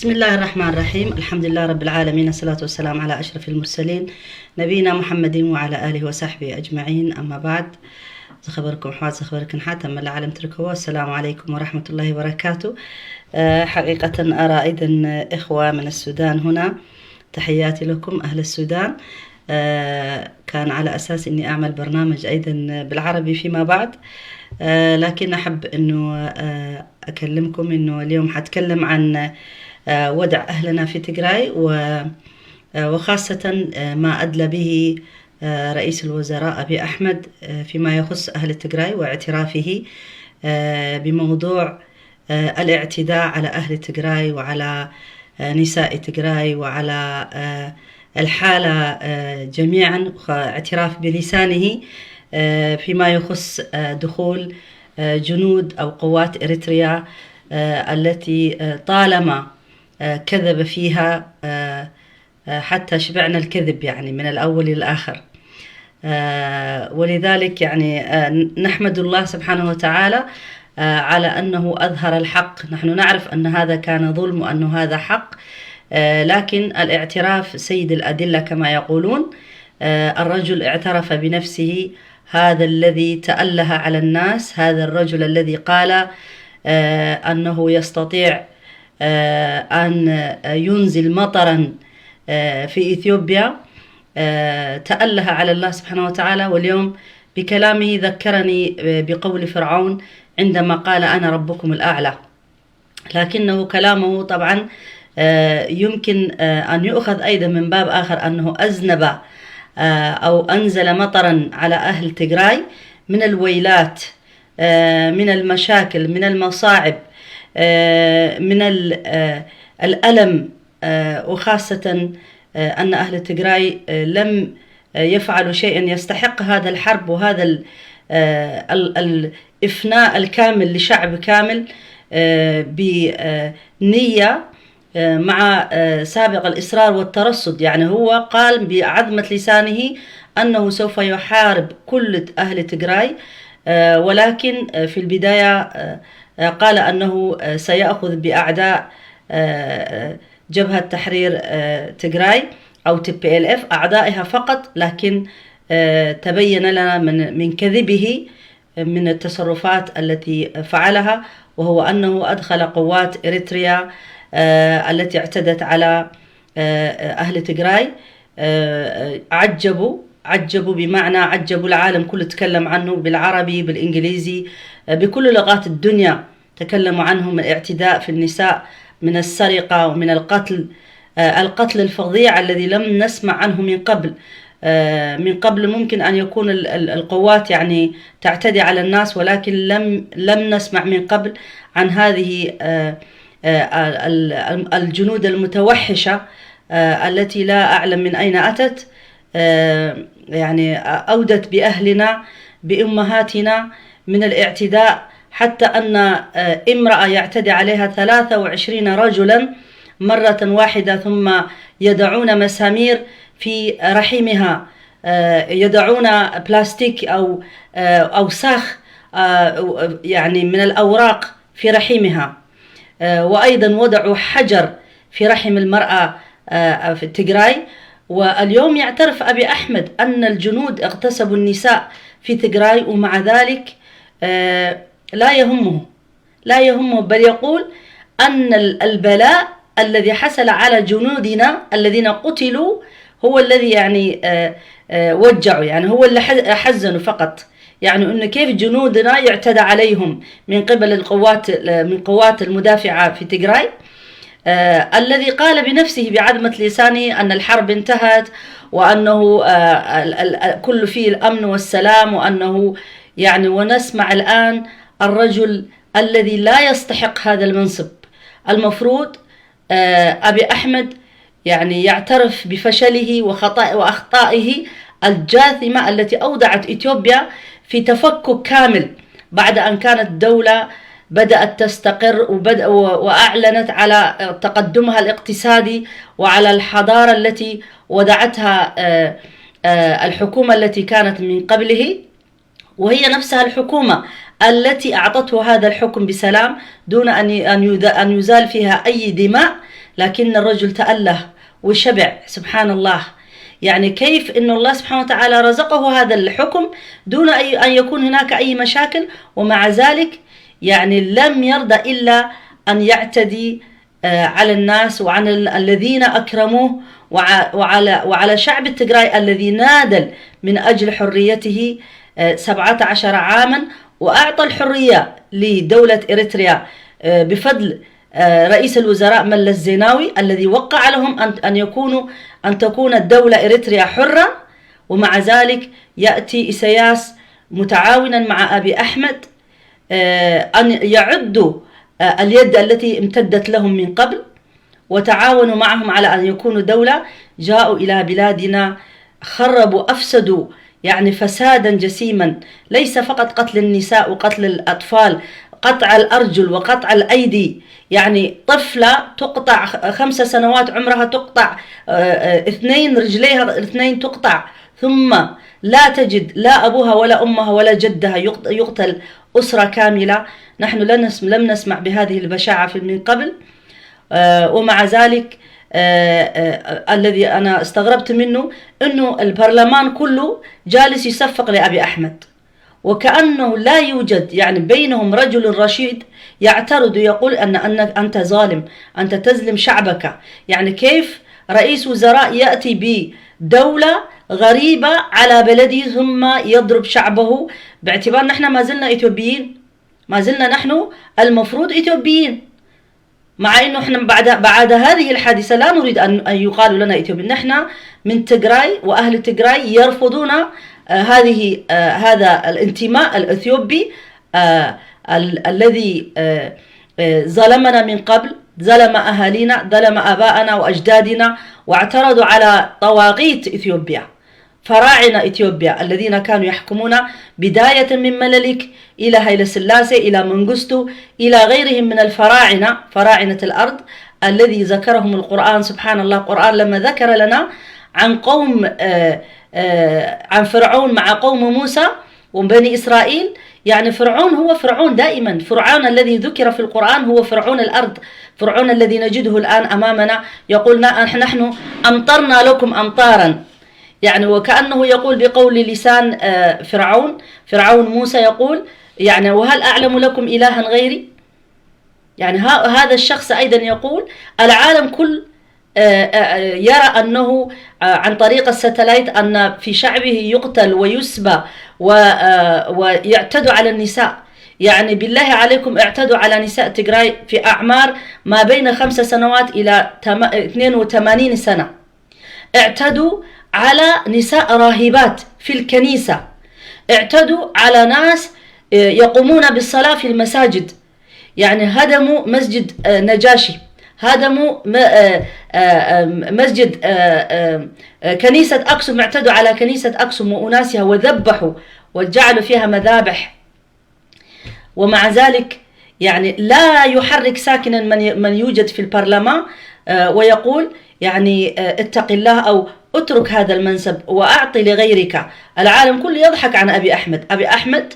بسم الله الرحمن الرحيم. الحمد لله رب العالمين. الصلاة والسلام على أشرف المرسلين نبينا محمد وعلى آله وصحبه أجمعين. أما بعد، ዝኸበርኩም ኣሕዋት፣ ዝኸበርክን ኣሕዋት ኣብ መላእ ዓለም ትርከቡ፣ السلام عليكم ورحمة الله وبركاته. حقيقة أرى أيضا إخوة من السودان هنا، تحياتي لكم أهل السودان. كان على أساس إني أعمل برنامج أيضا بالعربي فيما بعد، لكن أحب إنه أكلمكم إنه اليوم حتكلم عن وضع أهلنا في تجراي، وخاصة ما أدلى به رئيس الوزراء أبي أحمد فيما يخص أهل تجراي واعترافه بموضوع الاعتداء على أهل تجراي وعلى نساء تجراي وعلى الحالة جميعا، اعتراف بلسانه فيما يخص دخول جنود أو قوات إريتريا التي طالما كذب فيها حتى شبعنا الكذب، يعني، من الأول إلى الآخر. ولذلك، يعني، نحمد الله سبحانه وتعالى على أنه أظهر الحق. نحن نعرف أن هذا كان ظلم وأن هذا حق، لكن الاعتراف سيد الأدلة كما يقولون. الرجل اعترف بنفسه، هذا الذي تأله على الناس، هذا الرجل الذي قال أنه يستطيع أن ينزل مطرا في إثيوبيا، تأله على الله سبحانه وتعالى، واليوم بكلامه ذكرني بقول فرعون عندما قال: "أنا ربكم الأعلى". لكنه كلامه طبعا يمكن أن يؤخذ أيضا من باب آخر، أنه أذنب أو أنزل مطرا على أهل تجراي من الويلات، من المشاكل، من المصاعب، من الألم، وخاصة أن أهل تجراي لم يفعلوا شيئا يستحق هذا الحرب وهذا الإفناء الكامل لشعب كامل بنية مع سابق الإصرار والترصد. يعني، هو قال بعظمة لسانه أنه سوف يحارب كل أهل تجراي، ولكن في البداية قال أنه سيأخذ بأعداء جبهة تحرير تجراي أو تي بي إل إف، أعدائها فقط، لكن تبين لنا من كذبه من التصرفات التي فعلها، وهو أنه أدخل قوات إريتريا التي اعتدت على أهل تجراي. عجبوا عجبوا بمعنى عجبوا العالم كله، تكلم عنه بالعربي، بالإنجليزي، بكل لغات الدنيا تكلموا عنهم. الاعتداء في النساء، من السرقة ومن القتل، القتل الفظيع الذي لم نسمع عنه من قبل. من قبل ممكن أن يكون القوات، يعني، تعتدي على الناس، ولكن لم لم نسمع من قبل عن هذه الجنود المتوحشة التي لا أعلم من أين أتت، يعني، أودت بأهلنا، بأمهاتنا من الاعتداء، حتى أن امرأة يعتدي عليها ثلاثة وعشرين رجلا مرة واحدة، ثم يضعون مسامير في رحمها، يضعون بلاستيك أو أوساخ، يعني، من الأوراق في رحمها. وأيضا وضعوا حجر في رحم المرأة في تجراي. واليوم يعترف أبي أحمد أن الجنود اغتصبوا النساء في تجراي، ومع ذلك لا يهمه، لا يهمه، بل يقول أن البلاء الذي حصل على جنودنا الذين قتلوا هو الذي، يعني، وجعه، يعني، هو اللي حزنه فقط. يعني، إنه كيف جنودنا يعتدى عليهم من قبل القوات، من قوات المدافعة في تجراي، الذي قال بنفسه بعظمة لسانه أن الحرب انتهت، وأنه كل فيه الأمن والسلام، وأنه، يعني، ونسمع الآن الرجل الذي لا يستحق هذا المنصب. المفروض أبي أحمد، يعني، يعترف بفشله وخطأ وأخطائه الجاثمة التي أوضعت إثيوبيا في تفكك كامل بعد أن كانت دولة بدأت تستقر وبدأ وأعلنت على تقدمها الاقتصادي وعلى الحضارة التي وضعتها الحكومة التي كانت من قبله، وهي نفسها الحكومة التي أعطته هذا الحكم بسلام دون أن أن أن يزال فيها أي دماء. لكن الرجل تأله وشبع، سبحان الله. يعني كيف إنه الله سبحانه وتعالى رزقه هذا الحكم دون أي، أن يكون هناك أي مشاكل، ومع ذلك يعني لم يرضى إلا أن يعتدي، آه، على الناس وعن ال-، الذين أكرموه، وع-، وعلى، وعلى شعب التجراي الذي ناضل من أجل حريته، آه، سبعة عشر عاما، وأعطى الحرية لدولة إريتريا، آه، بفضل، آه، رئيس الوزراء ملس زيناوي الذي وقع لهم أن، أن يكونوا، أن تكون الدولة إريتريا حرة، ومع ذلك يأتي إسياس متعاونا مع أبي أحمد، آه، أن يعدوا، آه، اليد التي امتدت لهم من قبل، وتعاونوا معهم على أن يكونوا دولة، جاءوا إلى بلادنا خربوا، أفسدوا، يعني فسادا جسيما، ليس فقط قتل النساء وقتل الأطفال، قطع الأرجل وقطع الأيدي، يعني طفلة تقطع خ-، خمس سنوات عمرها تقطع، آه، آه، اثنين رجليها الاثنين تقطع، ثم لا تجد لا أبوها ولا أمها ولا جدها، يقت-، يقتل أسرة كاملة. نحن لم نسم-، لم نسمع بهذه البشاعة في، من قبل. آه، ومع ذلك، آه، آه، الذي أنا استغربت منه إنه البرلمان كله جالس يصفق لأبي أحمد، وكأنه لا يوجد يعني بينهم رجل رشيد يعترض ويقول أن، أن أنت ظالم، أنت تظلم شعبك. يعني كيف رئيس وزراء يأتي بدولة غريبة على بلده ثم يضرب شعبه، باعتبار نحن ما زلنا إثيوبيين، ما زلنا نحن المفروض إثيوبيين، مع إنه إحنا بعد، بعد هذه الحادثة لا نريد أن، أن يقال لنا إثيوبيين. نحن من تجراي، وأهل تجراي يرفضون، آه، هذه، آه، هذا الانتماء الإثيوبي، آه، ال-، الذي، آه، آه، ظلمنا من قبل، ظلم أهالينا، ظلم آباءنا وأجدادنا، واعترضوا على طواغيت إثيوبيا، فراعنة إثيوبيا الذين كانوا يحكمون بداية من مللك إلى هيلة سلاسة، إلى منغستو، إلى غيرهم من الفراعنة، فراعنة الأرض الذي ذكرهم القرآن. سبحان الله، القرآن لما ذكر لنا عن قوم، آه، آه، عن فرعون مع قوم موسى وبني إسرائيل، يعني فرعون هو فرعون دائما. فرعون الذي ذكر في القرآن هو فرعون الأرض، فرعون الذي نجده الآن أمامنا يقول: "نحن، نحن أمطرنا لكم أمطارا". يعني وكأنه يقول بقول لسان، آه، فرعون، فرعون موسى يقول، يعني: "وهل أعلم لكم إلها غيري؟" يعني ها-، هذا الشخص أيضا يقول: العالم كل، آه، آه، يرى أنه، آه، عن طريق الساتلايت أن في شعبه يقتل ويسبى و-، آه، ويعتدوا على النساء. يعني بالله عليكم، اعتدوا على نساء تجراي في أعمار ما بين خمس سنوات إلى تم-، اثنين وثمانين سنة. اعتدوا على نساء راهبات في الكنيسة، اعتدوا على ناس، آه، يقومون بالصلاة في المساجد. يعني هدموا مسجد، آه، نجاشي، هدموا م-، آه، آه، آه، مسجد، آه، آه، آه، كنيسة أكسوم، اعتدوا على كنيسة أكسوم وأناسها وذبحوا وجعلوا فيها مذابح. ومع ذلك يعني لا يحرك ساكنا من ي-، من يوجد في البرلمان، آه، ويقول يعني، آه، اتق الله أو اترك هذا المنصب وأعطي لغيرك. العالم كله يضحك عن أبي أحمد. أبي أحمد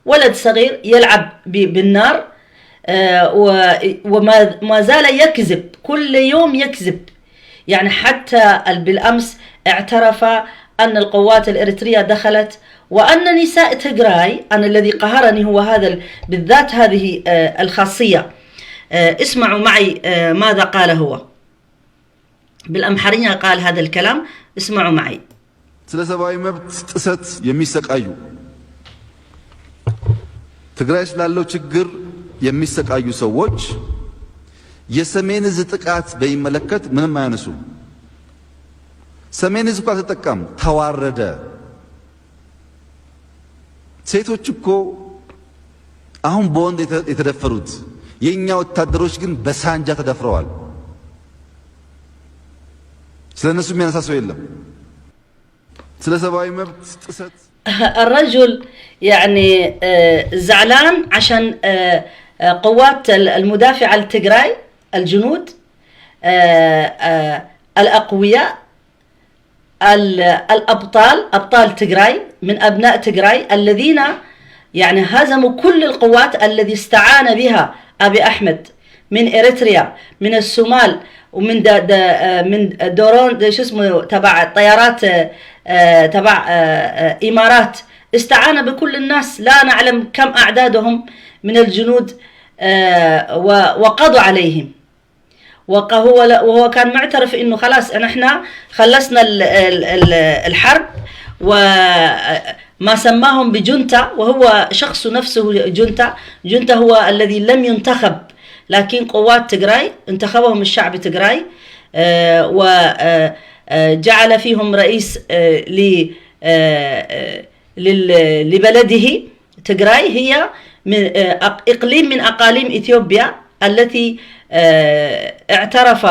ولد صغير يلعب ب-، بالنار، آه، و-، وما، ما زال يكذب، كل يوم يكذب. يعني حتى ال-، بالأمس اعترف أن القوات الإريترية دخلت، وأن نساء تجراي، أنا الذي قهرني هو هذا ال-، بالذات هذه، آه، الخاصية. آه، اسمعوا معي، آه، ماذا قال هو. بالأمحرية قال هذا الكلام، اسمعوا معي. ስለ ሰብኣዊ መብት ጥሰት የሚሰቃዩ፣ ትግራይ ስላለው ችግር የሚሰቃዩ ሰዎች የሰሜን እዝ ጥቃት በሚመለከት ምንም አያነሱም። ሰሜን እዝ እኮ አልተጠቃም፣ ተዋረደ። ሴቶች እኮ አሁን በወንድ የተ-፣ የተደፈሩት፣ የእኛ ወታደሮች ግን በሳንጃ ተደፍረዋል። ስለ እነሱ የሚያነሳ ሰው የለም። ስለ ሰብአዊ መብት ጥሰት الرجل يعني، آه، زعلان عشان، آه، آه، قوات ال-، المدافعة لتجراي، الجنود، آه، آه، الأقوياء، ال-، الأبطال، أبطال تجراي، من أبناء تجراي الذين يعني هزموا كل القوات الذي استعان بها أبي أحمد من إريتريا، من الصومال، ومن دا دا آه، من درون دا شو اسمه تبع الطيارات آه، آه، تبع آه، آه، إمارات استعان بكل الناس، لا نعلم كم أعدادهم من الجنود، آه، و- وقضوا عليهم. وهو وهو كان معترف إنه خلاص نحن خلصنا ال- ال- ال- الحرب، وما سماهم بجنتا، وهو شخص نفسه جنتا. جنتا هو الذي لم ينتخب، لكن قوات تجراي انتخبهم الشعب تجراي، آه، و- آه، آه، جعل فيهم رئيس آه، ل- آه، آه، لل- لبلده. تجراي هي من آه، أق- إقليم من أقاليم إثيوبيا التي آه، اعترف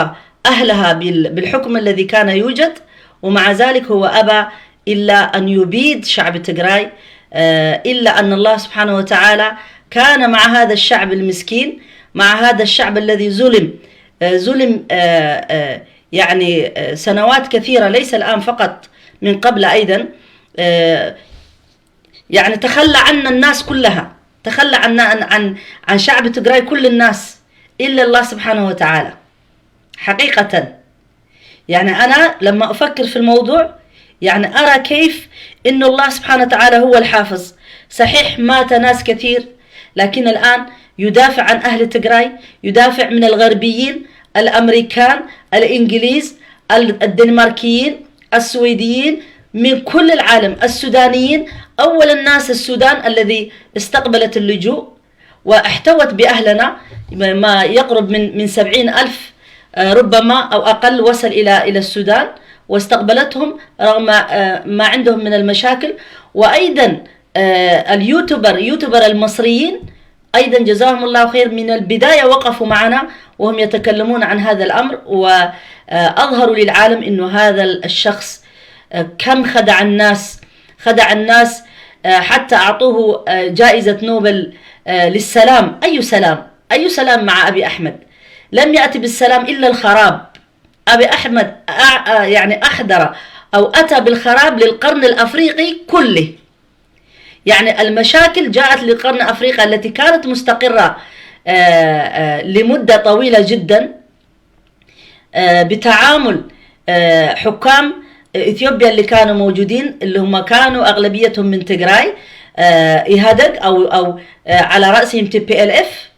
أهلها بال- بالحكم الذي كان يوجد، ومع ذلك هو أبى إلا أن يبيد شعب تجراي، آه، إلا أن الله سبحانه وتعالى كان مع هذا الشعب المسكين، مع هذا الشعب الذي ظلم، آه، ظلم آه، آه، يعني آه، سنوات كثيرة، ليس الآن فقط، من قبل أيضا. آه، يعني تخلى عنا الناس كلها، تخلى عنا عن عن عن شعب تجراي كل الناس إلا الله سبحانه وتعالى. حقيقة، يعني أنا لما أفكر في الموضوع، يعني أرى كيف إنه الله سبحانه وتعالى هو الحافظ. صحيح مات ناس كثير، لكن الآن يدافع عن أهل تجراي، يدافع من الغربيين، الأمريكان، الإنجليز، ال- الدنماركيين، السويديين، من كل العالم، السودانيين. أول الناس السودان الذي استقبلت اللجوء واحتوت بأهلنا ما يقرب من من سبعين ألف، آه، ربما أو أقل، وصل إلى إلى السودان واستقبلتهم رغم آه، ما عندهم من المشاكل. وأيضا آه، اليوتيوبر يوتيوبر المصريين أيضا جزاهم الله خير، من البداية وقفوا معنا وهم يتكلمون عن هذا الأمر، وأظهروا للعالم أنه هذا الشخص آه، كم خدع الناس، خدع الناس آه، حتى أعطوه آه، جائزة نوبل آه، للسلام. أي سلام؟ أي سلام مع أبي أحمد؟ لم يأتي بالسلام إلا الخراب. أبي أحمد أع- آه، يعني أحضر أو أتى بالخراب للقرن الأفريقي كله. يعني المشاكل جاءت لقرن أفريقيا التي كانت مستقرة آه، آه، لمدة طويلة جدا آه، بتعامل آه، حكام إثيوبيا اللي كانوا موجودين، اللي هم كانوا أغلبيتهم من تجراي، آه، إيهادج أو أو آه، على رأسهم تي بي إل إف.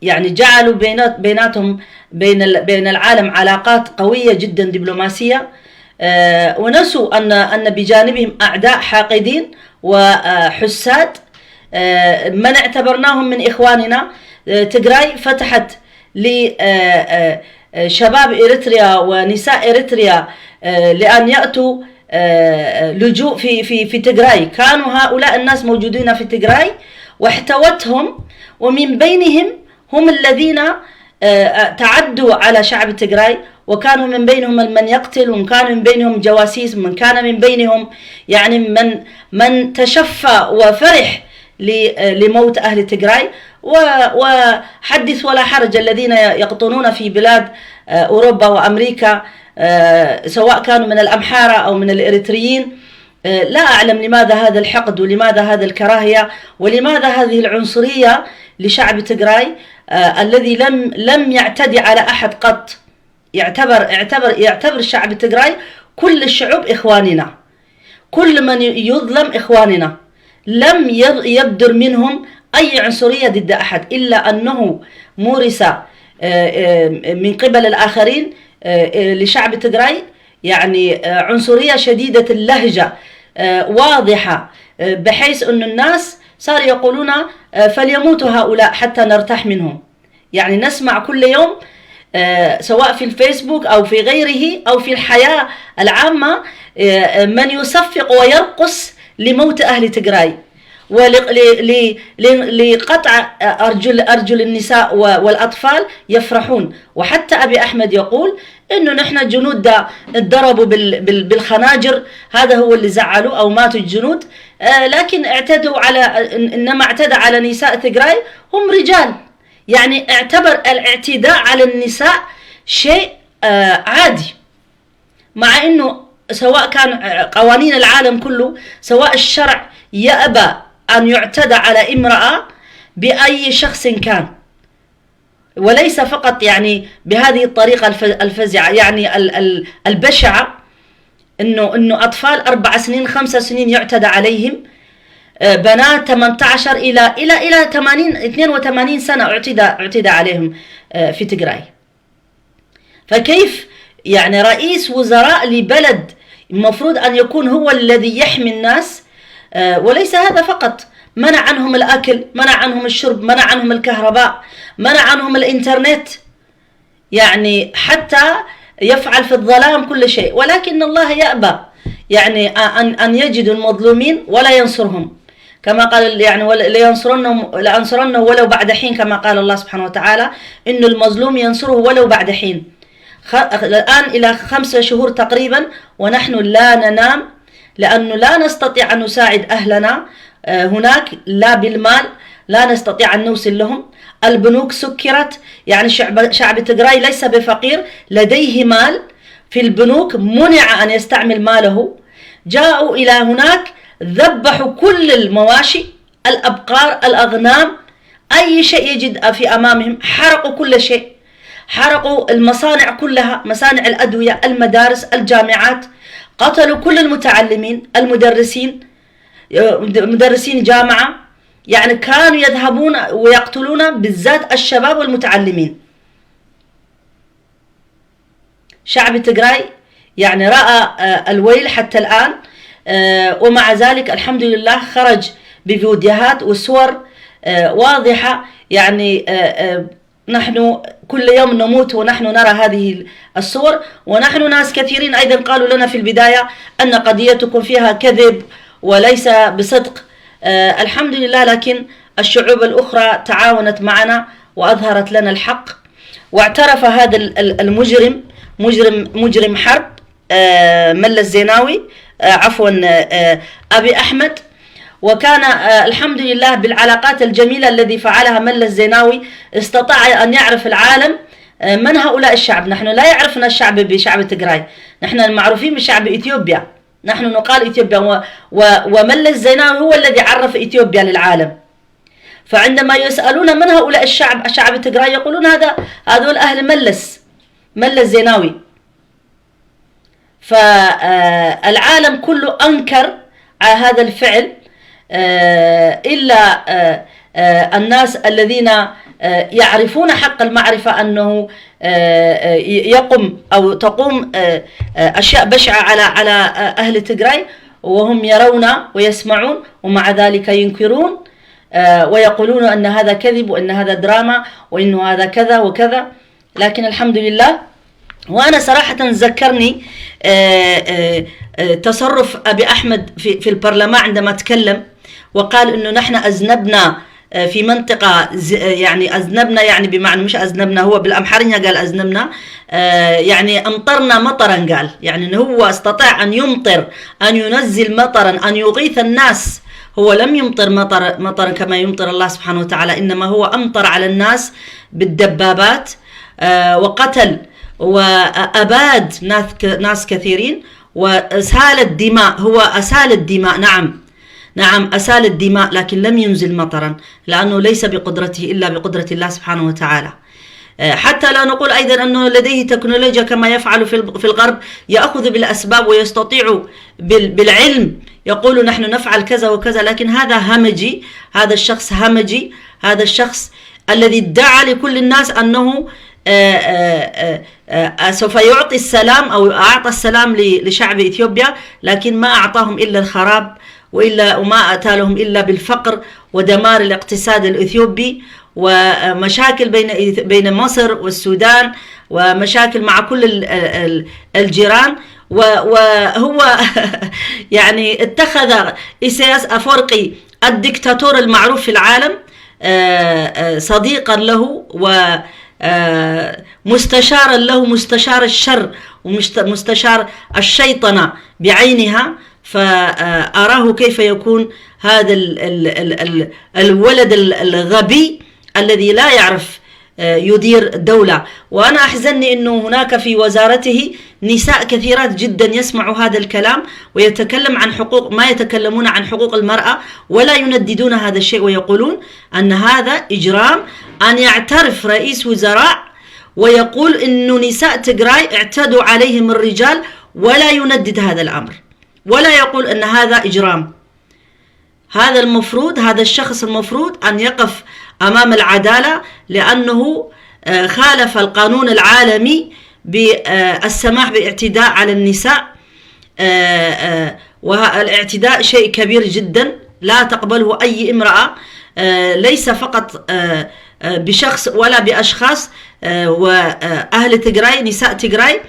يعني جعلوا بينات بيناتهم بين ال- بين العالم علاقات قوية جدا دبلوماسية، آه، ونسوا أن أن بجانبهم أعداء حاقدين وحساد، آه، من اعتبرناهم من إخواننا. آه، تجراي فتحت ل آه، آه، آه، شباب إريتريا ونساء إريتريا آه، لأن يأتوا آه، آه، لجوء في في في تجراي. كانوا هؤلاء الناس موجودين في تجراي واحتوتهم، ومن بينهم هم الذين آه، آه، تعدوا على شعب تجراي، وكانوا من بينهم من يقتل، وكان من بينهم جواسيس، ومن كان من بينهم يعني من من تشفى وفرح ل- آه، لموت أهل تجراي. و- وحدث ولا حرج، الذين يقطنون في بلاد آه، أوروبا وأمريكا، آه، سواء كانوا من الأمحارة أو من الإريتريين، آه، لا أعلم لماذا هذا الحقد ولماذا هذا الكراهية ولماذا هذه العنصرية لشعب تجراي آه، الذي لم لم يعتدي على أحد قط. يعتبر اعتبر يعتبر شعب تجراي كل الشعوب إخواننا، كل من يظلم إخواننا. لم يض- يبدر منهم أي عنصرية ضد أحد، إلا أنه مورس آه، آه، من قبل الآخرين آه، آه، لشعب تجراي يعني آه، عنصرية شديدة اللهجة آه، واضحة آه، بحيث أن الناس صار يقولون آه، فليموتوا هؤلاء حتى نرتاح منهم. يعني نسمع كل يوم آه، سواء في الفيسبوك أو في غيره أو في الحياة العامة آه، من يصفق ويرقص لموت أهل تجراي ولقطع أرجل أرجل النساء والأطفال يفرحون. وحتى أبي أحمد يقول إنه نحن جنود ده اتضربوا بال- بال- بالخناجر، هذا هو اللي زعلوا أو ماتوا الجنود. آه، لكن اعتدوا على إنما اعتدى على نساء تجراي هم رجال. يعني اعتبر الاعتداء على النساء شيء آه، عادي، مع إنه سواء كان آه، قوانين العالم كله، سواء الشرع يأبى أن يعتدى على امرأة بأي شخص كان. وليس فقط يعني بهذه الطريقة الفزعة، يعني البشعة، إنه إنه أطفال أربع سنين، خمس سنين يعتدى عليهم، بنات ثمانية عشر إلى إلى إلى ثمانين، اثنين وثمانين سنة اعتدى اعتدى عليهم في تجراي. فكيف يعني رئيس وزراء لبلد المفروض أن يكون هو الذي يحمي الناس، وليس هذا فقط، منع عنهم الأكل، منع عنهم الشرب، منع عنهم الكهرباء، منع عنهم الإنترنت، يعني حتى يفعل في الظلام كل شيء، ولكن الله يأبى يعني أن أن يجدوا المظلومين ولا ينصرهم، كما قال يعني لينصرنهم لأنصرنه ولو بعد حين، كما قال الله سبحانه وتعالى: إن المظلوم ينصره ولو بعد حين. الآن إلى خمسة شهور تقريبا ونحن لا ننام، لأنه لا نستطيع أن نساعد أهلنا هناك، لا بالمال، لا نستطيع أن نوصل لهم. البنوك سكرت، يعني شعب شعب تجراي ليس بفقير، لديه مال في البنوك، منع أن يستعمل ماله. جاءوا إلى هناك، ذبحوا كل المواشي، الأبقار، الأغنام، أي شيء يجد في أمامهم، حرقوا كل شيء. حرقوا المصانع كلها، مصانع الأدوية، المدارس، الجامعات، قتلوا كل المتعلمين، المدرسين، مدرسين جامعة، يعني كانوا يذهبون ويقتلون بالذات الشباب والمتعلمين. شعب تجراي يعني رأى الويل حتى الآن، ومع ذلك الحمد لله خرج بفيديوهات وصور واضحة، يعني نحن كل يوم نموت ونحن نرى هذه الصور، ونحن ناس كثيرين أيضا قالوا لنا في البداية أن قضيتكم فيها كذب وليس بصدق. الحمد لله، لكن الشعوب الأخرى تعاونت معنا وأظهرت لنا الحق، واعترف هذا المجرم، مجرم مجرم حرب، ملس زيناوي، عفوا، أبي أحمد. وكان الحمد لله بالعلاقات الجميلة الذي فعلها ملس زيناوي استطاع أن يعرف العالم من هؤلاء الشعب. نحن لا يعرفنا الشعب بشعب تجراي، نحن المعروفين بشعب إثيوبيا، نحن نقال إثيوبيا، وملس زيناوي هو الذي عرف إثيوبيا للعالم. فعندما يسألون من هؤلاء الشعب، شعب تجراي، يقولون هذا هذول أهل ملس، ملس زيناوي. فالعالم كله أنكر على هذا الفعل، إلا الناس الذين يعرفون حق المعرفة أنه يقوم أو تقوم أشياء بشعة على على أهل تجراي، وهم يرون ويسمعون، ومع ذلك ينكرون ويقولون أن هذا كذب وأن هذا دراما وأنه هذا كذا وكذا. لكن الحمد لله، وأنا صراحة ذكرني تصرف أبي أحمد في البرلمان عندما تكلم وقال إنه نحن أذنبنا في منطقة، يعني أذنبنا، يعني بمعنى مش أذنبنا، هو بالأمحرية قال أذنبنا، يعني أمطرنا مطرا، قال يعني إنه هو استطاع أن يمطر، أن ينزل مطرا، أن يغيث الناس. هو لم يمطر مطر مطرا كما يمطر الله سبحانه وتعالى، إنما هو أمطر على الناس بالدبابات، وقتل وأباد ناس ناس كثيرين، وأسال الدماء، هو أسال الدماء، نعم، نعم، أسال الدماء، لكن لم ينزل مطرا، لأنه ليس بقدرته إلا بقدرة الله سبحانه وتعالى. حتى لا نقول أيضا أنه لديه تكنولوجيا كما يفعل في في الغرب، يأخذ بالأسباب ويستطيع بالعلم يقول: نحن نفعل كذا وكذا، لكن هذا همجي، هذا الشخص همجي، هذا الشخص الذي ادعى لكل الناس أنه سوف يعطي السلام أو أعطى السلام لشعب إثيوبيا، لكن ما أعطاهم إلا الخراب، وإلا وما أتى لهم إلا بالفقر ودمار الاقتصاد الإثيوبي، ومشاكل بين بين مصر والسودان، ومشاكل مع كل الجيران. وهو يعني اتخذ إيساياس أفورقي الدكتاتور المعروف في العالم صديقا له، ومستشارا له، مستشار الشر ومستشار الشيطنة بعينها. فأراه كيف يكون هذا الولد الغبي الذي لا يعرف يدير دولة. وأنا أحزنني أنه هناك في وزارته نساء كثيرات جدا يسمع هذا الكلام ويتكلم عن حقوق، ما يتكلمون عن حقوق المرأة، ولا ينددون هذا الشيء ويقولون أن هذا إجرام أن يعترف رئيس وزراء ويقول إنه نساء تجراي اعتدوا عليهم الرجال، ولا يندد هذا الأمر، ولا يقول أن هذا إجرام. هذا المفروض، هذا الشخص المفروض أن يقف أمام العدالة، لأنه، آه، خالف القانون العالمي بالسماح باعتداء على النساء. آه، آه، والاعتداء شيء كبير جدًا، لا تقبله أي امرأة، آه، ليس فقط، آه، آه، بشخص ولا بأشخاص، آه، وأهل تجراي، نساء تجراي،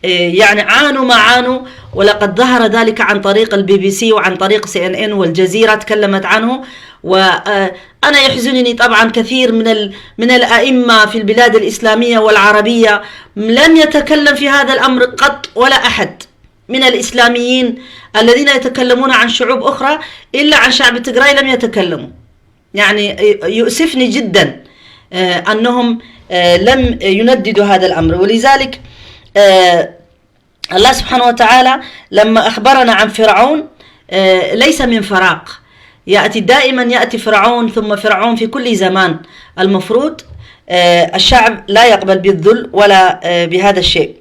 آه، يعني عانوا ما عانوا، ولقد ظهر ذلك عن طريق البي بي سي وعن طريق سي ان ان والجزيرة تكلمت عنه. وأنا يحزنني طبعًا كثير من ال-، من الأئمة في البلاد الإسلامية والعربية لم يتكلم في هذا الأمر قط ولا أحد من الإسلاميين الذين يتكلمون عن شعوب أخرى، إلا عن شعب تجراي لم يتكلموا. يعني يؤسفني جدًا، آه، أنهم، آه، لم ينددوا هذا الأمر. ولذلك، آه، الله سبحانه وتعالى لما أخبرنا عن فرعون، آه، ليس من فراغ، يأتي دائمًا، يأتي فرعون ثم فرعون في كل زمان. المفروض، آه، الشعب لا يقبل بالذل ولا، آه، بهذا الشيء.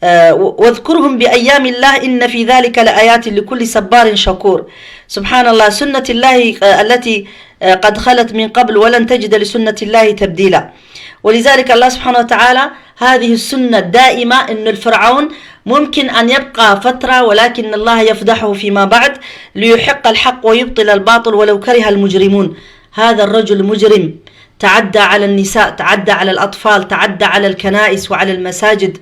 آه، و-، واذكرهم بأيام الله إن في ذلك لآيات لكل صبار شكور. سبحان الله، سنة الله، آه، التي، آه، قد خلت من قبل ولن تجد لسنة الله تبديلا. ولذلك الله سبحانه وتعالى هذه السنة الدائمة، إن الفرعون ممكن أن يبقى فترة، ولكن الله يفضحه فيما بعد ليحق الحق ويبطل الباطل ولو كره المجرمون. هذا الرجل مجرم، تعدى على النساء، تعدى على الأطفال، تعدى على الكنائس وعلى المساجد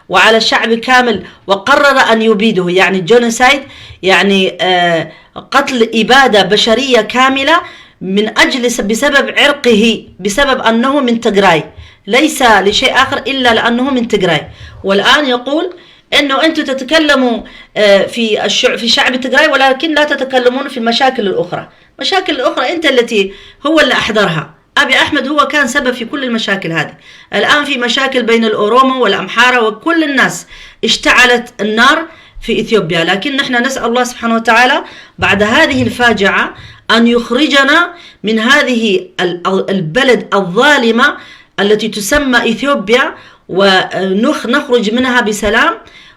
وعلى الشعب كامل، وقرر أن يبيده، يعني جينوسايد، يعني، آه، قتل، إبادة بشرية كاملة من أجل س-، بسبب عرقه، بسبب أنه من تجراي، ليس لشيء آخر إلا لأنه من تجراي. والآن يقول إنه أنتم تتكلموا، آه، في الشع-، في شعب تجراي، ولكن لا تتكلمون في المشاكل الأخرى. مشاكل أخرى أنت التي، هو اللي أحضرها. أبي أحمد هو كان سبب في كل المشاكل هذه. الآن في مشاكل بين الأورومو والأمحارة وكل الناس، اشتعلت النار في إثيوبيا. لكن نحن نسأل الله سبحانه وتعالى بعد هذه الفاجعة أن يخرجنا من هذه ال-، البلد الظالمة التي تسمى إثيوبيا، ونخ-، نخرج منها بسلام،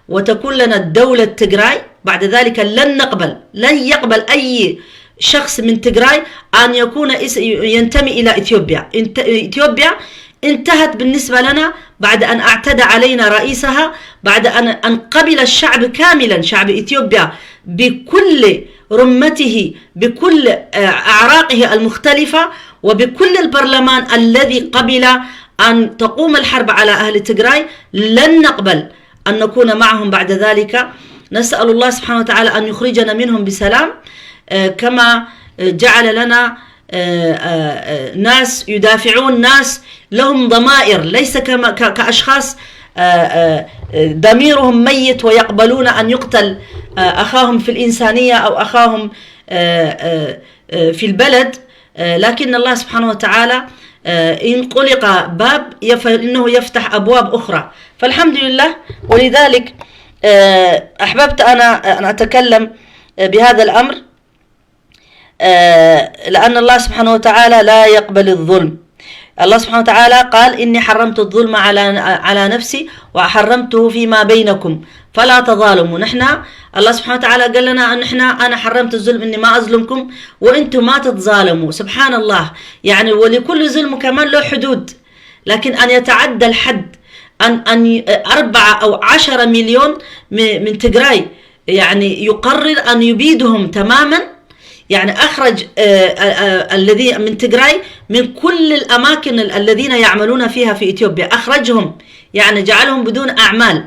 وتكون لنا الدولة تجراي. بعد ذلك لن نقبل، لن يقبل أي شخص من تجراي أن يكون اس-، ينتمي إلى إثيوبيا. انت-، إثيوبيا انتهت بالنسبة لنا بعد أن اعتدى علينا رئيسها، بعد أن، أن قبل الشعب كاملًا، شعب إثيوبيا بكل رمته، بكل، آه، أعراقه المختلفة، وبكل البرلمان الذي قبل أن تقوم الحرب على أهل تجراي، لن نقبل أن نكون معهم بعد ذلك. نسأل الله سبحانه وتعالى أن يخرجنا منهم بسلام، آه، كما جعل لنا، آه، آه، آه، ناس يدافعون، ناس لهم ضمائر، ليس كما، ك-، كأشخاص، آه، آه، آه، ضميرهم ميت ويقبلون أن يقتل، آه، أخاهم في الإنسانية أو أخاهم، آه، آه، آه، في البلد. آه، لكن الله سبحانه وتعالى، آه، إن غلق باب يف-، إنه يفتح أبواب أخرى. فالحمد لله. ولذلك، آه، أحببت أنا أن أتكلم، آه، بهذا الأمر، آه، لأن الله سبحانه وتعالى لا يقبل الظلم. الله سبحانه وتعالى قال: "إني حرمت الظلم على، على نفسي وحرمته فيما بينكم فلا تظالموا". نحن الله سبحانه وتعالى قال لنا أن نحن، أنا حرمت الظلم، إني ما أظلمكم وأنتم ما تتظالموا. سبحان الله، يعني، ولكل ظلم كمان له حدود، لكن أن يتعدى الحد، أن، أن ي-، أربعة أو عشرة مليون م-، من تجراي، يعني، يقرر أن يبيدهم تمامًا. يعني، أخرج، آه، آه، آه، الذي من تجراي من كل الأماكن ال-، الذين يعملون فيها في إثيوبيا، أخرجهم، يعني، جعلهم بدون أعمال.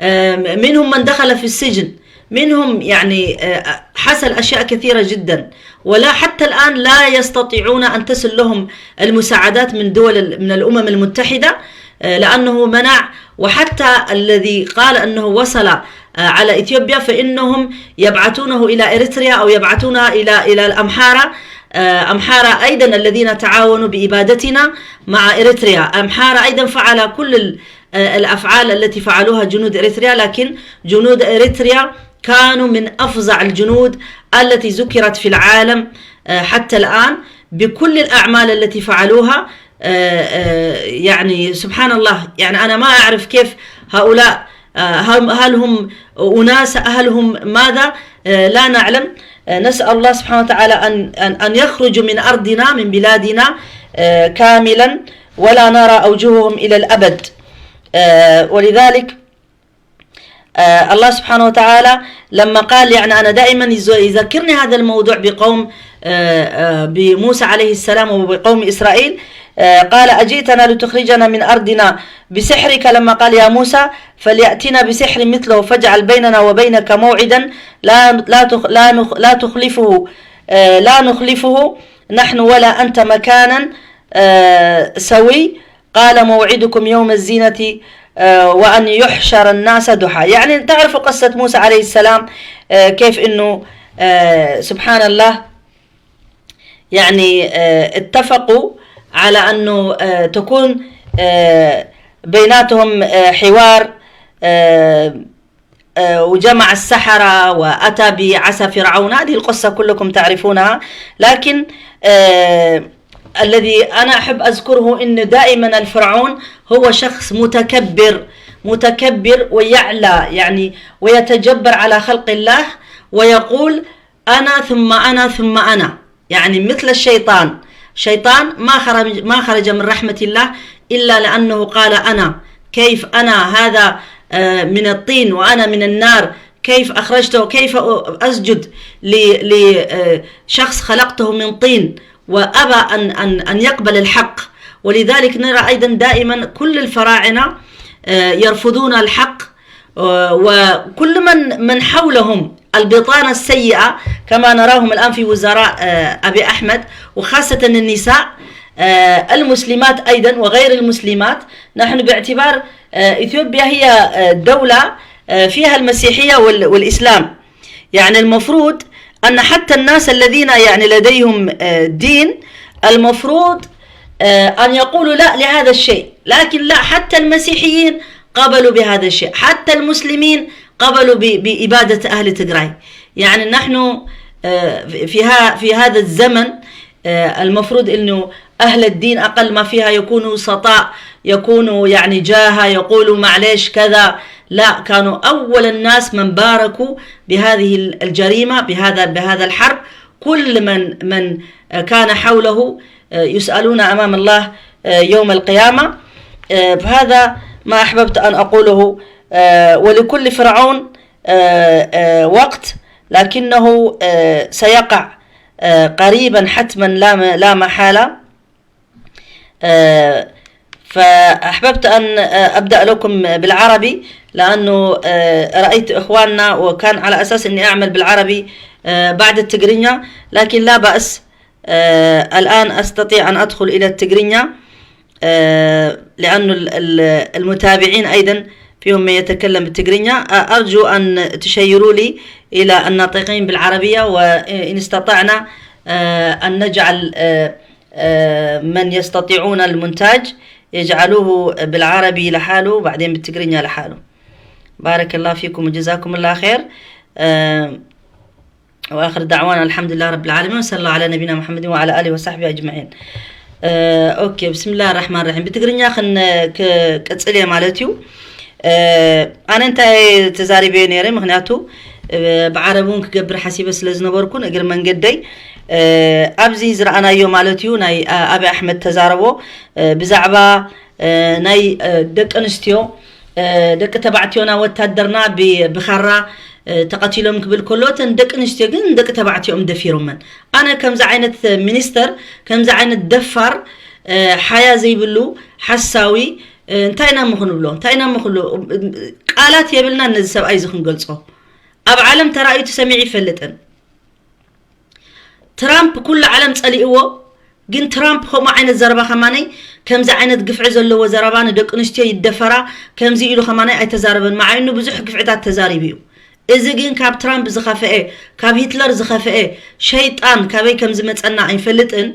آم، منهم من دخل في السجن، منهم، يعني، آه، حصل أشياء كثيرة جدًا، ولا، حتى الآن لا يستطيعون أن تصل لهم المساعدات من دول ال-، من الأمم المتحدة، آه، لأنه منع. وحتى الذي قال أنه وصل، آه، على إثيوبيا، فإنهم يبعثونه إلى إريتريا أو يبعثونه إلى، إلى الأمحارة. آه، أمحارة أيضًا الذين تعاونوا بإبادتنا مع إريتريا. أمحارة أيضًا فعل كل ال-، آه، الأفعال التي فعلوها جنود إريتريا، لكن جنود إريتريا كانوا من أفظع الجنود التي ذكرت في العالم، آه، حتى الآن، بكل الأعمال التي فعلوها. آه، آه، يعني سبحان الله، يعني أنا ما أعرف كيف هؤلاء، آه، هل هل هم أناس، هل هم ماذا؟ آه، لا نعلم. آه، نسأل الله سبحانه وتعالى أن أن أن يخرجوا من أرضنا، من بلادنا، آه، كاملا، ولا نرى أوجههم إلى الأبد. آه، ولذلك آه، الله سبحانه وتعالى لما قال، يعني، أنا دائما يز- يذكرني هذا الموضوع بقوم، آه، آه، بموسى عليه السلام وبقوم إسرائيل. آه، قال: "أجئتنا لتخرجنا من أرضنا بسحرك؟" لما قال: "يا موسى، فليأتنا بسحر مثله فاجعل بيننا وبينك موعدا لا، لا تخ-، لا نخ-، لا تخلفه، آه، لا نخلفه نحن ولا أنت مكانا، آه، سوي." قال: "موعدكم يوم الزينة، آه، وأن يحشر الناس ضحى." يعني تعرفوا قصة موسى عليه السلام، آه، كيف إنه، آه، سبحان الله، يعني، آه، اتفقوا على أنه، آه، تكون، آه، بيناتهم، آه، حوار، آه، آه، وجمع السحرة وأتى بعصا فرعون. هذه القصة كلكم تعرفونها، لكن، آه، الذي أنا أحب أذكره إن دائما الفرعون هو شخص متكبر، متكبر ويعلى، يعني، ويتجبر على خلق الله، ويقول: "أنا ثم أنا ثم أنا"، يعني مثل الشيطان. شيطان ما خرج، ما خرج من رحمة الله إلا لأنه قال: "أنا، كيف أنا هذا، آه، من الطين وأنا من النار؟ كيف أخرجته؟ كيف أسجد ل-، ل-، آه، شخص خلقته من طين؟" وأبى أن، أن، أن يقبل الحق. ولذلك نرى أيضا دائما كل الفراعنة، آه، يرفضون الحق، آه، وكل من، من حولهم البطانة السيئة، كما نراهم الآن في وزراء، آه، أبي أحمد، وخاصة النساء، آه، المسلمات أيضا وغير المسلمات. نحن باعتبار، آه، إثيوبيا هي، آه، دولة، آه، فيها المسيحية وال-، والإسلام، يعني المفروض أن حتى الناس الذين، يعني، لديهم، آه، دين، المفروض، آه، أن يقولوا لا لهذا الشيء، لكن لا، حتى المسيحيين قبلوا بهذا الشيء، حتى المسلمين قبلوا ب-، بإبادة أهل تجراي. يعني نحن، آه، في ها-، في هذا الزمن، آه، المفروض إنه أهل الدين أقل ما فيها يكونوا سطاء، يكونوا، يعني، جاهة، يقولوا معليش كذا. لا، كانوا أول الناس من باركوا بهذه الجريمة، بهذا، بهذا الحرب. كل من، من، آه، كان حوله، آه، يسألون أمام الله، آه، يوم القيامة. آه، فهذا ما أحببت أن أقوله. آه، ولكل فرعون، آه، آه، وقت، لكنه، آه، سيقع، آه، قريبا حتما، لا م-، لا محالة. آه، فأحببت أن، آه، أبدأ لكم بالعربي، لأنه، آه، رأيت إخواننا، وكان على أساس أني أعمل بالعربي، آه، بعد التقرينيا، لكن لا بأس. آه، الآن أستطيع أن أدخل إلى التقرينيا، آه، لأنه ال-، ال-، المتابعين أيضا فيهم من يتكلم بالتقرينيا. آه، أرجو أن تشيروا لي إلى الناطقين بالعربية، وإن استطعنا، آه، أن نجعل، آه، آه، من يستطيعون المونتاج يجعلوه بالعربي لحاله وبعدين بالتقرينيا لحاله. بارك الله فيكم وجزاكم الله خير. آه، وآخر دعوانا الحمد لله رب العالمين، وصلى الله على نبينا محمد وعلى آله وصحبه أجمعين. آه، أوكي، بسم الله الرحمن الرحيم. ብትግርኛ ክን-፣ ክቅጽል እየ ማለት እዩ። ኣነ እንታይ ተዛሪበዮ ነይረ? ምኽንያቱ ብዓረብ እውን ክገብር ሓሲበ ስለ ዝነበርኩን፣ እግር መንገደይ ኣብዚ ዝረኣናዮ ማለት እዩ፣ ናይ ኣቢ ኣሕመድ ተዛረቦ ብዛዕባ ናይ ደቂ ኣንስትዮ፣ ደቂ ተባዕትዮና ወታደርና ብኻራ ተቐቲሎም ክብል ከሎ፣ እተን ደቂ ኣንስትዮ ግን ደቂ ተባዕትዮም ደፊሮመን። ኣነ ከምዚ ዓይነት ሚኒስተር፣ ከምዚ ዓይነት ደፋር፣ ሓያ ዘይብሉ ሓሳዊ፣ እንታይ ኢና እሞ ክንብሎ? እንታይ ኢና እሞ ክንብሎ? ቃላት የብልናን ነዚ ሰብኣይ እዚ ክንገልጾ። ኣብ ዓለም ተራእዩ ተሰሚዑ ይፈልጥን። ትራምፕ ኩሉ ዓለም ጸሊእዎ፣ ግን ትራምፕ ከምኡ ዓይነት ዘረባ ከማነይ፣ ከምዚ ዓይነት ግፍዒ ዘለዎ ዘረባ፣ ንደቂ ኣንስትዮ ይደፈራ፣ ከምዚ ኢሉ ከማነይ ኣይተዛረበን። መዓይኑ ብዙሕ ግፍዕታት ተዛሪቡ እዩ። እዚ ግን ካብ ትራምፕ ዝኸፍአ፣ ካብ ሂትለር ዝኸፍአ ሸይጣን ካበይ ከም ዝመጸና ኣይንፈልጥን።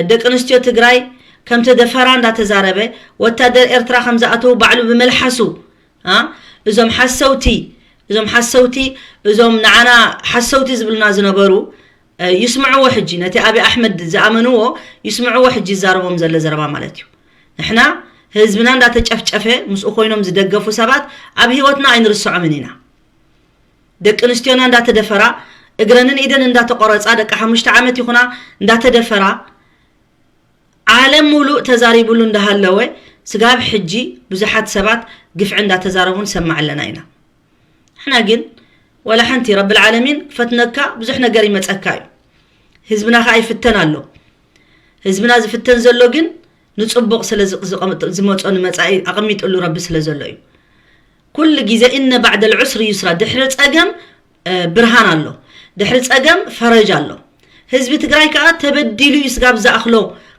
ደቂ ኣንስትዮ ትግራይ ከም ተደፈራ እንዳተዛረበ፣ ወታደር ኤርትራ ከም ዝኣተዉ ባዕሉ ብመልሓሱ፣ እዞም ሓሰውቲ፣ እዞም ሓሰውቲ፣ እዞም ንዓና ሓሰውቲ ዝብሉና ዝነበሩ፣ ይስምዕዎ ሕጂ፣ ነቲ ኣብይ ኣሕመድ ዝኣመንዎ ይስምዕዎ ሕጂ፣ ይዛረቦም ዘሎ ዘረባ ማለት እዩ። ንሕና ህዝብና እንዳተጨፍጨፈ ምስኡ ኮይኖም ዝደገፉ ሰባት ኣብ ህይወትና ኣይንርስዖምን ኢና። ደቂ ኣንስትዮና እንዳተደፈራ፣ እግረንን ኢደን እንዳተቆረፃ፣ ደቂ ሓሙሽተ ዓመት ይኹና እንዳተደፈራ፣ ዓለም ሙሉእ ተዛሪቡሉ እንዳሃለወ፣ ስጋብ ሕጂ ብዙሓት ሰባት ግፍዒ እንዳተዛረቡ ንሰማዕ ኣለና ኢና። ንሕና ግን ወላ ሓንቲ፣ ረብል ዓለሚን ክፈትነካ፣ ብዙሕ ነገር ይመፀካ እዩ። ህዝብና ከዓ ይፍተን ኣሎ። ህዝብና ዝፍተን ዘሎ ግን ንፅቡቕ ስለ ዝ- ዝቐምጥ- ዝመፆ ንመፃኢ ኣቐሚጥሉ ረቢ ስለ ዘሎ እዩ። ኩሉ ግዜ እነ ባዕደል ዑስሪ ዩስራ፣ ድሕሪ ፀገም ብርሃን ኣሎ፣ ድሕሪ ፀገም ፈረጅ ኣሎ። ህዝቢ ትግራይ ከዓ ተበዲሉ እዩ፣ ስጋብ ዝኣኽሎ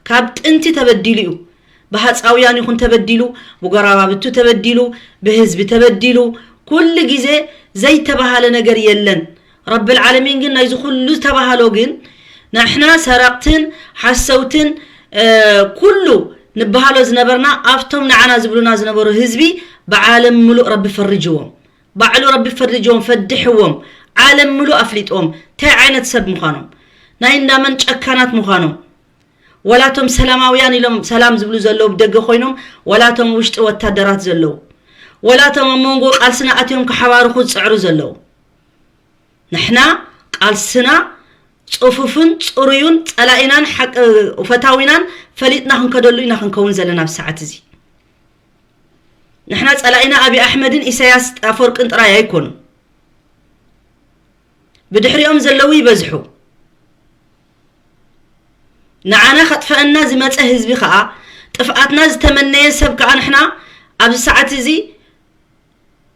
ካብ ጥንቲ ተበዲሉ እዩ። ብሃፃውያን ይኹን ተበዲሉ፣ ብጎራባብቱ ተበዲሉ፣ ብህዝቢ ተበዲሉ፣ ኩሉ ግዜ ዘይተባሃለ ነገር የለን። ረብል ዓለሚን ግን ናይዚ ኩሉ ዝተባሃሎ ግን ንሕና ሰረቕትን ሓሰውትን ኩሉ ንበሃሎ ዝነበርና ኣብቶም ንዓና ዝብሉና ዝነበሩ ህዝቢ ብዓለም ምሉእ ረቢ ፈርጅዎም። ባዕሉ ረቢ ፈርጅዎም፣ ፈድሕዎም፣ ዓለም ምሉእ ኣፍሊጥዎም እንታይ ዓይነት ሰብ ምዃኖም፣ ናይ እንዳመን ጨካናት ምዃኖም። ወላቶም ሰላማውያን ኢሎም ሰላም ዝብሉ ዘለዉ ብደገ ኮይኖም፣ ወላቶም ውሽጢ ወታደራት ዘለዉ፣ ወላቶም ኣብ መንጎ ቃልስና ኣትዮም ክሓባርኹ ዝፅዕሩ ዘለዉ። ንሕና ቃልስና ፅፉፍን ፅሩዩን ፀላኢናን ሓቂ ፈታዊናን ፈሊጥና ክንከደሉ ኢና ክንከውን ዘለና ኣብ ሰዓት እዚ። ንሕና ፀላኢና ኣብይ ኣሕመድን ኢሳያስ ኣፈወርቅን ጥራይ ኣይኮኑን። ብድሕሪኦም ዘለዉ ይበዝሑ። ንዓና ከጥፈአና ዝመፀ ህዝቢ ከዓ፣ ጥፍኣትና ዝተመነየ ሰብ ከዓ ንሕና ኣብዚ ሰዓት እዚ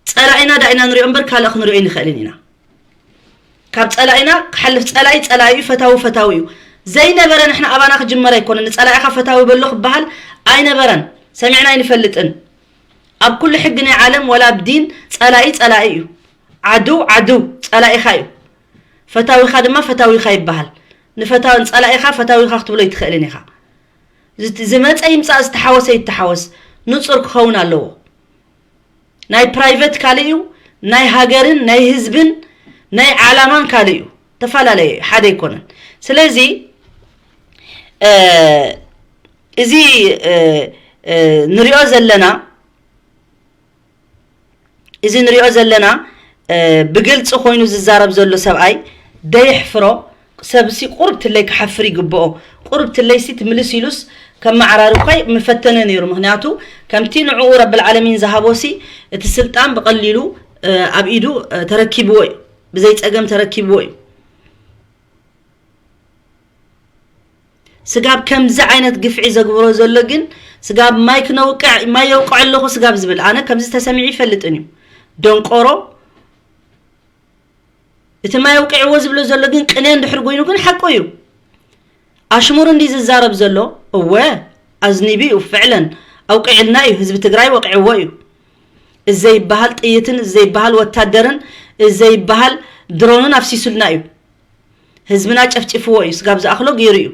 ፀላኢና ዳ ኢና ንሪኦ እምበር ካልእ ክንሪኦ ይንኽእልን ኢና። ካብ ፀላኢና ክሓልፍ፣ ፀላኢ ፀላኢ እዩ፣ ፈታዊ ፈታዊ እዩ። ዘይነበረ ንሕና ኣባና ክጅመር ኣይኮነን። ንፀላኢኻ ፈታዊ በሎ ክበሃል ኣይነበረን፣ ሰሚዕና ኣይንፈልጥን። ኣብ ኩሉ ሕጊ ናይ ዓለም ወላ ኣብ ዲን ፀላኢ ፀላኢ እዩ። ዓድው ዓድው ፀላኢኻ እዩ። ፈታዊኻ ድማ ፈታዊኻ ይበሃል። ንፈታዊ- ንፀላኢኻ ፈታዊኻ ክትብሎ ይትኽእልን ኢኻ። ዝት- ዝመፀ ይምፃእ ዝተሓወሰ ይተሓወስ ንፁር ክኸውን ኣለዎ። ናይ ፕራይቨት ካልእ እዩ፣ ናይ ሃገርን ናይ ህዝብን ናይ ዓላማን ካልእ እዩ። ተፈላለየ እዩ፣ ሓደ ኣይኮነን። ስለዚ እዚ ንሪኦ ዘለና እዚ ንሪኦ ዘለና ብግልፂ ኮይኑ ዝዛረብ ዘሎ ሰብኣይ ደየሕፍሮ። ሰብሲ ቁርብ ትለይ ክሓፍር ይግብኦ። ቁርብ ትለይሲ ትምልስ ኢሉስ ከመዓራሪ እኳ ምፈተነ ነይሩ። ምክንያቱ ከምቲ ንዕኡ ረብል ዓለሚን ዝሃቦሲ እቲ ስልጣን ብቐሊሉ ኣብ ኢዱ ተረኪብዎ እዩ፣ ብዘይ ፀገም ተረኪብዎ እዩ። ስጋብ ከምዚ ዓይነት ግፍዒ ዘግብሮ ዘሎ ግን ስጋብ ማይ ክነውቅዕ፣ ማይ የውቅዕ ኣለኹ ስጋብ ዝብል፣ ኣነ ከምዚ ተሰሚዑ ይፈልጥን እዩ። ደንቆሮ። እቲ ማይ ኣውቅዕዎ ዝብሎ ዘሎ ግን ቅኔ እንድሕር ኮይኑ ግን ሓቁ እዩ። ኣሽሙር እንዲ ዝዛረብ ዘሎ እወ ኣዝኒቢ እዩ፣ ፍዕለን ኣውቅዕልና እዩ፣ ህዝቢ ትግራይ ወቅዕዎ እዩ። እዘይበሃል ጥይትን እዘይበሃል ወታደርን እዘይበሃል ድሮንን ኣፍሲሱልና እዩ። ህዝብና ጨፍጭፍዎ እዩ፣ ስጋብ ዝኣኽሎ ገይሩ እዩ።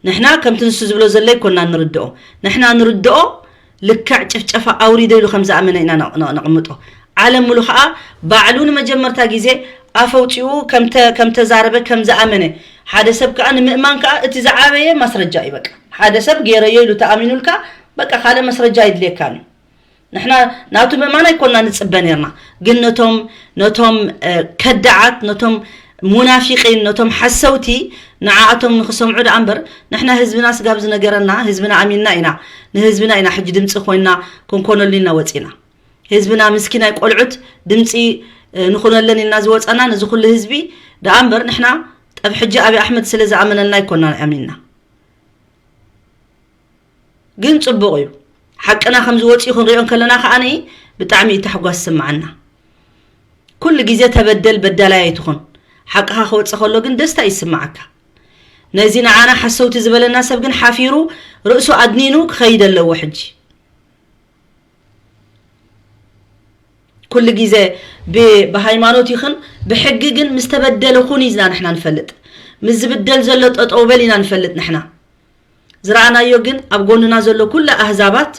ንሕና ከምቲ ንሱ ዝብሎ ዘሎ ይኮና ንርድኦ። ንሕና ንርድኦ ልክዕ ጭፍጨፋ ኣውሪዶ ኢሉ ከም ዝኣመነ ኢና ነቕ- ነቕ- ነቕምጦ። ዓለም ሙሉ ከዓ ባዕሉ ንመጀመርታ ግዜ ኣፍ ኣውፂኡ ከምተ- ከም ተዛረበ ከም ዝኣመነ፣ ሓደ ሰብ ከዓ ንምእማን ከዓ እቲ ዝዓበየ ማስረጃ እዩ። በቃ ሓደ ሰብ ገይረዮ ኢሉ ተኣሚኑልካ በቃ ካልእ መስረጃ ኣይድልየካን እዩ። ንሕና ናቱ ምእማን ኣይኮና ንፅበ ነርና፣ ግን ነቶም ነቶም ከዳዓት፣ ነቶም ሙናፊቂን፣ ነቶም ሓሰውቲ ንዓኣቶም ንክሰምዑ ደኣ እምበር፣ ንሕና ህዝብና ስጋብ ዝነገረና ህዝብና ኣሚንና ኢና። ንህዝብና ኢና ሕጂ ድምፂ ኮይና ክንኮነሉ ኢና ወፂና። ህዝብና ምስኪናይ ቆልዑት ድምፂ ንኹነለን ኢልና ዝወፀና ነዚ ኩሉ ህዝቢ ደኣ እምበር፣ ንሕና ጠብ ሕጂ ኣብይ ኣሕመድ ስለ ዝኣመነልና ኣይኮና ኣሚንና። ግን ፅቡቕ እዩ። ሓቅና ከም ዝወፅኡ ክንሪኦ እንከለና ከዓኒ ብጣዕሚ እዩ ታሕጓስ ዝስምዓና። ኩሉ ግዜ ተበደል በዳላይ ኣይትኹን። ሓቅኻ ክወፅእ ከሎ ግን ደስታ ይስምዓካ። ነዚ ንዓና ሓሰውቲ ዝበለና ሰብ ግን ሓፊሩ ርእሱ ኣድኒኑ ክኸይድ ኣለዎ ሕጂ። ኩሉ ግዜ ብ- ብሃይማኖት ይኹን ብሕጊ ግን ምስ ተበደለ ኩን ኢዝና ንሕና ንፈልጥ። ምስ ዝብደል ዘሎ ጠጠው በል ኢና ንፈልጥ ንሕና። ዝረኣናዮ ግን ኣብ ጎንና ዘሎ ኩሉ ኣህዛባት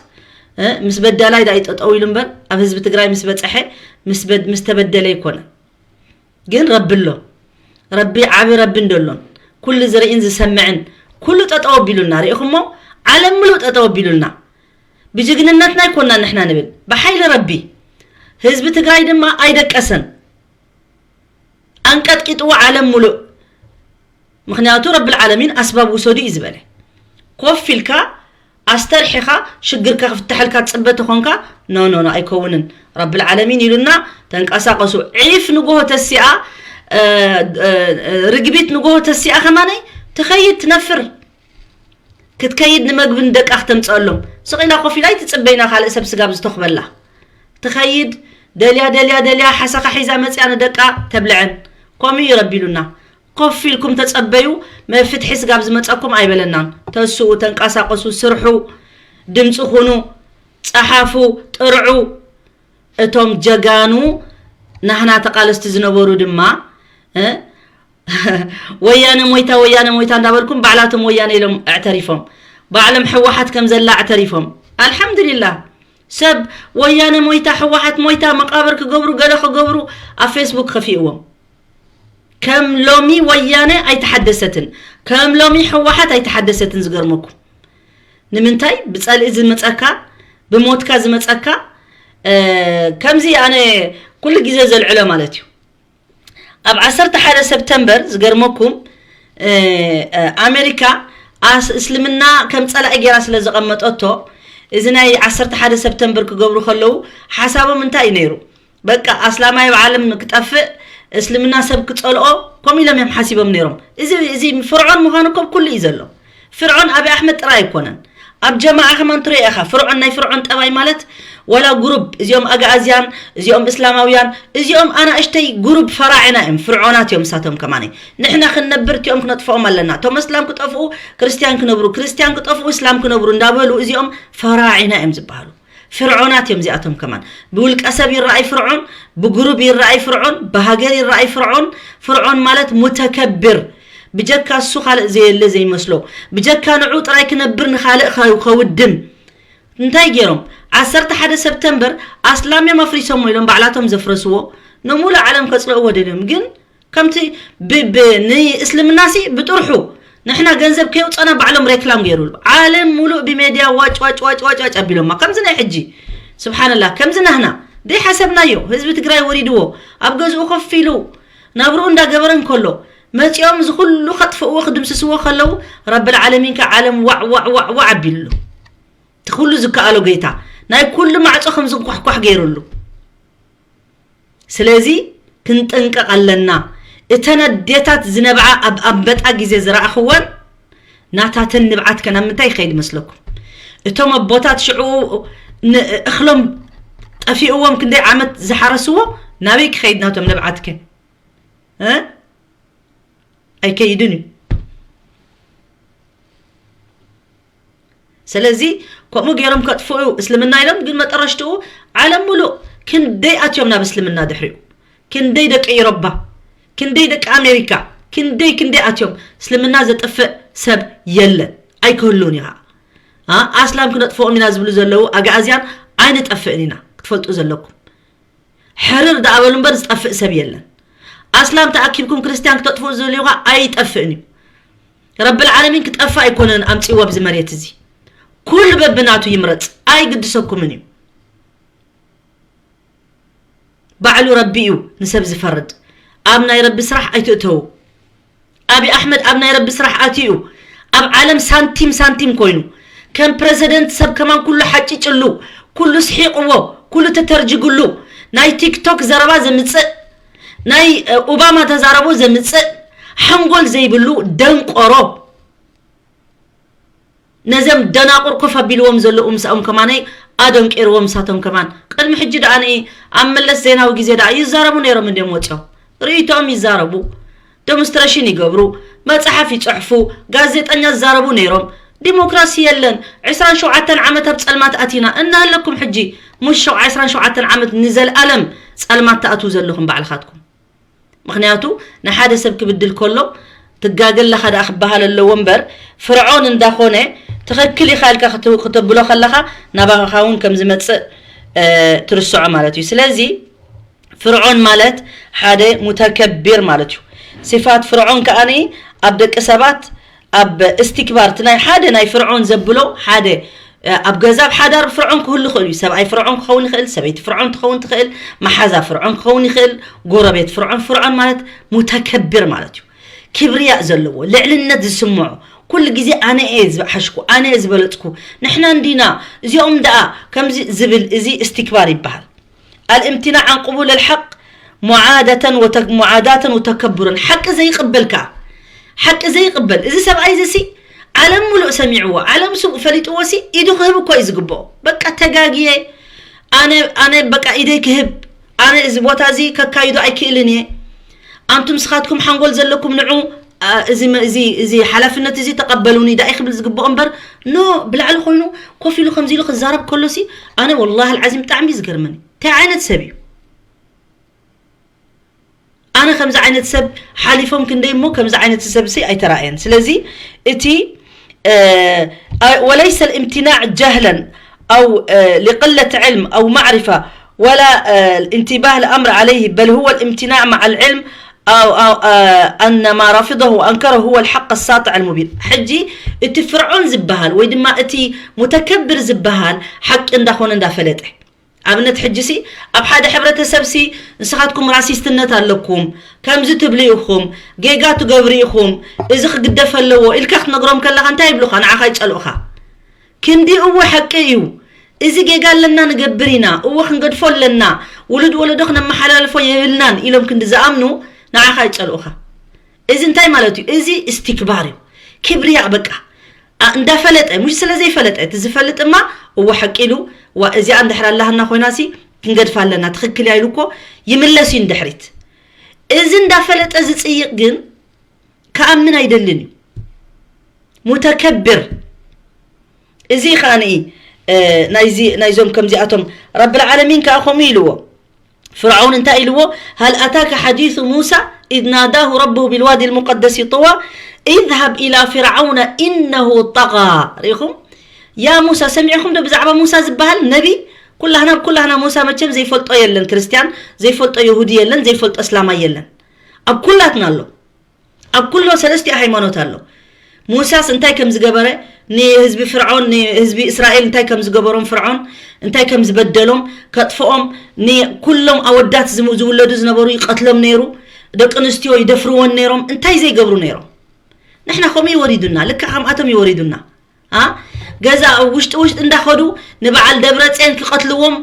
ምስ በዳላይ ዳኣ ይጠጠው ኢሉ እምበር ኣብ ህዝቢ ትግራይ ምስ በፀሐ ምስ በድ- ምስ ተበደለ ኣይኮነን። ግን ረቢ ኣሎ። ረቢ ዓቢ ረቢ እንደሎን ኩሉ ዝርእን ዝሰምዕን ኩሉ ጠጠው ኣቢሉልና ርኢኹሞ። ዓለም ምሉእ ጠጠው ኣቢሉልና። ብጅግንነትና ኣይኮና ንሕና ንብል፣ ብሓይሊ ረቢ። ህዝቢ ትግራይ ድማ ኣይደቀሰን፣ ኣንቀጥቂጥዎ ዓለም ሙሉእ። ምክንያቱ ረብል ዓለሚን ኣስባብ ውሰዱ እዩ ዝበለ። ኮፍ ኢልካ ኣስተርሒኻ ሽግርካ ክፍተሐልካ ትፅበ ተኾንካ፣ ኖ ኖ ኖ ኣይከውንን። ረብል ዓለሚን ኢሉና፣ ተንቀሳቀሱ። ዒፍ ንጎሆ ተሲኣ፣ እ፣ እ፣ እ፣ ርግቢት ንጎሆ ተሲኣ ከማነይ ትኸይድ ትነፍር። ክትከይድ ንመግቢ ንደቃ ክተምፀሎም ስቕ ኢላ ኮፍ ኢላ ኣይትፅበይና ካልእ ሰብ ስጋብ ዝተኽበላ። ትኸይድ ደልያ ደልያ ደልያ ሓሰኻ ሒዛ መፅያ ንደቃ ተብልዐን። ከምኡ እዩ ረቢሉና። ኮፍ ኢልኩም ተፀበዩ፣ መፍትሒ ስጋብ ዝመፀኩም ኣይበለናን። ተስኡ፣ ተንቀሳቀሱ፣ ስርሑ፣ ድምፂ ኩኑ፣ ፀሓፉ፣ ጥርዑ። እቶም ጀጋኑ ናህና ተቃለስቲ ዝነበሩ ድማ፣ እ፣ ወያነ ሞይታ፣ ወያነ ሞይታ እንዳበልኩም ባዕላቶም ወያነ ኢሎም ኣዕተሪፎም። ባዕሎም ሕወሓት ከም ዘላ ኣዕተሪፎም። ኣልሓምዱሊላህ። ሰብ ወያነ ሞይታ፣ ሕወሓት ሞይታ፣ መቃብር ክገብሩ፣ ገለ ክገብሩ ኣብ ፌስቡክ ከፊእዎም። ከም ሎሚ ወያነ ኣይተሓደሰትን፣ ከም ሎሚ ሕወሓት ኣይተሓደሰትን። ዝገርመኩም ንምንታይ? ብጸልኢ ዝመጸካ፣ ብሞትካ ዝመጸካ፣ እ፣ ከምዚ ኣነ ኩሉ ግዜ ዘልዕሎ ማለት እዩ። ኣብ ዓሰርተ ሓደ ሰፕተምበር ዝገርመኩም፣ እ፣ እ፣ ኣሜሪካ ኣስ-፣ እስልምና ከም ጸላኢ ገይራ ስለ ዘቐመጠቶ፣ እዚ ናይ ዓሰርተ ሓደ ሰፕተምበር ክገብሩ ከለዉ ሓሳቦም እንታይ እዩ ነይሩ? በቃ ኣስላማይ ኣብ ዓለም ክጠፍእ፣ እስልምና ሰብ ክጸልኦ፣ ከምኡ ኢሎም እዮም ሓሲቦም ነይሮም። እዚ፣ እዚ ፍርዖን ምዃኑ እኮ ኩሉ እዩ ዘሎ። ፍርዖን ኣብይ ኣሕመድ ጥራይ ኣይኮነን። ኣብ ጀማዓ ከማን ትሪኦ ኢኻ። ፍርዖን፣ ናይ ፍርዖን ጠባይ ማለት ዋላ ጉሩብ፣ እዚኦም ኣግኣዝያን፣ እዚኦም እስላማውያን፣ እዚኦም ኣናእሽተይ ጉሩብ ፈራዕና እዮም። ፍርዖናት እዮም እሳቶም ከማን። ንሕና ክንነብር እቲኦም ክነጥፍኦም ኣለና። እቶም እስላም ክጠፍኡ ክርስቲያን ክነብሩ፣ ክርስቲያን ክጠፍኡ እስላም ክነብሩ እንዳበሉ እዚኦም ፈራዕና እዮም ዝበሃሉ። ፍርዖናት እዮም እዚኣቶም ከማን። ብውልቀ ሰብ ይረኣይ ፍርዖን፣ ብጉሩብ ይረኣይ ፍርዖን፣ ብሃገር ይረኣይ ፍርዖን። ፍርዖን ማለት ሙተከብር፣ ብጀካ እሱ ካልእ ዘየለ ዘይመስሎ፣ ብጀካ ንዑ ጥራይ ክነብር ንኻልእ ከ-፣ ከውድም። እንታይ ገይሮም? ዓሰርተ ሓደ ሰፕተምበር ኣስላም እዮም ኣፍሪሶሞ ኢሎም ባዕላቶም ዘፍረስዎ፣ ንሙሉእ ዓለም ከጽልእዎ ደልዮም። ግን ከምቲ ብ-፣ ብ-፣ ንእስልምናሲ ብጥርሑ ንሕና ገንዘብ ከየውፀና ባዕሎም ሬክላም ገይሩሉ። ዓለም ሙሉእ ብሜድያ ዋጭ፣ ዋጭ፣ ዋጭ፣ ዋጭ፣ ዋጭ ኣቢሎማ። ከምዚ ናይ ሕጂ፣ ስብሓንላህ፣ ከምዚ ናህና ደይሓሰብናዮ፣ ህዝቢ ትግራይ ወሪድዎ፣ ኣብ ገዝኡ ኮፍ ኢሉ ናብርኡ እንዳገበረ እንከሎ፣ መፂኦም እዚ ኩሉ ከጥፍእዎ ክድምስስዎ ከለዉ፣ ረብል ዓለሚን ከ ዓለም ዋዕ፣ ዋዕ፣ ዋዕ፣ ዋዕ ኣቢሉሉ። እቲ ኩሉ ዝከኣሎ ጌታ፣ ናይ ኩሉ ማዕፆ ከም ዝንኳሕኳሕ ገይሩሉ። ስለዚ ክንጥንቀቕ ኣለና። እተን ኣዴታት ዝነብዓ ኣብ ኣንበጣ ግዜ ዝረኣኽወን ናታተን ንብዓትከን ኣብ ምንታይ ይኸይድ መስለኩም? እቶም ኣቦታት ሽዑ ን-፣ እኽሎም ጠፊእዎም ክንደይ ዓመት ዝሓረስዎ ናበይ ክኸይድ ናቶም ንብዓትከን? እ? ኣይከይድን እዩ። ስለዚ ከምኡ ገይሮም ከጥፍኡ እስልምና ኢሎም፣ ግን መጠረሽትኡ ዓለም ሙሉእ ክንደይ ኣትዮም ናብ እስልምና ድሕሪኡ? ክንደይ ደቂ ኤሮባ፣ ክንደይ ደቂ ኣሜሪካ፣ ክንደይ ክንደይ ኣትዮም። እስልምና ዘጥፍእ ሰብ የለን፣ ኣይክህሉን እዩ ኸዓ። ኣ-፣ ኣስላም ክነጥፍኦም ኢና ዝብሉ ዘለዉ ኣግኣዝያን ኣይንጠፍእን ኢና፣ ክትፈልጡ ዘለኩም። ሕርር ደኣ በሉ እምበር ዝጠፍእ ሰብ የለን። ኣስላም ተኣኪብኩም ክርስትያን ክተጥፍኡ ዝደልዩ ኸዓ ኣይጠፍእን እዩ። ረብል ዓለሚን ክጠፍእ ኣይኮነን ኣምጺእዎ ኣብዚ መሬት እዚ። ኩሉ በብናቱ ይምረጽ፣ ኣይግድሰኩምን እዩ። ባዕሉ ረቢ እዩ ንሰብ ዝፈርድ። ኣብ ናይ ረቢ ስራሕ ኣይትእተዉ። ኣብይ ኣሕመድ ኣብ ናይ ረቢ ስራሕ ኣትዩ ኣብ ዓለም ሳንቲም ሳንቲም ኮይኑ ከም ፕረዚደንት ሰብ ከማን ኩሉ ሓጭጭሉ፣ ኩሉ ስሒቕዎ፣ ኩሉ ተተርጅግሉ፣ ናይ ቲክቶክ ዘረባ ዘምጽእ፣ ናይ፣ እ፣ ኦባማ ተዛረቦ ዘምጽእ፣ ሓንጎል ዘይብሉ ደንቆሮ። ነዘም ደናቁር ኮፍ ኣቢልዎም ዘለዉ ምስኦም ከማነይ ኣደንቂርዎም። ንሳቶም ከማን ቅድሚ ሕጂ ደኣ ንኢ ኣብ መለስ ዜናዊ ግዜ ደኣ ይዛረቡ ነይሮም እንድዮም ወፂኦም ርእይቶኦም ይዛረቡ። ደሞንስትሬሽን ይገብሩ፣ መፅሓፍ ይፅሕፉ፣ ጋዜጠኛ ዝዛረቡ ነይሮም። ዲሞክራሲ የለን። ዕስራን ሸውዓተን ዓመት ኣብ ፀልማት ኣቲና እናሃለኩም ሕጂ ሙሽ ሸው-፣ ዕስራን ሸውዓተን ዓመት ንዘለኣለም ፀልማት ትኣትዉ ዘለኹም ባዕልኻትኩም። ምኽንያቱ ንሓደ ሰብ ክብድል ከሎ ትጋገ ኣለኻ ደኣ ክበሃል ኣለዎ እምበር፣ ፍርዖን እንዳኾነ ትኽክል ኢኻ ኢልካ ክት-፣ ክተብሎ ከለኻ ናባኻ እውን ከም ዝመጽእ፣ እ፣ ትርስዖ ማለት እዩ። ስለዚ ፍርዖን ማለት ሓደ ሙተከቢር ማለት እዩ። ሲፋት ፍርዖን ከኣኒ ኣብ ደቂ ሰባት ኣብ እስትክባር፣ እቲ ናይ ሓደ ናይ ፍርዖን ዘብሎ ሓደ፣ ኣብ ገዛ ኣብ ሓዳር ፍርዖን ክህሉ ይኽእል እዩ። ሰብኣይ ፍርዖን ክኸውን ይኽእል፣ ሰበይቲ ፍርዖን ትኸውን ትኽእል፣ መሓዛ ፍርዖን ክኸውን ይኽእል፣ ጎረቤት ፍርዖን። ፍርዖን ማለት ሙተከብር ማለት እዩ። ክብርያ ዘለዎ፣ ልዕልነት ዝስምዖ፣ ኩሉ ግዜ ኣነ እየ ዝሓሽኩ፣ ኣነ እየ ዝበለጽኩ፣ ንሕና እንዲና፣ እዚኦም ደኣ ከምዚ ዝብል፣ እዚ እስትክባር ይበሃል። الامتناع عن قبول الحق معادة وتك- معاداة وتكبرا. ሓቂ ዘይቅበል ከኣ ሓቂ ዘይቅበል፣ እዚ ሰብኣይ እዚ ሲ ዓለም ሙሉእ ሰሚዕዎ፣ ዓለም ሱ ፈሊጥዎ ሲ ኢዱ ክህብ እኮ እዩ ዝግብኦ። በቃ ተጋግየ፣ ኣነ ኣነ በቃ ኢደይ ክህብ፣ ኣነ እዚ ቦታ እዚ ከካይዶ ኣይክእልን እየ። ኣንቱም ስኻትኩም ሓንጎል ዘለኩም ንዑ፣ ኣ፣ እዚ መ- እዚ እዚ ሓላፍነት እዚ ተቐበሉኒ ዳኢ ክብል ዝግብኦ እምበር፣ ኖ፣ ብላዕሊ ኮይኑ ኮፍ ኢሉ ከምዚ ኢሉ ክዛረብ ከሎ ሲ ኣነ ወላሂ ኣልዓዚም ብጣዕሚ እዩ ዝገርመኒ። እንታይ ዓይነት ሰብ እዩ? ኣነ ከምዚ ዓይነት ሰብ ሓሊፎም ክንደይ እሞ ከምዚ ዓይነት ሰብ ሲ ኣይተራእየን። ስለዚ እቲ وليس الامتناع جهلا أو لقلة علم أو معرفة ولا الانتباه الأمر عليه، بل هو الامتناع مع العلم أو, أو أن ما رفضه وأنكره هو الحق الساطع المبين. ሕጂ እቲ ፍርዖን ዝበሃል ወይ ድማ እቲ ሙተከብር ዝበሃል ሓቂ እንዳኾነ እንዳፈለጠ ኣብነት ሕጂ ሲ ኣብ ሓደ ሕብረተሰብ ሲ ንስኻትኩም ራሲስትነት ኣለኩም፣ ከምዚ ትብሉ ኢኹም፣ ጌጋ ትገብሩ ኢኹም፣ እዚ ክግደፍ ኣለዎ ኢልካ ክትነግሮም ከለኻ እንታይ ይብሉኻ? ንዓኻ ይጸልኡኻ። ክንዲ እወ ሓቂ እዩ፣ እዚ ጌጋ ኣለና ንገብር ኢና፣ እወ ክንገድፎ ኣለና፣ ውሉድ ወለዶ ክነመሓላልፎ የብልናን ኢሎም ክንዲ ዝኣምኑ ንዓኻ ይጸልኡኻ። እዚ እንታይ ማለት እዩ? እዚ እስትክባር እዩ። ክብርያ በቃ እንዳፈለጠ፣ ሙሽ ስለ ዘይፈለጠ፣ እቲ ዝፈልጥ እማ እወ ሓቂ ኢሉ፣ ዋ እዚኣ እንድሕር ኣላህና ኮይና ሲ ክንገድፋ ኣለና፣ ትኽክል እያ ኢሉ እኮ ይምለስ እዩ ንድሕሪት። እዚ እንዳፈለጠ ዝጽይቕ ግን ክኣምን ኣይደልን እዩ። ሙተከብር። እዚ ከኣ ንኢ ናይዚ ናይዞም ከምዚኣቶም ረብል ዓለሚን ከኣ ከምኡ ኢልዎ። ፍርዓውን እንታይ ኢልዎ? هل أتاك حديث موسى إذ ناداه ربه بالوادي المقدس طوى اذهب إلى فرعون إنه طغى። ርኢኹም? ያ ሙሳ፣ ሰሚዕኹም ዶ ብዛዕባ ሙሳ ዝበሃል ነቢ? ኩላህና፣ ኣብ ኩላህና ሙሳ መቸም ዘይፈልጦ የለን ክርስትያን፣ ዘይፈልጦ የሁዲ የለን፣ ዘይፈልጦ እስላማይ የለን። ኣብ ኩላትና ኣሎ። ኣብ ኩሎ ሰለስቲኡ ሃይማኖት ኣሎ። ሙሳስ እንታይ ከም ዝገበረ፣ ንህዝቢ ፍርዖን፣ ንህዝቢ እስራኤል እንታይ ከም ዝገበሮም፣ ፍርዖን እንታይ ከም ዝበደሎም፣ ከጥፍኦም፣ ንኩሎም ኣወዳት ዝም- ዝውለዱ ዝነበሩ ይቐትሎም ነይሩ፣ ደቂ ኣንስትዮ ይደፍርወን ነይሮም፣ እንታይ ዘይገብሩ ነይሮም። ንሕና ከምኡ ይወሪዱና፣ ልክዕ ከምኣቶም ይወሪዱና። ኣ ገዛ ውሽጢ ውሽጢ እንዳኸዱ ንበዓል ደብረፅዮን ክቐትልዎም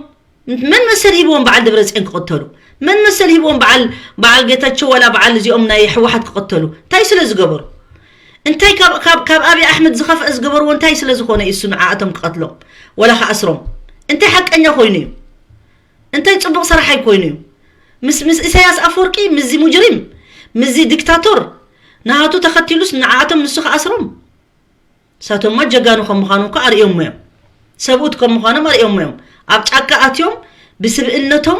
መን መሰል ሂብዎም በዓል ደብረፅዮን ክቐተሉ? መን መሰል ሂብዎም በዓል በዓል ጌታቸው ወላ በዓል እዚኦም ናይ ህወሓት ክቐተሉ? እንታይ ስለ ዝገበሩ? እንታይ ካብ ካብ ካብ ኣብይ ኣሕመድ ዝኸፍአ ዝገበርዎ እንታይ ስለ ዝኾነ እዩ እሱ ንዓኣቶም ክቐትሎም ወላ ክኣስሮም? እንታይ ሓቀኛ ኮይኑ እዩ? እንታይ ፅቡቕ ሰራሓይ ኮይኑ እዩ? ምስ ምስ ኢሳያስ ኣፈወርቂ ምስዚ ሙጅሪም ምስዚ ዲክታቶር ናሃቱ ተኸቲሉስ ንዓኣቶም ንሱ ክኣስሮም? ንሳቶምማ ጀጋኑ ከም ምዃኑ እኮ ኣርእዮሞ እዮም። ሰብኡት ከም ምዃኖም ኣርእዮሞ እዮም። ኣብ ጫካ ኣትዮም ብስብእነቶም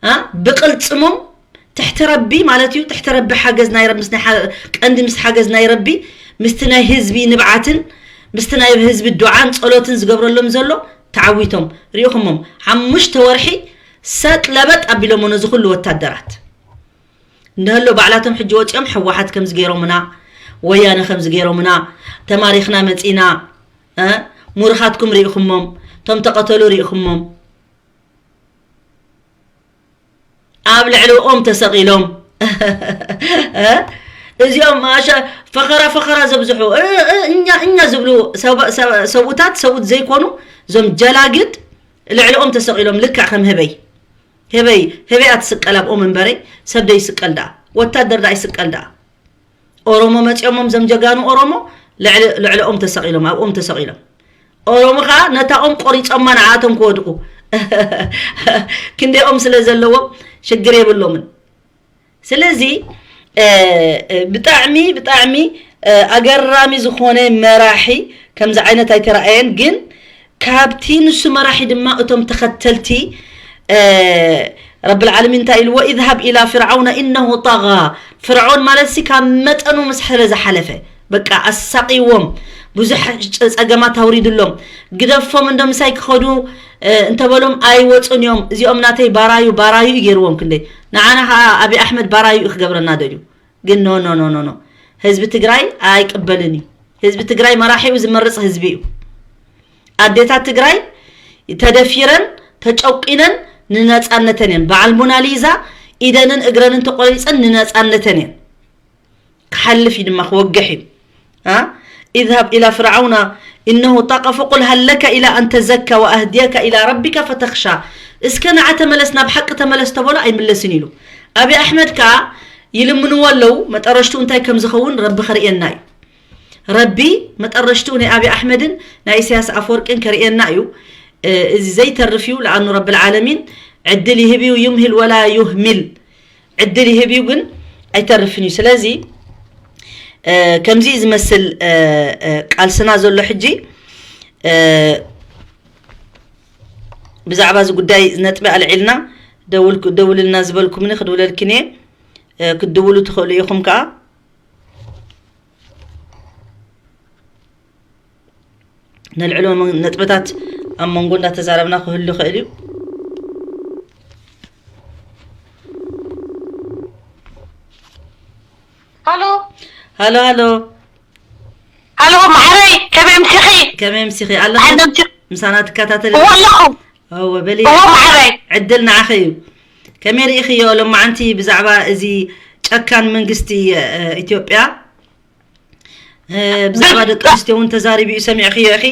ኣ ብቕልጽሞም ትሕቲ ረቢ ማለት እዩ፣ ትሕቲ ረቢ ሓገዝ ናይ ረቢ ምስ ናይ ሓ- ቀንዲ ምስ ሓገዝ ናይ ረቢ ምስቲ ናይ ህዝቢ ንብዓትን ምስቲ ናይ ህዝቢ ዱዓን ጸሎትን ዝገብረሎም ዘሎ ተዓዊቶም ሪኢኹሞም ሓሙሽተ ወርሒ ሰጥ ለበጥ ኣቢሎሞ ነዚ ኩሉ ወታደራት። እንድህሎ ባዕላቶም ሕጂ ወፂኦም ህወሓት ከምዚ ገይሮምና፣ ወያነ ከምዚ ገይሮምና፣ ተማሪኽና መፂና፣ እ? ሙሩኻትኩም ርኢኹሞም፣ እቶም ተቐተሉ ርኢኹሞም፣ ኣብ ልዕሊ ኦም ተሰቒሎም፣ እ? እዚኦም ኣሸ- ፈኸራ ፈኸራ ዘብዝሑ፣ እ፣ እ፣ እኛ እኛ ዝብሉ ሰብ- ሰብ- ሰብኡታት ሰብኡት ዘይኮኑ፣ እዞም ጀላግድ ልዕሊ ኦም ተሰቒሎም ልክዕ ከም ህበይ። ህበይ ህበይ ኣትስቀል ኣብኦም እምበረይ ሰብ ዶ ይስቀል ደኣ ወታደር ደኣ ይስቀል ደኣ ኦሮሞ መፂኦሞም ዘም ጀጋኑ ኦሮሞ ልዕሊ ልዕሊ ኦም ተሰቒሎም ኣብ ኦም ተሰቒሎም ኦሮሞ ከዓ ነታ ኦም ቆሪፆማ ንዓኣቶም ክወድቁ ክንደኦም ስለ ዘለዎም ሽግር የብሎምን ስለዚ ብጣዕሚ ብጣዕሚ ኣገራሚ ዝኾነ መራሒ ከምዚ ዓይነት ኣይተረኣየን ግን ካብቲ ንሱ መራሒ ድማ እቶም ተኸተልቲ ረብል ዓለሚን እንታይ ኢልዎ اذهب إلى فرعون إنه طغى ፍርዖን ማለት ሲ ካብ መጠኑ ምስ ሕለ ዝሓለፈ በቃ ኣሳቂዎም ብዙሕ ጸገማት ኣውሪድሎም ግደፎም እንዶ ምሳይ ክኸዱ እንተበሎም ኣይወፁን እዮም እዚኦም ናተይ ባራዩ ባራዩ እዩ ገይርዎም ክንደይ ንዓና ከዓ ኣብይ ኣሕመድ ባራዩ እዩ ክገብረና ደልዩ ግን ኖ ኖ ኖ ኖ ኖ ህዝቢ ትግራይ ኣይቅበልን እዩ። ህዝቢ ትግራይ መራሒኡ ዝመርፅ ህዝቢ እዩ። ኣዴታት ትግራይ ተደፊረን ተጨቂነን ንነፃነተን እየን። በዓል ሞናሊዛ ኢደንን እግረንን ተቆሪፀን ንነፃነተን እየን። ክሓልፍ እዩ ድማ ክወግሕ እዩ። ها؟ اذهب إلى فرعون إنه طغى فقل هل لك إلى أن تزكى وأهديك إلى ربك فتخشى. እስከ ንዓ ተመለስ፣ ናብ ሓቂ ተመለስ ተበሎ ኣይምለስን ኢሉ። ኣብይ ኣሕመድ ከዓ ይልምንዎ ኣለዉ። መጠረሽትኡ እንታይ ከም ዝኸውን ረቢ ከርእየና እዩ። ረቢ መጠረሽትኡ ናይ ኣብይ ኣሕመድን ናይ ኢሳያስ ኣፈወርቅን ከርእየና እዩ። እ፣ እዚ ዘይተርፍ እዩ። ለኣኑ ረብል ዓለሚን ዕድል ይህብ እዩ። ዩምሂል ወላ ዩህሚል። ዕድል ይህብ እዩ ግን ኣይተርፍን እዩ። ስለዚ እ፣ ከምዚ እዩ ዝመስል እ፣ እ፣ ቃልስና ዘሎ ሕጂ። እ፣ ብዛዕባ እዚ ጉዳይ ነጥቢ ኣልዒልና ደውል-፣ ደውልልና ዝበልኩምኒ ክድውለልክን እየ። እ፣ ክትድውሉ ትኽእሉ ኢኹም ከዓ። ነልዕሎ መ-፣ ነጥብታት ኣብ መንጎ እንዳተዛረብና ክህሉ ይኽእል እዩ። ሃሎ። ሃሎ፣ ሃሎ። ሃሎ፣ ማዕረይ፣ ከመይ ምሲኺ? ከመይ ምሲኺ? ኣለኹ። ሓንዶም ሲ-፣ ምሳና ትከታተሊ? እወ ኣለኹ። እወ፣ በሊ። እወ፣ ማዕረይ። ዕድል ንዓኺ እዩ። ከመይ ርኢኽዮ ሎማዓንቲ ብዛዕባ እዚ ጨካን መንግስቲ፣ እ፣ ኢትዮጵያ? እ፣ ብዛዕባ ደቂ ኣንስትዮ እውን ተዛሪቡ እዩ፣ ሰሚዕኽዮ ኢኺ።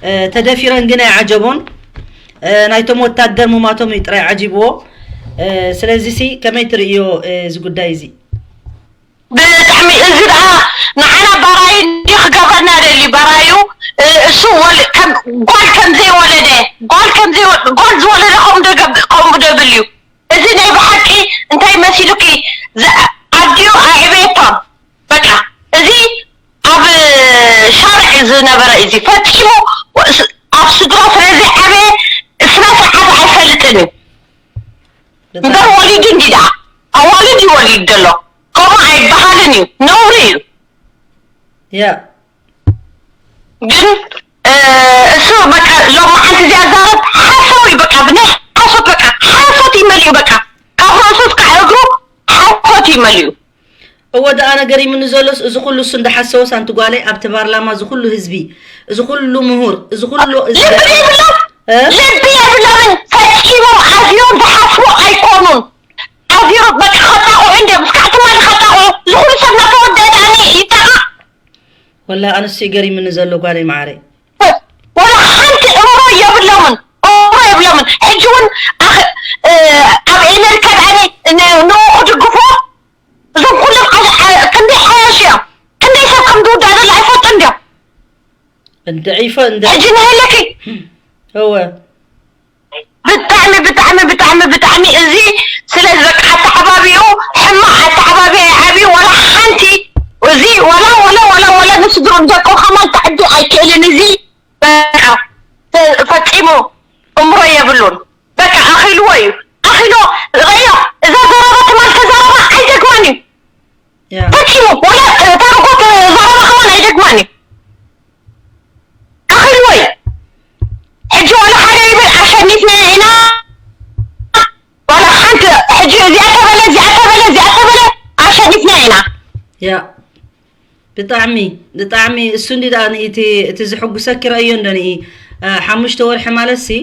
እ፣ ተደፊረን ግን ኣይዓጀቦን። እ፣ ናይቶም ወታደር ሙማቶም እዩ ጥራይ ዓጂብዎ። እ፣ ስለዚ ሲ ከመይ ትርእዮ፣ እ፣ እዚ ጉዳይ እዚ? ብጣዕሚ እዚ ደኣ ንዓና ባራዩ እንዲ ክገብረና ደሊ ባራዩ፣ እ፣ እሱ ወል-፣ ከም ጓል ከም ዘይወለደ፣ ጓል ከም ዘይወ-፣ ጓል ዝወለደ ከምኡ ደገብ-፣ ከምኡ ደብል እዩ። እዚ ናይ ብሓቂ እንታይ መሲሉኪ? ዝ-፣ ኣዲኡ ኣዕበየቶም። በቃ እዚ ኣብ ሻርዕ ዝነበረ እዚ ፈጺሙ ስ-፣ ኣብ ስድራ ስለ ዘይዓበየ ስነ ስርዓት ኣይፈልጥን እዩ። እምበር ወሊዱ እንዲ ደኣ ኣዋልድ እዩ ወሊዱ ዘሎ። ከምኡ ኣይበሃልን እዩ፣ ነውሪ እዩ። ያ። ግን፣ እ፣ እሱ በቃ ሎማዓንቲ እዚኣ ዛረብ ሓሳዊ በቃ ብናይ ሓሶት በቃ ሓሶት ይመልኡ በቃ ካብ ርእሱ እስካዕ እግሩ ሓሶት ይመልኡ። እወ ደኣ ነገር ይምኒ ዘሎስ እዚ ኩሉ እሱ እንዳሓሰወስ ኣንቲ ጓለይ ኣብቲ ፓርላማ እዚ ኩሉ ህዝቢ፣ እዚ ኩሉ ምሁር፣ እዚ ኩሉ እዚ ልቢ የብሎም፣ እ? ልቢ የብሎምን። ፈጺሞም ኣዝዮም ዝሓስቡ ኣይኮኑን። ኣዝዮም በቃ ከጣቕዑ እንድዮም። እስካዕ ትማሊ ከጣቕዑ። እዚ ኩሉ ሰብ እናተወደአ ደኣ ይጣቓዕ። ወላሂ ኣነስ እዩ ገሪምኒ ዘሎ ጓለይ መዓረይ። ወላ ሓንቲ እምሮ የብሎምን፣ እምሮ የብሎምን። ሕጂ እውን ኣኸ-፣ እ፣ ኣብ ኤመሪካ ደኣ ን-፣ ን-፣ ንኡ ክድግፎ እዞም ኩሎም ዓለ-፣ ዓለ-፣ ክንደይ ሓያሽ እዮም? ክንደይ ሰብ ከም ዝውዳእ ዘሎ ኣይፈልጡን ድዮም? እንድዒ ፈ-፣ እንድዒ ሕጂ ንህለኪ። እወ። ብጣዕሚ፣ ብጣዕሚ፣ ብጣዕሚ፣ ብጣዕሚ እዚ ስለ በቃ ኣተዓባቢኡ ሕማቕ ኣተዓባቢያ ይዓብዩ። ወላ ሓንቲ እዚ ወላ፣ ወላ፣ ወላ፣ ወላ ንስድሮም ደቆም ከማን ክዕቢ ኣይክእልን። እዚ በቃ ፈ-፣ ፈጺሙ እምሮ የብሉን። በቃ ኣኺልዎ እዩ። ኣኺልዎ። ርእዮ፣ እዛ ዘረባ ትማል ተዛረባ ኣይደግማን እዩ። ያ። ፈጺሙ። ወላ፣ እ፣ ታርጎ ተዛረባ ከማን ኣይደግማን እዩ። ኣኺልዎ እዩ። ሕጂ ወላ ሓደ ይብል ኣሸኒፍና ኢና። ወላ ሓንቲ ሕጂ እዚኣ ተበለ፣ እዚኣ ተበለ፣ እዚኣ ተበለ ኣሸኒፍና ኢና። ያ። ብጣዕሚ፣ ብጣዕሚ እሱ እንዲ ደኣ እቲ፣ እቲ ዝሕጉሰኪ ረእዮ እንዶ ንኢ፣ እ፣ ሓሙሽተ ወርሒ ማለት ሲ፣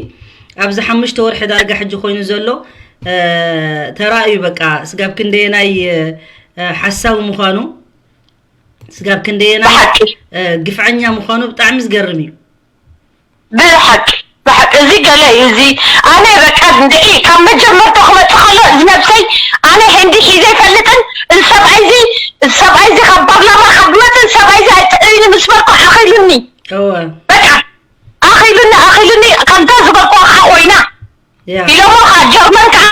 ኣብዚ ሓሙሽተ ወርሒ ዳርጋ ሕጂ ኮይኑ ዘሎ፣ እ፣ ተራእዩ በቃ ስጋብ ክንደየናይ፣ እ፣ ሓሳዊ ምዃኑ፣ ስጋብ ክንደየናይ፣ ብሓቂ። እ፣ ግፍዐኛ ምዃኑ ብጣዕሚ ዝገርም እዩ። ብሓቂ፣ ብሓቂ፣ እዚ ገለ እዩ፣ እዚ ኣነ በቃ እንድዒ ካብ መጀመርታ ክመጽእ ከሎ፣ እዚ ነብሰይ ኣነ ህንዲ ሒዘ ኣይፈልጥን፣ እዚ ሰብኣይ እዚ፣ እዚ ሰብኣይ እዚ ካብ ፓርላማ ካብ ዝመጽእ፣ እዚ ሰብኣይ እዚ ኣይጥዕይኒ ምስ በልኩ ኣኺሉኒ። እወ። በቃ፣ ኣኺሉኒ፣ ኣኺሉኒ፣ ከምታ ዝበልኩዋ ከዓ ኮይና። ያ። ኢሎሞ ከዓ ጀርመን ከዓ፣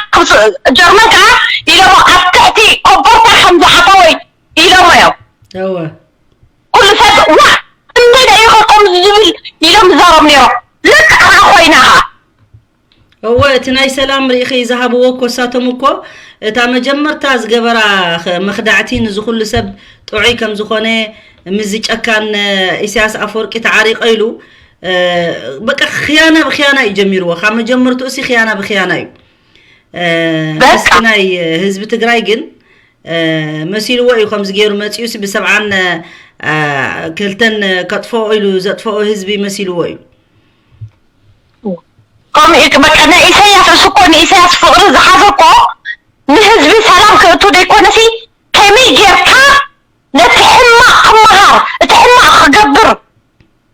ጀርመን ከዓ ኢሎሞ ኣብ ትሕቲ ኮቦርታ ከም ዝሓተወ ኢሎሞ እዮም። እወ። ኩሉ ሰብ፣ "ዋ፣ እንዴት እዩ ከምዚ ዝብል?" ኢሎም ይዛረቡ ነይሮም። ልክዕ ከዓ ኮይና ኸዓ። እወ፣ እቲ ናይ ሰላም ርኢኺ ዝሃብዎ እኮ፣ እሳቶም እኮ እታ መጀመርታ ዝገበራ ኸ-፣ መኽዳዕቲ ንዚ ኩሉ ሰብ ጥዑይ ከም ዝኾነ፣ ምስዚ ጨካን ኢሳያስ ኣፈወርቂ ተዓሪቐ ኢሉ፣ እ፣ በቃ፣ ኽያና ብኽያና እዩ ጀሚርዎ። ካብ መጀመርትኡ ሲ ኽያና ብኽያና እዩ። እ፣ በቃ። ምስቲ ናይ ህዝቢ ትግራይ ግን መሲልዎ እዩ። ከምዚ ገይሩ መፂኡ ሲ ብሰብዓን ክልተን ከጥፈኦ ኢሉ ዘጥፈኦ ህዝቢ መሲልዎ እዩ። ከምኡ እዩ። በቃ ናይ ኢሳያስ እሱ እኮ ንኢሳያስ ፍቕሪ ዝሓዘ እኮ ንህዝቢ ሰላም ክእቱ ደይኮነሲ ከመይ ጌርካ ነቲ ሕማቕ ክመሃር እቲ ሕማቕ ክገብር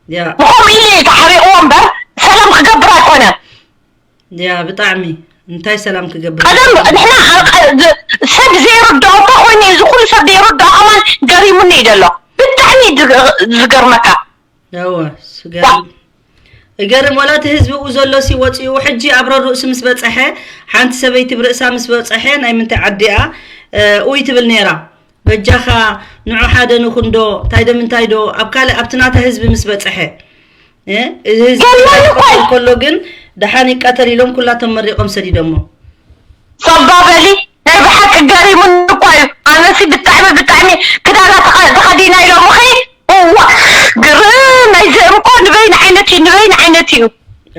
ያ ብኸምኡ ኢሉ እዩ ተሓሪቕዎ እምበር ሰላም ክገብር ኣይኮነን። ያ ብጣዕሚ እንታይ ሰላም ክገብር ቀደም ንሕና ኣብ ቀ- ዝ- ሰብ ዘይርድኦ እኮ ኮይኑ እዩ፣ እዚ ኩሉ ሰብ ዘይርድኦ ከማን ገሪሙኒ እዩ ዘሎ። ብጣዕሚ እዩ ዝገ- ዝገርመካ። እወ ስገርም እገርም ወላ እቲ ህዝቢ ኡ ዘሎ ሲ ወፂኡ ሕጂ ኣብ ረርእሱ ምስ በፀሐ ሓንቲ ሰበይቲ ብርእሳ ምስ በፀሐ ናይ ምንታይ ዓዲኣ ኡይ ትብል ነይራ በጃኻ ንዑ ሓደ ንኹን ዶ እንታይ ዶ ምንታይ ዶ ኣብ ካልእ ኣብቲ ናታ ህዝቢ ምስ በፀሐ እ፣ እዚ ህዝቢ ገርም ትግራይ እኮ እዩ። ክቐተል ከሎ ግን ደሓን ይቀተል ኢሎም ኩላቶም መሪቖም ሰዲዶሞ ጸባ በሊ ናይ ብሓቂ ገሪሙኒ እኳ እዩ። ኣነሲ ብጣዕሚ ብጣዕሚ ክዳና ተኸ- ተኸዲና ኢሎምኺ እዋ ግርም ናይዚኦም እኮ ንበይን ዓይነት እዩ ንበይን ዓይነት እዩ።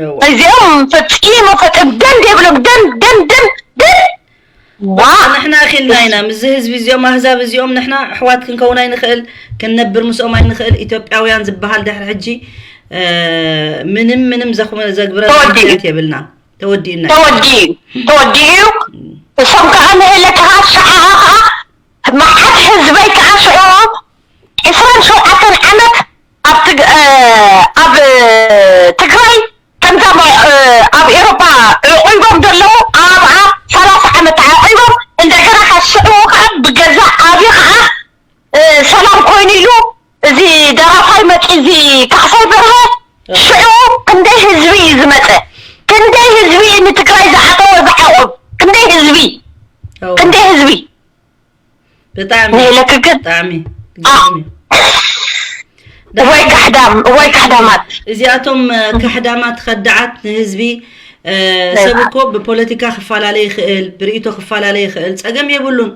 እወ። ናይዚኦም ፈጺሞ ፈጺም ደን የብሎም ደን ደን ደን ደን ዋ ንሕና ኣኺልና ኢና ምስዚ ህዝቢ እዚኦም ኣህዛብ እዚኦም ንሕና ኣሕዋት ክንከውን ኣይንኽእል ክንነብር ምስኦም ኣይንኽእል ኢትዮጵያውያን ዝበሃል ድሕሪ ሕጂ እ፣ ምንም ምንም ዘኽመ- ዘግብረ ተወዲኡ። ምክንያት የብልና ተወዲኡና እዩ። ተወዲኡ ተወዲኡ እዩ። እሶም ከዓ ንህለትኻ ሰዓኻ ከዓ መዓት ህዝበይ ከዓ ሽዑ ዕስራን ሸውዓተን ዓመት ኣብ ትግ- እ፣ ኣብ ትግራይ ከምዛ ሞ- እ፣ ኣብ ኤሮፓ ዕቑቦም ዘለዉ ኣብኣ ሰላሳ ዓመት ዓቑቦም እንደገና ከዓ ሽዑ ከዓ ብገዛ ኣብዩ ከዓ እ፣ ሰላም ኮይኑ ኢሉ እዚ ደራፋይ መፂ እዚ ካሕሳይ በርሀ ሽዑ ክንደይ ህዝቢ እዩ ዝመፀ ክንደይ ህዝቢ እዩ ንትግራይ ዝዓጠወ ዝዓቑብ ክንደይ ህዝቢ እወ። ክንደይ ህዝቢ ብጣዕሚ ንኢለክ ግን ብጣዕሚ አ- ግርም እዩ። ወይ ካሕዳም ወይ ካሕዳማት እዚኣቶም እ፣ ካሕዳማት ከዳዓት ንህዝቢ እ፣ ሰብ እኮ ብፖለቲካ ክፈላለ ይኽእል ብርእይቶ ክፈላለ ይኽእል ፀገም የብሉን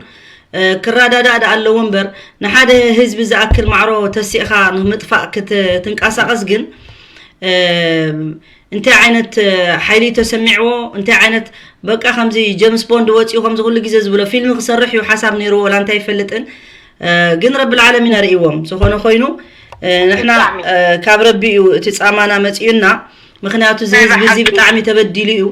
እ፣ ክረዳዳእ ዳ ኣለዎ እምበር ንሓደ ህዝቢ ዝኣክል ማዕሮ ተሲእኻ ንምጥፋእ ክትንቀሳቐስ ግን እ፣ እንታይ ዓይነት እ፣ ሓይሊ ተሰሚዕዎ እንታይ ዓይነት በቃ ከምዚ ጀምስ ቦንድ ወፂኡ ከምዚ ኩሉ ግዜ ዝብሎ ፊልም ክሰርሕ እዩ ሓሳብ ነይርዎ ወላ እንታይ ይፈልጥን እ፣ ግን ረቢ ልዓለሚን ኣርእይዎም ዝኾነ ኮይኑ እ፣ ንሕና እ፣ ካብ ረቢ እዩ እቲ ፃማና መፂኡና ምክንያቱ እዚ ህዝቢ እዚ ብጣዕሚ ተበዲሉ እዩ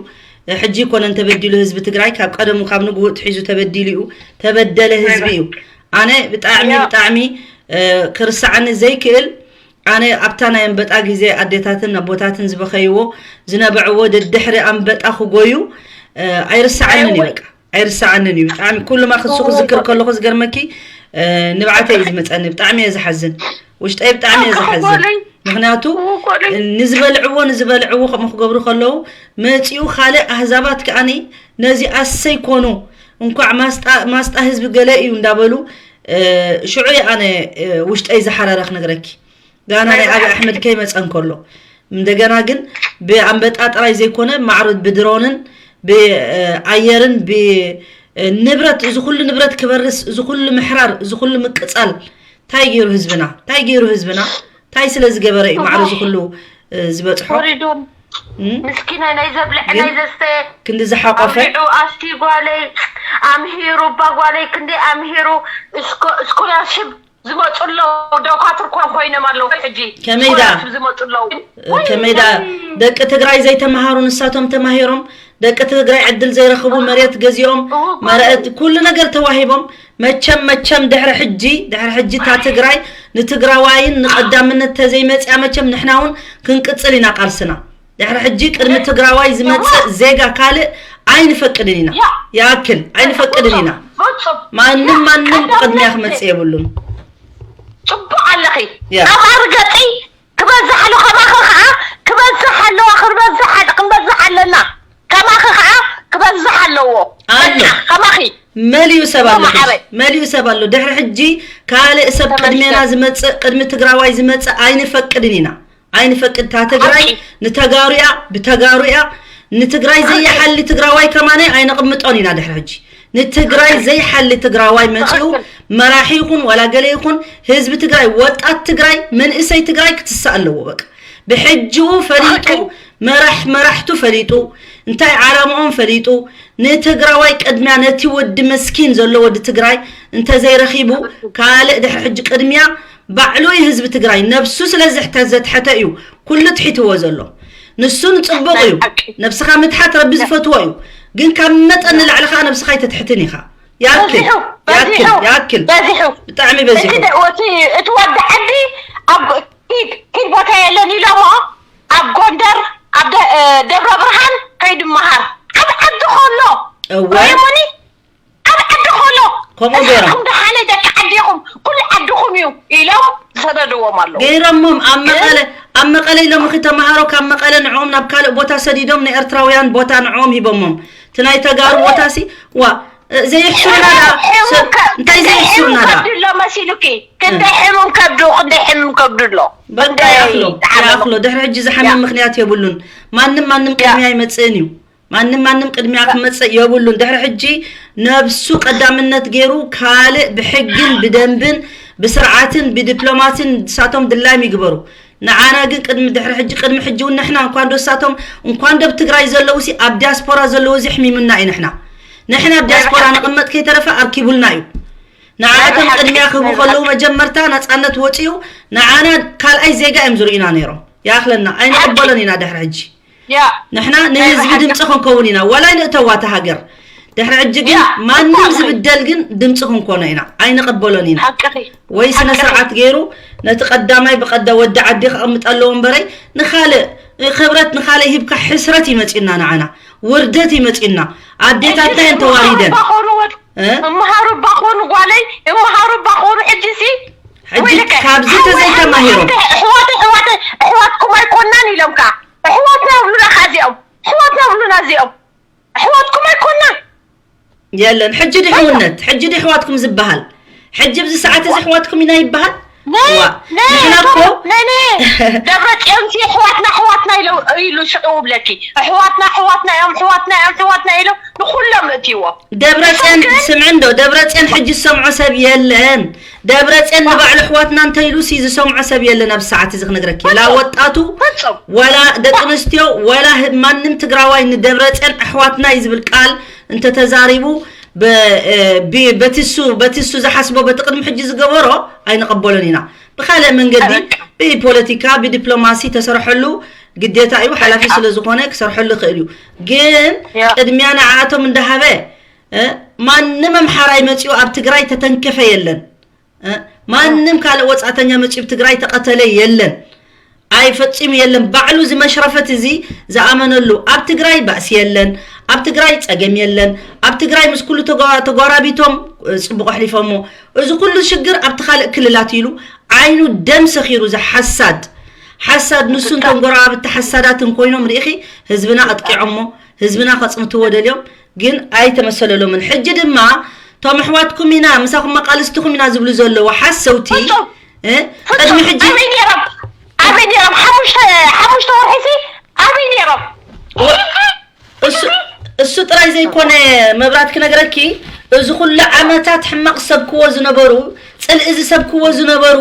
እ፣ ሕጂ ይኮነን ተበዲሉ ህዝቢ ትግራይ ካብ ቀደሙ ካብ ንግሁ ትሒዙ ተበዲሉ እዩ ተበደለ ህዝቢ እዩ ኣነ ብጣዕሚ ብጣዕሚ እ፣ ክርስዓኒ ዘይክእል ኣነ ኣብታ ናይ ኣንበጣ ግዜ ኣዴታትን ኣቦታትን ዝበኸይዎ ዝነበዕዎ ደድሕሪ ኣንበጣ ክጎዩ እ፣ ኣይርስዓንን እዩ በቃ ኣይርስዓንን እዩ ብጣዕሚ ኩሉ ማ ክሱ ክዝክር ከለኹ ዝገርመኪ እ፣ ንብዓተይ እዩ ዝመፀኒ ብጣዕሚ እየ ዝሓዝን ውሽጠይ ብጣዕሚ እየ ዝሓዝን ምክንያቱ ንዝበልዕዎ ንዝበልዕዎ ከምኡ ክገብሩ ከለዉ መፂኡ ካልእ ኣህዛባት ከዓኒ ነዚ ኣሰይ ኮኑ እንኳዕ ማስጣ ማስጣ ህዝቢ ገለ እዩ እንዳበሉ እ፣ ሽዑ እየ ኣነ እ፣ ውሽጠይ ዝሓረረ ክነግረኪ ጋና ናይ ኣብይ ኣሕመድ ከይመፀ እንከሎ እንደገና ግን ብኣንበጣ ጥራይ ዘይኮነ ማዕሩት ብድሮንን ብኣየርን ብንብረት እዚ ኩሉ ንብረት ክበርስ እዚ ኩሉ ምሕራር እዚ ኩሉ ምቅፃል እንታይ ገይሩ ህዝብና እንታይ ገይሩ ህዝብና እንታይ ስለ ዝገበረ እዩ ማዕሩ እዚ ኩሉ እ፣ ዝበፅሖ ወሪዶም እም? ምስኪናይ ናይ ዘብልዕ ግን ናይ ዘስተየ ክንዲ ዝሓቆፈ ኣውሊዑ ኣስቲ ጓለይ ኣምሂሩ እባ ጓለይ ክንደይ ኣምሂሩ ስኮ- ስኮላርሽፕ ዝመፁ ኣለዉ ደኳትር ኮን ኮይኖም ኣለዉ ሕጂ ከመይ ደኣ? ስኮላርሽፕ ዝመፁ ኣለዉ ከመይ ደኣ ደቂ ትግራይ ዘይተምሃሩ ንሳቶም ተማሂሮም ደቂ ትግራይ ዕድል ዘይረኽቡ መሬት ገዚኦም መሬት ኩሉ ነገር ተዋሂቦም መቸም መቸም ድሕሪ ሕጂ ድሕሪ ሕጂ እታ ትግራይ ንትግራዋይን ንቐዳምነት ተዘይመፅያ መቸም ንሕና እውን ክንቅፅል ኢና ቃልስና ድሕሪ ሕጂ ቅድሚ ትግራዋይ ዝመፅእ ዜጋ ካልእ ኣይንፈቅድን ኢና ይኣክል ኣይንፈቅድን ኢና ማንም ማንም ቅድሚያ ክመፅእ የብሉን ፅቡቅ ኣለኺ ኣማሪ ገፂ ክበዝሕ ኣሎ ከማኺ ከዓ ክበዝሕ ኣለዋ ክንበዝሕ ኣለ- ክንበዝሕ ኣለና ከማኺ ከዓ ክበዝሕ ኣለዎ ኣሎ። ከማኺ መሊኡ ሰብ ኣሎ ማዕበይ መሊኡ ሰብ ኣሎ ድሕሪ ሕጂ ካልእ ሰብ ቅድሜና ዝመፅእ ቅድሚ ትግራዋይ ዝመፅእ ኣይንፈቅድን ኢና ኣይንፈቅድ እታ ትግራይ ንተጋሩ እያ ብተጋሩ እያ ንትግራይ ዘይሓሊ ትግራዋይ ከማነ ኣይነቕምጦን ኢና ድሕሪ ሕጂ ንትግራይ ዘይሓሊ ትግራዋይ መፂኡ መራሒ ይኹን ዋላ ገለ ይኹን ህዝቢ ትግራይ ወጣት ትግራይ መንእሰይ ትግራይ ክትሳእ ኣለዎ በቃ ብሕጅኡ ፈሊጡ መራሕ መራሕቱ ፈሊጡ እንታይ ዓላምኦም ፈሊጡ ንትግራዋይ ቅድሚያ ነቲ ወዲ መስኪን ዘሎ ወዲ ትግራይ እንተዘይረኺቡ ካልእ ድሕሪ ሕጂ ቅድሚያ ባዕሉ እዩ ህዝቢ ትግራይ ነብሱ ስለ ዘትሐተ እዩ ኩሉ ትሒትዎ ዘሎ። ንሱ ንፅቡቕ እዩ። ነብስኻ ምትሓት ረቢ ዝፈትዎ እዩ። ግን ካብ መጠን ንላዕሊ ከዓ ነብስኻ ኣይተትሕትን ኢኻ። ያክል ያክል ያክል ብጣዕሚ በዚሑ። እቲ ወዲ ዓዲ ኣብ ኪድ ኪድ ቦታ የለን ኢሎሞ ኣብ ጎንደር ኣብ ደብረ ብርሃን ከይዱ መሃር ኣብ ዓዲ ከሎ ሪሞኒ ኣብ ዓዲ ከሎ ከምኡ ገይሮም ደሓነ ደቂ ዓዲ ኢኹም ኩሉ ዓድኹም እዩ ኢሎም ዝሰደድዎም ኣለዉ። ገይሮሞም ኣብ መቐለ ኣብ መቐለ ኢሎም እኺ ተምሃሮ ካብ መቐለ ንዕኦም ናብ ካልእ ቦታ ሰዲዶም ንኤርትራውያን ቦታ ንዕኦም ሂቦሞም እቲ ናይ ተጋሩ ቦታ ሲ ዋ ዘየሕስሩና ደኣ እንታይ ዘየሕስሩና ደኣ ከብድሎ መሲሉኪ ክንደይ ሕሙም ከብዱ ክንደይ ሕሙም ከብዱ ኣሎ በቃ ይኣኽሎ ይኣኽሎ ድሕሪ ሕጂ ዝሓምም ምክንያት የብሉን ማንም ማንም ቅድሚያ ይመፅእን እዩ ማንም ማንም ቅድሚያ ክመፅእ የብሉን ድሕሪ ሕጂ ነብሱ ቀዳምነት ገይሩ ካልእ ብሕግን ብደንብን ብስርዓትን ብዲፕሎማሲን ንሳቶም ድላይም ይግበሩ ንዓና ግን ቅድሚ ድሕሪ ሕጂ ቅድሚ ሕጂ እውን ንሕና እንኳን ዶ ንሳቶም እንኳን ዶ ኣብ ትግራይ ዘለዉ ሲ ኣብ ዲያስፖራ ዘለዉ እዚ ኣሕሚሙና እዩ ንሕና ንሕና ኣብ ዲያስፖራ ንቕመጥ ከይተረፈ ኣርኪቡልና እዩ ንዓቶም ቅድሚያ ክህቡ ከለዉ መጀመርታ ናፃነት ወፂኡ ንዓና ካልኣይ ዜጋ እዮም ዝርእዩና ነይሮም ይኣኽለና ኣይንቕበሎን ኢና ድሕሪ ሕጂ ንሕና ንህዝቢ ድምፂ ክንከውን ኢና ዋላ ኣይንእተዋ እታ ሃገር ድሕሪ ሕጂ ግን ማንም ዝብደል ግን ድምፂ ክንኮኖ ኢና ኣይንቕበሎን ኢና ወይ ስነ ስርዓት ገይሩ ነቲ ቀዳማይ ብቀዳ ወዲ ዓዲ ከቐምጥ ኣለዎ እምበረይ ንኻልእ ክብረት ንኻልእ ሂብካ ሕስረት ይመፅና ንዓና ውርደት ይመፅና ኣዴታትና እየን ተዋሪደን እምሃሩ ባኾኑ ጓለይ እምሃሩ ባኾኑ ሕጂ ሲ ሕጂ ካብዚ ተዘይተማሂሮም ኣሕዋት ኣሕዋት ኣሕዋትኩም ኣይኮናን ኢሎም ከዓ ኣሕዋትና ይብሉና ከዓ እዚኦም ኣሕዋትና ይብሉና እዚኦም ኣሕዋትኩም ኣይኮናን የለን ሕጂ ድሕውነት ሕጂ ድሕዋትኩም ዝበሃል ሕጂ ብዚ ሰዓት እዚ ኣሕዋትኩም ኢና ይበሃል ንሕና እኮ ደብረፅዮን ሲ ኣሕዋትና ኣሕዋትና ኢሉ ሽቅው ብለኪ ኣሕዋትና ኣሕዋትና እዮም ኣሕዋትና እዮም ኣሕዋትና ኢሎም ንኩሎም እትይዎ ደብረፅዮን ስምዒ እንዶ ደብረፅዮን ሕጂ ዝሰምዖ ሰብ የለን ደብረፅዮን ንባዕሉ ኣሕዋትና እንተኢሉ ሲ ዝሰምዖ ሰብ የለን ኣብ ሰዓት እዚ ክነግረኪ ላ ወጣቱ ዋላ ደቂ ኣንስትዮ ዋላ ማንም ትግራዋይ ንደብረፅዮን ኣሕዋትና እዩ ዝብል ቃል እንተተዛሪቡ በቲሱ በቲሱ ዝሓስቦ በቲ ቅድሚ ሕጂ ዝገበሮ ኣይንቐበሎን ኢና ብካልእ መንገዲ ብፖለቲካ ብዲፕሎማሲ ተሰርሐሉ ግዴታ እዩ ሓላፊ ስለ ዝኾነ ክሰርሐሉ ይኽእል እዩ ግን ቅድሚያ ንዓኣቶም እንዳሃበ ማንም ኣምሓራይ መፂኡ ኣብ ትግራይ ተተንከፈ የለን ማንም ካልእ ወፃእተኛ መፂኡ ኣብ ትግራይ ተቐተለ የለን ኣይ ፈፂሙ የለን ባዕሉ እዚ መሽረፈት እዚ ዝኣመነሉ ኣብ ትግራይ ባእሲ የለን ኣብ ትግራይ ፀገም የለን ኣብ ትግራይ ምስ ኩሉ ተጓራቢቶም ፅቡቅ ኣሕሊፎሞ እዚ ኩሉ ሽግር ኣብቲ ካልእ ክልላት ኢሉ ዓይኑ ደም ሰኺሩ እዚ ሓሳድ ሓሳድ ንሱን ቶም ጎረባብቲ ሓሳዳትን ኮይኖም ርኢኺ ህዝብና ኣጥቂዖሞ ህዝብና ከፅንትዎ ደልዮም ግን ኣይተመሰለሎምን ሕጂ ድማ ቶም ኣሕዋትኩም ኢና ምሳኹም መቃልስትኹም ኢና ዝብሉ ዘለዉ ሓሰውቲ ቅድሚ ሕጂ ኣበይ ነይሮም ኣበይ ነይሮም ሓሙሽተ ሓሙሽተ ወርሒሲ ኣበይ ነይሮም እሱ ጥራይ ዘይኮነ መብራት ክነግረኪ እዚ ኩሉ ዓመታት ሕማቕ ዝሰብክዎ ዝነበሩ ፅልኢ ዝሰብክዎ ዝነበሩ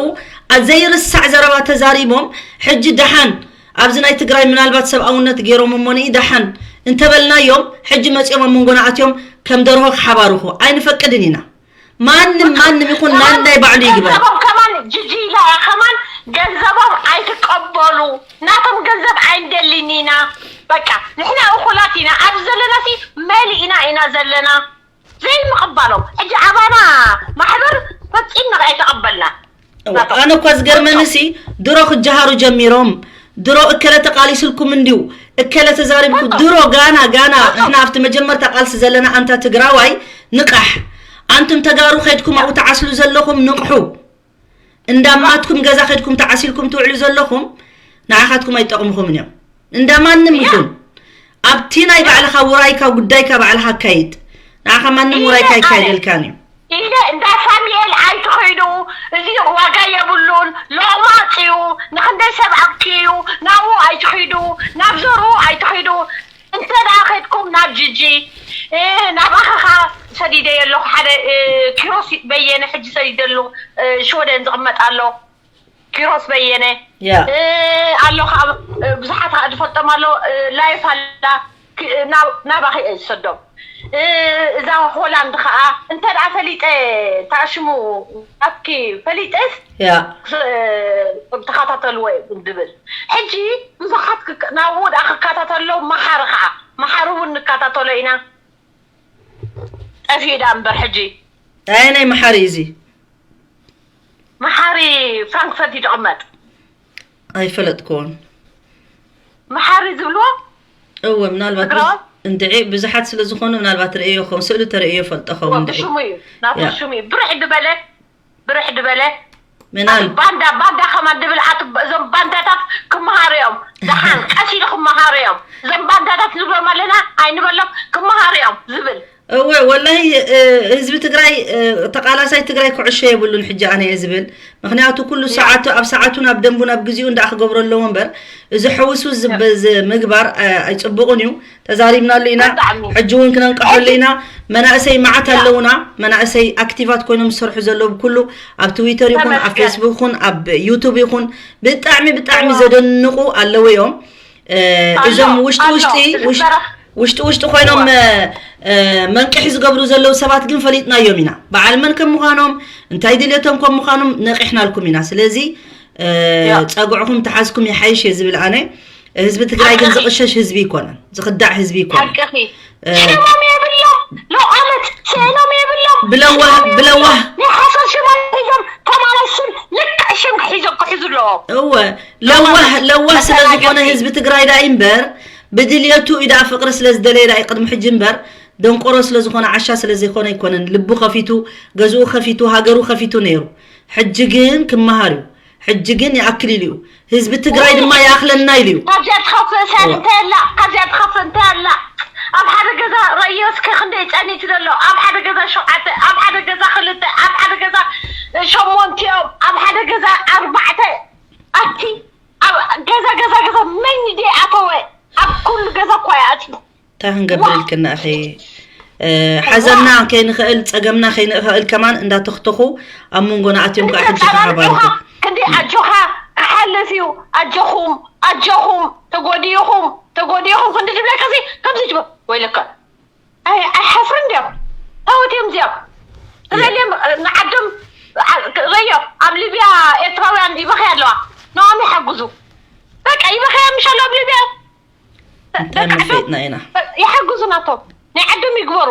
ዘይርሳዕ ዘረባ ተዛሪቦም ሕጂ ደሓን ኣብዚ ናይ ትግራይ ምናልባት ሰብኣውነት ገይሮም እሞ ንኢ ደሓን እንተበልናዮም ሕጂ መፂኦም ኣብ መንጎና ኣትዮም ከም ደርሆ ክሓባርኹ ኣይንፈቅድን ኢና ማንም ማንም ይኹን ናናይ ባዕሉ ይግበር ገንዘቦም ከማን ጅጂ ኢላ እያ ከማን ገንዘቦም ኣይትቀበሉ ናቶም ገንዘብ ኣይንደልን ኢና በቃ ንሕና እኹላት ኢና ኣብዚ ዘለና ሲ መሊእና ኢና ዘለና ዘይምቕባሎም ሕጂ ኣባና ማሕበር ፈፂምና ኣይተቐበልና ኣነ እኳ ዝገርመኒ ሲ ድሮ ክጀሃሩ ጀሚሮም ድሮ እከለ ተቃሊስልኩም እንድዩ እከለ ተዛሪብኩ ድሮ ጋና ጋና ንሕና ኣብቲ መጀመርታ ቃልሲ ዘለና ኣንታ ትግራዋይ ንቃሕ ኣንቱም ተጋሩ ከድኩም ኣብኡ ተዓስሉ ዘለኹም ንቕሑ እንዳማትኩም ገዛ ከድኩም ተዓሲልኩም ትውዕሉ ዘለኹም ንዓኻትኩም ኣይጠቕምኹምን እዮም እንዳ ማንም ይኹን ኣብቲ ናይ ባዕልኻ ውራይካ ጉዳይካ ባዕልኻ ኣካይድ ንዓኻ ማንም ውራይካ ኣይካየደልካን እዩ ኢለ እንዳ ሳሙኤል ኣይትኸይዱ እዚ ዋጋ የብሉን ሎቕማፅ እዩ ንክንደይ ሰብ ኣብኪ እዩ ናብኡ ኣይትኸይዱ ናብ ዘርኡ ኣይትኸይዱ እንተ ደኣ ከድኩም ናብ ጅጂ ናብ ኣኸኻ ሰዲደ የለኹ ሓደ ኪሮስ በየነ ሕጂ ሰዲደ ኣለኹ ሽወደን ዝቕመጥ ኣሎ ኪሮስ በየነ ኣሎ ከዓ ብዙሓት ከዓ ዝፈልጦም ኣሎ ላይፍ ኣላ ክ- ናብ- ናባኺ እየ ዝሰዶም። እ፣ እዛ ሆላንድ ከዓ እንተ ደኣ ፈሊጠ ታሽሙ ኣትኪ ፈሊጠስ ያ ተኸታተልዎ እየ ዝብል። ሕጂ ብዙሓት ክከ- ናብኡ ደኣ ክከታተሎ መሓሪ ከዓ መሓሪ እውን ንከታተሎ ኢና። ጠፊኡ ደኣ እምበር ሕጂ ኣየናይ መሓሪ እዚ መሓሪ ፍራንክፈርት ይድቕመጥ ኣይፈለጥክዎን። መሓሪ ዝብልዎ እወ ምናልባት ትግራዋይ? እንድዒ ብዙሓት ስለ ዝኾኑ ምናልባት ርእዮ ኸውን ስእሉ ተርእዮ ፈልጦ ኸውን እንድዒ ብሽሙ እዩ ናቱ ያ። ሽሙ እዩ ብርሕ ድበለ ብርሕ ድበለ ምናል ባንዳ ባንዳ ከማን ድብል ኣት- እዞም ባንዳታት ክመሃሩ እዮም። ደሓን ቀስ ኢሉ ክመሃሩ እዮም። እዞም ባንዳታት ንብሎም ኣለና ኣይንበሎም ክመሃሩ እዮም ዝብል እወ ወላሂ እ፣ ህዝቢ ትግራይ እ፣ ተቃላሳይ ትግራይ ኩዕሾ የብሉን ሕጂ ኣነ እየ ዝብል። ምክንያቱ ኩሉ ሰዓቱ ኣብ ሰዓቱ ናብ ደንቡ ናብ ግዜኡ እንዳ ክገብሮ ኣለዎ እምበር እዚ ሕውስውስ ዝብ- ዝ- ምግባር እ፣ ኣይፅቡቅን እዩ። ተዛሪብናሉ ኢና። ብጣዕሚ። ሕጂ እውን ክነንቀሐሉ ኢና። መናእሰይ መዓት ያ። ኣለውና። መናእሰይ ኣክቲቫት ኮይኖም ዝሰርሑ ዘለዉ ኩሉ ኣብ ትዊተር ይኹን ኣብ ተመስገን። ፌስቡክ ይኹን ኣብ ዩቱብ ይኹን ብጣዕሚ ብጣዕሚ እዋ። ዘደንቁ ኣለዉ እዮም። እ፣ ኣሎ፣ እዞም ውሽጢ ኣሎ። ውሽጢ ውሽ- ዝግበራ- ውሽጢ ውሽጢ ኮይኖም እዋ። እ፣ እ፣ መንቅሒ ዝገብሩ ዘለዉ ሰባት ግን ፈሊጥናዮም ኢና። በዓል መን ከም ምዃኖም እንታይ ድልየቶም ከም ምዃኖም ነቂሕናልኩም ኢና። ስለዚ እ፣ ያ። ፀጉዕኹም ተሓዝኩም ይሓይሽ እየ ዝብል ኣነ። ህዝቢ ትግርይ ግን ዝቕሸሽ ህዝቢ ይኮነን፣ ዝኽዳዕ ህዝቢ ይኮነን። ሓቅኺ እ፣ ሽሞም የብሎም ሎዓመት ስእሎም የብሎም ብለዋህ- ሽሞም የብሎም። ብለዋህ። ናይ ሓሶት ሽሞም ሒዞም ተማለሱን ልክዕ ሽም ክሒዞም ክሕዙ ኣለዎም እወ ለዋህ ለዋህ ስለ ዝኾነ መተናገርቲ። ህዝቢ ትግራይ ዳኣ እምበር ብድልየቱ እዩ ዳኣ ፍቅሪ ስለ ዝደለየ ዳኣ እዩ ቅድሚ ሕጂ እምበር ደንቆሮ ስለ ዝኾነ ዓሻ ስለ ዘይኮነ ኣይኮነን። ልቡ ከፊቱ ገዝኡ ከፊቱ ሃገሩ ከፊቱ ነይሩ። ሕጂ ግን ክመሃር እዩ። ሕጂ ግን ይኣክል ኢሉ እዩ። ህዝቢ ትግራይ ድማ ይኣኽለና ኢሉ እዩ። ካብዚኣ ትኸፍእ ሰብ እዋ። እንታይ ኣላ ካብዚኣ ትኸፍእ እንታይ ኣላ ኣብ ሓደ ገዛ ረእዮ እስከ ክንደይ ጸኒት ዘሎ ኣብ ሓደ ገዛ ሸውዓተ ኣብ ሓደ ገዛ ክልተ ኣብ ሓደ ገዛ ሸሞንቲኦም ኣብ ሓደ ገዛ ኣርባዕተ ኣቲ ኣብ ገዛ ገዛ ገዛ መን ድየ ኣተወ ኣብ ኩሉ ገዛ እኳ ይኣትዩ እንታይ ክንገብር ኢልክና ኣኺ ሓዘንና ከይንኽእል ጸገምና ከይንኽእል ከማን እንዳተኽተኹ ኣብ መንጎና ኣትዮም ከዓ ሕጂ ተሓባርኹ ክንዲ ኣጆኻ ክሓልፍ እዩ ኣጆኹም ኣጆኹም ተጎዲኹም ተጎዲኹም ክንዲ ዝብለካ ሲ ከምዚ ትብል ወይለካ ኣይሓፍርን ድዮም ታወት እዮም እዚኦም ትበልዮም ንዓዶም ረዮ ኣብ ሊብያ ኤርትራውያን ይበኸያ ኣለዋ ንኦም ይሓግዙ በቃ ይበኸያ ምሽ ኣሎ ኣብ ሊብያ እንታይ መፍለጥና ኢና ይሓግዙ ናቶም ናይ ዓዶም ይግበሩ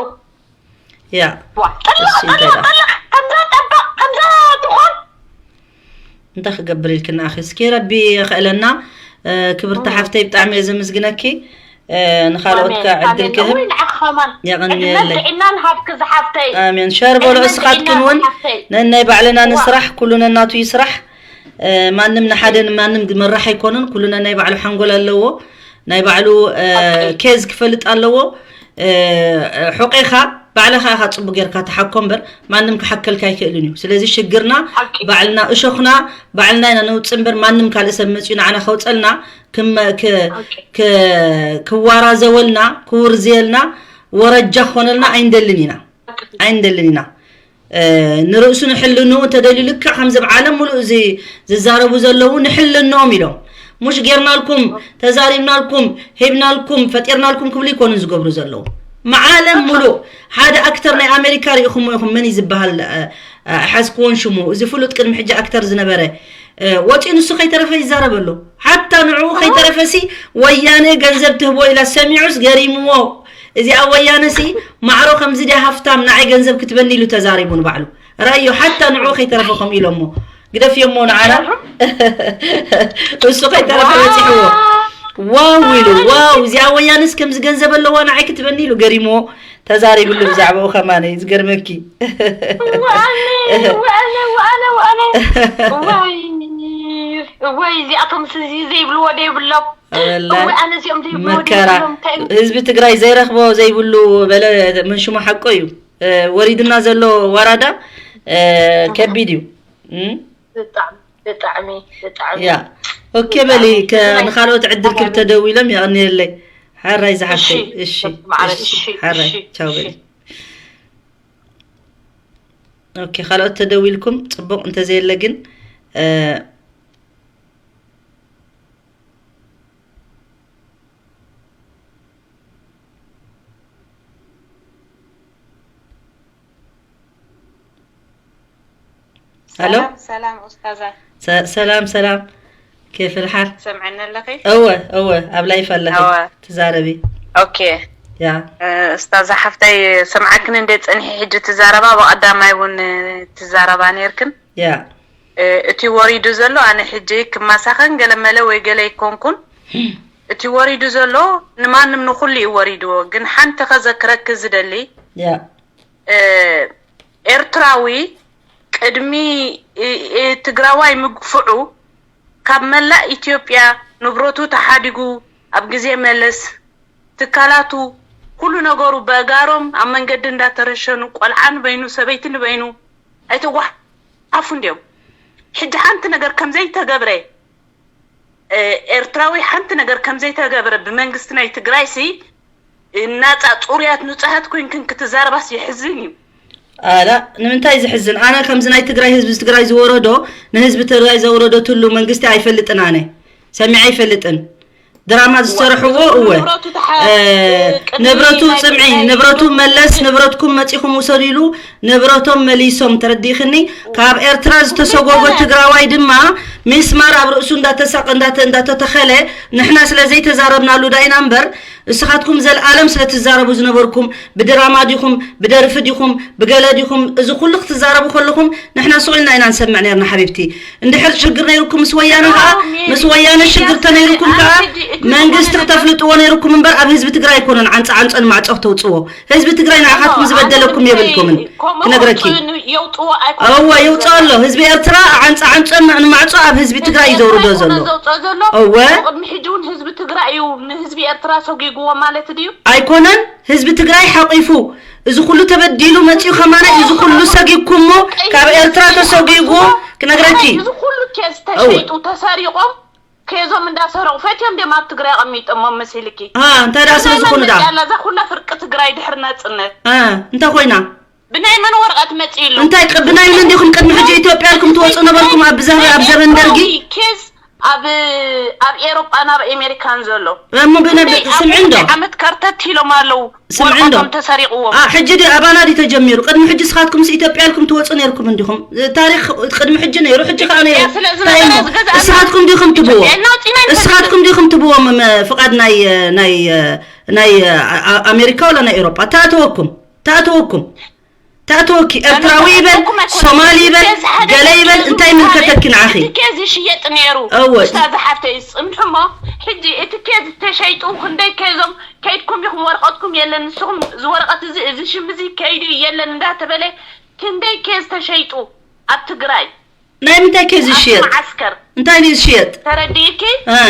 ያ ዋ ጠላ እሱ እንታይ ጠላ ደኣ? ጠላ ከምዛ ጠባ ከምዛ ትኾን እንታይ ክገብር ኢልክና ኣኺ እስኪ ረቢ የኽእለና እ፣ ክብርቲ ሓፍተይ ብጣዕሚ እየ ዘመስግነኪ እ፣ ንኻልኦት ከ ዕድል ክህብ ንዓኸማን የቐንየለይ ጥዕናን ሃብኪ ዝሓፍተይ ኣሜን ሸር በሎ ዕድመን እስኻትክን ጥዕናን እውን ዝሓፍተይ ነናይ ባዕልና ዋ። ንስራሕ ኩሉ ነናቱ ይስራሕ እ፣ ማንም ንሓደ ንማንም ዝመራሕ ኣይኮነን ኩሉ ነናይ ባዕሉ ሓንጎል ኣለዎ ናይ ባዕሉ እ፣ ሓቂ። ኬዝ ክፈልጥ ኣለዎ እ፣ እ፣ ሑቄኻ ባዕልኻ ኢኻ ፅቡቅ ጌርካ ተሓኮ እምበር ማንም ክሓከልካ ኣይክእልን እዩ ስለዚ ሽግርና ሓቂ። ባዕልና እሾኽና ባዕልና ኢና ነውፅእ እምበር ማንም ካልእ ሰብ መፅኡ ንዓና ከውፀልና ክመ- ክ- ሓቂ። ክ- ክዋራዘወልና ክውርዝየልና ወረጃ ክኾነልና ኣይንደልን ኢና ኣይንደልን ኢና እ፣ ንርእሱ ንሕልንኡ እንተደልዩ ልክዕ ከምዚ ኣብ ዓለም ሙሉእ እዚ ዝዛረቡ ዘለዉ ንሕልንኦም ኢሎም ሙሽ ጌርናልኩም ተዛሪብናልኩም ሂብናልኩም ፈጢርናልኩም ክብሉ ይኮኑን ዝገብሩ ዘለዉ መዓለም ሙሉእ ሓደ ኣክተር ናይ ኣሜሪካ ሪኢኹሞ ኢኹም መን እዩ ዝበሃል እ፣ እ፣ ሓዝክዎን ሽሙ እዚ ፍሉጥ ቅድሚ ሕጂ ኣክተር ዝነበረ እ፣ ወፂኡ ንሱ ከይተረፈ ይዛረብ ኣሎ ሓታ ንዕኡ ከይተረፈሲ ወያነ ገንዘብ ትህቦ ኢላ ሰሚዑስ ገሪምዎ እዚኣ ወያነሲ ማዕሮ ከምዚ ድያ ሃፍታም ንዓይ ገንዘብ ክትበኒ ኢሉ ተዛሪቡ ንባዕሉ ረእዮ ሓታ ንዑ ከይተረፈ ከም ኢሎሞ ግደፍዮሞ ንዓና እሱ ከይተረፈ በፂሕዎ ዋው ኢሉ ዋው እዚኣ ወያነስ ከምዚ ገንዘብ ኣለዋ ንዓይ ክትበኒ ኢሉ ገሪምዎ ተዛሪብሉ ብዛዕባኡ ከማነ ዝገርመኪ ዋነ ዋነ ዋነ ዋነ ዋይ ወይ እዚኣቶም ስዚ ዘይብልዎ ደይብሎም ወላሂ ወይ ኣነ እዚኦም ዘይብልዎ መከራ ደይብሎም እንታይ እዩ? ህዝቢ ትግራይ ዘይረኽቦ ዘይብሉ በለ ምን ሽሙ ሓቆ እዩ እ፣ ወሪድና ዘሎ ወራዳ እ፣ ከቢድ እዩ እም? ብጣዕሚ ብጣዕሚ ብጣዕሚ ያ ኦኬ በሊ ከ- ንካልኦት ዕድል ክብ ተደዊሎም የቐንየለይ ሓራይ ዝሓፍተይ እሺ፣ እሺ ማዕረ፣ እሺ እሺ፣ ሓራይ እሺ፣ ቻው እሺ። በሊ ኦኬ ካልኦት ተደዊልኩም ፅቡቕ እንተዘየለ ግን እ፣ ሄሎ። ሰላም ሰላም ኡስታዛ። ሰ- ሰላም ሰላም፣ ኬፍ ልሓል? ሰምዐኒ ኣለኺ? እወ እወ፣ ኣብ ላይፍ ኣለኺ። እወ። ትዛረቢ። ኦኬ። ያ እ፣ ኡስታዛ ሓፍተይ፣ ሰምዓክን እንደ ጸኒሒ ሕጂ ትዛረባ፣ ብቐዳማይ እውን ትዛረባ ነርክን። ያ እ፣ እቲ ወሪዱ ዘሎ ኣነ ሕጂ ክማሳኸን ገለመለ ወይ ገለ ኣይኮንኩን። እቲ ወሪዱ ዘሎ ንማንም ንኹሉ እዩ ወሪድዎ። ግን ሓንቲ ከዘክረክ ዝደሊ ያ እ፣ ኤርትራዊ ቅድሚ እ፣ እ፣ ትግራዋይ ምግፍዑ ካብ መላእ ኢትዮጵያ ንብረቱ ተሓዲጉ ኣብ ግዜ መለስ ትካላቱ ኩሉ ነገሩ በእጋሮም ኣብ መንገዲ እንዳተረሸኑ ቆልዓ ንበይኑ ሰበይቲ ንበይኑ ኣይተጓሓፉ እንዲዮም። ሕጂ ሓንቲ ነገር ከምዘይተገብረ እ፣ ኤርትራዊ ሓንቲ ነገር ከምዘይተገብረ ብመንግስቲ ናይ ትግራይ ሲ እናፃ ፅሩያት ንፁሃት ኮይንክን ክትዛረባስ የሕዝን እዩ። ኣላ ንምንታይ ዝሕዝን? ኣነ ከምዚ ናይ ትግራይ ህዝቢ ትግራይ ዝወረዶ ንህዝቢ ትግራይ ዘውረደትሉ መንግስቲ ኣይፈልጥን፣ ኣነ ሰሚዐ ኣይፈልጥን። ድራማ ዝሰርሕዎ እወ ንብረቱ ተሓ- እ፣ ቅድሚ ንብረቱ ናይ ጽምዒ ትግራይ ንብረቱ ንብረቱ መለስ ንብረትኩም መጺኹም ውሰዱ ኢሉ ንብረቶም መሊሶም፣ ተረዲእኽኒ? ካብ ኤርትራ ዝተሰጎጎ ትግራዋይ ድማ ሚስማር ኣብ ርእሱ እንዳተሳቀ እንዳተ- እንዳተተኸለ ንሕና ስለ ዘይተዛረብናሉ ዳኢና እምበር እስኻትኩም ዘልኣለም ስለ ትዛረቡ ዝነበርኩም ብድራማ ዲኹም ብደርፊ ዲኹም ብገለ ዲኹም እዚ ኩሉ ክትዛረቡ ከለኹም ንሕና ስቕ ኢልና ኢና ንሰምዕ ነርና ሓቢብቲ። እንድሕር ሽግር ነይሩኩም ምስ ወያነ ከዓ ምስ ወያነ ሽግር ተነይሩኩም ከዓ መንግስቲ ክተፍልጥዎ ነይሩኩም እምበር ኣብ ህዝቢ ትግራይ ኣይኮነን ዓንፃ ዓንፆ ንማዕፆ ክተውፅዎ። ህዝቢ ትግራይ ንዓኻትኩም ዝበደለኩም የብልኩምን። ክነግረኪ እወ የውፅኦ ኣሎ ህዝቢ ኤርትራ ዓንፃ ዓንፆ ንማዕፆ ኣብ ህዝቢ ትግራይ እዩ ዘውርዶ ዘሎ። እወ ቅድሚ ሕጂ እውን ህዝቢ ትግራይ እዩ ንህዝቢ ኤርትራ ሰጊግዎ ማለት ድዩ? ኣይኮነን ህዝቢ ትግራይ ሓቂፉ እዚ ኩሉ ተበዲሉ መፂኡ ከማና እዚ ኩሉ ሰጊግኩሞ ካብ ኤርትራ ተሰጊጉ ክነግረኪ። እዚ ኩሉ ኬዝ ተሸይጡ ተሰሪቆም ኬዞም እንዳሰረቁ ፈትዮም ድዮም ኣብ ትግራይ ኣቐሚጦሞ መሲልኪ? አ እንታይ ደኣ ስለ ዝኾኑ ደኣ እዛ ኩላ ፍርቂ ትግራይ ድሕሪ ናፅነት አ እንታይ ኮይና? ብናይ መን ወረቐት መፂእሉ? እንታይ ቅ- ብናይ መን ዲኹም ቅድሚ ሕጂ ኢትዮጵያ ኢልኩም ትወፁ ነበርኩም ኣብ ብዘ- ኣብ ዘበን ደርጊ? ኬዝ ኣብ ኣብ ኤሮጳን ኣብ ኣሜሪካን ዘሎ እሞ ብነ- ክንደይ- ኣብ ስምዒ እንዶ ክንደይ ዓመት ከርተት ኢሎም ኣለዉ። ስምዒ እንዶ ወረቐቶም ተሰሪቕዎም። አ ሕጂ ዲ ኣባና ዲ ተጀሚሩ? ቅድሚ ሕጂ ስኻትኩም ሲ ኢትዮጵያ ኢልኩም ትወፁ ነይርኩም እንዲኹም? ታሪኽ ቅድሚ ሕጂ ነይሩ፣ ሕጂ ከዓ ነይሩ። ኢትዮጵያ ስለ እንታይ ዝነበረ እሞ ዝገዝኣና እስኻትኩም ዲኹም ትብዎ? ኢትዮጵያ እናውፂና ንፈልጥ። እስኻትኩም ዲኹም ትብዎም መ- ፍቓድ ናይ ናይ ናይ ኣ- ኣ- ኣሜሪካ ወላ ናይ ኤሮጳ ተኣተወኩም ተኣተወኩም ተኣተወኪ ኤርትራዊ ይበል ሶማሊ ይበል ገለ ይበል እንታይ ምልከተኪ ንዓኺ? እቲ ኬዝ ይሽየጥ ነይሩ። እወ። እስታ ዝሓፍተይ ጽንሑ እሞ ሕጂ እቲ ኬዝ ተሸይጡ ክንደይ ኬዞም ከይድኩም ኢኹም ወረቐትኩም የለን ንስኹም እዚ ወረቐት እዚ እዚ ሽም እዚ ከይዱ የለን እንዳተበለ ክንደይ ኬዝ ተሸይጡ ኣብ ትግራይ? ናይ ምንታይ ከ ዝሽየጥ? መዓስከር እንታይ ድዩ ዝሽየጥ? ተረዲእኪ? እ።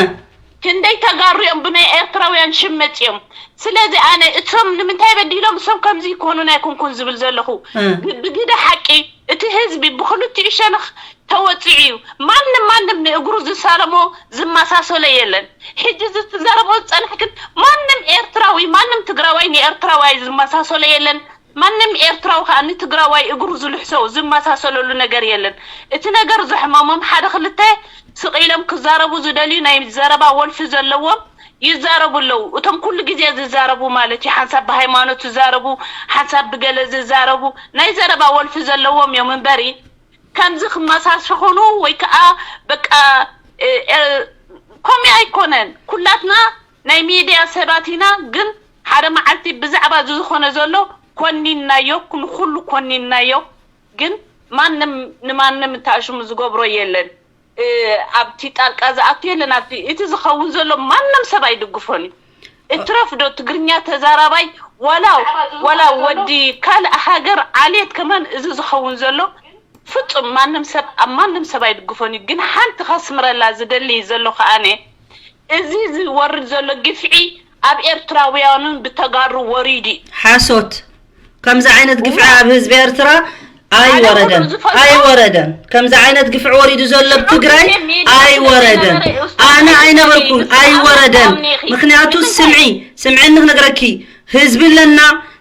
ክንደይ ተጋሩ እዮም ብናይ ኤርትራውያን ሽም መፂኦም። ስለዚ ኣነ እሶም ንምንታይ በዲሎም እሶም ከምዚ ይኮኑን ኣይኮንኩን ዝብል ዘለኹ እ። ብ- ብግደ ሓቂ እቲ ህዝቢ ብክልቲኡ ሸነኽ ተወፂዑ እዩ። ማንም ማንም ንእግሩ ዝሳለሞ ዝመሳሰሎ የለን። ሕጂ እዚ ትዛረቦ ዝፀናሕክን ማንም ኤርትራዊ ማንም ትግራዋይ ንኤርትራዋይ ዝመሳሰሎ የለን። ማንም ኤርትራዊ ከዓ ንትግራዋይ እግሩ ዝልሕሶ ዝመሳሰለሉ ነገር የለን። እቲ ነገር ዘሕመሞም ሓደ ክልተ ስቕ ኢሎም ክዛረቡ ዝደልዩ ናይ ዘረባ ወልፊ ዘለዎም ይዛረቡ ኣለዉ። እቶም ኩሉ ግዜ ዝዛረቡ ማለት እዩ። ሓንሳብ ብሃይማኖት ዝዛረቡ፣ ሓንሳብ ብገለ ዝዛረቡ ናይ ዘረባ ወልፊ ዘለዎም እዮም እምበሪ ከምዚ ክመሳሰኹኑ ወይ ከዓ በቃ ከምኡ ኣይኮነን። ኩላትና ናይ ሚድያ ሰባት ኢና። ግን ሓደ መዓልቲ ብዛዕባ እዚ ዝኾነ ዘሎ ኮኒንናዮ፣ ንኩሉ ኮኒንናዮ። ግን ማንም ንማንም እንተኣሽሙ ዝገብሮ የለን። ኣብቲ ጣልቃ ዝኣቱ የለን። ኣብቲ እቲ ዝኸውን ዘሎ ማንም ሰብ ኣይድግፎን እዩ። እትረፍ ዶ ትግርኛ ተዛራባይ ዋላ ዋላ ወዲ ካልእ ሃገር ዓሌት ከማን እዚ ዝኸውን ዘሎ ፍጹም ማንም ሰብ ኣብ ማንም ሰብ ኣይድግፎን እዩ። ግን ሓንቲ ከስምረላ ዝደሊ ዘሎ ከኣነ እዚ ዝወርድ ዘሎ ግፍዒ ኣብ ኤርትራውያንን ብተጋሩ ወሪዱ እዩ። ሓሶት። ከምዚ ዓይነት ግፍዒ ኣብ ህዝቢ ኤርትራ ኣይወረደን ኣይወረደን። ከምዚ ዓይነት ግፍዒ ወሪዱ ዘሎ ኣብ ትግራይ ኣይወረደን። ኣነ ኣይነበርኩን ኣይወረደን። ምክንያቱ ስምዒ ስምዒ ንክነግረኪ ህዝቢ ኣለና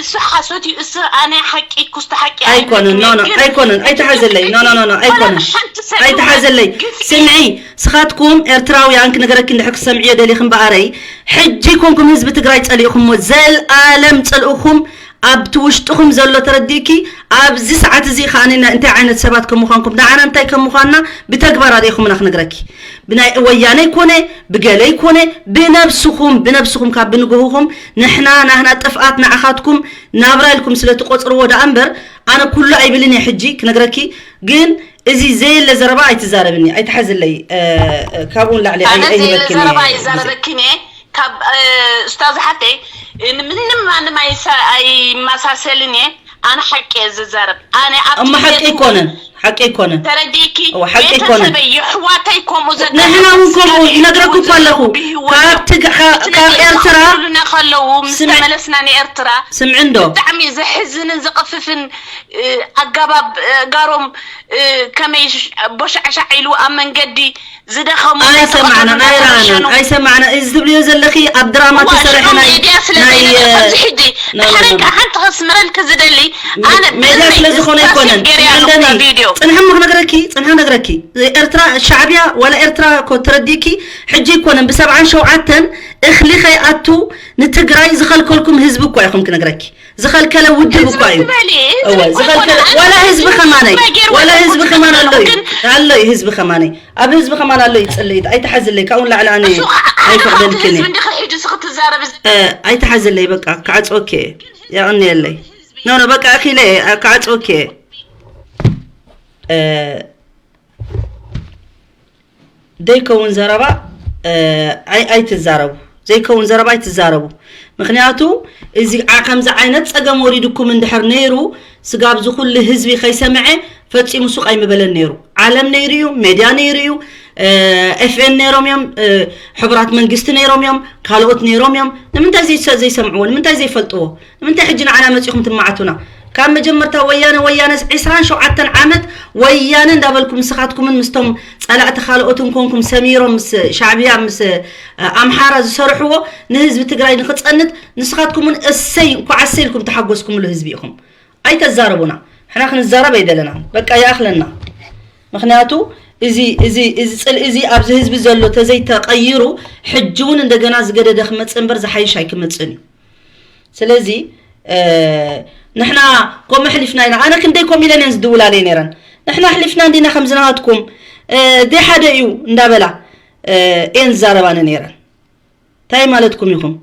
እሱ ሓሶት እዩ፣ እሱ ኣነ ሓቂ ኩስተ ሓቂ ኣይኮነን። ኖ ኖ ኣይኮነን። ኣይተሓዘለይ። ኖ ኖ ኖ ኣይኮነን። ኣይተሓዘለይ። ስምዒ፣ ስኻትኩም ኤርትራውያን፣ ክነገረኪ እንድሕር ክሰምዕዮ ደሊኺ እምበኣረይ፣ ሕጂ ኮንኩም ህዝቢ ትግራይ ጸሊእኹሞ፣ ዘልኣለም ጽልእኹም ኣብቲ ውሽጥኹም ዘሎ ተረዲእኪ። ኣብዚ ሰዓት እዚ ከኣ እንታይ ዓይነት ሰባት ከም ምዃንኩም፣ ንዓና እንታይ ከም ምዃንና ብተግባር ኣርእኹምና ክነግረኪ። ብናይ ወያነ ይኮነ ብገለ ይኮነ ብነብስኹም ብነብስኹም ካብ ብንግሁኹም ንሕና ናህና ጥፍኣት ንዓኻትኩም ናብራ ኢልኩም ስለ ትቆጽርዎ ደኣ እምበር ኣነ ኩሉ ኣይብልን እየ ሕጂ ክነግረኪ። ግን እዚ ዘየለ ዘረባ ኣይትዛረብኒ፣ ኣይትሓዝለይ። ካብኡ ንላዕሊ ኣነ ዘየለ ኣይበክን ዘረባ እየ። ይዛረበክን እየ። ካብ ኡስታዝ ሓተይ ንምንም ማንም ኣይመሳሰልን እየ። ኣነ ሓቂ እየ ዝዛረብ። ኣነ ኣብ እሞ ሓቂ ኣይኮነን፣ ሓቂ ኣይኮነን። ተረዲእኪ? እወ፣ ሓቂ ኣይኮነን። ቤተሰበይ፣ የሕዋተይ ከምኡ ዘጋጥሞም ንሕና እውን ከምኡ ስጋብ ይነግረኩ እኮ ኣለኹ። ብህይወት ካብ ትግ- ካብ ካብ እቲ ኤርትራ ኤርትራ ከለዉ ምስ ስምዕ- ተመለስና ንኤርትራ ስምዒ እንዶ ብጣዕሚ ዘሕዝንን ዘቐፍፍን እ፣ ኣጋባብ እ፣ ጋሮም እ፣ ከመይ ሽ- ቦሻዕሻዕ ኢሉ ኣብ መንገዲ ዝደኸሙ እናተቐተሉ ኣይሰማዕናን ኣይረኣናን እናተረሸኑ። ኣይሰማዕና እዚ ትብልዮ ዘለኺ ኣብ ድራማ እዋ ተሰረሐ ሽዑ ናይ ሜድያ ስለ ናይ ዘይነበረ ኣብዚ ሕጂ ናይ- ሕረቃ ሓንቲ ከስምረልኪ ዝደሊ ኣነ ሜድያ ስለ ዝኾነ ኣይኮነን። ስምዐለኒ፣ ቪድዮ ጽንሐ እሞ ክነግረኪ፣ ጽንሐ ክነግረኪ። ኤርትራ ሻዕብያ ዋላ ኤርትራ እኮ ተረዲእኪ፣ ሕጂ ኣይኮነን። ብሰብዓን ሸውዓተን እኽሊ ከይኣቱ ንትግራይ ዝኸልከልኩም ህዝቢ እኮ ኢኹም ክነግረኪ። ዝኸልከለ ውድብ እኳ እዩ። እወ ዝኸልከለ ዋላ ህዝቢ ከማነይ ዋላ ህዝቢ ከማን ኣሎ እዩ። ኣሎ እዩ ህዝቢ ከማነይ ኣብ ህዝቢ ከማን ኣሎ እዩ። ጽልኢት ኣይትሓዝለይ። ካብኡ ንላዕሊ ኣነ ኣይፈቕደልክን እየ። ኣይትሓዝለይ። በቃ ክዓጽወኪ እየ። የቐንየለይ። ኖ ኖ በቃ እኺለ ክዓጽወኪ እየ። ዘይከውን ዘረባ ኣይትዛረቡ። ዘይከውን ዘረባ ኣይትዛረቡ። ምክንያቱ እዚ ከምዚ ዓይነት ፀገም ወሪድኩም እንድሕር ነይሩ ስጋብ ዝኩሉ ህዝቢ ከይሰምዐ ፈፂሙ ሱቅ ኣይምበለን ነይሩ። ዓለም ነይሩ እዩ፣ ሜድያ ነይሩ እዩ፣ ኤፍኤን ነይሮም እዮም፣ ሕቡራት መንግስቲ ነይሮም እዮም፣ ካልኦት ነይሮም እዮም። ንምንታይ ዘይሰ- ዘይሰምዕዎ? ንምንታይ ዘይፈልጥዎ? ንምንታይ ሕጂ ንዓና መፂኹም ትመዓቱና? ካብ መጀመርታ ወያነ ወያነስ ዒስራን ሸውዓተን ዓመት ወያነ እንዳበልኩም ንስኻትኩምን ምስቶም ፀላእቲ ካልኦትን ኮንኩም ሰሚሮም ምስ ሻዕብያ ምስ ኣምሓራ ዝሰርሕዎ ንህዝቢ ትግራይ ንክፀንት ንስኻትኩምን እሰይ እንኳዕ እሰይ ኢልኩም ተሓጎስኩምሉ ህዝቢ ኢኹም። ኣይተዛረቡና። ሕና ክንዛረብ ኣይደለና። በቃ ይኣኽለና። ምክንያቱ እዚ እዚ እዚ ፅልኢ እዚ ኣብዚ ህዝቢ ዘሎ ተዘይተቀይሩ ሕጂ እውን እንደገና ዝገደደ ክመፅእ እምበር ዝሓይሽ ኣይክመፅእን እዩ። ስለዚ ንሕና ከምኡ ኣሕሊፍና ኢና። ኣነ ክንደይ ኮም ኢለን እየን ዝድውላለይ ነይረን። ንሕና ኣሕሊፍና እንዲና ከምዚ ናትኩም ደይ ሓደ እዩ እንዳበላ እየን ዝዛረባኒ ነይረን። እንታይ ማለትኩም ኢኹም?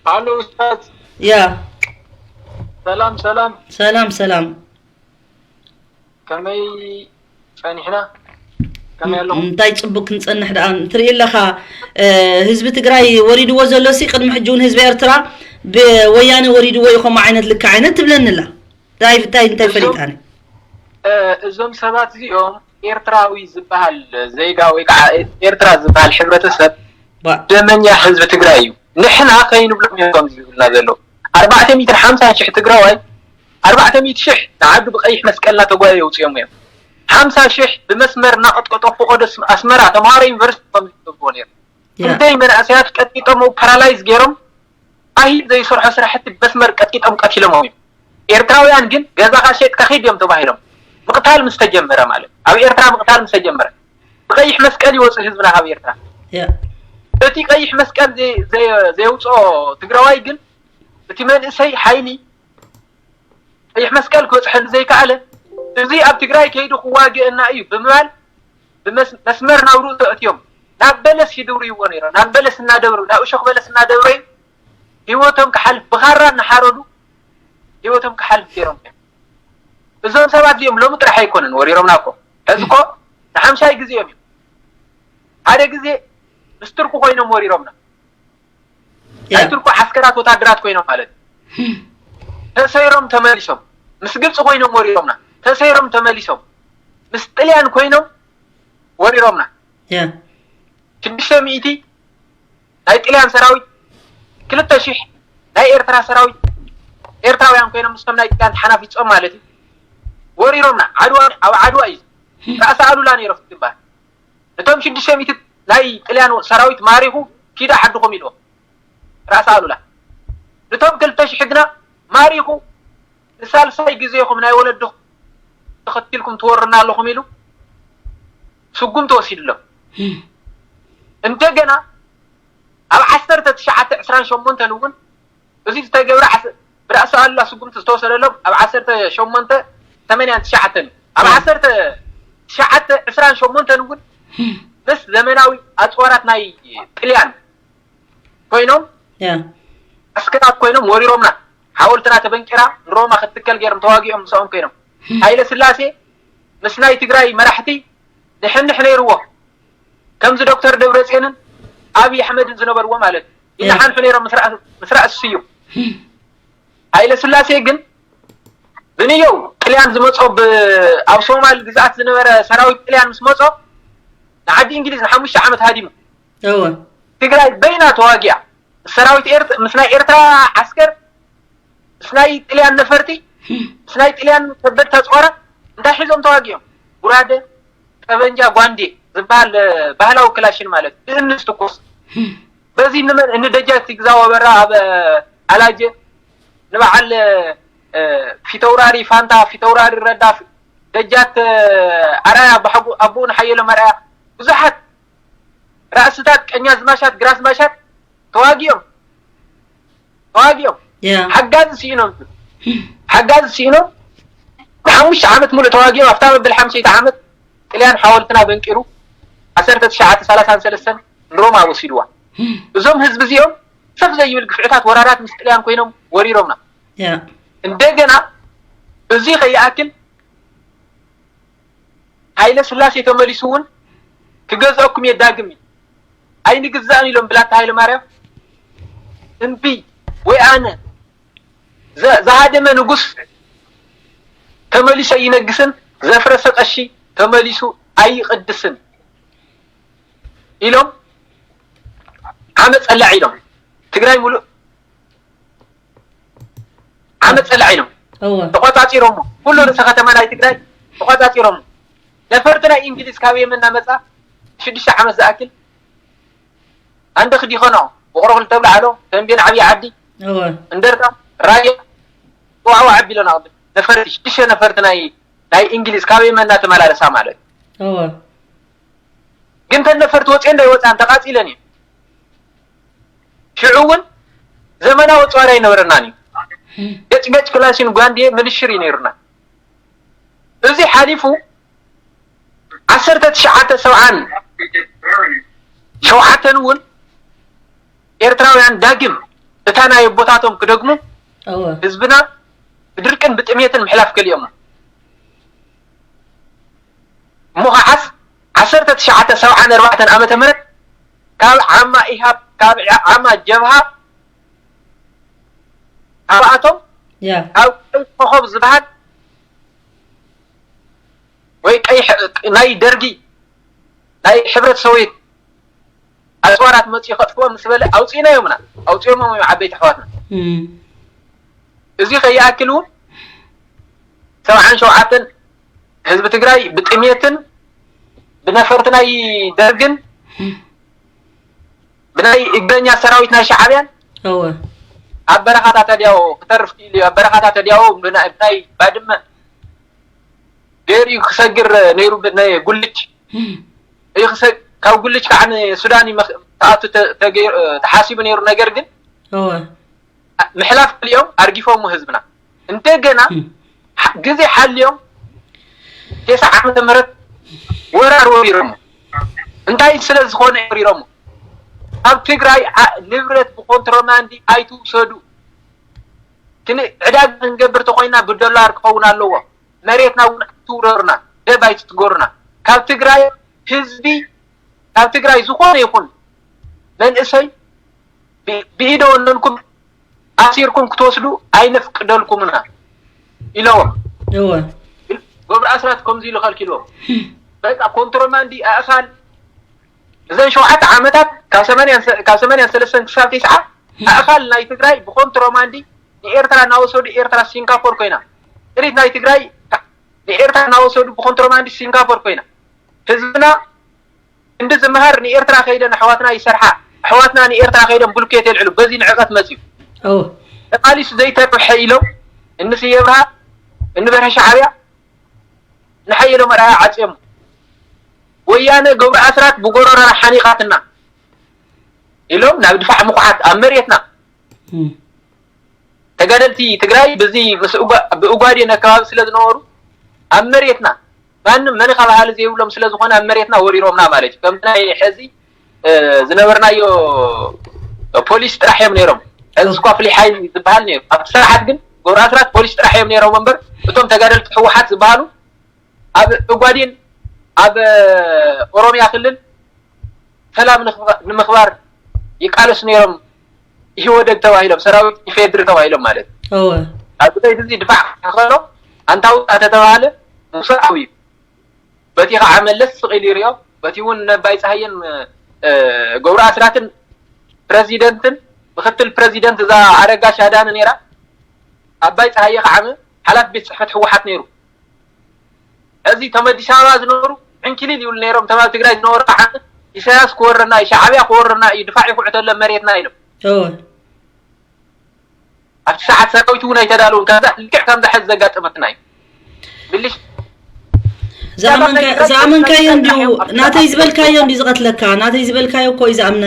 ኣሎ ኡስታዝ። ያ ሰላም ሰላም። ሰላም ሰላም። ከመይ ጸኒሕና? ከመይ ኣለኹም? እንታይ ጽቡቅ ክንጸንሕ ደኣ ትርኢ ኣለኻ። ህዝቢ ትግራይ ወሪድዎ ዘሎ ሲ ቅድሚ ሕጂ እውን ህዝቢ ኤርትራ ብወያነ ወሪድዎ እዩ ከምኡ ዓይነት ልክዕ ዓይነት ትብለኒ ኣላ። እንታይ እንታይ እንታይ ፈሊጣኒ? እዞም ሰባት እዚኦም ኤርትራዊ ዝበሃል ዜጋ ወይ ከዓ ኤርትራ ዝበሃል ሕብረተሰብ ደመኛ ህዝቢ ትግራይ እዩ። ንሕና ከይንብሎም እዮም ከምዚ ዝብልና ዘለዉ። ኣርባዕተ ሚእትን ሓምሳን ሽሕ ትግራዋይ ኣርባዕተ ሚእቲ ሽሕ ንዓዱ ብቀይሕ መስቀል እናተጓየ የውፅኦም እዮም። ሓምሳ ሽሕ ብመስመር እናቐጥቀጦ ፈቆዶ ኣስመራ ተምሃሮ ዩኒቨርሲቲ ከምዚ ዝገብርዎ ነይሩ። ክንደይ መናእሰያት ቀጢጦም ፓራላይዝ ገይሮም ኣሂድ ዘይሰርሖ ስራሕቲ መስመር ቀጢጦም ቀቲሎምዎም እዮም። ኤርትራውያን ግን ገዛኻ ሸጥካ ኺድ እዮም ተባሂሎም። ምቕታል ምስ ተጀመረ ማለት ኣብ ኤርትራ ምቕታል ምስ ተጀመረ ብቐይሕ መስቀል ይወፅእ ህዝብና ካብ ኤርትራ። እቲ ቀይሕ መስቀል ዘየውፅኦ ትግራዋይ ግን እቲ መንእሰይ ሓይሊ ቀይሕ መስቀል ክበፅሐሉ ዘይከኣለ፣ እዚ ኣብ ትግራይ ከይዱ ክዋግአና እዩ ብምባል መስመር ናብ ርእሱ ኣእትዮም ናብ በለስ ይድብርይዎ ነይሮም። ናብ በለስ እናደብሩ ናብ እሾኽ በለስ እናደብረዩ ህይወቶም ክሓልፍ ብኻራ እናሓረዱ ህይወቶም ክሓልፍ ገይሮም እዮም። እዞም ሰባት እዚኦም ሎሚ ጥራሕ ኣይኮነን ወሪሮምና እኮ። ሕዚ እኮ ንሓምሻይ ግዜኦም እዮም። ሓደ ግዜ ምስ ትርኩ ኮይኖም ወሪሮምና። ናይ ትርኩ ዓስከራት ወታደራት ኮይኖም ማለት እዩ። ተሰይሮም ተመሊሶም ምስ ግብፂ ኮይኖም ወሪሮምና። ተሰይሮም ተመሊሶም ምስ ጥልያን ኮይኖም ወሪሮምና። ሽዱሽተ ሚእቲ ናይ ጥልያን ሰራዊት፣ ክልተ ሺሕ ናይ ኤርትራ ሰራዊት ኤርትራውያን ኮይኖም ምስቶም ናይ ጥልያን ተሓናፊፆም ማለት እዩ። ወሪሮምና። ዓድዋ፣ ኣብ ዓድዋ እዩ። ራእሲ ኣሉላ ነይሮም ትግባር። ነቶም ሽዱሽተ ሚእቲ ናይ ጥልያን ሰራዊት ማሪኹ ኪዳ ዓድኹም ኢልዎም ራእሲ ኣሉላ። ነቶም ክልተ ሽሕ ግና ማሪኹ ንሳልሳይ ግዜኹም ናይ ወለድኹም ተኸቲልኩም ትወርና ኣለኹም ኢሉ ስጉም ተወሲድሎም። እንደገና ኣብ ዓሰርተ ትሽዓተ ዕስራን ሸሞንተን እውን እዚ ዝተገብረ ዓስ- ብራእሲ ኣሉላ ስጉምቲ ዝተወሰደሎም ኣብ ዓሰርተ ሸሞንተ ሰማንያን ትሽዓተን እዩ። ኣብ ዓሰርተ ትሽዓተ ዕስራን ሸሞንተን እውን ምስ ዘመናዊ ኣፅዋራት ናይ ጥልያን ኮይኖም ዓስከራት ኮይኖም ወሪሮምና። ሓወልትና ተበንቂራ ንሮማ ክትትከል ገይሮም ተዋጊኦም ምስኦም ኮይኖም። ሃይለ ስላሴ ምስ ናይ ትግራይ መራሕቲ ንሕንሕ ነይርዎ። ከምዚ ዶክተር ደብረፅዮንን ኣብይ ኣሕመድን ዝነበርዎ ማለት እዩ። ይነሓንሑ ነይሮም ምስ ራእሲ ስዩም። ሃይለ ስላሴ ግን ብንየው ጥልያን ዝመፆ ኣብ ሶማል ግዝኣት ዝነበረ ሰራዊት ጥልያን ምስ መፆ ንዓዲ እንግሊዝ ንሓሙሽተ ዓመት ሃዲሙ። ትግራይ በይና ተዋጊኣ ምስ ሰራዊት ኤርት ምስ ናይ ኤርትራ ዓስከር ምስ ናይ ጥልያን ነፈርቲ ምስ ናይ ጥልያን ከበድቲ ኣፅዋራት እንታይ ሒዞም ተዋጊኦም? ጉራደ፣ ጠበንጃ፣ ጓንዴ ዝበሃል ባህላዊ ክላሽን ማለት ብእምኒ ዝትኮስ። በዚ ንመን ንደጃት ይግዛው ኣበራ ኣብ ኣላጀ ንበዓል ፊተውራሪ ፋንታ ፊተውራሪ ረዳ ደጃት ኣራያ ኣቦኡ ንሓየሎም ኣራያ ብዙሓት ራእስታት ቀኛዝማሻት ግራዝማሻት ተዋጊኦም ተዋጊኦም ሓጋዚ ስኢኖም ሓጋዚ ስኢኖም ንሓሙሽተ ዓመት ሙሉእ ተዋጊኦም ኣብታ መብል ሓምሸይቲ ዓመት ጥልያን ሓወልትና በንቂሩ ዓሰርተ ትሽዓተ ሰላሳን ሰለስተን ንሮማ ወሲድዋ። እዞም ህዝቢ እዚኦም ሰፍ ዘይብል ግፍዕታት ወራራት ምስ ጥልያን ኮይኖም ወሪሮምና። እንደገና እዚ ከይኣክል ሃይለ ስላሴ ተመሊሱ እውን ክገዝኦኩም እየ ዳግም እዩ ኣይንግዛእን ኢሎም ብላታ ሃይለ ማርያም እምቢ ወይ ኣነ ዝሃደመ ንጉስ ተመሊሱ ኣይነግስን ዘፍረሰ ቀሺ ተመሊሱ ኣይቕድስን ኢሎም ዓመፀላ ኢሎም ትግራይ ሙሉእ ዓመት ፀላዕ ኢሎም ተቆፃፂሮሞ ኩሉ ርእሰ ከተማ ናይ ትግራይ ተቆፃፂሮሞ ነፈርቲ ናይ እንግሊዝ ካብ የመን እናመፃ ሽዱሽተ ዓመት ዝኣክል ኣንደ ክዲኸኖ ውቅሮ ክልተ ብላዕሎ ተንቤን ዓብዪ ዓዲ እንደርታ ራያ ዋዕዋ ዓቢሎና ነፈርቲ ሽዱሽተ ነፈርቲ ናይ ናይ እንግሊዝ ካብ የመን እናተመላለሳ ማለት ግን ተን ነፈርቲ ወፅኤ እንዳይወፃን ተቃፂለን እዩ ሽዑ እውን ዘመናዊ ፃዋር ኣይነበረናን እዩ ገጭገጭ ክላሽን ጓንዴ ምንሽር እዩ ነይሩና እዚ ሓሊፉ ዓሰርተ ትሽዓተ ሰብዓን ሸውዓተን እውን ኤርትራውያን ዳግም እታ ናይ ኣቦታቶም ክደግሙ ህዝብና ብድርቅን ብጥሜትን ምሕላፍ ከሊኦሞ እሞ ከዓስ ዓሰርተ ትሽዓተ ሰብዓን ኣርባዕተን ዓመተ ምህረት ካብ ዓማ ኢሃብ ካብ ዓማ ጀብሃ ካብኣቶም ኣብ ቀይ ኮኸብ ዝበሃል ወይ ቀይ ናይ ደርጊ ናይ ሕብረት ሶቪየት ኣፅዋራት መፅኡ ከጥፍኦ ምስ በለ ኣውፂእናዮምና ኣውፂኦሞም እዮም ዓበይቲ ኣሕዋትና እዚ ከይኣክል እውን ሰብዓን ሸውዓተን ህዝቢ ትግራይ ብጥሜትን ብነፈርቲ ናይ ደርግን ብናይ እግረኛ ሰራዊት ናይ ሻዕብያን እወ ኣብ በረኻታት ኣድያዎ ክተርፍ ክኢሉ እዩ። ኣብ በረኻታት ኣድያዎ ብናይ ብናይ ባድመ ገይሩ እዩ ክሰግር ነይሩ። ብናይ ጉልች እዩ ክሰግ ካብ ጉልች ከዓ ንሱዳን ይመኽ- ክኣቱ ተ- ተገይሩ- ተሓሲቡ ነይሩ። ነገር ግን እወ ምሕላፍ ክልኦም ኣርጊፎም ህዝብና እንደገና ሕ- ግዜ ሓልዮም ቴስዓ ዓመተ ምህረት ወራር ወሪሮሞ እንታይ ስለ ዝኾነ ወሪሮሞ ኣብ ትግራይ ዓ- ንብረት ብኮንትሮማንዲ ኣይትውሰዱ ክን ዕዳጋ ክንገብር ተኮይና ብዶላር ክኸውን ኣለዎ መሬትና እውን ኣይትውረሩና ደብ ኣይትትጎሩና ካብ ትግራይ ህዝቢ ካብ ትግራይ ዝኾነ ይኹን መንእሰይ ብ- ብኢደ ወነንኩም ኣሲርኩም ክትወስዱ ኣይነፍቅደልኩምና ኢለዎም። እወ ገብሩ ኣስራት ከምዚ ኢሉ ከልኪልዎም። በቃ ኮንትሮማንዲ ኣእኻል እዘን ሸውዓተ ዓመታት ካብ ሰማንያን ሰ- ካብ ሰማንያን ሰለስተን ክሳብ ተስዓ ኣእኻል ናይ ትግራይ ብኮንትሮማንዲ ንኤርትራ እናወሰዱ ኤርትራ ሲንጋፖር ኮይና ጥሪት ናይ ትግራይ ንኤርትራ እናወሰዱ ብኮንትሮማንዲ ሲንጋፖር ኮይና ህዝብና እንዲ ዝምሃር ንኤርትራ ከይደን ኣሕዋትና ይሰርሓ ኣሕዋትና ንኤርትራ ከይደን ብሉኬት የልዕሉ በዚ ንዕቀት መፅዩ እወ ተቃሊሱ ዘይተርፈ ኢሎም እንስየ ብርሃ እንበርሀ ሻዕብያ ንሓየሎም ኣርኣያ ዓፅዮም ወያነ ገብሩ ኣስራት ብጎረሮና ሓኒቃትና ኢሎም ናብ ድፋዕ ምኩዓት ኣብ መሬትና እም፣ ተጋደልቲ ትግራይ ብዚ ምስ ኡጋ- ብኡጋዴን ኣከባቢ ስለ ዝነበሩ ኣብ መሬትና ማንም መን ከባሃሊ ዘይብሎም ስለ ዝኾነ ኣብ መሬትና ወሪሮምና ማለት እዩ። ከምቲ ናይ ሕዚ እ፣ ዝነበርናዮ ፖሊስ ጥራሕ እዮም ነይሮም። ሕዚ እስኳ ፍሉይ ሓይሊ ዝበሃል ነይሩ። ኣብቲ ሰዓት ግን ገብሩ ኣስራት ፖሊስ ጥራሕ እዮም ነይሮም እምበር እቶም ተጋደልቲ ህወሓት ዝበሃሉ ኣብ ኡጋዴን ኣብ ኦሮሚያ ክልል ሰላም ንኽባ- ንምኽባር ይቃለሱ ነይሮም። ኢህወደግ ተባሂሎም ሰራዊት ኢፌድሪ ተባሂሎም ማለት እዩ። እወ ኣብዚ ከይዲ እዚ ድፋዕ ከሎ ኣንታ ውፃእ ተተባሃለ ውፅእ ዓብዩ በቲ ከዓ መለስ ስቕ ኢሉ ይሪኦ። በቲ እውን ነባይ ፀሃየን እ፣ ገብሩ ኣስራትን ፕረዚደንትን ምክትል ፕረዚደንት እዛ ኣረጋሽ ኣዳነ ነይራ። ኣባይ ፀሃየ ከዓ ሓላፊ ቤት ፅሕፈት ህወሓት ነይሩ። እዚ ተመዲስ ኣበባ ዝነበሩ ዕንኪሊል ይብሉ ነይሮም። ተማብ ትግራይ ዝነበሩ ከዓ ኢሳያስ ክወረና እዩ፣ ሻዕብያ ክወረና እዩ፣ ድፋዕ ይኩዕተለን መሬትና ኢሎም። እወ ኣብቲ ሰዓት ሰራዊት እውን ኣይተዳለውን። ከዛ ልክዕ ከምዛ ሕዚ ዘጋጠመትና እዩ። ብልሽ ዝኣመንካዮ እንዲዩ ናተይ ዝበልካዮ እንዲዩ ዝቐትለካ ናተይ ዝበልካዮ እኮ እዩ ዝኣምነ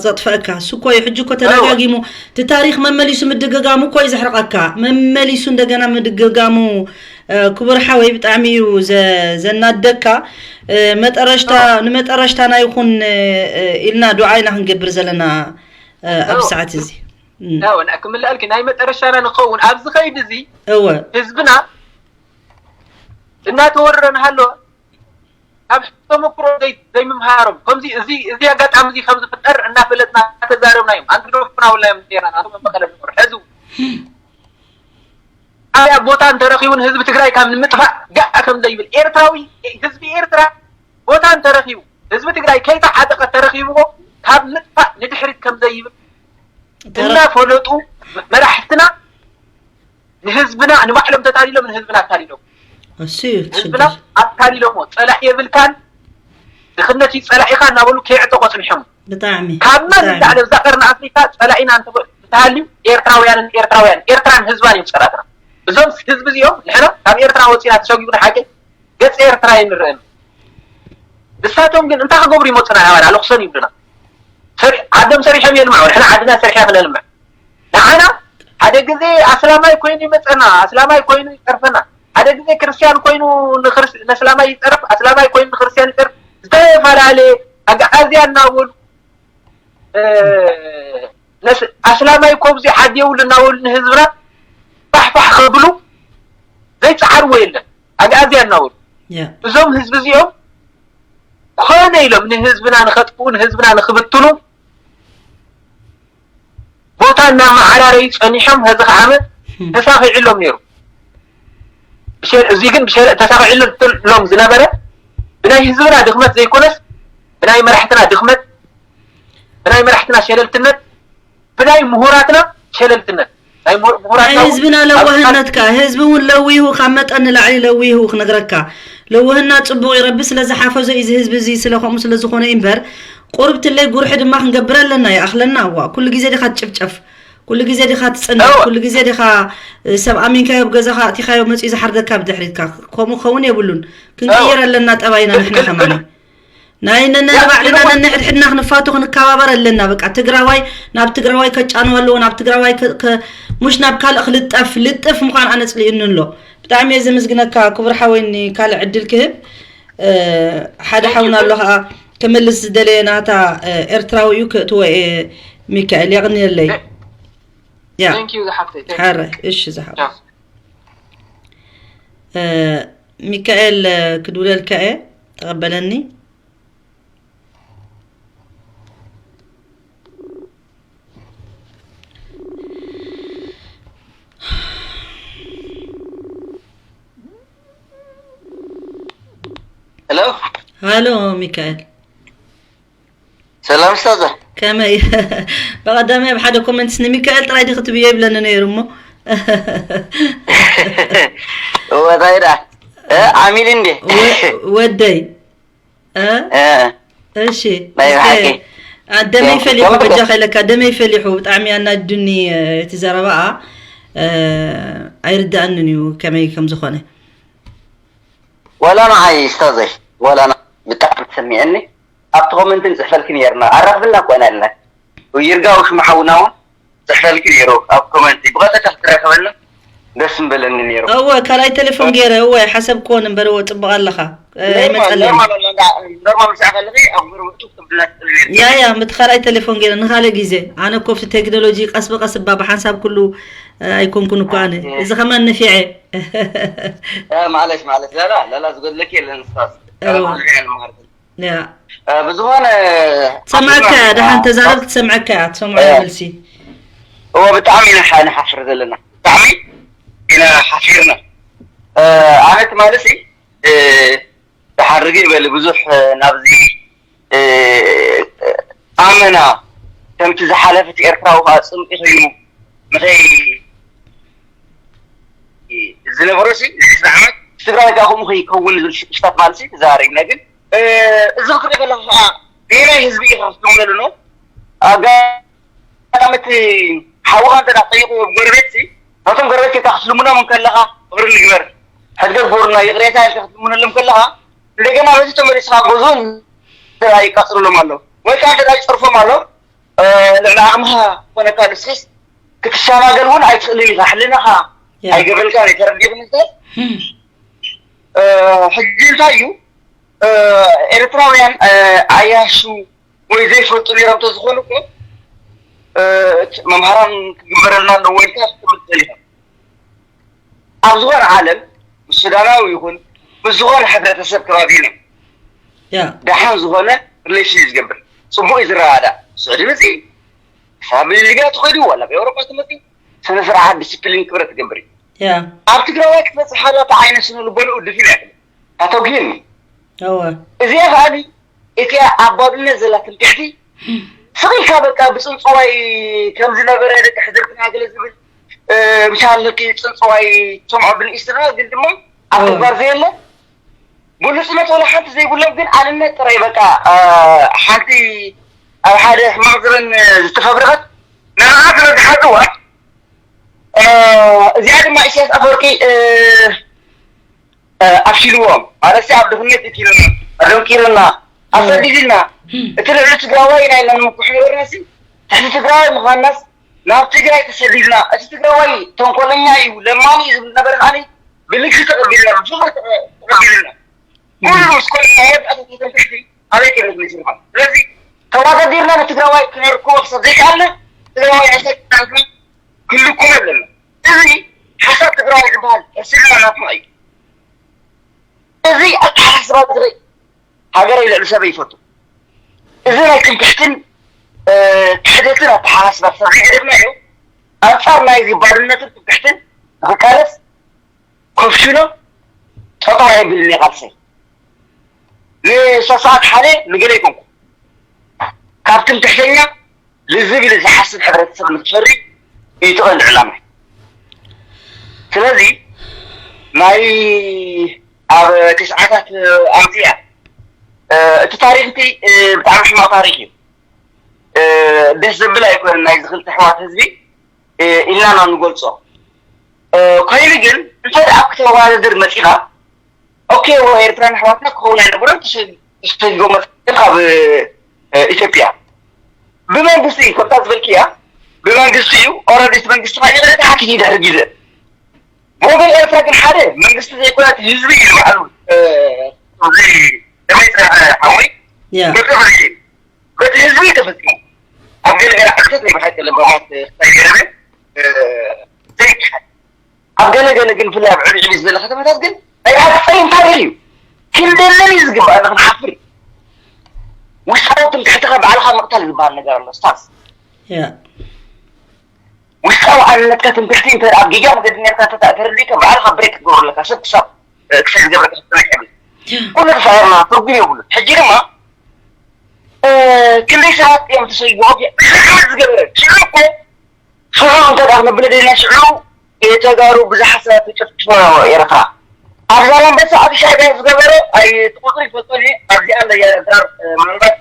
ዘጥፍአካ እሱ እኮ እዩ ሕጂ እኮ ተደጋጊሙ እቲ ታሪክ መመሊሱ ምድግጋሙ እኮ እዩ ዘሕርቐካ መመሊሱ እንደገና ምድግጋሙ ክቡር ሓወይ ብጣዕሚ እዩ ዘናደካ መጠረሽታ ንመጠረሽታና ይኹን ኢልና ዱዓ ኢና ክንገብር ዘለና ኣብዚ ሰዓት እዚ ክምልኣልኪ ናይ መጠረሽታና ንኸውን ኣብዚ ከይድ እዚ እወ ህዝብና እናተወረረ ንሃለወ ካብ ተመክሮ ዘይምምሃሮም ከምዚ እዚ እዚ ኣጋጣሚ እዚ ከም ዝፍጠር እናፈለጥና እናተዛረብና እዮም። ኣንግደፍና ውላ እዮም ዜና ናቶም መቐለ ዝኖር ሕዚ ኣያ ቦታ እንተረኺቡ ንህዝቢ ትግራይ ካብ ንምጥፋእ ጋእ ከም ዘይብል ኤርትራዊ ህዝቢ ኤርትራ ቦታ እንተረኺቡ ህዝቢ ትግራይ ከይተዓጠቐ ተረኺብዎ ካብ ምጥፋእ ንድሕሪት ከም ዘይብል እናፈለጡ መራሕትና ንህዝብና ንባዕሎም ተታሊሎም ንህዝብና ኣታሊሎም እሱ እዩ እቲ ህዝብና ሽግር ኣታሊሎሞ ፀላኢ የብልካን ድኽነት እዩ ፀላኢኻ እናበሉ ከይዕጠቆ ፅንሖም ብጣዕሚ ካብ መን ብጣዕሚ። ላዕሊ ኣብዛ ቀርኒ ኣፍሪካ ፀላኢና እንተሃልዩ ኤርትራውያንን ኤርትራውያን ኤርትራን ህዝባን እዮም ፀላእትና እዞም ህዝቢ እዚኦም ንሕና ካብ ኤርትራ ወፂና ተሰጒጉ ንሓቂ ገፂ ኤርትራ ይንረአን ንሳቶም ግን እንታይ ክገብሩ ይመፁና ኣባል ኣለኩሰን ይብሉና ሰሪ- ዓዶም ሰሪሖም የልምዑ ንሕና ዓድና ሰሪሕና ክነልምዕ ንዓና ሓደ ግዜ ኣስላማይ ኮይኑ ይመፀና ኣስላማይ ኮይኑ ይፀርፈና ሓደ ግዜ ክርስትያን ኮይኑ ንክርስ- ነስላማይ ይፀርፍ ኣስላማይ ኮይኑ ንክርስትያን ይፀርፍ ዝተፈላለየ ኣግዓዝያ እናበሉ እ፣ ነስ- ኣስላማይ ኮብዚ ዓዲ የብሉ እናበሉ ንህዝብና ፋሕፋሕ ከብሉ ዘይፀዓርዎ የለን ኣግኣዝያ እናበሉ ያ እዞም ህዝቢ እዚኦም ኮነ ኢሎም ንህዝብና ንኸጥፍኡ ንህዝብና ንክብትኑ ቦታ እናመዓራረዩ ፀኒሖም ሀዚ ከዓመ ተሳኺዕሎም ነይሩ ብሸ- እዚ ግን ብሸ- ተሳኺዕሎም ዝነበረ ብናይ ህዝብና ድኽመት ዘይኮነስ ብናይ መራሕትና ድኽመት ብናይ መራሕትና ሸለልትነት ብናይ ምሁራትና ሸለልትነት ናይ ምሁር- ምሁራት ናይ ህዝብና ለዋህነት ከኣ፣ ህዝቢ እውን ለዊሁ፣ ካብ መጠን ንላዕሊ ለዊሁ ክነግረካ። ለዋህና ጽቡቕ እዩ፣ ረቢ ስለ ዝሓፈዞ እዩ እዚ ህዝቢ እዚ፣ ስለ ከምኡ ስለ ዝኾነ እዩ እምበር፣ ቁርብትለይ ጉርሒ ድማ ክንገብር ኣለና፣ ይኣኽለና። እዋ፣ ኩሉ ግዜ ዲኻ ትጭፍጨፍ? ኩሉ ግዜ ዲኻ ትጽንት? ኩሉ ግዜ ዲኻ፣ እ፣ ሰብ ኣሚንካዮ ኣብ ገዛኻ ኣእቲኻዮ መጺኡ ዝሓርደካ ብድሕሪትካ? ከምኡ ክኸውን የብሉን። ክንቅይር ኣለና ጠባይና ንሕና ከማና። ናይ ነናይ ባዕልና ነንሕድሕድና ክንፋቶ ክንከባበር ኣለና። በቃ ትግራዋይ ናብ ትግራዋይ ከጫኑ ኣለዎ፣ ናብ ትግራዋይ ከ- ከ- ሙሽ ናብ ካልእ ክልጠፍ ልጥፍ ምዃን ኣነጽሊኡኒ ኣሎ። ብጣዕሚ እየ ዘመስግነካ ክቡር ሓወይኒ። ካልእ ዕድል ክህብ፣ እ፣ ሓደ ሓውና ኣሎ ከዓ ክምልስ ዝደለየ ናታ፣ እ፣ ኤርትራዊ እዩ ክእትዎ እየ። ሚካኤል የቕንየለይ። ያ። Thank you ዝሓፍተይ፣ thank you። ሓረ እሺ ዝሓፍ ያ። እ፣ ሚካኤል፣ እ፣ ክድውለልካ እየ፣ ተቐበለኒ። ሄሎ። ሃሎ ሚካኤል። ሰላም ስታዘ። ከመይ? ብቐዳማይ ኣብ ሓደ ኮመንትስ ንሚካኤል ጥራይ ዲኺ ትብዮ ይብለኒ ነይሩ እሞ። ወታይ ዳ እ፣ ዓሚል እንዴ? ወ- ወደይ። እ? እ፣ እሺ። ናይ ኦኬ። ብሓቂ። አ፣ ደመይ ያው፣ ፈሊሑ ከመይ በጃ ከይለካ፣ ደመይ ፈሊሑ። ብጣዕሚ ኣናድዱኒ፣ እ፣ እቲ ዘረባኣ። እ፣ ኣይርድኣንን እዩ ከመይ ከም ዝኾነ። ወላ ንዓይ ስታዘይ፣ ወላ ን-፣ ብጣዕሚ ተሰሚዐኒ። ኣብቲ ኮመንት ንጽሕፈልኪ ነይርና። ኣራኽብና እኮ ኢና ኢልና። ይርጋ ውሽማ ሓውና እውን ጽሕፈልኪ ነይሩ ኣብ ኮመንት። ብቐጥታ ክትራኸበልና ደስ ምበለኒ ነይሩ። እወ፣ ካልኣይ ቴሌፎን ገይረ፣ እወ፣ ሓሰብክዎን እምበር፣ እወ፣ ጽቡቕ ኣለኻ። እ፣ ኖርማል፣ ይመጸለይ። ኖርማል፣ ኖርማል፣ ምሳዕ ከለኺ ኣብ ጎረቤቱ ክትብላ ትኽእሊ ነይርኪ። ያ፣ ያ፣ ምቲ ካልኣይ ቴሌፎን ገይረ፣ ንኻልእ ግዜ። ኣነ እኮ ኣብቲ ቴክኖሎጂ ቀስ ብቐስ እባ ብሓንሳብ ኩሉ፣ እ፣ ኣይኮንኩን እኮ ኣነ። ኦኬ። እዚ ከማን ነፊዐ። እ፣ ማለሽ፣ ማለሽ፣ ላላ፣ ላላ ዝጎድለኪ የለን፣ ንስኻስ። እወ። ብዙሕ ኢና ንመሃር ዘለና። ያ። እ፣ ብዝኾነ ትሰምዐካ እያ፣ ሓፊርና። ደሓን ተዛረብ ክትሰምዐካ እያ፣ ትሰምዖ እያ። መልሲ። እወ፣ ብጣዕሚ ኢና ሓ-፣ ንሓፍር ዘለና። ብጣዕሚ ኢና ሓፊርና። እ፣ ኣነ ትማሊ ሲ፣ እ፣ ደሓን ርግእ በሊ፣ ብዙሕ፣ እ፣ ናብዚ፣ እ፣ ኣመና ከምቲ ዝሓለፈት ኤርትራዊ ከዓ ጽምኢ ኮይኑ ንኸይ ዝነበሮ ሲ፣ እዚ ዓመት ትግራይ ከዓ ከምኡ ከይከውን ዝብል ሽቅሽታት ማለት ሲ፣ ተዘራሪብና። ግን፣ እ፣ እዚ ክትሪኦ ከለኻ ከዓ ገና ህዝቢ ኢኻ ክትልምነሉ ነው። ኣጋጣሚ እቲ ሓውኻ እንተ ደኣ ጠይቑ ኣብ ጎረቤት ሲ፣ ናቶም ጎረቤት ጌርካ ክትልምኖም እንከለኻ፣ ፍቕሪ ንግበር፣ ሕድገት ግበሩና፣ ይቕሬታ ኢልካ ክትልምነሎም ከለኻ፣ እንደገና በዚ ተመሊስካ ገዝኡ እንተ ደኣ ይቃጽልሎም ኣሎ፣ ወይ ከዓ እንተ ደኣ ይጸርፎም ኣሎ፣ እ፣ ልዕሊ ዓቕምኻ ኮነካ ንስኻስ ክትሸማገል እውን ኣይትኽእልን ኢኻ። ሕልናኻ ያ። ኣይገብረልካን እዩ፣ ተረዲእኽኒ እንተ? እም። እ፣ ሕጂ እንታይ እዩ? እ፣ ኤርትራውያን፣ እ፣ ዓያሹ ወይ ዘይፈልጡ ነይሮም እንተዝኾኑ እኮ፣ እ፣ እቲ መምሃራን ክግበረልና ኣለዎ ኢልካ ክትብል ትኽእል ኢኻ። ኣብ ዝኾነ ዓለም ምስ ሱዳናዊ ይኹን ምስ ዝኾነ ሕብረተሰብ ከባቢና ያ። ደሓን ዝኾነ ሪሌሽን እዩ ዝገብር። ጽቡቕ እዩ ዝረዳዳእ። ስዑዲ መጺኡ፣ ክሳብ ሊብያ ትኸዱ፣ ዋላ ኣብ ኤውሮጳ ትመጺኡ፣ ስነ ስርዓት፣ ዲስፕሊን፣ ክብረት ትገብር እዩ። ያ። ኣብ ትግራዋይ ክትበጽሕ ከላ፣ እታ ዓይነ ስነ ልቦንኡ ድፊን እያ ትብል። ኣቶ ግን እወ። እዚኣ ከኣኒ እቲኣ ኣብ ባዶነት ዘላ ትምክሕቲ ስቕ ኢልካ በቃ ብጽንጽዋይ ከም ዝነበረ ደቂ ሕድርትና ገለ ዝብል፣ እ፣ ብቻለኪ ጽንጽዋይ ትሰምዖ ብንእሽትና ግን ድማ ኣብ እወ። ተግባር ዘየለ ብሉጽነት ወላ ሓንቲ ዘይብሎም ግን ኣንነት ጥራይ በቃ፣ እ፣ ሓንቲ ኣብ ሓደ ሕማቕ ዘበን ዝተፈብረኸት ንዓኣ ስለ ዝሓዝዋ፣ እ፣ እዚኣ ድማ ኢሳያስ ኣፈወርቂ፣ እ፣ እ፣ ኣፍሽልዎም። ማለት ኣብ ድኽነት እኪልና፣ ኣደንቂርና፣ ኣሰዲድና። እቲ ልዕሊ ትግራዋይ ኢና ኢልና ንምኩሕ ነበርና ሲ፣ ትሕቲ ትግራዋይ ምዃንናስ ናብ ትግራይ ተሰዲድና። እቲ ትግራዋይ ተንኮለኛ እዩ፣ ለማኒ እዩ ዝብል ነበረ ከኣኒ ብልግሲ ተቐቢልና፣ ብፍቕሪ ተቐ-፣ ተቐቢልና። ኩሉ ምስ ኮንና መወዳእታ ተተንክሕቲ ኣበይ ከይነት መሲልካ። ስለዚ ተዋዳዲርና ንትግራዋይ ክነርክቦ ክሳብ ዘይከኣልና ትግራዋይ ሕሰብ ክሳብ ክንልኩም ኣለና። እዚ ሓሳብ ትግራዋይ ዝበሃል ሕስልና ናትና እዩ። እዚ ኣተሓሳስባ ትግራይ ሃገረይ ልዕሊ ሰበይ ይፈቱ። እዚ ናይ ትምክሕትን፣ እ፣ ክሕደትን ኣተሓሳስባ ስለ ዘይገደፍናዮ፣ ኣንጻር ናይዚ ባርነትን ትምክሕትን ንኽቃለስ ኮፍሽኖ ጠጠር ኣይብልን እየ ቃልሰይ። ንሶስት ሰዓት ሓደ ንገለ ይኮንኩ። ካብ ትምክሕተኛ ልዝብ ኢሉ ዝሓስብ ሕብረተሰብ ንክፈሪ እዩ እቲ ቀንዲ ዕላማ። ስለዚ ናይ ኣብ ትሽዓታት ኣምፅያ እቲ ታሪክ እቲ ብጣዕሚ ሕማቅ ታሪክ እዩ። ደስ ዘብል ኣይኮነን ናይዚ ክልተ ኣሕዋት ህዝቢ ኢልና ኢና ንገልፆ። ኮይኑ ግን እንተ ደኣ ኣብ ክተወዳድር መፂኻ ኦኬ፣ ኤርትራን ኣሕዋትና ክኸውን ኣይነበሮም። ተሰዲዶም መፅኦም ካብ ኢትዮጵያ ብመንግስቲ እዩ፣ ከምታ ዝበልክያ ብመንግስቲ እዩ። ኦረዲ እቲ መንግስቲ ኸዓ ይቕረ ተሓቲት እዩ ድሕሪ ግዜ። ብወገን ኤርትራ ግን ሓደ መንግስቲ ዘይኮነ እቲ ህዝቢ እዩ ባዕሉ። እዚ ደመይ ሓወይ በቲ ህዝቢ እዩ ተፈፂሙ። ኣብ ገለ ገለ ዓድታት ናይ ብሓቂ ለባማት ክታይ ገረበ ዘይከሓድ ኣብ ገለ ገለ ግን ብፍላይ ኣብ ዕብይ ዕብይ ዝበለ ከተማታት ግን ናይ ብሓቂ ጸሊም ታሪኽ እዩ። ክንደለን እዩ ዝግባእ ንክንሓፍር እዩ። ውሽጣዊ ትምክሕትኻ ባዕልኻ ምቕታል ዝበሃል ነገር ኣሎ ስታንስ። ውሽጣዊ ኣንነትካ ትምክሕቲ እንተ ኣብ ጌጋ መገዲ ነርካ ተረዲእካ ባዕልኻ ብሬክ ክትገብሩ ኣለካ ሰብ ክሳብ ክሳብ ዝገብረካ ክትጠመቅ ኩሉ ተሳርና ትርጉም የብሉ። ሕጂ ድማ ክንደይ ሰባት እዮም ተሰይዎም ዝገበረ ሽዑ እኮ ሽዑ እንተ ደኣ ክንብል ደሊና ሽዑ ተጋሩ ብዙሓት ሰባት ተጨፍጭፎ ኤርትራ ኣብ ዛላምበሳ ኣብ ሻዕቢያ ዝገበረ ኣይ ትቁፅሪ ይፈልጦ እየ ኣብዚኣ ለያ ዳር ምናልባት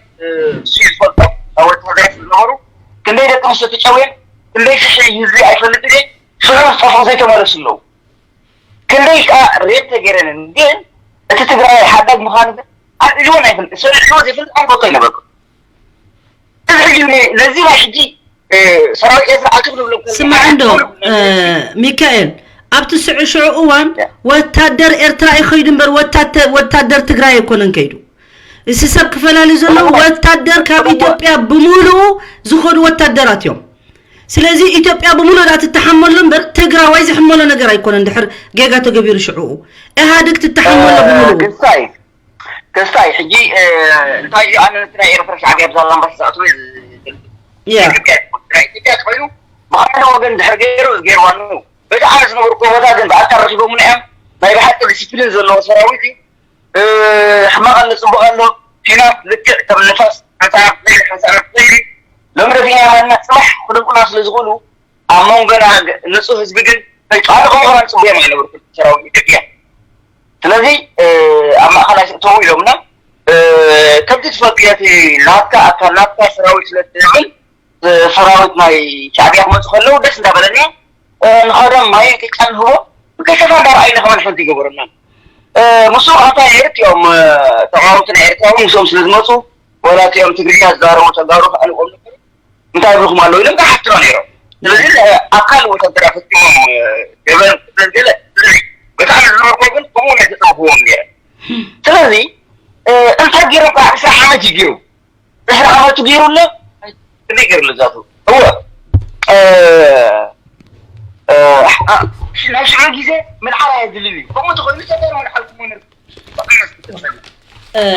እሱ ይፈልጦ ኣብ ወታደራት ዝነበሩ ክንደይ ደቂ ኣንስትዮ ተጨውየን ክንደይ ሽሕ ህዝቢ ኣይፈልጥ እየ ሽዑ ዝጠፍኡ ዘይተመለሱ ኣለዉ ክንደይ ከዓ ሬት ተገይረንን ግን እቲ ትግራይ ሓዳግ ምዃኑ ግን ኣብ ኢልዎ ኣይፈልጥ ሰሪሕዎ ዘይፈልጥ ኣንፈቶ ይነበርኩ እዚ ሕጂ ነዚ ናይ ሕጂ ሰራዊት ኤርትራ ኣክብ ንብሎ ስማዕ እንዶ ሚካኤል ኣብቲ ስዑ ሽዑ እዋን ወታደር ኤርትራ እዩ ከይዱ እምበር ወታደር ትግራይ ኣይኮነን ከይዱ እዚ ሰብ ክፈላሊ ዘሎ ወታደር ካብ ኢትዮጵያ ብምሉኡ ዝኸዱ ወታደራት እዮም ስለዚ ኢትዮጵያ ብምሉኡ ዳ ትተሓመሎ እምበር ትግራዋይ ዝሕመሎ ነገር ኣይኮነን ድሕር ጌጋ ተገቢሩ ሽዑኡ ኢህኣድግ ትተሓመሎ ብምሉኡ ክስታይ ሕጂ እንታይ እዩ ኣነ ናይ ኤርትራ ሻዕብያ ብዛላምባሳ ዝኣትወ ኢትዮጵያ ኮይኑ ብሓደ ወገን ድሕር ገይሩ ገይርዋኑ በጣዕሚ ዝነበርኩ ቦታ ግን ብኣካል ረኪቦምና እዮም ናይ ብሓቂ ዲሲፕሊን ዘለዎ ሰራዊት እዩ ሕማቕ ኣሎ ፅቡቕ ኣሎ ፊናት ልክዕ ከም ንፋስ ሓንሳብ ሓንሳብ ሎሚ ረፊና ማና ፅባሕ ክደምቁና ስለ ዝኽእሉ ኣብ መንጎና ንፁህ ህዝቢ ግን ጨዋታ ክመኽራን ፅቡዮም ኣይነበርኩ ሰራዊት ኢትዮጵያ ስለዚ ኣብ ማእኸል ኣይስእተዉ ኢሎምና ከምቲ ትፈልጥዮ እቲ ናትካ ኣካል ናትካ ሰራዊት ስለ ትብል ሰራዊት ናይ ሻዕብያ ክመፁ ከለዉ ደስ እንዳበለና ንኸዶም ማይን ቅጫ ንህቦ ብከሸፋ እንዳረኣይና ከመን ሓንቲ ይገበሩና ምስ ኣታ ኤርትኦም ተቃወምቲ ናይ ኤርትራ እውን ምስኦም ስለ ዝመፁ ወላ እቲኦም ትግርኛ ዝዛረቡ ተጋሩ ከኣንቆም ነበሩ እንታይ ይብልኩም ኣለዉ ኢሎም ክሓትሮ ነይሮም ስለዚ ኣካል ወታደራ ፈፂሞም ገበን ስለዝገለ ብጣዕሚ ዝነበርኮ ግን ከምኡ ናይ ተፀንፍዎም ነይረ ስለዚ እንታይ ገይሮም ከዓ ዕስራ ዓመት እዩ ገይሩ ዕስራ ዓመቱ ገይሩ ኣሎ ከመይ ገይሩ ኣሎ ዛቱ እወ ናይ ሽዑ ግዜ ምልዓል ኣየድልን እዩ ከምኡ ተኮይኑ ሰገር ምልዓልኩሞ ነርኩም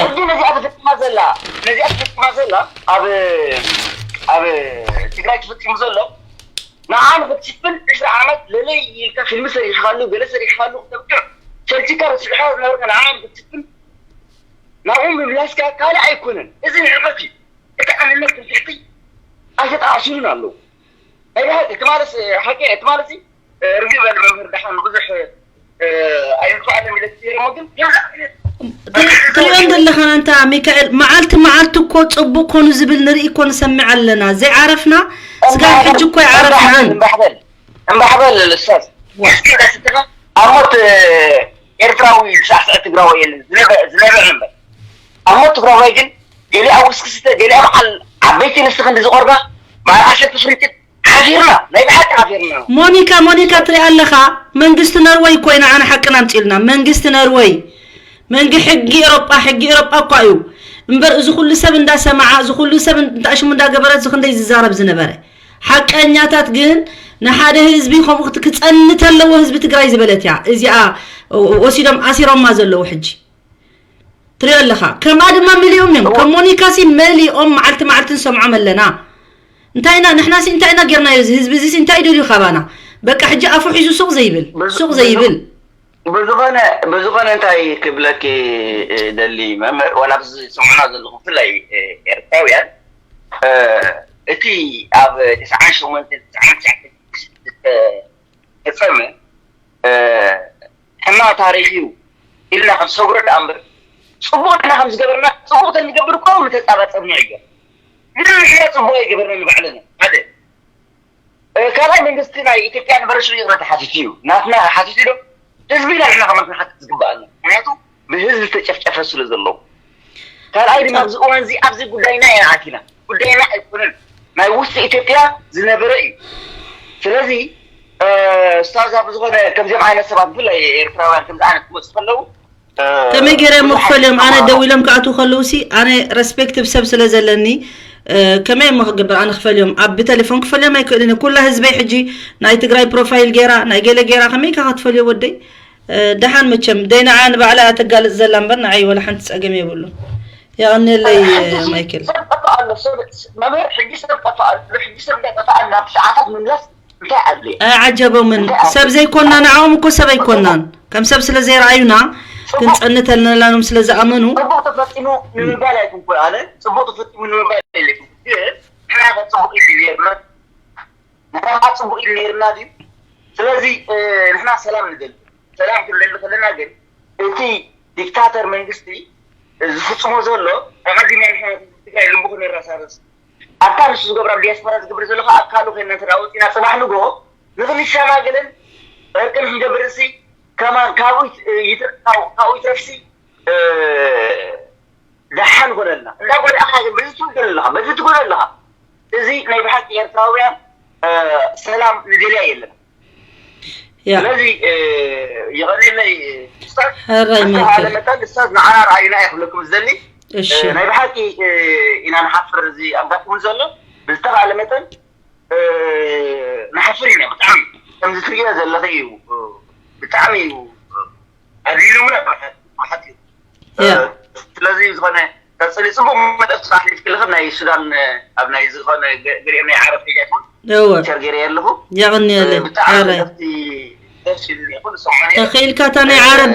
ሕጂ ነዚኣ ተፈፂማ ዘላ ነዚኣ ተፈፂማ ዘላ ኣብ ኣብ ትግራይ ተፈፂሙ ዘሎ ንዓ ንክትሽፍን ዕስራ ዓመት ለለይ ኢልካ ፊልሚ ሰሪሕካሉ ገለ ሰሪሕካሉ ክተብቅዕ ቸልችካ ረሲዕካ ዝነበርካ ንዓ ንክትሽፍን ናብኡ ምምላስካ ካልእ ኣይኮነን። እዚ ንዕቀት እዩ። እቲ ኣንነት ትምክሕቲ ኣይተጣዕሱሉን ኣለዉ። ናይ ብሓቂ እቲ ማለት ሓቂ እቲ ማለት ርግእ በል መምህር ደሓን ብዙሕ ኣይንፋዓለን ኢለ ትገይረሞ ግን ትሪኦ ዘለኻን ኣንታ ሚካኤል መዓልቲ መዓልቲ እኮ ፅቡቅ ኮኑ ዝብል ንርኢ እኮ ንሰምዕ ኣለና ዘይዓረፍና ስጋብ ሕጂ እኮ ኣይዓረፍናን እምባሕበል እምባሕበል ልሳስ እስኪ ዳስልካ ኣብ ሞት ኤርትራዊ ዝሳዕስዐ ትግራዋይ የለን ዝነብዕ እምበር ኣብ ሞት ትግራዋይ ግን ገሊኣ ውስኪ ስተ ገሊኣ በዓል ዓበይቲ ንስኺ እንዲ ዝቆርባ በዓል ዓሰርተ ፍርጭት ሓፊርና ናይ ብሓቂ ሓፊርና ሞኒካ ሞኒካ ትሪኣ ኣለኻ መንግስቲ ነርወይ እኮ ኢና ኣነ ሓቅና ኣምፂልና መንግስቲ ነርወይ መንግ ሕጊ ኤሮጳ ሕጊ ኤሮጳ እኳ እዩ እምበር እዚ ኩሉ ሰብ እንዳሰማዓ እዚ ኩሉ ሰብ እንታሽሙ እንዳገበረት ዝክንደይ ዝዛረብ ዝነበረ ሓቀኛታት ግን ንሓደ ህዝቢ ከምኡ ክፀንት ኣለዎ ህዝቢ ትግራይ ዝበለት እያ እዚኣ ወሲዶም ኣሲሮማ ዘለዉ ሕጂ ትሪኦ ኣለኻ ከምኣ ድማ መሊኦም እዮም ከም ሞኒካሲ መሊኦም መዓልቲ መዓልቲ ንሰምዖም ኣለና እንታይ ኢና ንሕናሲ እንታይ ኢና ጌርናዮ እዚ ህዝቢ እዚሲ እንታይ ደልዩ ካባና በቃ ሕጂ ኣፉ ሒዙ ሱቕ ዘይብል ሱቕ ዘይብል ብዝኾነ ብዝኾነ እንታይ ክብለኪ ደሊ መምህር ዋላ ኣብዚ ዝሰምዑና ዘለኹም ብፍላይ ኤርትራውያን እቲ ኣብ ተስዓን ሸሞንተ ተስዓን ትሽዓተ ዝተፈጸመ ታሪኽ እዩ ኢልና ከም ሰጉረ ደኣ እምበር፣ ጽቡቕ ንሕና ከም ዝገበርና፣ ጽቡቕ ተንገብር እኮ ምተጻባጸብና እዩ። ግን ንሕና ጽቡቕ ኣይገበርና ንባዕልና። ሓደ። እ፣ ካልኣይ መንግስቲ ናይ ኢትዮጵያ ንበረሱ ይቕረታ ሓቲቱ እዩ። ናትና ሓቲቱ ዶ? ህዝቢ ኢና ንሕና ከማን ክንሓትት ዝግባኣና። ምክንያቱ ብህዝቢ ዝተጨፍጨፈ ስለ ዘለዉ። ካልኣይ ድማ ኣብዚ እዋን እዚ ኣብዚ ጉዳይና ኢና ኣቲና። ጉዳይና ኣይኮነን። ናይ ውስጢ ኢትዮጵያ ዝነበረ እዩ። ስለዚ፣ እ፣ ኡስታዝ ኣብ ዝኾነ ከምዚኦም ዓይነት ሰባት ብፍላይ ኤርትራውያን ከምዚ ዓይነት ክመፁ ከለዉ፣ እ፣ ከመይ ገይረ እሞ ብዙሕ ክፈልዮም? ኣነ ተማሃሮ ደዊሎም ክኣትዉ ከለዉ ሲ ኣነ ረስፔክት ብሰብ ስለ ዘለኒ፣ እ፣ ከመይ እሞ ክገብር? ኣነ ክፈልዮም ኣብ ብቴሌፎን ክፈልዮም ኣይክእልን እየ። ኩላ ህዝበይ ሕጂ ናይ ትግራይ ፕሮፋይል ገይራ ናይ ገለ ገይራ ከመይ ኢልካ ክትፈልዮ ወደይ? እ፣ ደሓን መቸም ደይ ንዓ ንባዕላ እያ ተጋልጽ ዘላ እምበር ንዓይ ወላ ሓንቲ ጸገም የብሉን። የቐንየለይ ሕጂ ማይክል። ሰብ ጠፍእ ኣሎ፣ ሰብ፣ መምህር፣ ሕጂ ሰብ ጠፍእ ኣሎ። ሕጂ ሰብ እንዳጠፍኣ ናብ ሰዓታት ምምላስ እንታይ ኣድልየ? ኣይዓጀቦምን። እንታይ ኣድልየ? ሰብ ዘይኮና ንዓኦም እኮ ሰብ ኣይኮናን። ከም ሰብ ስለ ዘይረኣዩና ጽቡቕ፣ ክንጸንት ኣለና ኢሎም ስለ ዝኣመኑ። ጽቡቕ ተፈጺሙ ንምባል ኣይኮንኩን ኣነ። ጽቡቕ ተፈጺሙ ንምባል የለይኩም። ግን ንሕና ከ ጽቡቕ ኢሉ ነይርና። ንሕና ጽቡቕ ኢሉ ነይርና ድዩ? ስለዚ፣ እ፣ ንሕና ሰላም ንደሊ። ሰላም ክንደሊ ከለና ግን እቲ ዲክታተር መንግስቲ ዝፍጽሞ ዘሎ ኣቐዲምና ንሕና ትግራይ ልቡ ክነረሳርስ ኣብታ ንሱ ዝገብራ ኣብ ዲያስፖራ ዝገብር ዘሎ ከዓ ኣካሉ ኮይና እንተ ደኣ ወፂና ፅባሕ ንግሆ ንክንሸማገልን ዕርቂ ንክንገብር እሲ ከማን ካብኡ ይት-፣ ይትረ-፣ ካብኡ፣ ካብኡ ይትረፍሲ፣ እ፣ ደሓን ኮነልና። እንዳጎዳእኻ ግን በዚ ትጎድእ ኣለኻ፣ በዚ ትጎድእ ኣለኻ። እዚ ናይ ብሓቂ ኤርትራውያን፣ እ፣ ሰላም ንደልያ የለና። ያ። ስለዚ፣ እ፣ የቐንየለይ ኡስታዝ። ሕራይ ብዝተኻእለ ማይክል። መጠን ኡስታዝ ንዓና ረኣዩና እየ ክብለኩም ዝደሊ። እሺ። እ፣ ናይ ብሓቂ፣ እ፣ ኢና ንሓፍር እዚ ኣጋጢሙ ዘሎ። ብዝተኻእለ መጠን፣ እ፣ ንሓፍር ኢና ብጣዕሚ። ከምዚ ትርእዮ ዘለኺ እዩ። እ፣ ብጣዕሚ እዩ። ኣድልዩና ብሓቂ። ያ። ስለዚ ዝኾነ ቀጽሊ ጽቡቕ መደብ ስራሕ ሒዝክልኽን ናይ ሱዳን ኣብ ናይ ዝኾነ ገ-፣ ገሊኦም ናይ ዓረብ ሒጃት እውን እወ። ሸር ገይረ ኣለኹ። የቐንየለይ። ብጣዕሚ ሓራይ። ደስ፣ ደስ ይብል ይኹን ሰማንያ። ተኽኢልካ እታ ናይ እ፣ ዓረብ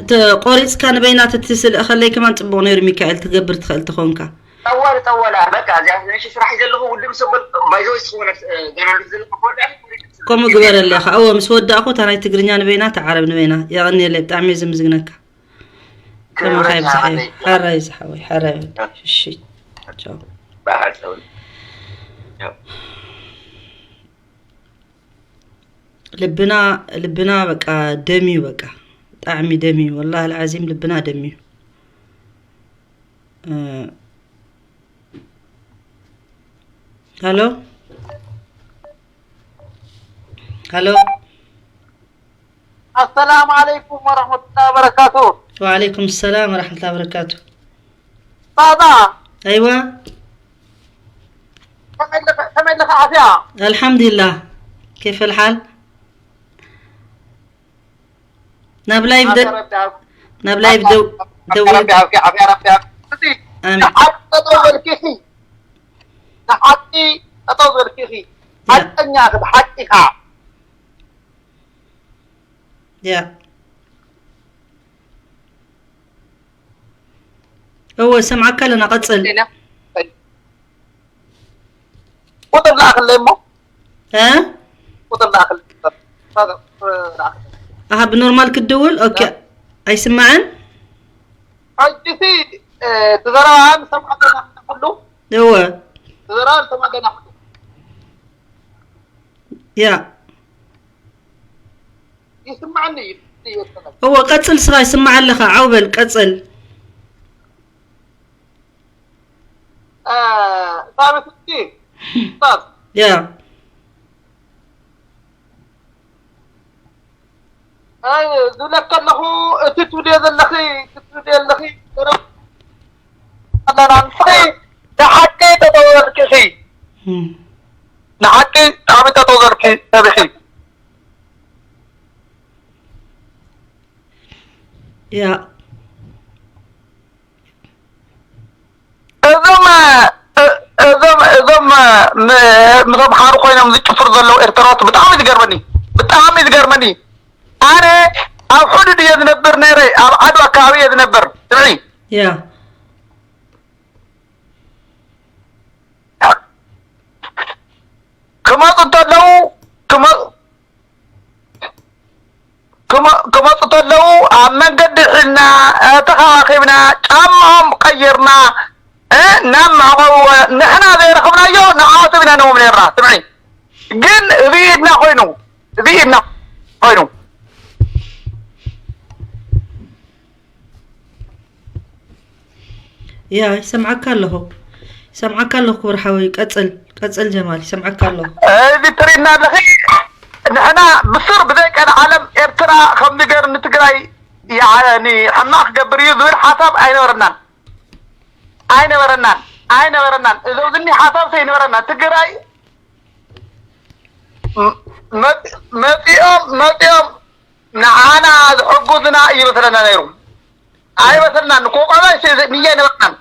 ተ-፣ ቆሪጽካ ንበይና ተትስልእኸለይ ከማን ጽቡቕ ነይሩ ሚካኤል ትገብር ትኽእል ተኾንካ። ጠዋል፣ ጠዋል፣ በቃ እዚኣ ንእሽቶ ስራሕ እዩ ዘለኹ። ውድም ሰበል ባይዘው ስኹነ ገና ዘለኹ። ከምኡ ግበረለይ ኸዓ። እወ፣ ምስ ወዳእኹ እታ ናይ ትግርኛ ንበይና፣ እታ ዓረብ ንበይና። የቐንየለይ፣ ብጣዕሚ እየ ዘምዝግነካ። ከማኻ ክብረት ይብዝሓ። ይሃበለይ። ሓራይ ዝሓወይ፣ ሓራይ። እሺ። ቻው። ብሓሳብ። ቻው። ልብና፣ ልብና በቃ ደምዩ፣ በቃ ብጣዕሚ ደምዩ። ወላሂ ኣልዓዚም ልብና ደምዩ። እ፣ ሃሎ? ሃሎ? ኣሰላሙ ዓለይኩም ወረሕመቱላሂ ወበረካቱ። ወዓለይኩም ሰላም ወረሕመቱላሂ ወበረካቱ። ጣጣ። ኣይዋ። ከመይ ኣለኻ፣ ከመይ ኣለኻ ዓፍያ? ኣልሓምዱሊላህ። ኬፍ ኣልሓል? ናብ ላይቭ ደ-፣ ዓፍያ ረቢ ኣብ-፣ ናብ ላይቭ ደው-፣ ዓፍያ ደውል። ረቢ ኣብኪ፣ ዓፍያ ረቢ ኣብ-፣ እቲ ኣሜን። ንሓቂ ጠጠው በልኪ ኢኺ። ንሓቂ ጠጠው በልኪ ኢኺ። ያ። ሓቀኛ ኢኺ፣ ብሓቂ ኢኻ። ያ። እወ፣ ሰምዓካ ኣለና፣ ቀጽል። ቁጥር ለኣኽለይ እሞ። እ? ቁጥር ለኣኽለይ። ኣሃ፣ ብኖርማል ክትድውል? ኦኬ። ኣይስማዕን? ሕጂሲ፣ እ፣ ትዘረባ ንሰምዓ ኣለና ኩሉ። እወ። ትዘረባ ንሰምዓ ኣለና ኩሉ። ያ። ይስማዕኒ እዩ። እወ፣ ቀጽል፣ ስኻ ይስማዕ ኣለኻ። ዓው በል፣ ቀጽል። እ፣ ሳብቲ፣ ኡስታዝ። ያ። ኣይ፣ ዝብለካ ኣለኹ፣ እቲ ትብልዮ ዘለኺ፣ እቲ ትብልዮ ዘለኺ፣ ኣለና፣ ንስኺ ንሓቂ ተጠወልኪ ኢኺ። እም። ንሓቂ ብጣዕሚ ተጠወልኪ ሰብ ኢኺ። ያ። እዞም፣ እ-፣ እዞም፣ እዞም፣ ም-፣ ምስ ኣምሓሩ ኮይኖም ዝጭፍሩ ዘለዉ ኤርትራዎት ብጣዕሚ ዝገርመኒ፣ ብጣዕሚ ዝገርመኒ። ኣነ ኣብ ሕዱድ እየ ዝነብር ነይረ፣ ኣብ ዓድዋ ከባቢ እየ ዝነብር። ስምዒ። ያ። ክመፁ እንተለዉ፣ ክመ-፣ ክ-፣ ክመ- ክመፁ ተለዉ ኣብ መንገዲ ሒዝና፣ እ፣ ተኸባኺብና፣ ጫማኦም ቀይርና፣ እ፣ ናብ መዕቆቢ፣ ንሕና ዘይረኸብናዮ ንዓኣቶም ኢና ነዎም ነርና። ስምዒ ግን እዚ ኢድና ኮይኑ፣ እዚ ኢድና ኮይኑ። ያ ይሰምዓካ ኣለኹ፣ ይሰምዓካ ኣለኹ ክቡር ሓወይ። ቀጽል ቀጽል ጀማል፣ ይሰምዓካ ኣለኹ። እዚ ትሪእና ኣለኺ፣ ንሕና ብስር ብዘይ ቀልዓለም ኤርትራ ከምዚ ገይሩ ንትግራይ ያኒ ሕማቕ ክገብር እዩ ዝብል ሓሳብ ኣይነበረናን፣ ኣይነበረናን፣ ኣይነበረናን። እዞ ዝኒ ሓሳብ ዘይነበረና ትግራይ መ- መፂኦም መፂኦም ንዓና ዝሕጉዝና እዩ መስለና ነይሩ። ኣይመስለናን። ኮቋባይ ንያ ኣይነበረናን።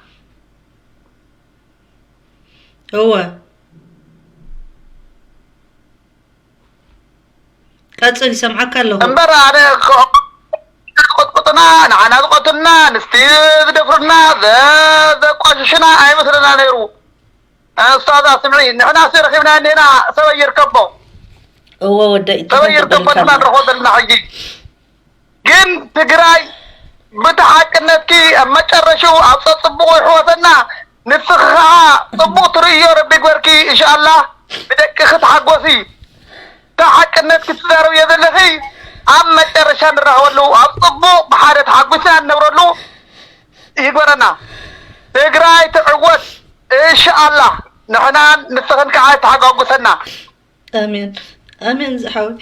እወ ቀጽል፣ ይሰምዓካ ኣለኹ። እምበር ኣነ ቆጥቁጥና፣ ንዓና ዝቆትልና፣ ንስቲ ዝደፍሩና፣ ዘ- ዘቋሽሽና ኣይመስለና ነይሩ። እስታዛ ስምዒ፣ ንሕና ሲ ረኺብና እኒና ሰበይ ይርከቦ እወ ወደይ ሰበይ ይርከቦ ድማ ንረኽቦ ዘለና ሕጂ። ግን ትግራይ ብቲ ሓቅነትኪ ኣብ መጨረሽኡ ኣብ ፀፅቡቑ ይሕወሰና። ንስኺ ከዓ ፅቡቕ ትርእዮ ረቢ ግበርኪ። እንሻኣላ ብደቅኺ ተሓጎሲ። እታ ሓቅነትኪ ትዛረብዮ ዘለኺ ኣብ መጨረሻ ንራኸበሉ ኣብ ፅቡቕ ብሓደ ተሓጒስና ንነብረሉ ይግበረና። ትግራይ ትዕወት እንሻኣላ። ንሕናን ንስኽን ከዓ ተሓጓጉሰና። ኣሜን ኣሜን ዝሓወይ።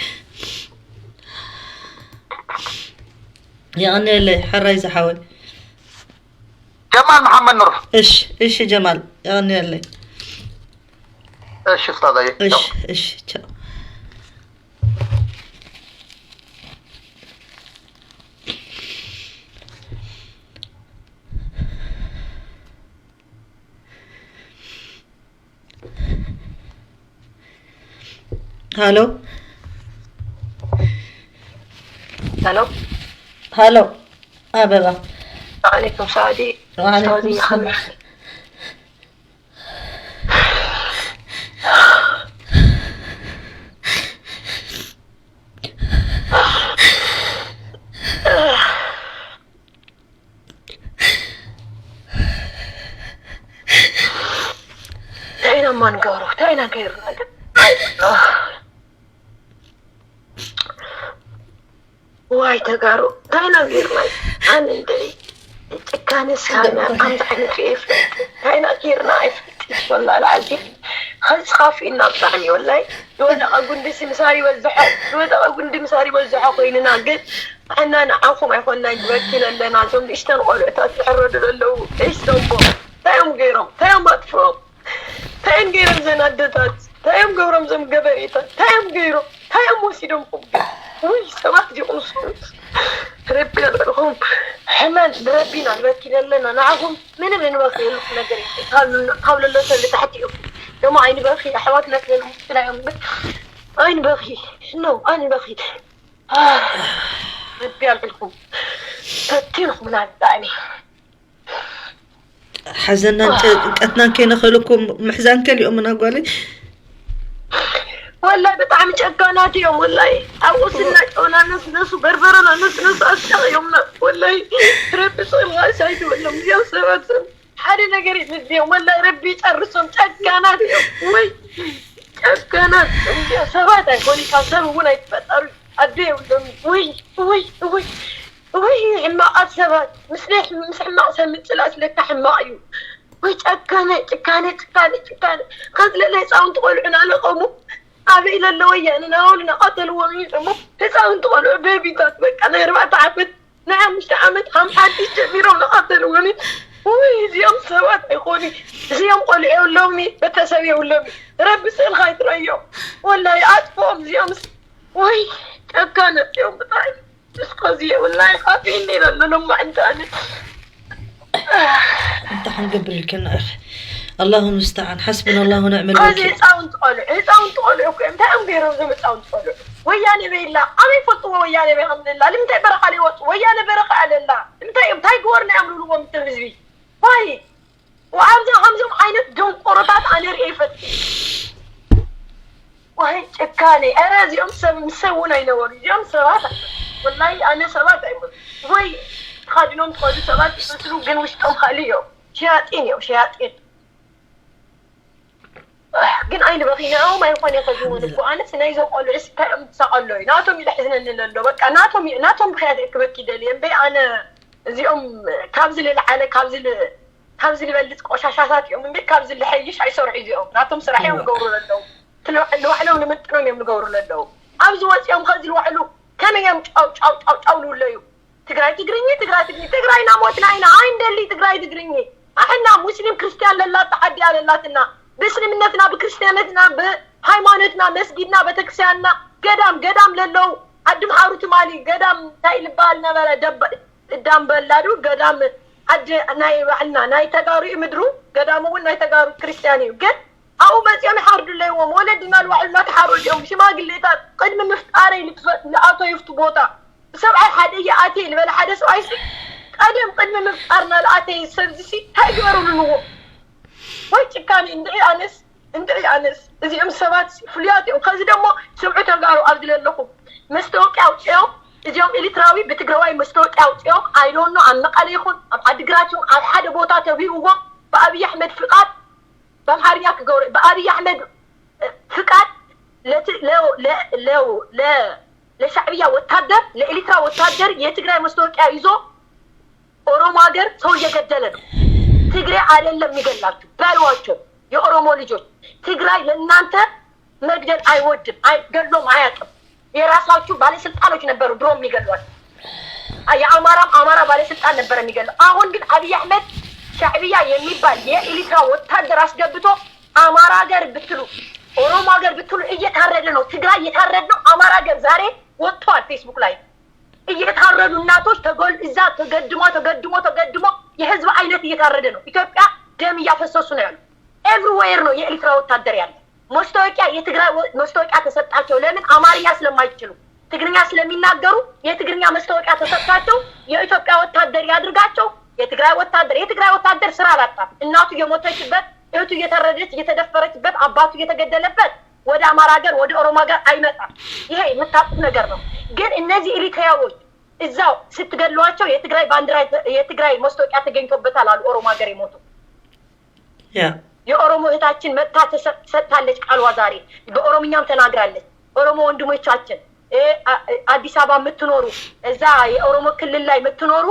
የቐንየለይ ሕራይ ዝሓወይ። ጀማል መሓመድ ኑር። እሺ እሺ ጀማል የቐንየለይ። እሺ ኡስታዛይ። እሺ እሺ ቻው። ሃሎ ሃሎ ሃሎ ኣበባ ዓለይኩም ሳዕዲ ወዓለይኩም ኡስታዚ ሰላም። ይኸምር። እንታይ ኢና እማ ንገብሮ? እንታይ ኢና ገይርና ግን? ዋይ ተጋሩ እንታይ ኢና ጌርና? ኣነ እንደ ጭካነ ሳና ከምዚ ዓይነት ሪኤ ይፈልጥ እንታይ ኢና ጌርና ኣይፈልጥ። ወላ ልዓዚም ኸዚ ኻፊእና ብጣዕሚ ወላይ ዝወደቐ ጉንዲ ምሳር ይበዝሖ ዝወደቐ ጉንዲ ምሳር ይበዝሖ ኮይንና ግን ኣና ንዓኹም ኣይኮንና ንበኪል ኣለና። እዞም ንእሽተን ቆልዑታት ዝሕረዱ ዘለዉ እሽ ዘንቦ እንታይ እዮም ገይሮም እንታይ እዮም ኣጥፍኦም እንታይ እዮም ገይሮም ዘን ኣደታት እንታይ እዮም ገብሮም ዘም ገበሬታት እንታይ እዮም ገይሮም እንታይ እዮም ወሲዶምኩም ግን ውይ ሰባት ዲኹም ስሩት ረቢ ኣልዕልኹም ሕመን ብረቢና ንበኪል ኣለና ንዓኹም ምንም እንበኺ የልኩም ነገር የለን ካብ ለሎ ሰብ ንታሕቲ ኢኹም ደሞ ኣይንበኺ ኣሕዋትና ስለንምስክና እዮም ግን ኣይንበኺ ኖ ኣይንበኺ ረቢ ኣልዕልኩም ፈቲንኹምና ብጣዕሚ ሓዘናን ጭንቀትናን ከይነኸልኩም ምሕዛን ከሊኦምና ጓለይ ወላይ ብጣዕሚ ጨካናት እዮም ወላይ ኣብ ቁስልና ጨውና ነስነሱ በርበረና ነስነሱ ኣስቀቕ እዮም ወላይ ረቢ ስቕልካ ሳይድወሎም እዚኦም ሰባት እዮም ሓደ ነገር ይምዝዮም ወላይ ረቢ ይጨርሶም ጨካናት እዮም ወይ ጨካናት እዮም ሰባት ኣይኮኑ ካብ ሰብ እውን ኣይትፈጠሩ ኣደ የብሎም ወይ ወይ ወይ ወይ ሕማቓት ሰባት ምስ ናይ ምስ ሕማቕ ሰብ ምጽላእ ስለካ ሕማቕ እዩ ወይ ጨካነ ጭካነ ጭካነ ጭካነ ከምዚ ለለ ህፃውንቲ ቆልዑ ናለቐሙ ኣበይ ለለ ወያነ ናበሉ ናቐተልዎም እዩ እሞ ህፃውንቲ ቆልዑ ቤቢታት በቃ ናይ ኣርባዕተ ዓመት ናይ ሓሙሽተ ዓመት ካብ ሓድሽ ጀሚሮም ናቐተልዎም እዩ ውይ እዚኦም ሰባት ኣይኮኑ እዚኦም ቆልዑ የብሎምኒ ቤተሰብ የብሎምኒ ረቢ ስእልካ ይትረዮ ወላ ይኣጥፍኦም እዚኦም ወይ ጨካነ እዮም ብጣዕሚ እስኮዚ ወላሂ ካፊኒ ይላሉ ለማዕንቲ ኣነ እንታይ ክንገብር ኢልክና ኢኺ ኣላሁ ሙስተዓን ሓስብና ኣላሁ ንዕመል ከዚ ወኪል ህፃውንቲ ቆልዑ ህፃውንቲ ቆልዑ እኮ እዮም እንታይ እዮም ገይሮም እዞም ህፃውንቲ ቆልዑ ወያነ በይላ ኣበይ ፈልጥዎ ወያነ በይ ከምዘላ ልምንታይ በረኻ ዘይወፁ ወያነ በረኻ ኣለላ እንታይ እዮም እንታይ ግበርና እዮም ዝብልዎም እቶም ህዝቢ ዋይ ወኣብዛ ከምዞም ዓይነት ደንቆሮታት ኣነ ርእየ ይፈልጥ ዋይ ጭካኔ ኧረ እዚኦም ሰብ ምስ ሰብ እውን ኣይነበሩ እዚኦም ሰባት ወላሂ ኣነ ሰባት ኣይመስሉ ወይ ተኻዲኖም ትኸዱ ሰባት ይመስሉ፣ ግን ውሽጦም ካልእ እዮም። ሸያጢን እዮም፣ ሸያጢን። ግን ኣይንበኺ ንዕኦም ኣይኾነ ከዝውን እኮ። ኣነስ ናይዞም ቆልዑ ስታዮም ዝሳቐሎ እዩ። ናቶም እዩ ዘሕዝነኒ ዘሎ። በቃ ናቶም እዩ፣ ናቶም ብኽያት ክበኪ ደልየ እምበይ ኣነ እዚኦም ካብዚ ልልዓለ ካብዚ ል- ካብዚ ዝበልፅ ቆሻሻታት እዮም እምበይ ካብዚ ልሐይሽ ኣይሰርሑ እዚኦም። ናቶም ስራሕ እዮም ዝገብሩ ዘለዉ። እቲ ልባዕሎም ንምጥኖም እዮም ዝገብሩ ዘለዉ። ኣብዚ ወፂኦም ከዚ ልባዕሉ ከመይ እዮም ጫው ጫው ጫው ጫው ልብለዩ? ትግራይ ትግርኝ ትግራይ ትግርኝ ትግራይና ሞትና ኢና ኣይንደሊ ትግራይ ትግርኝ። ኣሕና ሙስሊም ክርስቲያን ለላታ ዓዲ ኣለላትና ብእስልምነትና ብክርስትያነትና ብሃይማኖትና መስጊድና ቤተክርስትያንና ገዳም ገዳም ለለው ዓዲ ምሓሩ ትማሊ ገዳም እንታይ ልበሃል ነበረ ደበ እዳምበላዱ ገዳም ዓዲ ናይ ባዕልና ናይ ተጋሩ እዩ ምድሩ። ገዳሙ እውን ናይ ተጋሩ ክርስቲያን እዩ። ግን ኣብኡ መፂኦም ይሓርዱ ኣለዎም። ወለድና ልባዕልና ተሓረዱ እዮም። ሽማግሌታት ቅድሚ ምፍጣረይ ልኣቶ ይፍቱ ቦታ ሰብኣይ ሓደ ይኣትየ ዝበለ ሓደ ሰብኣይ ሲ ቀደም ቅድሚ ምፍጣርና ልኣተየ ሰብዚ ሲ እንታይ ግበሩ ልልዎ ወይ ጭካኔ እንድዒ ኣነስ እንድዒ ኣነስ እዚኦም ሰባት ሲ ፍሉያት እዮም። ከዚ ደሞ ስምዑ ተጋሩ ኣብዚ ለለኹም መስተወቂ ኣውፅኦም እዚኦም ኤርትራዊ ብትግራዋይ መስተወቂ ኣውፅኦም ኣይዶኖ ኣብ መቐለ ይኹን ኣብ ዓዲግራት ይኹን ኣብ ሓደ ቦታ ተቢብዎም ብኣብይ ኣሕመድ ፍቃድ በአማርኛ ክገብሩ በአብይ አህመድ ፍቃድ ለሻዕብያ ወታደር ለኤሪትራ ወታደር የትግራይ መስታወቂያ ይዞ ኦሮሞ ሀገር ሰው እየገደለ ነው። ትግሬ አይደለም የሚገላችሁ በሏቸው። የኦሮሞ ልጆች ትግራይ ለእናንተ መግደል አይወድም፣ ገድሎም አያውቅም። የራሳችሁ ባለስልጣኖች ነበሩ ድሮ የሚገሏቸው። የአማራም አማራ ባለስልጣን ነበር የሚገለው። አሁን ግን አብይ አህመድ ሻዕብያ የሚባል የኤሪትራ ወታደር አስገብቶ አማራ ሀገር ብትሉ ኦሮሞ ሀገር ብትሉ እየታረደ ነው። ትግራይ እየታረደ ነው። አማራ ሀገር ዛሬ ወጥቷል ፌስቡክ ላይ እየታረዱ እናቶች ተጎል እዛ ተገድሞ ተገድሞ ተገድሞ የህዝብ አይነት እየታረደ ነው። ኢትዮጵያ ደም እያፈሰሱ ነው ያሉ። ኤቭሪዌር ነው የኤሪትራ ወታደር ያለ። መስታወቂያ የትግራይ መስታወቂያ ተሰጣቸው። ለምን? አማርኛ ስለማይችሉ ትግርኛ ስለሚናገሩ የትግርኛ መስታወቂያ ተሰጥቷቸው የኢትዮጵያ ወታደር ያድርጋቸው። የትግራይ ወታደር የትግራይ ወታደር ስራ አላጣም። እናቱ እየሞተችበት፣ እህቱ እየተረደች እየተደፈረችበት፣ አባቱ እየተገደለበት ወደ አማራ ሀገር ወደ ኦሮሞ ሀገር አይመጣም። ይሄ የምታውቁት ነገር ነው። ግን እነዚህ ኤሪትራያዎች እዛው ስትገድሏቸው የትግራይ ባንዲራ የትግራይ መስታወቂያ ተገኝቶበታል አሉ። ኦሮሞ ሀገር የሞቱ የኦሮሞ እህታችን መጥታ ሰጥታለች ቃልዋ። ዛሬ በኦሮምኛም ተናግራለች። ኦሮሞ ወንድሞቻችን አዲስ አበባ የምትኖሩ እዛ የኦሮሞ ክልል ላይ የምትኖሩ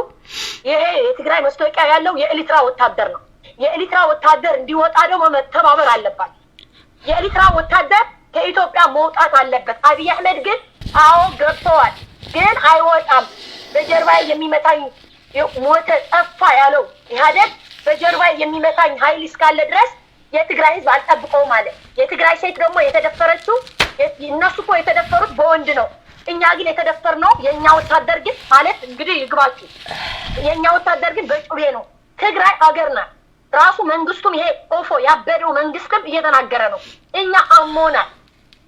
ይሄ የትግራይ መስታወቂያ ያለው የኤሪትራ ወታደር ነው። የኤሪትራ ወታደር እንዲወጣ ደግሞ መተባበር አለባቸው። የኤሪትራ ወታደር ከኢትዮጵያ መውጣት አለበት። አብይ አህመድ ግን አዎ ገብተዋል፣ ግን አይወጣም። በጀርባዬ የሚመታኝ ሞተ ጠፋ ያለው ኢህአዴግ በጀርባዬ የሚመታኝ ኃይል እስካለ ድረስ የትግራይ ህዝብ አልጠብቀውም አለ። የትግራይ ሴት ደግሞ የተደፈረችው እነሱ እኮ የተደፈሩት በወንድ ነው። እኛ ግን የተደፈርነው የእኛ ወታደር ግን ማለት እንግዲህ ይግባችሁ፣ የእኛ ወታደር ግን በጩቤ ነው። ትግራይ አገር ናት። ራሱ መንግስቱም ይሄ ቆፎ ያበደው መንግስትም እየተናገረ ነው። እኛ አሞናል።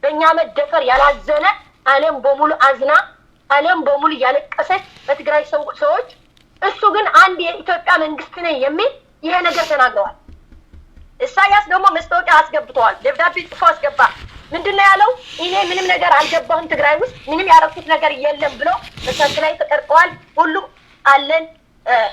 በእኛ መደፈር ያላዘነ አለም በሙሉ አዝና አለም በሙሉ ያለቀሰች በትግራይ ሰዎች። እሱ ግን አንድ የኢትዮጵያ መንግስት ነኝ የሚል ይሄ ነገር ተናግረዋል። ኢሳያስ ደግሞ መስታወቂያ አስገብተዋል። ደብዳቤ ጽፎ አስገባ። ምንድነው ያለው? እኔ ምንም ነገር አልገባሁም ትግራይ ውስጥ ምንም ያረኩት ነገር የለም ብለው መሳት ላይ ተቀርጠዋል። ሁሉም አለን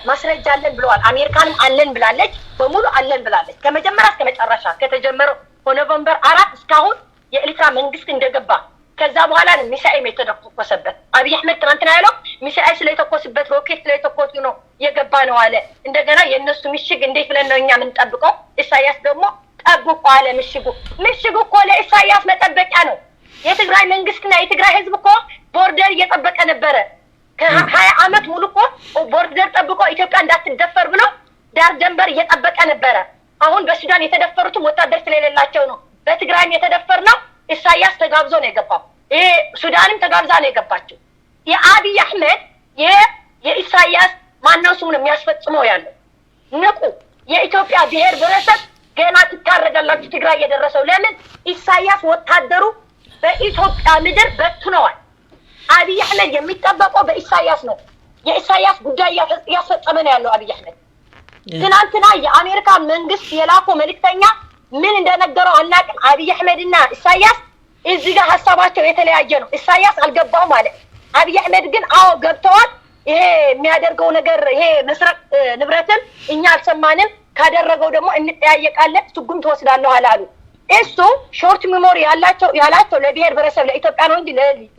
ማስረጃ አለን ብለዋል። አሜሪካንም አለን ብላለች፣ በሙሉ አለን ብላለች። ከመጀመሪያ እስከ መጨረሻ ከተጀመረው ከኖቨምበር አራት እስካሁን የኤሪትራ መንግስት እንደገባ ከዛ በኋላ ነው ሚሳኤል የተተኮሰበት። አብይ አህመድ ትናንትና ያለው ሚሳኤል ስለተኮስበት ሮኬት ስለተኮሱ ነው የገባ ነው አለ። እንደገና የእነሱ ምሽግ እንዴት ብለን ነው እኛ የምንጠብቀው? ኢሳያስ ደግሞ ጠብቁ አለ ምሽጉ። ምሽጉ እኮ ለኢሳያስ መጠበቂያ ነው። የትግራይ መንግስትና የትግራይ ህዝብ እኮ ቦርደር እየጠበቀ ነበረ። ከሀያ ዓመት ሙሉ እኮ ቦርደር ጠብቆ ኢትዮጵያ እንዳትደፈር ብሎ ዳር ደንበር እየጠበቀ ነበረ። አሁን በሱዳን የተደፈሩትም ወታደር ስለሌላቸው ነው። በትግራይም የተደፈርነው ኢሳያስ ተጋብዞ ነው የገባው። ይሄ ሱዳንም ተጋብዛ ነው የገባችው። የአብይ አህመድ ይሄ የኢሳያስ ማነው ስሙ ነው የሚያስፈጽመው ያለው። ንቁ! የኢትዮጵያ ብሔር ብሔረሰብ ገና ትታረዳላችሁ። ትግራይ የደረሰው ለምን? ኢሳያስ ወታደሩ በኢትዮጵያ ምድር በትነዋል። አብይ አህመድ የሚጠበቀው በኢሳያስ ነው። የኢሳያስ ጉዳይ እያፈ- እያስፈጸመ ነው ያለው አብይ አህመድ። ትናንትና የአሜሪካ መንግስት የላከው መልእክተኛ ምን እንደነገረው አናውቅም። አብይ አህመድና ኢሳያስ እዚህ ጋር ሀሳባቸው የተለያየ ነው። ኢሳያስ አልገባውም አለ። አብይ አህመድ ግን አዎ ገብተዋል። ይሄ የሚያደርገው ነገር ይሄ መስረቅ ንብረትን እኛ አልሰማንም፣ ካደረገው ደግሞ እንጠያየቃለን፣ ስጉም ትወስዳለህ አላሉ። እሱ short memory ያላቸው ያላቸው ለብሔር ብሔረሰብ ለኢትዮጵያ ነው እንጂ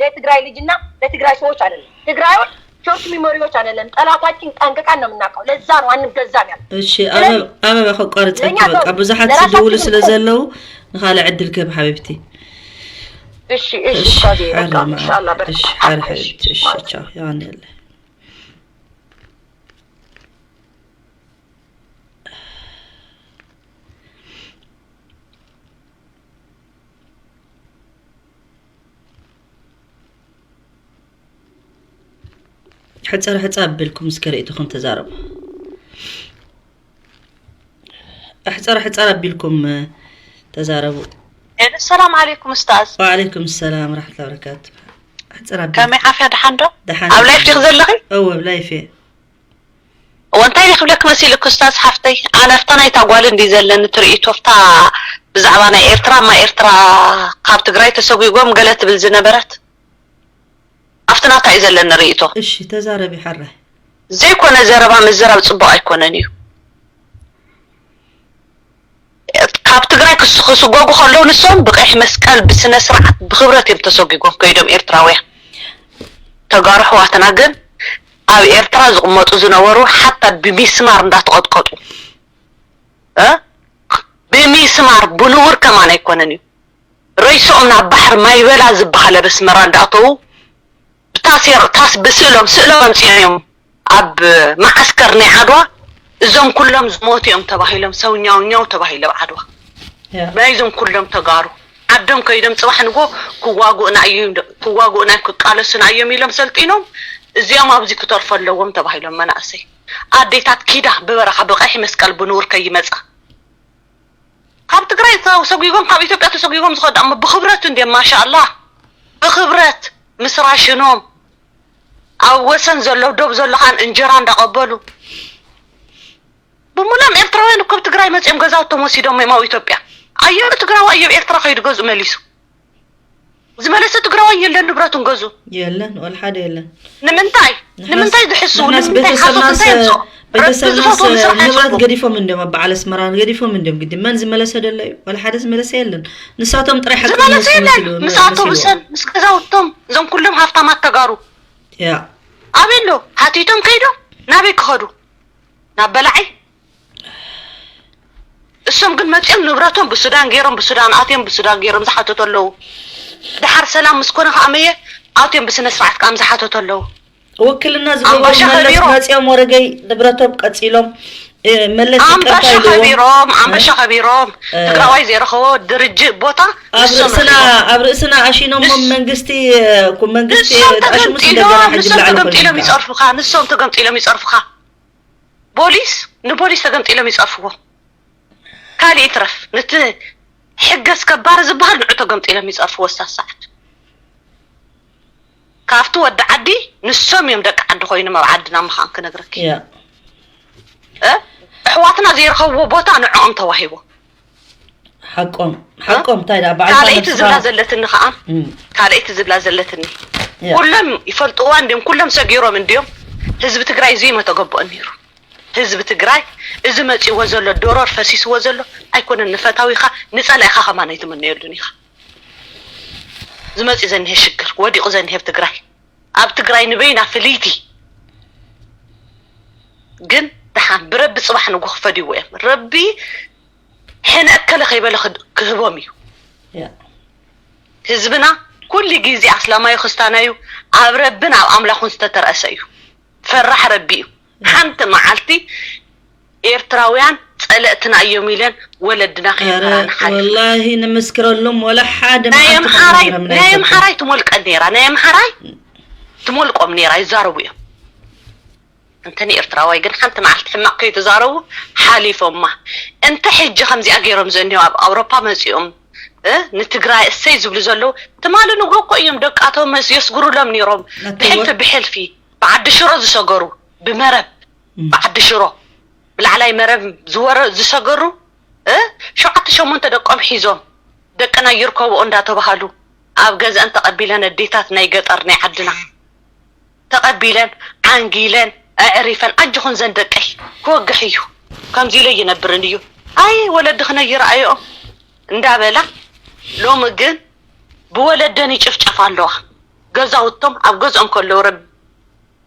ለትግራይ ልጅና ለትግራይ ሰዎች አይደለም። ትግራዮች short memoryዎች አይደለም። ጠላታችን ጠንቅቀን ነው የምናውቀው። ለዛ ነው አንገዛም ያለ። እሺ አበባ ከቋርጸ በቃ ብዙሓት ዝድውሉ ስለ ዘለዉ ንኻለ ዕድል ከብ ሓቢብቲ። እሺ እሺ እሺ ሓቢብቲ። እሺ ቻው። ያኔ ሕፀር ሕፃ ኣቢልኩም እስከ ርእይቶኹም ተዛረቡ። ኣሕፀር ኣሕፀር ኣቢልኩም ተዛረቡ። ሰላም ዓለይኩም ኡስታዝ። ወዓለይኩም ሰላም ወራሕመቱላሂ ወበረካቱ። ኣሕፀር ኣቢልኩም። ከመይ ዓፍያ፣ ደሓን ዶ? ደሓን። ኣብ ላይፍ ዲኺ ዘለኺ? እወ ኣብ ላይፍ እየ። እወ እንታይ ድየ ክብለኪ መሲልኪ ኡስታዝ ሓፍተይ፣ ኣነ ኣብታ ናይታ ጓል እንድዩ ዘለኒ ትርኢቶ፣ ኣብታ ብዛዕባ ናይ ኤርትራ፣ እማ ኤርትራ ካብ ትግራይ ተሰጒጎም ገለ ትብል ዝነበረት፣ ኣብቲ ናታ እዩ ዘለኒ ርእይቶ። እሺ ተዛረቢ ሕራይ። ዘይኮነ ዘረባ ምዝራብ ጽቡቕ ኣይኮነን እዩ። ካብ ትግራይ ክስጎጉ ከለዉ ንሶም ብቀይሕ መስቀል ብስነ ስርዓት ብክብረት እዮም ተሰጒጎም ከይዶም ኤርትራውያን። ተጋሩ ኣሕዋትና ግን ኣብ ኤርትራ ዝቕመጡ ዝነበሩ ሓታ ብሚስማር እንዳተቐጥቀጡ እ ብሚስማር ብንውር ከማን ኣይኮነን እዩ። ሬስኦም ናብ ባሕሪ ማይበላ ዝበሃል ኣብ ኣስመራ እንዳእተዉ ብታሴር ታስ ብስእሎም ስእሎም ኣምጺኦም እዮም ኣብ መዓስከር ናይ ዓድዋ እዞም ኩሎም ዝሞቱ እዮም ተባሂሎም ሰው ኛው ኛው ተባሂሎም ዓድዋ ናይዞም ኩሎም ተጋሩ ዓዶም ከይዶም ጽባሕ ንጎ ክዋጉእና እዩ ክዋጉእና እዮም ክቃለሱና እዮም ኢሎም ሰልጢኖም እዚኦም ኣብዚ ክተርፉ ኣለዎም ተባሂሎም መናእሰይ ኣዴታት ኪዳ ብበረኻ ብቀይሕ መስቀል ብንውር ከይመጻ ካብ ትግራይ ተሰጒጎም ካብ ኢትዮጵያ ተሰጒጎም ዝኸዱ እሞ ብኽብረት እንድዮም ማሻኣላህ ብኽብረት ምስ ራሽኖም ኣብ ወሰን ዘሎ ዶብ ዘሎ ኻን እንጀራ እንዳቐበሉ ብምሎም ኤርትራውያን እኮ ኣብ ትግራይ መፂኦም ገዛውቶም ወሲዶም እዮም ኣብ ኢትዮጵያ ኣየሉ ትግራዋይ እዩ ኣብ ኤርትራ ከይዱ ገዝኡ መሊሱ ዝመለሰ ትግራዋይ የለን ንብረቱን ገዙ የለን ወላ ሓደ የለን ንምንታይ ንምንታይ ዝሕስቡ ንምንታይ ሓሶት እንታይ የምፅኦ ረቢ ዝፈትዎ ንስራሕ ንብረት ገዲፎም እንዲዮም ኣብ በዓል ኣስመራ ገዲፎም እንዲዮም ግዲ መን ዝመለሰ ደሎ እዩ ወላ ሓደ ዝመለሰ የለን ንሳቶም ጥራይ ሓቂ ዝመለሰ የለን ምስ ኣውቶቡሰን ምስ ገዛውቶም እዞም ኩሎም ሃፍታማት ተጋሩ ያ ኣበይ ኣሎ ሓቲቶም ከይዶም ናበይ ክኸዱ ናብ በላዒ እሶም ግን መፂኦም ንብረቶም ብሱዳን ገይሮም ብሱዳን ኣትዮም ብሱዳን ገይሮም ዝሓተቱ ኣለዉ ድሓር ሰላም ምስ ኮነ ከዓ መየ ኣትዮም ብስነ ስርዓት ከዓ ዝሓተቱ ኣለዉ ውክልና ዝገበሩ ኣምባሻ መለስ ከቢሮም። መፂኦም ወረገይ ንብረቶም ቀፂሎም እ፣ መለስ ይቅርታ ኣምባሻ ኢልዎም ከቢሮም ኣምባሻ ከቢሮም ትግራዋይ ዘይረኸቦ ድርጅ ቦታ ኣብ ንሶም ርእስና ረኺቦም። ኣብ ርእስና ኣሽኖሞም ንስ- መንግስቲ እ፣ ኩ- መንግስቲ ንሶም ኣሽሙስ እንደገና ተገምጢሎም ሕጂ ንሶም ብላዕሊ ተገምጢሎም ኮይንካ ይፀርፉኻ ንሶም ተገምጢሎም ይፀርፉኻ ቦሊስ ንቦሊስ ተገምጢሎም ይፀርፍዎ ካልእ ይትረፍ ነቲ ሕጊ ኣስከባሪ ዝበሃል ንዑ ተገምጢሎም ይፀርፍዎ ሳሳዓት ካብቲ ወዲ ዓዲ ንሶም እዮም ደቂ ዓዲ ኮይኖም ኣብ ዓድና ምዃን ክነግረኪ ያ እ? ኣሕዋትና ዘይረኸብዎ ቦታ ንዕኦም ተዋሂቦ ሓቆም ሓቆም እንታይ ደኣ በዓል ካልኣይቲ ዝብላ ዘለትኒ ከዓ እም፣ ካልኣይቲ ዝብላ ዘለትኒ ያ። ኩሎም ይፈልጥዋ እንዲዮም ኩሎም ሰጊሮም እንዲዮም ህዝቢ ትግራይ እዙይ መተገበኦ ነይሩ ህዝቢ ትግራይ እዚ መፂዎ ዘሎ ዶሮር ፈሲስዎ ዘሎ ኣይኮነን ንፈታዊኻ ንፀላኢኻ ከማን ኣይትምነየሉን ኢኻ ዝመፂ ዘኒሀ ሽግር ወዲቑ ዘኒሀ ኣብ ትግራይ ኣብ ትግራይ ንበይና ፍልይቲ ግን ደሓን ብረቢ ፅባሕ ንጎ ክፈድይዎ እዮም ረቢ ሕነ እከለ ከይበለ ክህቦም እዩ ህዝብና ኩሉ ግዜ ኣስላማዩ ክስታናዩ ኣብ ረብን ኣብ ኣምላኹን ዝተተርኣሰ እዩ ፈራሕ ረቢ እዩ ሓንቲ መዓልቲ ኤርትራውያን ጸለእትና እዮም ኢለን ወለድና ከየምሃራና ሓሊፈን። ወላሂ ንምስክረሎም ወላ ሓደ ናይ ኣምሓራይ ናይ ኣምሓራይ ትሞልቀን ነይራ ናይ ኣምሓራይ ትሞልቆም ነይራ ይዛረቡ እዮም። እንተ ንኤርትራዋይ ግን ሓንቲ መዓልቲ ሕማቕ ከይተዛረቡ ሓሊፎማ። እንተ ሕጂ ከምዚኣ ገይሮም ዘእኒው ኣብ ኣውሮፓ መጺኦም ንትግራይ እሰይ ዝብሉ ዘለዉ ትማሊ ንጎ እኮ እዮም ደቃቶም የስግሩሎም ነይሮም ብሕልፊ ብሕልፊ ብዓዲ ሽሮ ዝሰገሩ ብመረብ ብዓዲ ሽሮ ብላዕላይ መረብ ዝወረ ዝሰገሩ እ ሸውዓተ ሸሞንተ ደቆም ሒዞም ደቅና ይርከብኦ እንዳተባሃሉ ኣብ ገዝአን ተቐቢለን ኣዴታት ናይ ገጠር ናይ ዓድና ተቐቢለን ዓንጊለን ኣዕሪፈን ኣጆኹን ዘን ደቀይ ክወግሕ እዩ፣ ከምዚ ኢለ ይነብርን እዩ፣ ኣይ ወለድኽን ኣይረኣይኦም እንዳበላ፣ ሎሚ ግን ብወለደን ይጭፍጨፋ ኣለዋ። ገዛውቶም ኣብ ገዝኦም ከለዉ ረቢ፣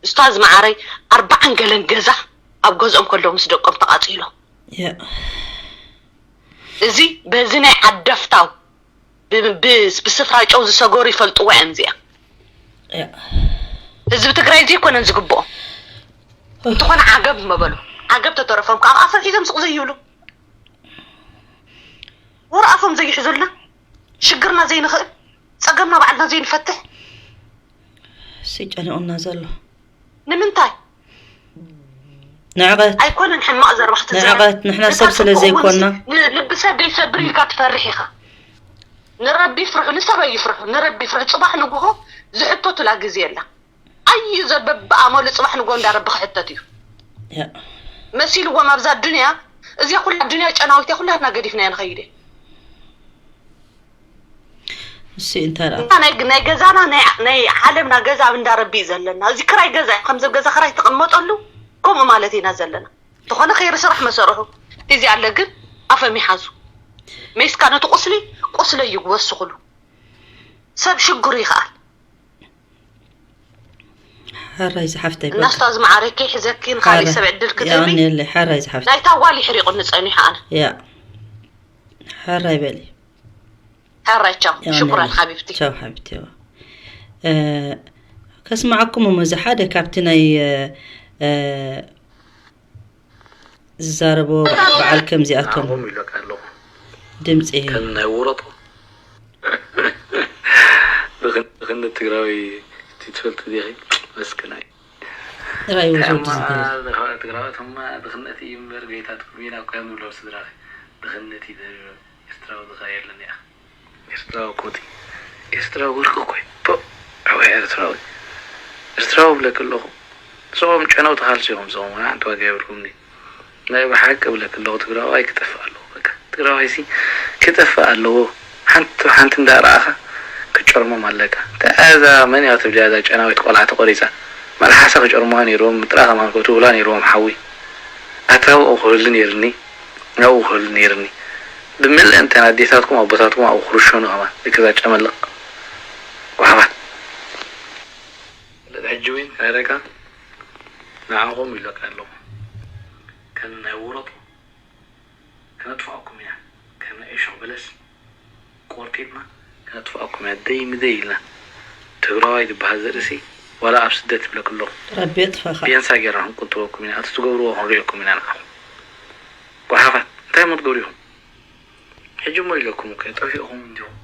እስታዝ መዓረይ፣ ኣርባዓን ገለን ገዛ ኣብ ገዝኦም ከለዉ ምስ ደቆም ተቓጺሎም። ያ እዚ በዚ ናይ ዓደፍታው ብ- ብ- ብስፍራ ጨው ዝሰገሩ ይፈልጥዋ እዮም። እዚኣ ያ ህዝቢ ትግራይ ዘይኮነን ዝግብኦም። እንተኾነ ዓገብ መበሉ። ዓገብ ተተረፎም ከዓ ኣፎም ሒዞም ስቕ ዘይብሉ፣ ወረ ኣፎም ዘይሕዙልና፣ ሽግርና ዘይንኽእል፣ ፀገምና ባዕልና ዘይንፈትሕ። ሲጨንቑና ዘሎ ንምንታይ? ንዕቐት ኣይኮነን ሕማቕ ዘረባ ክትዛረብ። ንዕቐት ንሕና ሰብ ንሰብ ስለ ክትከውን ዘይኮና ን- ልቢ ሰብ ደይሰብር ኢልካ ትፈርሕ ኢኻ። ንረቢ ይፍርሑ፣ ንሰብ ኣይፍርሑ። ንረቢ ይፍርሑ። ፅባሕ ንጉሆ ዝሕተቱላ ግዜ የላ። ኣዩ ዘበብ ኣመሉ ፅባሕ ንጉሆ እንዳረቢ ክሕተት እዩ ያ መሲልዎም ኣብዛ ዱንያ። እዚኣ ኩላ ዱንያ ጨናዊት እያ፣ ኩላትና ገዲፍናያ ንኸይድ እየ። እሱ እንታይ ደኣ እና ናይ ናይ ገዛና ናይ ናይ ዓለምና ገዛ ኣብ እንዳረቢ እዩ ዘለና። እዚ ክራይ ገዛ እዩ፣ ከምዚ ገዛ ክራይ ትቕመጠሉ ከምኡ ማለት ኢና ዘለና። ዝኾነ ኸይሪ ስራሕ መሰርሑ እዚ ኣለ ግን ኣፈም ይሓዙ። ሜስካ ነቲ ቁስሊ ቁስለዩ ወስኽሉ። ሰብ ሽግሩ ይኽኣል። ሓራይ ዝሓፍተይ እና እስታዝ መዓረይ ከይሕዘኪ ንኻሊእ ሰብ ዕድል ክትህቢ። የቐንየለይ ሓራይ ዝሓፍተይ ናይታ ጓል ይሕሪቑኒ ጸኒሑ ኣነ። ያ ሓራይ በሊ ሕራይ ቻው። ሽኩራን ሓቢብቲ። ቻው ሓቢብቲ ዋ ከስማዓኩም እሞ እዚ ሓደ ካብቲ ናይ ዝዛረቦ በዓል ከምዚኣቶም ንዓኹም ኢሎካ ኣለኹ ድምፂ ከም ናይ ውረጦ ድኽነት ትግራዊ ትፈልጥ ዲኺ መስክናይ ራይ ወዘውዲ ዝብል ትግራዊ ተማ ድኽነት እዩ እምበር ጎይታ ትኩሚና እኮ እዮም ዝብሎም ስድራ ድኽነት እዩ ኤርትራዊ ዝኸ የለን እያ ኤርትራዊ ኮቲ ኤርትራዊ ወርቂ እኮ እዩ ኣወ ኤርትራዊ ኤርትራዊ ብለክ ኣለኹ ንስኹም ጨነውቲ ካልሲ ኢኹም ንስኹም ሓንቲ ዋጋ የብልኩም ናይ ብሓቂ ብለክ ኣለኹ ትግራዋይ ክጠፍእ ኣለዎ በቃ ትግራዋይ ሲ ክጠፍእ ኣለዎ ሓንቲ ሓንቲ እንዳረኣኻ ክጨርሞም ኣለካ እንታይ እዛ መን እያ ትብልያ እዛ ጨናዊት ቆልዓ ተቆሪፃ መልሓሳ ክጨርሙዋ ነይርዎም ምጥራኻ ማንኮ ትብላ ነይርዎም ሓዊ ኣታ ኣብኡ ክህሉ ነይርኒ ኣብኡ ክህሉ ነይርኒ ብምልእንተን ኣዴታትኩም ኣቦታትኩም ኣብኡ ክርሸኑ ከማን ልክ እዛ ጨመልቕ ጓሓፋት ሕጂ እውን ካይረካ ንዓኹም ኢሎካ ኣለኹ ከም ናይ ውረጡ ክነጥፍኣኩም ኢና ከም ናይ እሾኽ በለስ ቆርጢጥና ክነጥፍኣኩም ኢና ደይ ምደይ ኢልና ትግራዋይ ዝበሃል ዘርእሲ ዋላ ኣብ ስደት ይብለክ ኣለኹ ረቢ የጥፈኻ ቢያንሳ ጌርና ክንቁጥበኩም ኢና እቲ ትገብርዎ ክንሪኦኩም ኢና ንዓኹም ጓሓፋት እንታይ ሞ ትገብሩ ኢኹም ሕጂ ሞ ኢለኩም እኮ ጠፊእኹም እንዲኹም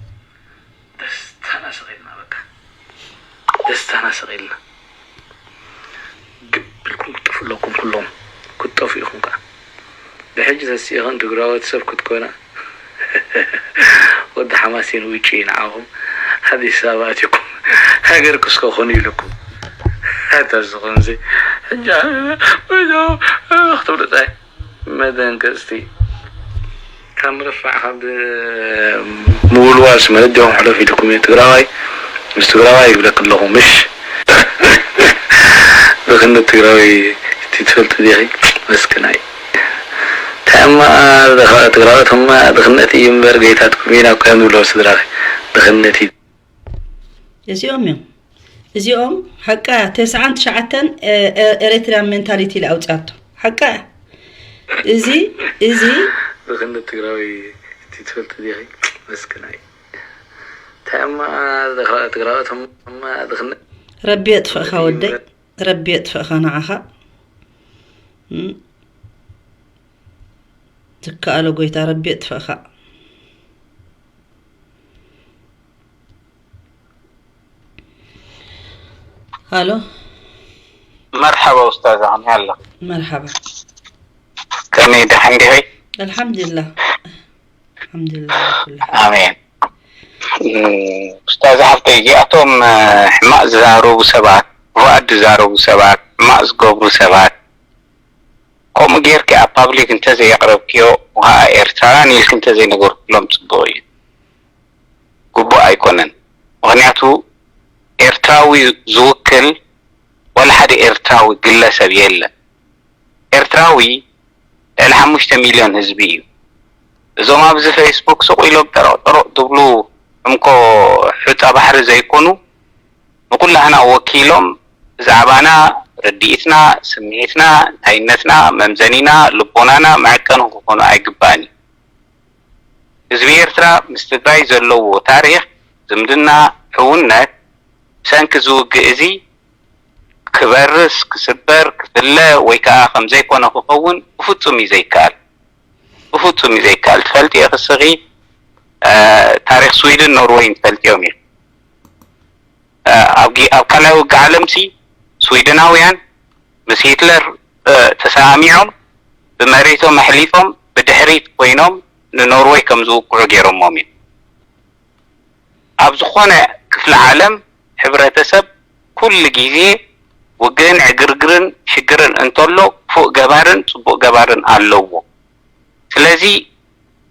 ደስታና ስቕ ኢልና በቃ ደስታና ስቕ ኢልና ግብ ኢልኩም ክትጠፍኡ ኣለኩም ኩሎም ክትጠፍኡ ኢኹም ከዓ ብሕጂ ተሲእኽን ትግራወት ሰብ ክትኮና ወዲ ሓማሴን ውጪ ንዓኹም ኣዲስ ኣበባ ኣትኩም ሃገር ክስከኹን ኢልኩም ኣታ ዝኾንዚ ሕጂ ክትብሉ ፃይ መደንገፅቲ ካብ ምርፋዕ ካብ ምውልዋል ስመ እዲኹም ሕለፍ ኢልኩም እዩ ትግራዋይ ምስ ትግራዋይ ይብለክ ኣለኹ ምሽ ብክንዲ ትግራዊ ትፈልጥ ዲኺ መስክናይ ታማ ትግራዊ ተማ ድኽነት እዩ እምበር ገይታትኩም ኢና እኮ እዮም ዝብለው ስድራኺ ድኽነት እዩ እዚኦም እዮም እዚኦም ሓቃ ተስዓን ትሽዓተን ኤሪትሪያን ሜንታሊቲ ኢለ ኣውፅኣቶ ሓቃ እዚ እዚ ብክንዲ ትግራዊ ትፈልጥ ዲኺ መስክናይ ታማ ትግራዊ ተማ ድኽነት ረቢ የጥፍእኻ ወደይ ረቢ የጥፍእኻ ንዓኻ ዝከኣሎ ጎይታ ረቢ የጥፍእኻ ሃሎ መርሓባ ኡስታዝ ኣቕኒ ኣለኹ መርሓባ ከመይ ደሓን ዲኺ ኣልሓምዱሊላህ ኣልሓምዱሊላህ ኩሉ ሓል። ኣሜን ኡስታዝ ሓፍተይ እዚኣቶም ሕማቕ ዝዛረቡ ሰባት ክፉኣት ዝዛረቡ ሰባት ሕማቕ ዝገብሩ ሰባት ከምኡ ጌርኪ ኣብ ፓብሊክ እንተዘየቕረብክዮ ከዓ ኤርትራውያን ኢልኪ እንተዘይነገርክሎም ፅቡቕ እዩ ግቡእ ኣይኮነን ምኽንያቱ ኤርትራዊ ዝውክል ወላ ሓደ ኤርትራዊ ግለሰብ የለን። ኤርትራዊ ልዕሊ ሓሙሽተ ሚልዮን ህዝቢ እዩ። እዞም ኣብዚ ፌስቡክ ስቕ ኢሎም ጠረቕ ጠረቕ ትብሉ እንኮ ሑጻ ባሕሪ ዘይኮኑ፣ ንኩላህና ወኪሎም ብዛዕባና ርድኢትና፣ ስምዒትና፣ እንታይነትና፣ መምዘኒና፣ ልቦናና መዐቀኒ ክኾኑ ኣይግባእን እዩ። ህዝቢ ኤርትራ ምስ ትግራይ ዘለዎ ታሪኽ፣ ዝምድና፣ ሕውነት ብሰንኪ እዚ ውግእ እዚ ክበርስ፣ ክስበር፣ ክፍለ ወይ ከዓ ከም ዘይኮነ ክኸውን ብፍጹም እዩ ዘይከኣል። ብፍጹም እዩ ዘይከኣል። ትፈልጥዮ ክስኺ፣ እ፣ ታሪኽ ስዊድን ኖርወይን ትፈልጥዮም እዩ። እ፣ ኣብ ጊ-፣ ኣብ ካልኣይ ውግእ ዓለምሲ ስዊድናውያን ምስ ሂትለር፣ እ፣ ተሰማሚዖም ብመሬቶም ኣሕሊፎም ብድሕሪት ኮይኖም ንኖርወይ ከም ዝውግዑ ገይሮሞም እዮም። ኣብ ዝኾነ ክፍለ ዓለም ሕብረተሰብ ኩሉ ግዜ ውግእን ዕግርግርን ሽግርን እንተሎ ክፉእ ገባርን ጽቡቕ ገባርን ኣለዎ። ስለዚ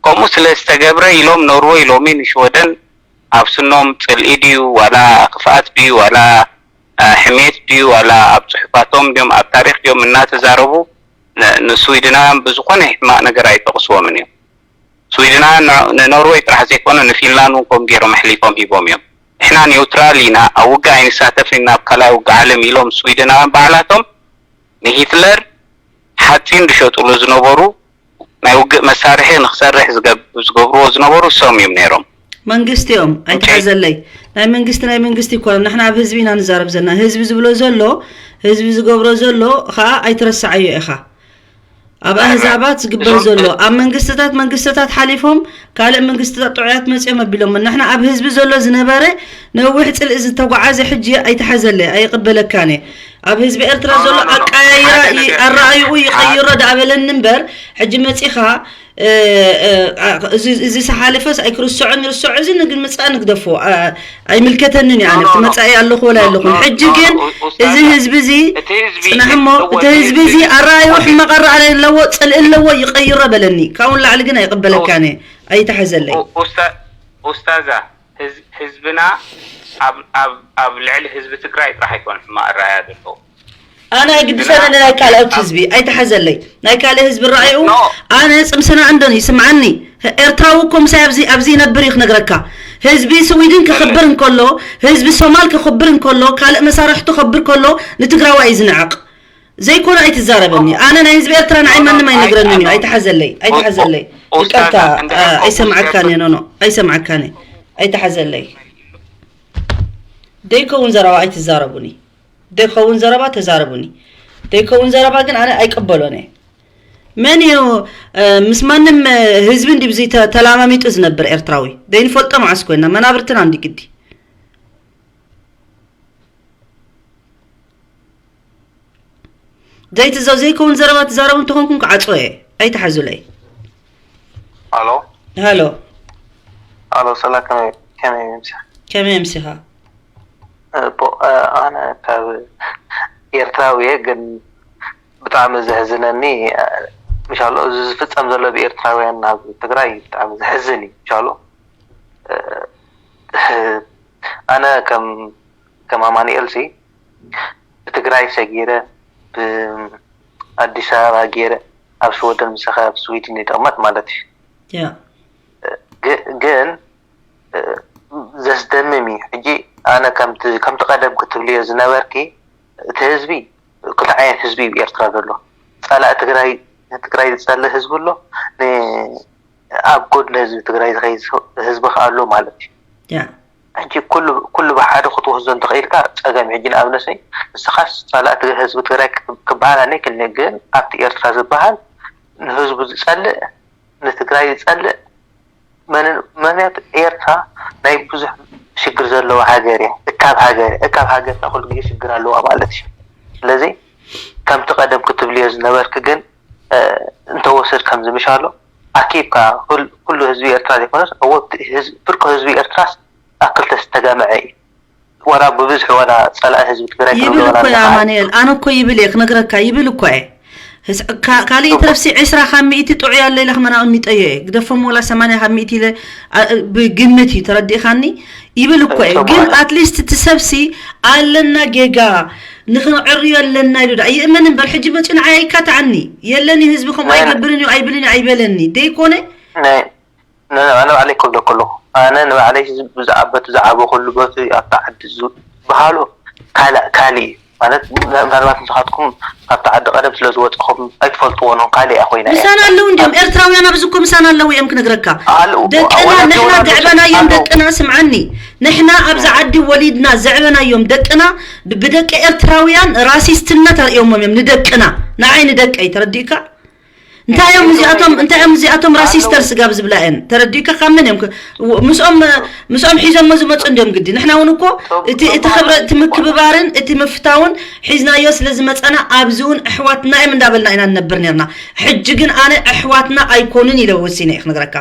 ከምኡ ስለ ዝተገብረ ኢሎም ኖርወይ ሎሚ ንሽወደን ኣብ ስኖም ጽልኢ ድዩ ዋላ ክፍኣት ድዩ ዋላ፣ እ፣ ሕሜት ድዩ ዋላ ኣብ ጽሑፋቶም ድዮም ኣብ ታሪኽ ድዮም እናተዛረቡ ን-፣ ንስዊድናውያን ብዝኾነ ሕማቕ ነገር ኣይጠቕስዎምን እዮም። ስዊድናውያን ን-፣ ንኖርወይ ጥራሕ ዘይኮነ ንፊንላንድ እውን ከምኡ ገይሮም ኣሕሊፎም ሂቦም እዮም። ንሕና ኒውትራል ኢና፣ ኣብ ውግእ ኣይንሳተፍን ኢና፣ ኣብ ካልኣይ ውግእ ዓለም ኢሎም ስዊድናውያን ባዕላቶም ንሂትለር ሓፂን ዝሸጥሉ ዝነበሩ ናይ ውግእ መሳርሒ ንክሰርሕ ዝገብ-፣ ዝገብርዎ ዝነበሩ እሶም እዮም ነይሮም። መንግስቲ እዮም፣ ኦኬ። ኣይትሓዘለይ። ናይ መንግስቲ ናይ መንግስቲ ይኮነን። ንሕና ኣብ ህዝቢ ኢና ንዛረብ ዘለና። ህዝቢ ዝብሎ ዘሎ፣ ህዝቢ ዝገብሮ ዘሎ ከዓ ኣይትረስዓዮ ኢኻ። ኣብ ኣህዛባት ዝግበር ዘሎ፣ ኣብ መንግስትታት መንግስትታት ሓሊፎም ካልእ መንግስትታት ጥዑያት መፅኦም ኣቢሎም። ንሕና ኣብ ህዝቢ ዘሎ ዝነበረ ነዊሕ ፅልኢ ዝተጓዓዘ ሕጂ ኣይትሓዘለይ፣ ኣይቕበለካን እየ። ኣብ ህዝቢ ኤርትራ ዘሎ ኣቃያይራ ኣረኣይኡ ይቐይሮ ዳኣበለኒ እምበር ሕጂ መፂኻ እዚ ዝሓለፈስ ኣይክርስዖን ይርስዖ፣ እዚ ንግምፃእ ንግደፎ። ኣይምልከተንን እዩ። ኣነ እቲ መፃኢ ኣለኹ ወላ ኣለኹን። ሕጂ ግን እዚ ህዝቢ እዚ ፅናሕሞ፣ እቲ ህዝቢ እዚ ኣረኣዩ ሕማቕ ኣረኣእያ ኣለዎ፣ ፅልኢ ኣለዎ፣ ይቐይሮ በለኒ። ካብኡ ንላዕሊ ግን ኣይቕበለካን እየ። ኣይትሓዘለይ። ኡስታዛ፣ ህዝብና ኣብ ልዕሊ ህዝቢ ትግራይ ጥራሕ ኣይኮን ሕማቕ ኣረኣእያ ዘለዎ። ኣነ ኣይግድሰንን ናይ ካልኦት ህዝቢ ኣይትሓዘለይ። ናይ ካልእ ህዝቢ ረኣዩ ኣነ ፅምስና እንደን ይስምዓኒ። ኤርትራዊ እኮ ምሳይ ኣብዚ ኣብዚ ይነብር እዩ ክነግረካ። ህዝቢ ስዊድን ክኽብር እንከሎ፣ ህዝቢ ሶማል ክኽብር እንከሎ፣ ካልእ መሳርሕቱ ክኽብር ከሎ ንትግራዋይ እዩ ዝንዕቕ። ዘይኮነ ኣይትዛረበኒ። ኣነ ናይ ህዝቢ ኤርትራ ንዓይ ማንም ኣይነግረንን እዩ። ኣይትሓዘለይ፣ ኣይትሓዘለይ። ይቅርታ ኣይሰምዓካን እየ። ኖኖ ኣይሰምዓካን እየ። ኣይትሓዘለይ። ደይከውን ዘረባ ኣይትዛረቡኒ። ደይከውን ዘረባ ተዛረቡኒ። ደይከውን ዘረባ ግን ኣነ ኣይቅበሎን እየ። መን እዩ ምስ ማንም ህዝቢ እንዲ ብዚ ተላማሚጡ ዝነብር ኤርትራዊ? ደይንፈልጦ መዓስ ኮይና መናብርትና እንዲ ግዲ ዘይትዘው ዘይከውን ዘረባ ትዛረቡ እንተኾንኩም ክዓጽዎ እየ። ኣይትሓዙለይ። ኣሎ ሃሎ ኣሎ ሰላ ከመይ ከመይ ምሳ ከመይ ኣምሲኻ? ኣነ ካብ ኤርትራዊ እየ ግን ብጣዕሚ ዘሕዝነኒ ምሻሎ እዚ ዝፍጸም ዘሎ ብኤርትራውያን ናብ ትግራይ ብጣዕሚ ዘሕዝን እዩ ምሻሎ ኣነ ከም ከም ኣማኑኤል ሲ ብትግራይ ሰጊረ ብኣዲስ ኣበባ ገይረ ኣብ ሽወደን ምሳኻ ኣብ ስዊድን ይጥቕመጥ ማለት እዩ ያ ግ- ግን እ፣ ዘስደምም እዩ ሕጂ ኣነ ከምቲ ከምቲ ቀደም ክትብልዮ ዝነበርኪ እቲ ህዝቢ ክልተ ዓይነት ህዝቢ እዩ ኤርትራ ዘሎ ጸላእ ትግራይ ንትግራይ ዝጸልእ ህዝቢ ኣሎ ን- ኣብ ጎድኒ ህዝቢ ትግራይ ዝኸይድ ህዝቢ ከኣ ኣሎ ማለት እዩ ያ ሕጂ ኩሉ ኩሉ ብሓደ ክትወስዶ እንተኽኢልካ ጸገም ሕጂ ንኣብነሰይ ንስኻስ ጸላእ ትግ- ህዝቢ ትግራይ ክብ- ክበሃል ኣነ ይክልኒ ግን ኣብቲ ኤርትራ ዝበሃል ንህዝቡ ዝጸልእ ንትግራይ ዝጸልእ መን- ምክንያቱ ኤርትራ ናይ ብዙሕ ሽግር ዘለዋ ሃገር እያ እካብ ሃገር እካብ ሃገር ኩሉ ግዜ ሽግር ኣለዋ ማለት እዩ ስለዚ ከምቲ ቀደም ክትብልዮ ዝነበርክ ግን እ፣ እንተወስድ ከምዚ ምሻሎ ኣኪብካ ኩል- ኩሉ ህዝቢ ኤርትራ ዘይኮነስ እወ ህዝ- ፍርቂ ህዝቢ ኤርትራስ ኣብ ክልተ ዝተጋመዐ እዩ ዋላ ብብዝሒ ዋላ ጸላኢ ህዝቢ ትግራይ ይብል ክንብሎ ዋላ እኮ እየ ንኽእል። ኣማኑኤል፣ ኣነ እኮ ይብል እየ ክነግረካ ይብል እኮ እየ። ህስ- ካ- ካልእ ይትረፍሲ ዕስራ ካብ ሚእቲ ጥዑይ ኣሎ ኢለ ክመን ኣቕሚጠዮ እየ ግደፎም ወላ ሰማንያ ካብ ሚእቲ ኢለ ኣ- ብግምት እዩ ተረዲእኻኒ ይብል እኮ እየ። ግን ኣትሊስት እቲ ሰብሲ ኣለና ጌጋ ንኽንዕርዮ ኣለና ኢሉ ዳ ይእመን እምበር፣ ሕጂ መፂኡ ንዓይ ኣይካትዓኒ። የለኒ ህዝቢ ከምኡ ኣይገብርን እዩ ኣይብልን እዩ ኣይበለኒ ደይኮነ። ኣነ ባዕለይ ክብለኩ ኣለኹ። ኣነ ንባዕለይ ህዝቢ ብዛዕባ በቲ ዝዓበኹሉ በቲ ኣብቲ ዓዲ ዝበሃሉ ካልእ ካልእ እዩ። ማለት ምናልባት ንስኻትኩም ካብቲ ዓዲ ቀደም ስለ ዝወፀኹም ኣይትፈልጥዎ ነው ካልእ እያ ኮይና እያ። ምሳና ኣለዉ እንዲዮም ኤርትራውያን ኣብዚ እኮ ምሳና ኣለዉ እዮም ክነግረካ። ኣሉ- ደቅና ኣዋላት ንሕና የወላዶች ዘዕበናዮም ኣሉ። ደቅና ስምዓኒ ንሕና ኣብዚ ዓዲ ወሊድና ዘዕበናዮም ደቅና ብ- ብደቂ ኤርትራውያን ራሲስትነት ኣርእዮሞም እዮም ንደቅና ንዓይ ንደቀይ ተረዲእካ እንታይ እዮም እዚኣቶም እንታይ እዮም እዚኣቶም ራሲስተር ስጋብ ዝብላ እየን ተረዲእካ ካብ መን እዮም ክ- ምስኦም ምስኦም ሒዞሞ ዝመፁ እንዲዮም ግዲ ንሕና እውን እኮ እቲ እቲ ክብረ እቲ ምክብባርን እቲ ምፍታውን ሒዝናዮ ስለ ዝመፀና ኣብዚ እውን ኣሕዋትና እዮም እንዳበልና ኢና ንነብር ነርና ሕጂ ግን ኣነ ኣሕዋትና ኣይኮኑን ኢለ ወሲነ እየ ክነግረካ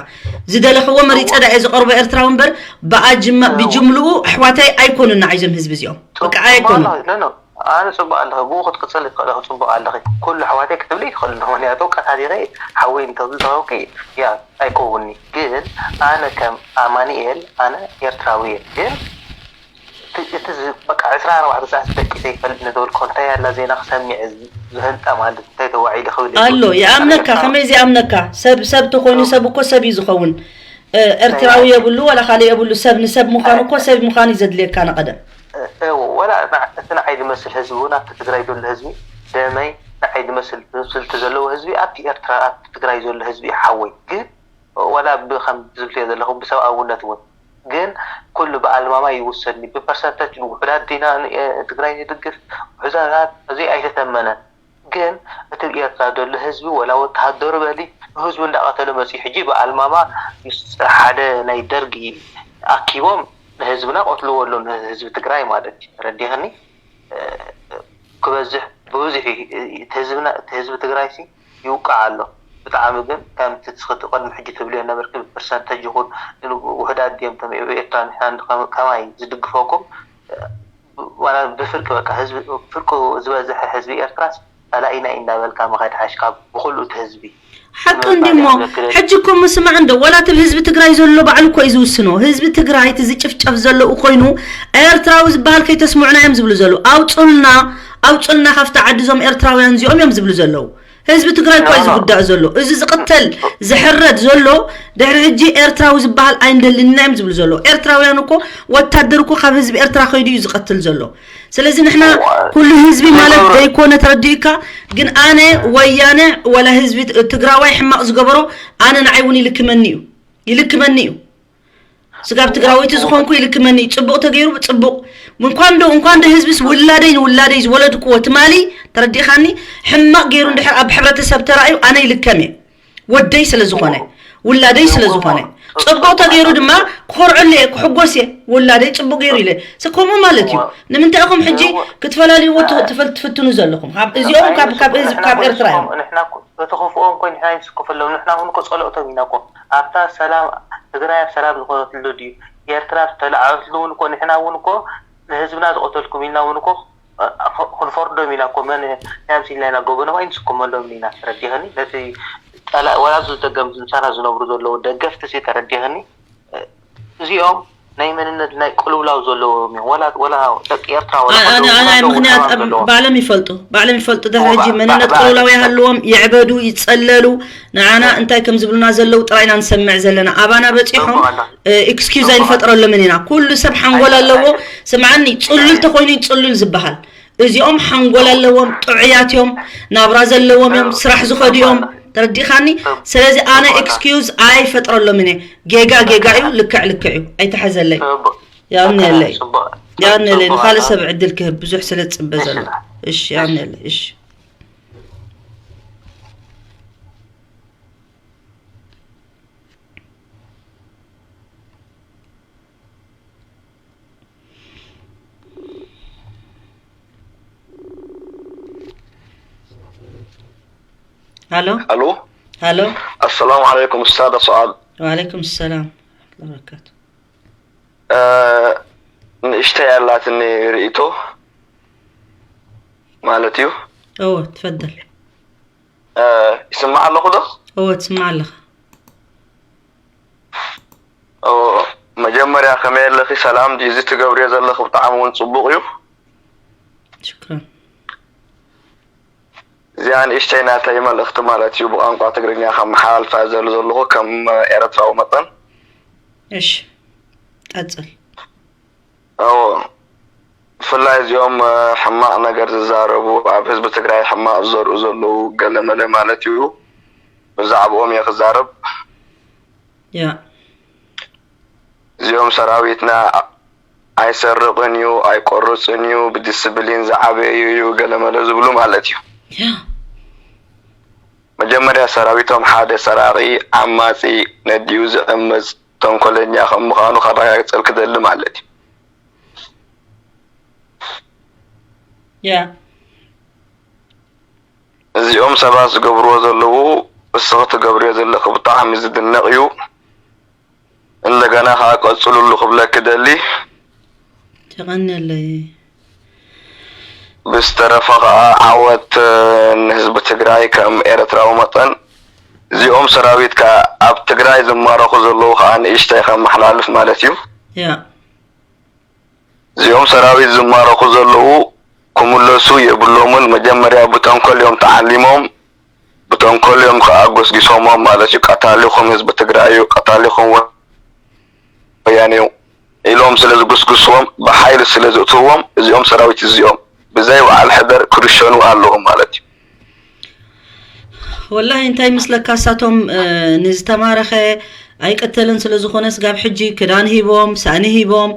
ዝደለኽዎ መሪፀ ዳ እየ ዝቐርቦ ኤርትራዊ እምበር ብኣጅማ ብጅምልኡ ኣሕዋተይ ኣይኮኑን ንዓይዞም ህዝቢ እዚኦም በቃ ኣይኮኑን ኣነ ፅቡቅ ኣለኺ ብኡ ክትቅፅል ትኽእሊ ፅቡቅ ኣለኺ ኩሉ ኣሕዋተይ ክትብሊ ይኽእል ምክንያቱ ቀታሊኺ ሓወይ እንተዝተኸውኪ ያ ኣይከውኒ ግን ኣነ ከም ኣማኒኤል ኣነ ኤርትራዊ እየ ግን እቲ በቃ ዕስራ ኣርባዕተ ሰዓት ደቂሰ ይፈልጥ ነተበልኮ እንታይ ያላ ዜና ክሰሚዐ ዝህንጠ ማለት እንታይ ተዋዒሉ ክብል ኣሎ ይኣምነካ ከመይ ዝኣምነካ ሰብ ሰብ ተኮይኑ ሰብ እኮ ሰብ እዩ ዝኸውን ኤርትራዊ የብሉ ዋላ ካልእ የብሉ ሰብ ንሰብ ምዃን እኮ ሰብ ምዃን እዩ ዘድልየካ ንቐደም ወላ እቲ ንዓይ ዝመስል ህዝቢ እውን ኣብቲ ትግራይ ዘሎ ህዝቢ ደመይ ንዓይ ዝመስል ስልቲ ዘለዎ ህዝቢ ኣብቲ ኤርትራ ኣብቲ ትግራይ ዘሎ ህዝቢ ሓወይ ግን ወላ ብከም ዝብልዮ ዘለኹ ብሰብኣውነት እውን ግን ኩሉ ብኣልማማ ይውሰድኒ ብፐርሰንተጅ ውሑዳት ዲና ትግራይ ንድግፍ ውሕዛት እዚ ኣይተተመነን ግን እቲ ኤርትራ ዘሎ ህዝቢ ወላ ወተሃደሩ በሊ ህዝቡ እንዳቀተለ መፅዩ ሕጂ ብኣልማማ ምስ ሓደ ናይ ደርጊ ኣኪቦም ንህዝብና ቆትልዎ ኣለዉ ንህዝቢ ትግራይ ማለት እዩ ተረዲኽኒ ክበዝሕ ብብዙሕ ህዝብና ህዝቢ ትግራይ ሲ ይውቃዕ ኣሎ ብጣዕሚ ግን ከምቲ ትስኽቲ ቅድሚ ሕጂ ትብልዮ ነበርኪ ብፐርሰንተጅ ይኹን ውሕዳት ድዮም ቶም ኤርትራ ንሕና ከማይ ዝድግፈኩም ዋላ ብፍርቂ በቃ ህዝቢ ፍርቁ ዝበዝሐ ህዝቢ ኤርትራስ ጸላኢና እዩ እንዳበልካ ምኻድ ሓሽ ካብ ብኹሉ እቲ ህዝቢ ሓቂ እንዲሞ ሕጂ እኮ ምስማዕ እንዶ ዋላ እቲ ህዝቢ ትግራይ ዘሎ ባዕሉ እኮ እዩ ዝውስኖ ህዝቢ ትግራይ እቲ ዝጭፍጨፍ ዘለኡ ኮይኑ ኤርትራዊ ዝበሃል ከይተስምዑና እዮም ዝብሉ ዘለዉ ኣውፁልና ኣውፁልና ካብቲ ዓዲ እዞም ኤርትራውያን እዚኦም እዮም ዝብሉ ዘለዉ ህዝቢ ትግራይ እኮ እዩ ዝጉዳእ ዘሎ እዚ ዝቅተል ዝሕረድ ዘሎ ድሕሪ ሕጂ ኤርትራዊ ዝበሃል ኣይንደልንና እዮም ዝብሉ ዘለዉ ኤርትራውያን እኮ ወታደር እኮ ካብ ህዝቢ ኤርትራ ከይዱ እዩ ዝቀትል ዘሎ ስለዚ ንሕና ኩሉ ህዝቢ ማለት ዘይኮነ ተረዲእካ ግን ኣነ ወያነ ወላ ህዝቢ ትግራዋይ ሕማቅ ዝገበሮ ኣነ ንዓይ እውን ይልክመኒ እዩ ይልክመኒ እዩ ስጋብ ትግራወይቲ ዝኾንኩ ይልክመኒ እዩ ፅቡቅ ተገይሩ ብፅቡቅ እንኳን ዶ እንኳን ዶ ህዝብስ ውላደይ ንውላደይ ዝወለድክዎ ትማሊ ተረዲእካኒ ሕማቅ ገይሩ እንድሕር ኣብ ሕብረተሰብ ተራእዩ ኣነ ይልከም እየ ወደይ ስለ ዝኾነ ውላደይ ስለ ዝኾነ ፅቡቅ ተገይሩ ድማ ክኮርዐሉ እየ ክሕጎስ እየ ውላደይ ፅቡቅ ገይሩ ኢለ ስ ከምኡ ማለት እዩ ንምንታይ ኢኹም ሕጂ ክትፈላልይዎ ትፈ- ትፍትኑ ዘለኹም ካብ እዚኦም ካብ ካብ ህዝቢ ካብ ኤርትራ እዮም ንሕና እኮ- እቲ ክፍኦም እኮ ንሕና ይንስከፈሎም ንሕና እውን እኮ ፀለእቶም ኢና እኮ ኣብታ ሰላም ትግራይ ኣብ ሰላም ዝኾነትሉ ድዩ ኤርትራ ተለዓበትሉ እውን እኮ ንሕና እውን እኮ ንህዝብና ዝቀተልኩም ኢልና እውን እኮ ክንፈርዶም ኢና እኮ መን ናይ ኣምሲልና ኢና ጎበኖም ኣይንስከመሎም ኢና ተረዲኽኒ ነቲ ጠላእ ወላ ኣብዚ ደገም ምሳና ዝነብሩ ዘለዉ ደገፍቲ ሲ ተረዲኽኒ እዚኦም ናይ መንነት ናይ ቅልውላው ዘለዎም እዮም ወላ ወላ ደቂ ኤርትራ ወላ ኣነ ከለዉ ኣነ ወላ ደው ምኽንያት ሕማም ኣብ ዘለዎም ባዕሎም ይፈልጡ ባዕሎም ይፈልጡ ድሕሪ ሕጂ መንነት ቅልውላው ይሃልዎም ይዕበዱ ይጸለሉ ንዓና እንታይ ከም ዝብሉና ዘለዉ ጥራይ ኢና ንሰምዕ ዘለና ኣባና በጺሖም ጽቡቕ ኣላ። ኤክስኪውዝ ኣይንፈጥረሎምን ኢና ኩሉ ሰብ ሓንጎል ኣለዎ ስምዓኒ ጽሉል ተኾይኑ እዩ ጽሉል ዝበሃል እዚኦም ሓንጎል ኣለዎም ጥዑያት እዮም ናብራ ዘለዎም እዮም ስራሕ ዝኸዱ እዮም ተረዲኻኒ ስለዚ ኣነ ኤክስኪውዝ ኣይፈጥረሎምን እየ ጌጋ ጌጋ እዩ ልክዕ ልክዕ እዩ ኣይተሐዘለይ ያውኔለይ ያውኔለይ ንኻልእ ሰብ ዕድል ክህብ ብዙሕ ስለ ዝፅበ ዘሎ እሺ ያውኔለይ እሺ الو الو الو السلام عليكم استاذه سعاد وعليكم السلام ورحمه الله وبركاته ንእሽተይ ኣላትኒ ርእይቶ ማለት እዩ እወ ትፈደል ይስማዕ ኣለኹ ዶ እወ ትስማዕ ኣለኻ ኦ መጀመርያ ከመይ ኣለኺ ሰላም ድዩ እዚ ትገብርዮ ዘለኺ ብጣዕሚ እውን ፅቡቅ እዩ ሽክራን እዚኣ ንእሽተይ ናተይ መልእኽቲ ማለት እዩ፣ ብቋንቋ ትግርኛ ከመሓላልፋ ዘሉ ዘለኹ ከም ኤርትራዊ መጠን። እሺ፣ ቀጽል። እዎ፣ ብፍላይ እዚኦም ሕማቕ ነገር ዝዛረቡ፣ ኣብ ህዝቢ ትግራይ ሕማቕ ዝዘርኡ ዘለዉ ገለመለ ማለት እዩ፣ ብዛዕባኦም እየ ክዛረብ። ያ እዚኦም ሰራዊትና ኣይሰርቕን እዩ፣ ኣይቆርፅን እዩ፣ ብዲስፕሊን ዝዓበዩ እዩ፣ ገለመለ ዝብሉ ማለት እዩ። ያ መጀመርያ ሰራዊቶም ሓደ ሰራቒ፣ ዓማፂ፣ ነዲኡ ዝዕምፅ ተንኮለኛ ከም ምዃኑ ከረጋግፀልክ ደሊ ማለት እዩ። ያ እዚኦም ሰባት ዝገብርዎ ዘለዉ፣ እስኺ ትገብርዮ ዘለኺ ብጣዕሚ ዝድነቕ እዩ። እንደገና ከዓ ቀፅሉሉ ክብለኪ ደሊ። ተቐነለይ። ብዝተረፈ ከዓ ዓወት ንህዝቢ ትግራይ ከም ኤርትራዊ መጠን። እዚኦም ሰራዊት ከዓ ኣብ ትግራይ ዝማረኹ ዘለዉ ከዓ ንእሽተይ ከመሓላልፍ ማለት እዩ። ያ እዚኦም ሰራዊት ዝማረኹ ዘለዉ ክምለሱ የብሎምን። መጀመርያ ብተንኮል እዮም ተዓሊሞም፣ ብተንኮል እዮም ከዓ ጎስጊሶሞም ማለት እዩ። ቀታሊኹም ህዝቢ ትግራይ እዩ፣ ቀታሊኹም ወያኔ እዩ ኢሎም ስለ ዝጉስጉስዎም፣ ብሓይሊ ስለ ዝእትውዎም፣ እዚኦም ሰራዊት እዚኦም ብዘይ በዓል ሕደር ክርሸኑ ኣለዎም ማለት እዩ። ወላሂ እንታይ ይመስለካ፣ እሳቶም ንዝተማረኸ ኣይቅተልን ስለ ዝኾነ፣ ስጋብ ሕጂ ክዳን ሂቦም፣ ሳእኒ ሂቦም፣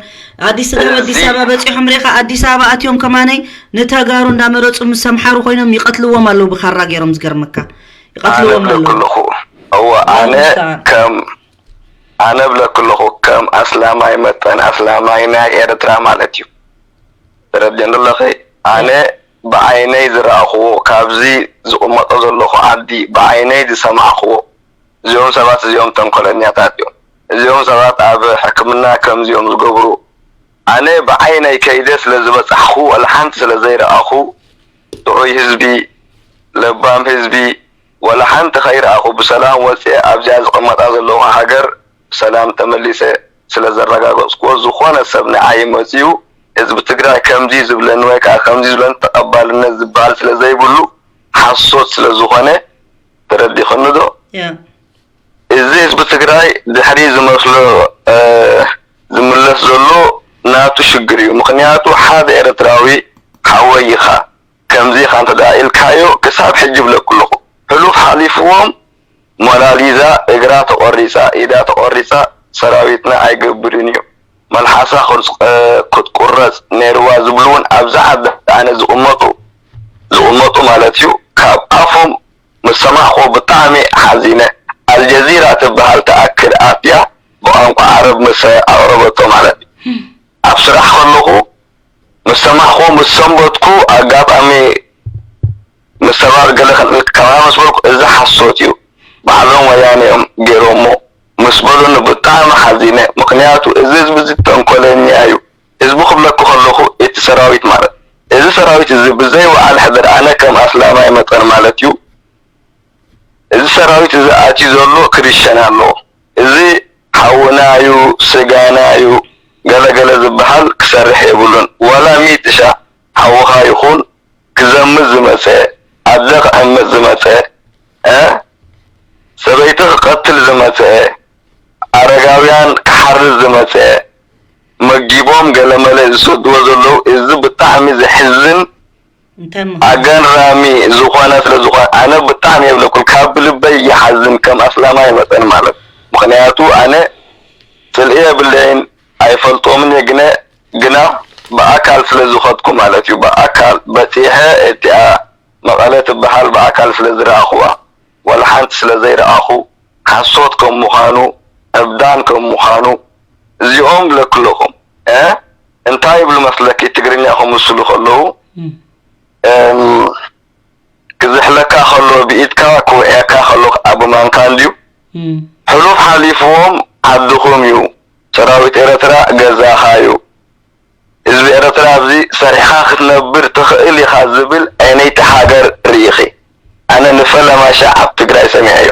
ኣዲስ ስጋብ ኣዲስ ኣበባ በፂሖም ሬኻ፣ ኣዲስ ኣበባ ኣትዮም ከማነይ ንተጋሩ እንዳመረፁ ምስ ኣምሓሩ ኮይኖም ይቐትልዎም ኣለዉ ብኻራ ገይሮም። ዝገርመካ ይቐትልዎም ኣለዉ። ኣለኹ። እወ፣ ኣነ ከም ኣነ ብለኩ ኣለኹ፣ ከም ኣስላማይ መጠን ኣስላማይ ናይ ኤርትራ ማለት እዩ። ተረዲእኒ ኣለኺ? ኣነ ብዓይነይ ዝረኣኽዎ፣ ካብዚ ዝቕመጦ ዘለኹ ዓዲ ብዓይነይ ዝሰማዕኽዎ፣ እዚኦም ሰባት እዚኦም ተንኮለኛታት እዮም። እዚኦም ሰባት ኣብ ሕክምና ከምዚኦም ዝገብሩ፣ ኣነ ብዓይነይ ከይደ ስለ ዝበጻሕኹ፣ ወላ ሓንቲ ስለ ዘይረኣኹ፣ ጥዑይ ህዝቢ፣ ለባም ህዝቢ፣ ወላ ሓንቲ ከይረኣኹ ብሰላም ወፅየ ኣብዚኣ ዝቕመጣ ዘለኹ ሃገር ብሰላም ተመሊሰ ስለ ዘረጋገፅኩዎ፣ ዝኾነ ሰብ ንዓይ መፅዩ ህዝቢ ትግራይ ከምዚ ዝብለኒ ወይ ከዓ ከምዚ ዝብለኒ ተቐባልነት ዝበሃል ስለ ዘይብሉ ሓሶት ስለ ዝኾነ። ተረዲኽኒ ዶ? ያ እዚ ህዝቢ ትግራይ ድሕሪ ዝመስሎ ዝምለስ ዘሎ ናቱ ሽግር እዩ። ምኽንያቱ ሓደ ኤርትራዊ ሓወይ ኢኻ ከምዚ ኢኻ እንተ ደኣ ኢልካዮ ክሳብ ሕጂ ይብለኩ ኣለኹ። ሕሉፍ ሓሊፍዎም ሞናሊዛ እግራ ተቖሪፃ ኢዳ ተቖሪፃ ሰራዊትና ኣይገብርን እዩ መልሓሳ ክትቁረፅ ነይርዋ ዝብሉ እውን ኣብዚ ዓዲ ኣነ ዝቕመጡ ዝቕመጡ ማለት እዩ። ካብ ኣፎም ምስ ሰማዕኹ ብጣዕሚ ሓዚነ። ኣልጀዚራ ትበሃል ትኣክል ኣትያ ብቋንቋ ዓረብ ምስ ኣቕረበቶ ማለት እዩ። ኣብ ስራሕ ከለኹ ምስ ሰማዕኹ ምስ ሰንበትኩ ኣጋጣሚ ምስ ሰባት ገለ ከማን ምስ በልኩ እዚ ሓሶት እዩ ባዕሎም ወያነ እዮም ገይሮሞ ምስ በሉኒ ብጣዕሚ ሓዚነ። ምኽንያቱ እዚ ህዝቢ እዚ ተንኮለኛ እዩ። ህዝቢ ክብለኩ ከለኹ እቲ ሰራዊት ማለት እዚ ሰራዊት እዚ ብዘይ በዓል ሕደር ኣነ ከም ኣስላማይ መጠን ማለት እዩ እዚ ሰራዊት እዚ ኣትዩ ዘሎ ክርሸን ኣለዎ። እዚ ሓውና እዩ ስጋና እዩ ገለገለ ዝበሃል ክሰርሕ የብሉን። ዋላ ሚጥሻ ሓውኻ ይኹን ክዘምት ዝመፀ ኣደ ክዕምፅ ዝመፀ እ ሰበይቲ ክቀትል ዝመፀ ኣረጋውያን ክሓርድ ዝመፀ መጊቦም ገለመለ ዝሰድዎ ዘለዉ እዚ ብጣዕሚ ዘሕዝን እንታይ ምዃኑ ኣገራሚ ዝኾነ ስለ ዝኾነ ኣነ ብጣዕሚ የብለኩን ካብ ብልበይ ይሓዝን ከም ኣስላማይ መጠን ማለት ምኽንያቱ ኣነ ፅልኢ የብለይን ኣይፈልጦምን እየ ግነ ግና ብኣካል ስለ ዝኸድኩ ማለት እዩ ብኣካል በፂሐ እቲኣ መቐለ ትበሃል ብኣካል ስለ ዝረኣኹዋ ዋላ ሓንቲ ስለ ዘይረኣኹ ሓሶት ከም ምዃኑ ዕብዳን ከም ምዃኑ እዚኦም ብለክለኹም እ እንታይ ይብሉ መስለኪ ትግርኛ ክምስሉ ከለዉ እም፣ ክዝሕለካ ከሎ ብኢድካ ክውዕየካ ከሎ ኣብ ማንካ እንድዩ እም፣ ሕሉፍ ሓሊፍዎም ዓድኹም እዩ ሰራዊት ኤረትራ ገዛኻ እዩ ህዝቢ ኤረትራ ኣብዚ ሰሪሕኻ ክትነብር ትኽእል ኢኻ ዝብል ዕንይቲ ሃገር ርኢኺ ኣነ ንፈለማ ሻዕ ኣብ ትግራይ ሰሚዐዮ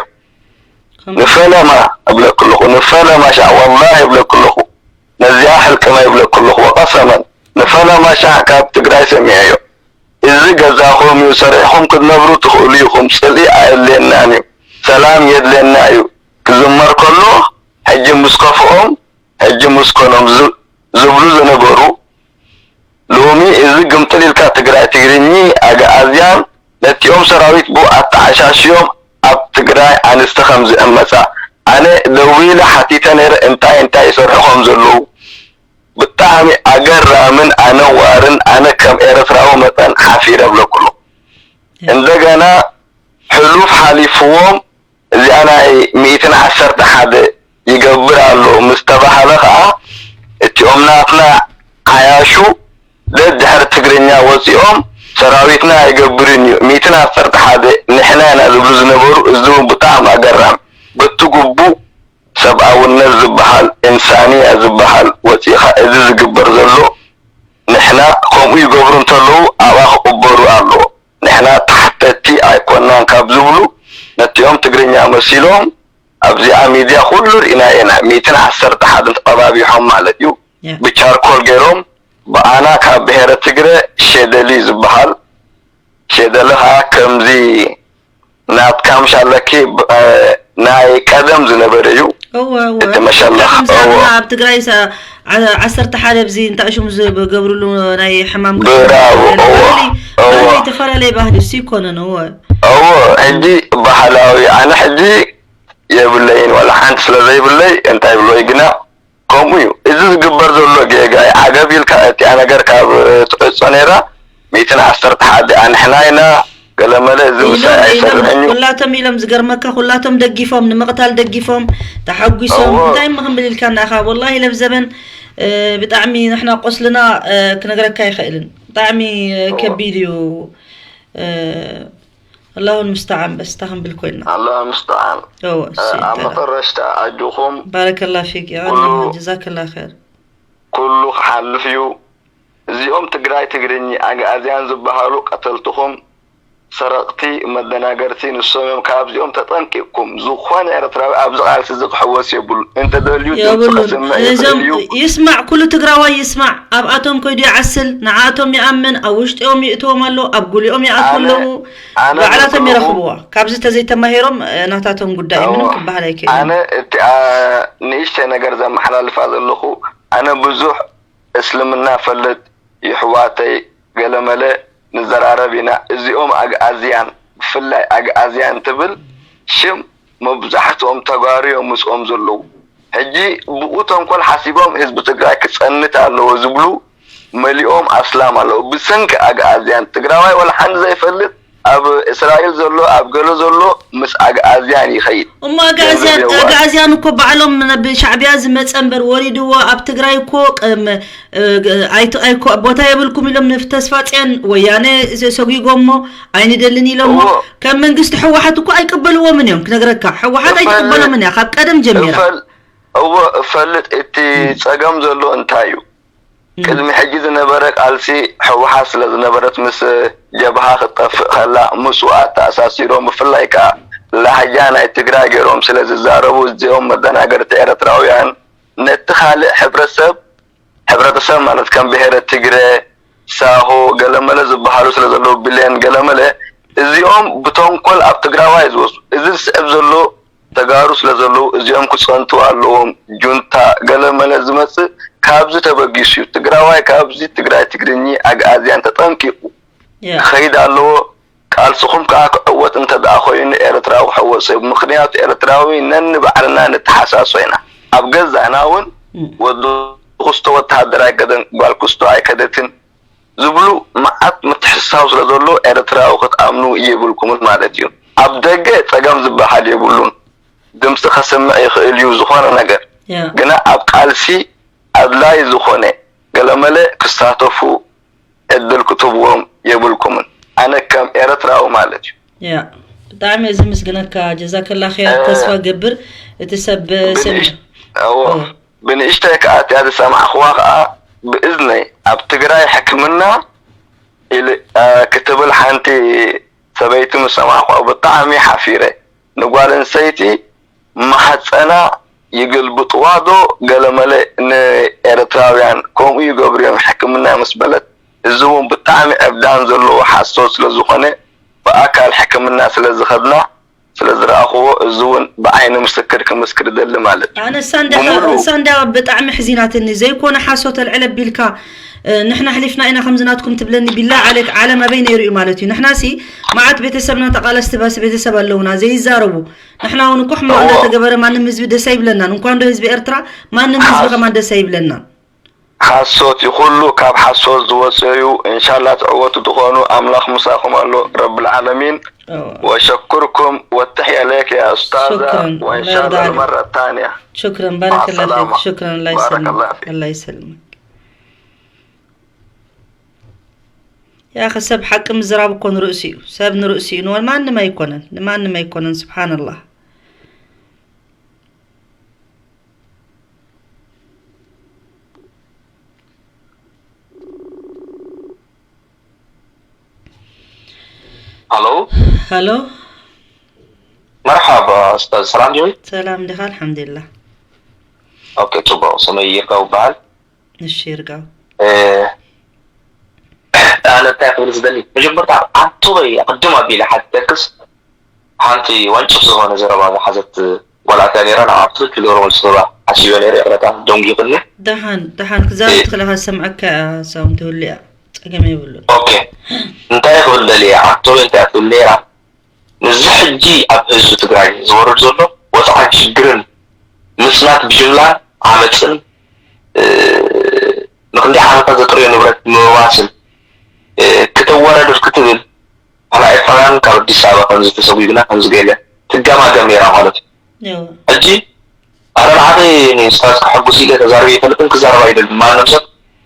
ንፈለማ እብለኩ ኣለኹ ንፈለማ ሻዕ ወላሂ እብለኩ ኣለኹ ነዚኣ ሕልቅመ ይብለኩ ኣለኹ ወቀሰመን ንፈለማ ሻዕ ካብ ትግራይ ሰሚዐዮ እዚ ገዛኹም እዩ፣ ሰሪሕኹም ክትነብሩ ትኽእሉ ኢኹም፣ ጽልኢ ኣየድልየናን እዩ፣ ሰላም የድልየና እዩ ክዝመር ከሎ፣ ሕጂ ምስ ከፍኦም፣ ሕጂ ምስ ኮኖም ዝ-፣ ዝብሉ ዝነበሩ፣ ሎሚ እዚ ግምጥል ኢልካ ትግራይ ትግርኚ ኣግኣዝያን ነቲኦም ሰራዊት ብኡ ኣተዓሻሽዮም ኣብ ትግራይ ኣንስቲ ከም ዝእመፃ ኣነ ደዊለ ሓቲተ ነይረ፣ እንታይ እንታይ ይሰርሑ ከም ዘለዉ። ብጣዕሚ ኣገራምን ኣነዋርን፣ ኣነ ከም ኤርትራዊ መጠን ሓፊረ እብለኩ ኣለኹ። እንደገና ሕሉፍ ሓሊፍዎም እዚኣ ናይ ሚእትን ዓሰርተ ሓደ ይገብር ኣሎ ምስ ተባሃለ ከዓ እቲኦም ናትና ዓያሹ ደድሕሪ ትግርኛ ወፂኦም ሰራዊትና ኣይገብርን እዩ፣ ሚእትን ዓሰርተ ሓደ ንሕና ኢና ዝብሉ ዝነበሩ፣ እዚ እውን ብጣዕሚ ኣገራሚ። በቲ ግቡእ ሰብኣውነት ዝበሃል፣ ኢንሳንያ ዝበሃል ወፂእኻ እዚ ዝግበር ዘሎ ንሕና ከምኡ ይገብሩ እንተለዉ ኣብኣ ክቕበሩ ኣለዎ። ንሕና ተሓተቲ ኣይኮናን ካብ ዝብሉ ነቲኦም ትግርኛ መሲሎም ኣብዚኣ ሚድያ ኩሉ ርኢና ኢና። ሚእትን ዓሰርተ ሓደን ተቐባቢሖም ማለት እዩ። ብቻርኮል ገይሮም ብኣና ካብ ብሄረ ትግረ ሸደሊ ዝበሃል ሸደሊ ከዓ ከምዚ ናትካ ምሽ ኣለኪ ብ-፣ ናይ ቀደም ዝነበረ እዩ። እወ እወ እቲ መሸለኽ። ከምዚ እወ ኣብና ኣብ ትግራይ ሰ-፣ ዓ-፣ ዓሰርተ ሓደ ብዚ እንታይ ሽሙ ዝገብርሉ ናይ ሕማም ብራቮ። እወ እወ። ባህሊ እወ። ተፈላለየ ባህሊ እሱ ይኮነን። እወ እወ። ሕጂ ባህላዊ ኣነ ሕጂ የብለይን ዋላ ሓንቲ ስለ ዘይብለይ እንታይ ብሎ ግና ከምኡ እዩ። እዚ ዝግበር ዘሎ ጌጋ እዩ። ዓገብ ኢልካ እቲኣ ነገር ካብ ትዕጾ ነይራ፣ ሚእትን ዓሰርተ ሓደ ኣንሕና ኢና፣ ገለመለ እዚ ምሳይ ኢሎም፣ ኢሎም፣ ኣይሰርሕን እዩ። ኩላቶም ኢሎም፣ ዝገርመካ ኩላቶም ደጊፎም፣ ንምቕታል ደጊፎም፣ ተሓጒሶም፣ እዎ። እንታይ እሞ ክንብል ኢልካ እንዳኻ፣ ወላሂ ለብዘበን፣ እ፣ ብጣዕሚ ንሕና ቆስልና፣ እ፣ ክነግረካ ኣይኽእልን። ብጣዕሚ፣ እ፣ እዎ። ከቢድ እዩ። እ፣ ኣላሁ ልሙስተዓን በስ፣ እንታይ ክንብል ኮይንና? ኣላሁ ልሙስተዓን። እወ፣ እሱ እ፣ እዩ ኣብ ተራ። መጠረሽታ ኣጆኹም። ባረከላ ፊክ፣ ያ ኩሉ፣ ጀዛከላ ኸይር። ኩሉ ክሓልፍ እዩ። እዚኦም ትግራይ ትግርኝ ኣግኣዝያን ዝበሃሉ ቀተልትኹም፣ ሰረቕቲ፣ መደናገርቲ ንሶም እዮም። ካብዚኦም ተጠንቂቕኩም። ዝኾነ ኤርትራዊ ኣብዚ ቃልሲ እዚ ክሕወስ የብሉ። እንተደልዩ ድምፂ የብሉን። ከስምዕ ይኽእል እዞም እዩ። ይስማዕ፣ ኩሉ ትግራዋይ ይስማዕ። ኣብኣቶም ከይዱ ይዓስል፣ ንዓኣቶም ይኣምን፣ ኣብ ውሽጢኦም ይእትዎም ኣሎ፣ ኣብ ጉሊኦም ይኣትዉ ኣነ፣ ኣለዉ። ኣነ ባዕላቶም ዝብልኹ ይረኽብዋ። ካብዚ ተዘይተማሂሮም፣ እ፣ ናታቶም ጉዳይ እዩ። ምንም እዋ፣ ክበሃል ኣይክእልን። ኣነ እቲኣ ንእሽተይ ነገር ዘመሓላልፋ ዘለኹ፣ ኣነ ብዙሕ እስልምና ፈልጥ፣ ይሕዋተይ፣ ገለመለ ንዘራረብ ኢና። እዚኦም ኣግኣዝያን፣ ብፍላይ ኣግኣዝያን ትብል ሽም መብዛሕትኦም ተጋሩ እዮም ምስኦም ዘለዉ። ሕጂ ብኡ ተንኮል ሓሲቦም ህዝቢ ትግራይ ክጸንት ኣለዎ ዝብሉ መሊኦም ኣስላም ኣለዉ። ብሰንኪ ኣግኣዝያን ትግራዋይ ወላ ሓንቲ ዘይፈልጥ ኣብ እስራኤል ዘሎ፣ ኣብ ገሎ ዘሎ ምስ ኣግኣዝያን ይኸይድ። እሞ ኣግኣዝያን፣ ገንዘብ የዋጥ። ኣግኣዝያን እኮ ባዕሎም ናብ ሻዕብያ ዝመጸ እምበር ወሪድዎ ኣብ ትግራይ እኮ ቀም-፣ እ፣ ኣይት-፣ ኣይኮ-፣ ቦታ የብልኩም ኢሎም ንተስፋጽዮን ወያነ ሰ-፣ ሰጒጎሞ ኣይንደልን ኢሎሞ። እዎ። ከም መንግስቲ ህወሓት እኮ ኣይቅበልዎምን እዮም ክነግረካ። ህወሓት እፈል-፣ ኣይትቅበሎምን እያ ካብ ቀደም ጀሚራ። እፈል-፣ እዎ፣ እፈልጥ እቲ ጸገም ዘሎ እንታይ እዩ? ቅድሚ ሕጂ ዝነበረ ቃልሲ ህወሓት ስለ ዝነበረት ምስ ጀብሃ ክትጠፍእ ከላ ምስኡ ኣተኣሳሲሮም ብፍላይ ከኣ ላህጃ ናይ ትግራይ ገይሮም ስለ ዝዛረቡ እዚኦም መደናገርቲ ኤርትራውያን ነቲ ካልእ ሕብረተሰብ፣ ሕብረተሰብ ማለት ከም ብሄረ ትግረ፣ ሳሆ፣ ገለመለ ዝበሃሉ ስለ ዘለዉ ብሌን ገለመለ እዚኦም ብተንኮል ኣብ ትግራዋይ ዝወስዱ እዚ ዝስዕብ ዘሎ ተጋሩ ስለ ዘለዉ እዚኦም ክጸንቱ ኣለዎም። ጁንታ ገለመለ ዝመጽእ ካብዚ ተበጊሱ እዩ። ትግራዋይ ካብዚ ትግራይ ትግርኚ ኣግኣዝያን ተጠንቂቑ ያ። ክኸይድ ኣለዎ። ቃልስኹም ከኣ ክዕወት እንተ ደኣ ኮይኑ ኤርትራዊ ክዕወት ሰብ። ምኽንያቱ ኤርትራዊ ነንባዕልና ንተሓሳሶ ኢና። ኣብ ገዛና እውን እም። ወዲ ኩስቶ ወተሃደር ኣይከደን፣ ጓል ኩስቶ ኣይከደትን። ዝብሉ መዓት ምትሕስሳብ ስለ ዘሎ ኤርትራዊ ክትኣምኑ የብልኩምን ማለት እዩ። ኣብ ደገ ጸገም ዝበሃል የብሉን። ድምጺ ከስምዕ ይኽእል እዩ ዝኾነ ነገር። ያ። ግና ኣብ ቃልሲ ኣድላይ ዝኾነ ገለመለ ክሳተፉ ዕድል ክትህብዎም የብልኩምን። ኣነ ከም ኤርትራዊ ማለት እዩ። ያ። ብጣዕሚ እዚ ምስግነካ ጀዛከላ ኸይር እ፣ ተስፋ ገብር እቲ ሰብ ብንእሽ-፣ ስምዕ። እዎ። እዎ። ብንእሽተይ ከኣ እቲኣ ዝሰማዕኽዋ ከኣ ብእዝነይ ኣብ ትግራይ ሕክምና ኢል-፣ እ፣ ክትብል ሓንቲ ሰበይቲ ምስ ሰማዕኽዋ ብጣዕሚ ሓፊረ። ንጓል ኣንስተይቲ ማህጸና ይግልብጥዋ ዶ ገለመለ ንኤርትራውያን ከምኡ ይገብሩ እዮም ሕክምና ምስ በለት እዚ እውን ብጣዕሚ ዕብዳን ዘለዎ ሓሶት ስለ ዝኾነ ብኣካል ሕክምና ስለ ዝኸድና ስለ ዝረኣኽዎ እዚ እውን ብዓይኒ ምስክር ክምስክር እደሊ ማለት እዩ። ኣነሳ እንዲያ ብሙሉ- እሳ እንዲያ ብጣዕሚ ሕዚናትኒ ዘይኮነ ሓሶት ኣልዕል ኣቢልካ እ፣ ንሕና ኣሕሊፍና ኢና ከምዚ ናትኩም ትብለኒ ቢላ ዓለክ ዓለም ኣበይ ነይሩ እዩ ማለት እዩ። ንሕናሲ መዓት ቤተሰብና ተቃለስቲ ባስ ቤተሰብ ኣለውና ዘይዛረቡ። ንሕና እውን እኮ ሕማቕ እንዳተገበረ ማንም ህዝቢ ደስ ኣይብለናን። እንኳን ዶ ህዝቢ ኤርትራ ማንም ህዝቢ ከማን ደስ ኣይብለናን። ሓሶት እዩ ኩሉ ካብ ሓሶት ዝወፅእ እዩ። እንሻላ ትዕወቱ ትኾኑ ኣምላኽ ምሳኹም ኣሎ ረብል ዓለሚን። ወሸኩርኩም ወተሕያ ለክ ያ ኡስታዛ شكرا الله ወእንሻላ يرضى عليك ልመረ ታንያ شكرا بارك الله السلامة. فيك شكرا الله بارك يسلمك الله فيك. الله يسلمك يا أخي ሰብ ሓቂ ምዝራብ እኮ ንርእሲ እዩ ሰብ ንርእሲ እዩ ንወል ማንም ኣይኮነን ንማንም ኣይኮነን سبحان الله هلو هلو مرحبا استاذ سلام جوي سلام دخل الحمد لله اوكي ጽቡቅ ስመይ ይርጋው በሃል እሺ ይርጋው ኣነ እንታይ ክብል ዝደሊ መጀመርታ ኣቶበይ ኣቅድም ኣቢለ ሓተክስ ሓንቲ ዋንጭፍ ዝኾነ ዘረባ ዝሓዘት ጓል ኣትያ ነይራ ንዓ ብትክክል ገይረ መልሲ ክህባ ሓሲበ ነይረ ይቅረታ ደንጊኽኒ ደሓን ደሓን ክዛረብ ትኽእል ኢኻ ዝሰምዐካ እያ ሳውንቲ ህልያ ጸገም የብሉን ኦኬ እንታይ ክብል ደልየ ኣቶበይ እንታይ ትብል ነይራ ንዚ ሕጂ ኣብ ህዝቢ ትግራይ ዝወርድ ዘሎ ወፅዓን ሽግርን ምፅናት ብጅምላን ዓመፅን ንክንደይ ዓመታት ዘጥረዮ ንብረት ምምባስን ክተወዳድር ክትብል ንሕና ኤርትራውያን ካብ ኣዲስ ኣበባ ከምዚ ተሰጒግና ከምዚ ገለ ትገማገም ነይራ ማለት እዩ ሕጂ ኣነ ንዓኺ ንስታዝ ከሐጉስ ኢለ ተዛርበ ይፈልጥን ክዛረብ ኣይደልን ማንም ሰብ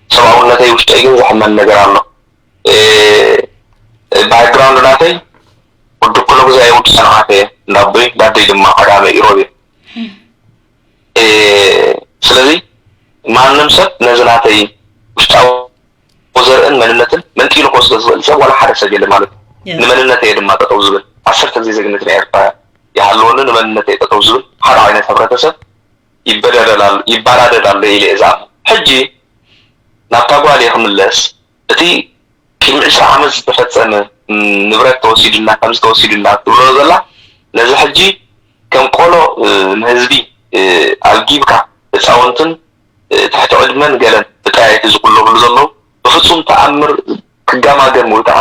ሰብኣውነተይ ውሽጠይ ግን ዘሕመኒ ነገር ኣሎ ባክግራውንድ ናተይ ወዲ ኩሎ ግዜ ወዲ ሰንዓፈ እየ እንዳቦይ እንዳደይ ድማ ዓጋመ ኢሮብ እየ ስለዚ ማንም ሰብ ነዚ ናተይ ውሽጣዊ ዘርእን መንነትን መንጢሉ ክወስዶ ዝኽእል ሰብ ዋላ ሓደ ሰብ የለ ማለት እዩ ንመንነት እየ ድማ ጠጠው ዝብል ዓሰርተ ግዜ ዜግነት ናይ ኤርትራ ይሃለወኒ ንመንነት እየ ጠጠው ዝብል ሓደ ዓይነት ሕብረተሰብ ይበዳደል ኣሎ ይበዳደል ኣሎ ኢለ እየ ዝኣምን ሕጂ ናብታ ጓል እየ ክምለስ እቲ ቅድሚ ዕስራ ዓመት ዝተፈጸመ ንብረት ተወሲዱና ከምዚ ተወሲዱና ትብሎ ዘላ ነዚ ሕጂ ከም ቆሎ ንህዝቢ ኣልጊብካ ህፃውንትን ትሕቲ ዕድመን ገለን ብጣያይቲ ዝቁለብሉ ዘለዉ ብፍፁም ተኣምር ክገማገም ወይ ከዓ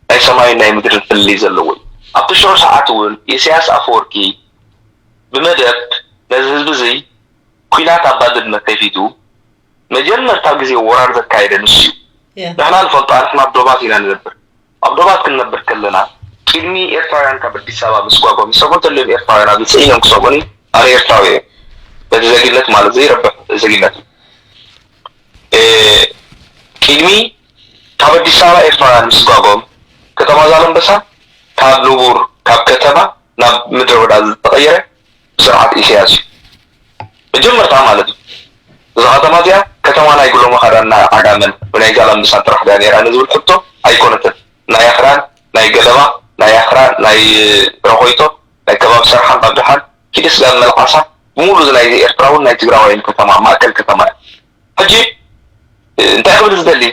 ናይ ሰማይን ናይ ምድርን ፍልልይ ዘለዎ እዩ ኣብቲ ሽዑ ሰዓት እውን ኢሳያስ ኣፈወርቂ ብመደብ ነዚ ህዝቢ እዚ ኩናት ኣባድመ ከፊቱ መጀመርታ ግዜ ወራር ዘካየደ ንሱ እዩ ንሕና ንፈልጦ ንሕና ኣብ ዶባት ኢና ንነብር ኣብ ዶባት ክንነብር ከለና ቅድሚ ኤርትራውያን ካብ ኣዲስ ኣበባ ምስጓጎም ዝሰጉ እንተልዮም ኤርትራውያን ኣብ ፅዒኖም ክሰጉኒ ኣነ ኤርትራዊ እየ በቲ ዜግነት ማለት ዘይረብሕ ዜግነት እዩ ቅድሚ ካብ ኣዲስ ኣበባ ኤርትራውያን ምስጓጎም ከተማ ዛላንበሳ ካብ ንቡር ካብ ከተማ ናብ ምድረ በዳ ዝተቐየረ ብስርዓት ኢሳያስ እዩ መጀመርታ ማለት እዩ እዛ ከተማ እዚኣ ከተማ ናይ ጉሎ መኻዳን ናይ ዓጋመን ናይ ዛላንበሳን ጥራሕ ድያ ነይራ ንዝብል ሕቶ ኣይኮነትን ናይ ኣኽራን ናይ ገለባ ናይ ኣኽራን ናይ ረኾይቶ ናይ ከባቢ ሰርሓን ኣብድሓን ኪድስ ጋብ መልዓሳ ብሙሉ እዚ ናይዚ ኤርትራውን ናይ ትግራዋይን ከተማ ማእከል ከተማ እያ ሕጂ እንታይ ክብል ዝደሊ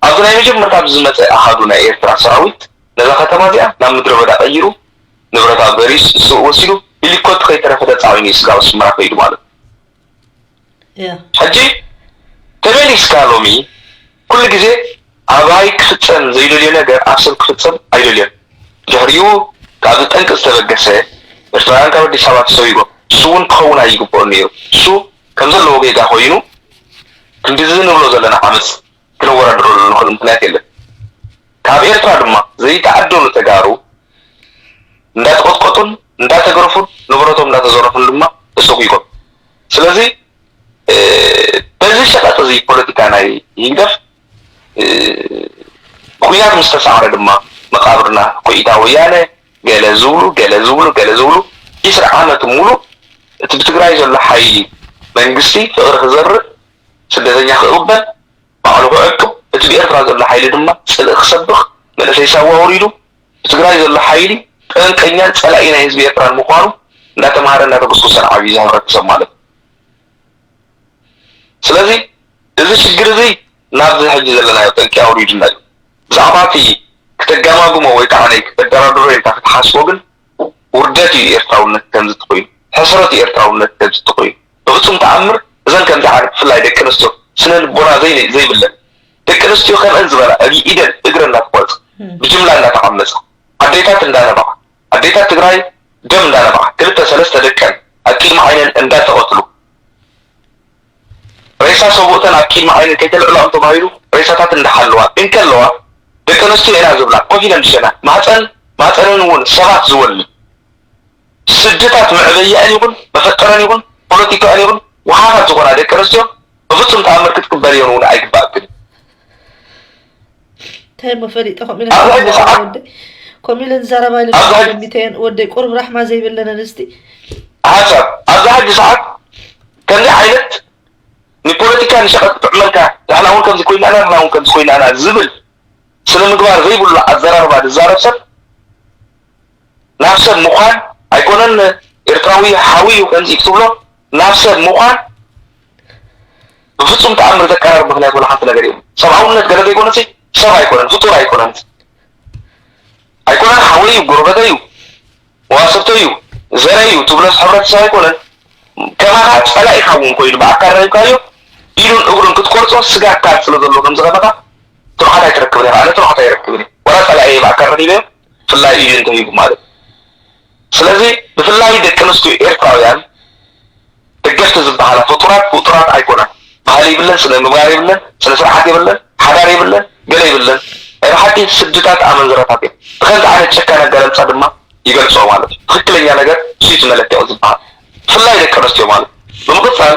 ኣብዚ ናይ መጀመርታ ኣብዚ ዝመፀ ኣሃዱ ናይ ኤርትራ ሰራዊት ነዛ ከተማ እዚኣ ናብ ምድረ በዳ ቀይሩ ንብረታ በሪስ ሱቕ ወሲዱ ብሊኮት ከይተረፈ ተፃዊኑ እዩ ስጋብ ኣስመራ ከይዱ ማለት ሕጂ ተመሊስካ ሎሚ ኩሉ ግዜ ኣባይ ክፍፀም ዘይደልዮ ነገር ኣብ ሰብ ክፍፀም ኣይደልዮን ድሕሪኡ ካብዚ ጠንቂ ዝተበገሰ ኤርትራውያን ካብ ኣዲስ ኣበባ ተሰዊጎም እሱ እውን ክኸውን ኣይግብኦን ነይሩ እሱ ከም ዘለዎ ጌጋ ኮይኑ ክንዲዚ ንብሎ ዘለና ዓመፅ ክነወዳድረሉ ንኽእል ምኽንያት የለን ካብ ኤርትራ ድማ ዘይተዓደሉ ተጋሩ እንዳተቐጥቀጡን እንዳተገረፉን ንብረቶም እንዳተዘረፉን ድማ ተሰጒጎም ስለዚ በዚ ሸቐጥ እዚ ፖለቲካ ናይ ህግደፍ ኩናት ምስ ተሳዕረ ድማ መቃብርና ኮይታ ወያነ ገለ ዝብሉ ገለ ዝብሉ ገለ ዝብሉ ዒስራ ዓመት ሙሉእ እቲ ብትግራይ ዘሎ ሓይሊ መንግስቲ ፍቕሪ ክዘርእ ስደተኛ ክቕበል ባዕሉ ክዕቅብ እቲ ብኤርትራ ዘሎ ሓይሊ ድማ ፅልኢ ክሰብኽ መንእሰይ ሳዋ ወሪዱ ብትግራይ ዘሎ ሓይሊ ጠንቀኛን ፀላኢ ናይ ህዝቢ ኤርትራን ምዃኑ እንዳተምሃረ እንዳተጎስጎሰን ዓብዩ እዚ ሕብረተሰብ ማለት እዩ ስለዚ እዚ ሽግር እዚ ናብዚ ሕጂ ዘለናዮ ጠንቂ ኣውሪዱና እዩ ብዛዕባ እቲ ክተጋማግሞ ወይ ከዓ ናይ ክተደራድሮ ኢልካ ክትሓስቦ ግን ውርደት እዩ ኤርትራውነት ከምዚ ተኮይኑ፣ ሕስረት እዩ ኤርትራውነት ከምዚ ተኮይኑ። ብፍጹም ተኣምር እዘን ከምዚ ዓይነት ብፍላይ ደቂ ኣንስትዮ ስነ ልቦና ዘይብለን ደቂ ኣንስትዮ ከምአን ዝበላ ኣብ ኢደን እግረን እናተቆረፀ ብጅምላ እናተዓመፃ ኣዴታት እንዳነባዓ ኣዴታት ትግራይ ደም እንዳነባዓ ክልተ ሰለስተ ደቀን ኣብ ቅድሚ ዓይነን እንዳተቐትሉ ሬሳ ሰብኡተን ኣብ ቅድሚ ዓይነን ከይተልዕላኦም ተባሂሉ ሬሳታት እንዳሓለዋ እንከለዋ ደቂ ኣንስትዮ ኢና ዝብላ ኮፍ ኢለን ዝሸና ማፀን ማፀነን እውን ሰባት ዝወልድ ስድታት መዕበያኣን ይኹን መፈጠረን ይኹን ፖለቲካኣን ይኹን ውሓታት ዝኾና ደቂ ኣንስትዮ ብፍፁም ተኣምር ክትቅበልዮን እውን ኣይግባእክን። እንታይ እሞ ፈሊጠ ከምኡ ኢለን ኣብ ሕጂ ዝዛረባ ሰዓት ወደይ ከምኡ ኢለን ዝዛረባ ኢለ ኣብዚ ሕጂ ደሚተየን ወደይ ቁሩብ ራሕማ ዘይብለን ኣንስቲ ሓሳብ ኣብዚ ሕጂ ሰዓት ከምዚ ዓይነት ንፖለቲካ ንሸቐጥ ክጥዕመልካ ንሕና እውን ከምዚ ኮይናና ንሕና እውን ከምዚ ኮይናና ዝብል ስነ ምግባር ዘይብሉ ኣዘራርባ ዝዛረብ ሰብ ናብ ሰብ ምዃን ኣይኮነን ኤርትራዊ ሓዊ እዩ ከምዚ ክትብሎ ናብ ሰብ ምዃን ብፍጹም ተኣምር ዘቀራርብ ምክንያት ወላ ሓንቲ ነገር የብሉን። ሰብኣውነት ገለ ዘይኮነሲ ሰብ ኣይኮነን፣ ፍጡር ኣይኮነን። ኣይኮነን ሓወይ እዩ፣ ጎረበተይ እዩ፣ መዋስብተይ እዩ፣ ዘረይ እዩ ትብሎስ ሕብረተሰብ ኣይኮነን። ከማኻ ጸላኢኻ እውን ኮይኑ ብኣካል ረኺብካዮ ኢዱን እግሩን ክትቆርጾ ስጋካ ስለ ዘሎ ከምዚ ከማኻ ትብዓት ኣይትረክብን ኢኻ። ኣነ ትብዓት ኣይረክብን እየ። ወላ ጸላኢየ ብኣካል ረኺበዮ ፍላይ ኢዱ እንተሂቡ ማለት እዩ። ስለዚ ብፍላይ ደቂ ኣንስትዮ ኤርትራውያን ደገፍቲ ዝበሃላ ፍጡራት ፍጡራት ኣይኮናን። ባህሊ የብለን፣ ስነ ምግባር የብለን፣ ስነ ስርዓት የብለን፣ ሓዳር የብለን፣ ገለ የብለን። ናይ ብሓቂ ስድታት ኣመንዝራታት እዮም። ብከምዚ ዓይነት ጨካን ኣገላልፃ ድማ ይገልፅኦ ማለት እዩ። ትክክለኛ ነገር እሱ እዩ እቲ መለክዒ ዝበሃል። ብፍላይ ደቂ ኣንስትዮ ማለት እዩ። ብምቕፃል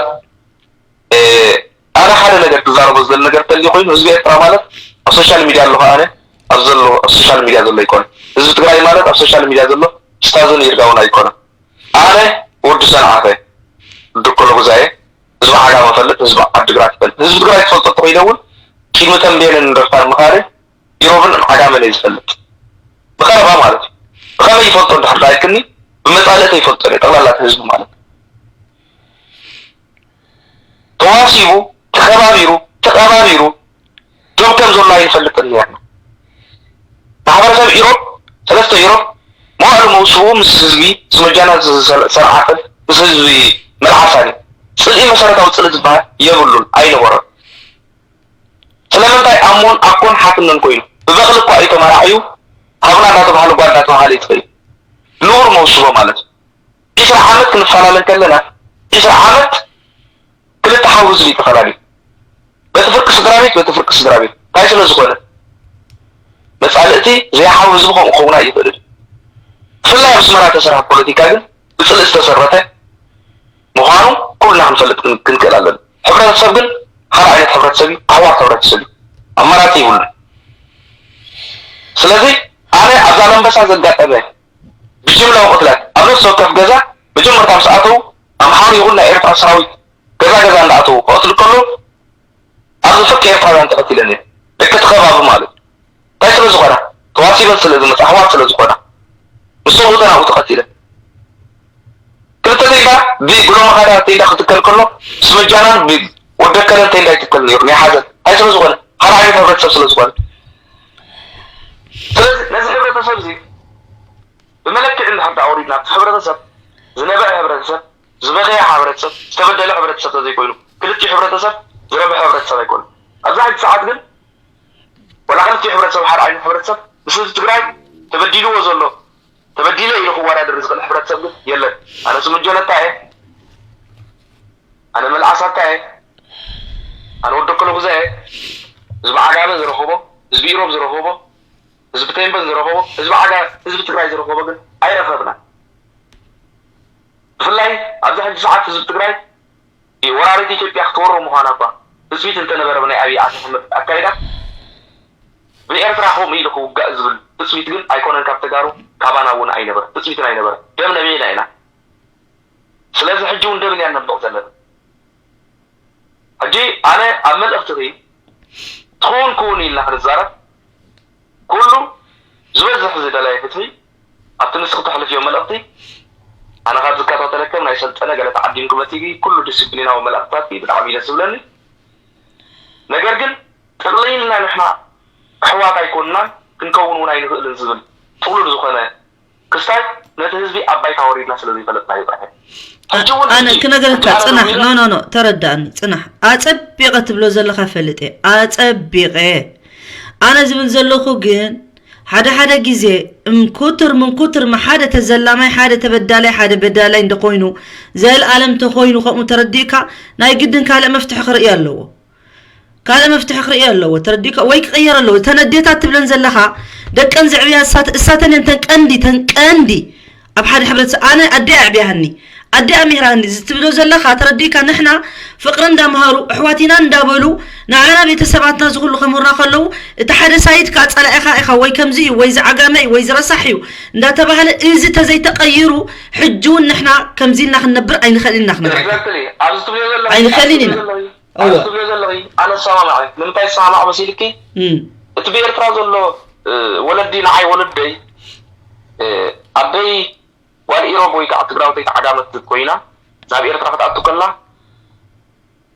ኣነ ሓደ ነገር ክዛረቦ ዝደሊ ነገር እንተልዩ ኮይኑ ህዝቢ ኤርትራ ማለት ኣብ ሶሻል ሚድያ ኣለኹ ኣነ ኣብ ዘሎ ኣብ ሶሻል ሚድያ ዘሎ ኣይኮነን። ህዝቢ ትግራይ ማለት ኣብ ሶሻል ሚድያ ዘሎ ስታዝን ይርጋውን ኣይኮነን። ኣነ ወዲ ሰንዓፈ ድኮሎ ጉዛየ ህዝቢ ዓጋመ ፈልጥ ህዝቢ ዓድግራት ይፈልጥ ህዝቢ ትግራይ ትፈልጦ እንተኮይነ እውን ቂድሚ ተንቤንን እንደርታን ምኻደ ኢሮብን ዓጋመን እየ ዝፈልጥ ብቀረባ ማለት እዩ። ብኸመይ ይፈልጦ እንድሕር ዳይክኒ ብመፃልእተ ይፈልጦ እየ ጠቕላላት ህዝቢ ማለት ተዋሲቡ ተኸባቢሩ ተቐባቢሩ ዶብ ከም ዘሎ ኣይንፈልጥን ነርና። ማሕበረሰብ ኢሮብ ሰለስተ ኢሮብ መዋእሉ መውስኡ ምስ ህዝቢ ስመጃና ዝሰርዓትን ምስ ህዝቢ መልዓሳን እዩ። ፅልኢ መሰረታዊ ፅልኢ ዝበሃል የብሉን ኣይነበሮን። ስለምንታይ ኣሞን ኣኮን ሓትነን ኮይኑ ብበቕሊ እኳ እዩ ተመራዕዩ ሃብና እንዳተባሃለ ጓል እንዳተባሃለ እዩ ትኸይድ ንቡር መውስቦ ማለት እዩ። ዒስራ ዓመት ክንፈላለ እንከለና ዒስራ ዓመት ክልተ ሓው ህዝቢ እዩ ተፈላለዩ። በቲ ፍርቂ ስድራ ቤት በቲ ፍርቂ ስድራ ቤት እንታይ ስለ ዝኾነ መፃልእቲ ዘይሓው ህዝቢ ከምኡ ክኸውን ኣይኽእልን። ብፍላይ ኣብ ኣስመራ ተሰርሐ ፖለቲካ ግን ብፅልኢ ዝተሰረተ ምዃኑ ኩልና ክንፈልጥ ክንክእል ኣለና። ሕብረተሰብ ግን ሓደ ዓይነት ሕብረተሰብ እዩ፣ ኣሕዋት ሕብረተሰብ እዩ። ኣማራፂ ይብሉን። ስለዚ ኣነ ኣብ ዛላምበሳ ዘጋጠመ ብጅምላዊ ቅትለት ኣብ ነፍሲ ወከፍ ገዛ መጀመርታ ምስ ኣተዉ ኣምሓሩ ይኹን ናይ ኤርትራ ሰራዊት ገዛ ገዛ እንዳኣተዉ ክቐትሉ ከለዉ ኣብዚ ፍርቂ ኤርትራውያን ተቐቲለን እየን። ደቂ እቲ ከባቢ ማለት እዩ። እንታይ ስለ ዝኾና? ተዋሲበን ስለ ዝመፃ ኣሕዋት ስለ ዝኾና ምስ ሰብኡተን ኣብኡ ተቐቲለን። ክልተ ቴንዳ ብጉሎ መኻዳ ቴንዳ ክትከል ከሎ ስመጃናን ብወደከለን ቴንዳ ይትከል ነይሩ ናይ ሓዘን እንታይ ስለ ዝኾነ ሓደ ዓይነት ሕብረተሰብ ስለ ዝኾነ ስለዚ ነዚ ሕብረተሰብ እዚ ብመለክዒ እንድሕር ዳ ኣውሪድና ኣብቲ ሕብረተሰብ ዝነበዐ ሕብረተሰብ ዝበኸየ ሕብረተሰብ ዝተበደለ ሕብረተሰብ ተዘይኮይኑ ክልቲኡ ሕብረተሰብ ዝረብሐ ሕብረተሰብ ኣይኮነ ኣብዚ ሕጂ ሰዓት ግን ወላ ክልቲኡ ሕብረተሰብ ሓደ ዓይነት ሕብረተሰብ ምስ ህዝቢ ትግራይ ተበዲልዎ ዘሎ ተበዲለ ኢሉ ክወዳደር ዝኽእል ሕብረተሰብ ግን የለን ኣነ ስምጀነታ እየ ኣነ መልዓሳታ እየ ኣነ ወደከሎ ጉዛ እየ ህዝቢ ዓጋመ ዝረኸቦ ህዝቢ ኢሮብ ዝረኸቦ ህዝቢ ተንበን ዝረኸቦ ህዝቢ ዓጋ ህዝቢ ትግራይ ዝረኸቦ ግን ኣይረኸብና ብፍላይ ኣብዚ ሕጂ ሰዓት ህዝቢ ትግራይ ወራሪት ኢትዮጵያ ክትወሮ ምዃና እኳ ትፅቢት እንተነበረ ብናይ ኣብይ ኣሕመድ ኣካይዳ ብኤርትራ ከምኡ ኢሉ ክውጋእ ዝብል ትፅቢት ግን ኣይኮነን ካብ ተጋሩ ካባና እውን ኣይነበረ ትፅቢትን ኣይነበረ ደም ነቢዕና ኢና ስለዚ ሕጂ እውን ደም ኢና ነምልቕ ዘለና ሕጂ ኣነ ኣብ መልእኽትኺ ትኸውን ክውን ኢልና ክንዛረብ ኩሉ ዝበዝሕ ዝደለየ ፍትሒ ኣብቲ ንስኺ ተሕልፍዮ መልእኽቲ ኣነ ካብ ዝከታተለከም ናይ ሰልጠነ ገለ ተዓዲምኪ መፂኪ ኩሉ ዲስፕሊናዊ መልእኽትታትኪ ብጣዕሚ እዩ ደስ ዝብለኒ ነገር ግን ጥቕሊልና ንሕና ኣሕዋት ኣይኮንናን፣ ክንከውን እውን ኣይንኽእልን ዝብል ጥቕሉል ዝኾነ ክስታይ ነቲ ህዝቢ ኣብ ባይታ ወሪድና ስለ ዘይፈለጥና እዩ ጥራሕ። ሕጂ እውን ኣነ ህዝቢ ክነገረካ እቲ ጽናሕ ኣረጋዊ ኖ ኖ ኖ ተረዳእኒ ጽናሕ ኣጸቢቐ ትብሎ ዘለኻ ፈልጥ እየ ኣጸቢቐ ኣነ ዝብል ዘለኹ ግን ሓደ ሓደ ግዜ እምኩትር ምንኩትር መሓደ ተዘላማይ ሓደ ተበዳላይ ሓደ በዳላይ እንደኮይኑ ዘልኣለም ተኮይኑ ከምኡ ተረዲእካ ናይ ግድን ካልእ መፍትሒ ክርኢ ኣለዎ ካልእ መፍትሒ ክርኢ ኣለዎ ተረዲእካ ወይ ክቕየር ኣለዎ እተን ኣዴታት ትብለን ዘለኻ ደቀን ዘዕብያ እሳተን እየን ተን ቀንዲ ተን ቀንዲ ኣብ ሓደ ሕብረተሰብ ኣነ ኣዲኣ ኣዕብያሃኒ ኣዲኣ ሚህራኒ ዝትብሎ ዘለኻ ተረዲእካ ንሕና ፍቕሪ እንዳምሃሩ ኣሕዋቲና እንዳበሉ ንዓና ቤተሰባትና ዝኹሉ ከምህሩና ከለዉ እቲ ሓደ ሳይድ ከዓ ፀላኢኻ ኢኻ ወይ ከምዚ እዩ ወይ ዝዓጋመ እዩ ወይ ዝረሳሕ እዩ እንዳተባህለ እዚ ተዘይተቐይሩ ሕጂ እውን ንሕና ከምዚ ኢልና ክንነብር ኣይንኽእል ኢና ክንብል Exactly። ኣብዚ ትብልዮ ዘለኺ ኣይንኽእልን ኣብዚ ኢና። ትብልዮ ዘለኺ እወ። ኣብዚ ትብልዮ ዘለኺ ኣነ ዝሰማማዕ እየ። ንምንታይ ዝሰማማዕ መሲልኪ? እም፣ እቲ ብኤርትራ ዘሎ እ፣ ወለዲ ንዓይ ወለደይ እ፣ ኣደይ ጓል ኢሮብ ወይ ከዓ ትግራወተይቲ ዓጋመት ኮይና ናብ ኤርትራ ክትኣቱ ከላ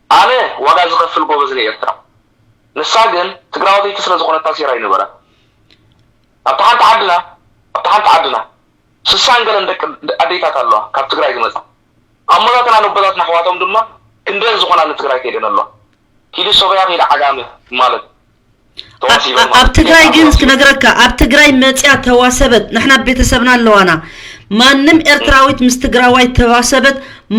ኣነ ዋጋ ዝኸፍል ጎበዝ ናይ ኤርትራ ንሳ ግን ትግራወተይቲ ስለ ዝኾነት ታሲራ ይነበራ ኣብቲ ሓንቲ ዓድና ኣብቲ ሓንቲ ዓድና ስሳን ገለን ደቂ ኣዴታት ኣለዋ ካብ ትግራይ ዝመፃ ኣሞታትና ነቦታትና ኣሕዋቶም ድማ ክንደን ዝኾና ንትግራይ ከይደን ኣለዋ ኪዲ ሶበያ ከይዲ ዓጋመ ማለት ተዋሲበን ኣብ ትግራይ ግን ክነግረካ ኣብ ትግራይ መፅያ ተዋሰበት ንሕና ቤተሰብና ኣለዋና ማንም ኤርትራዊት ምስ ትግራዋይ ተዋሰበት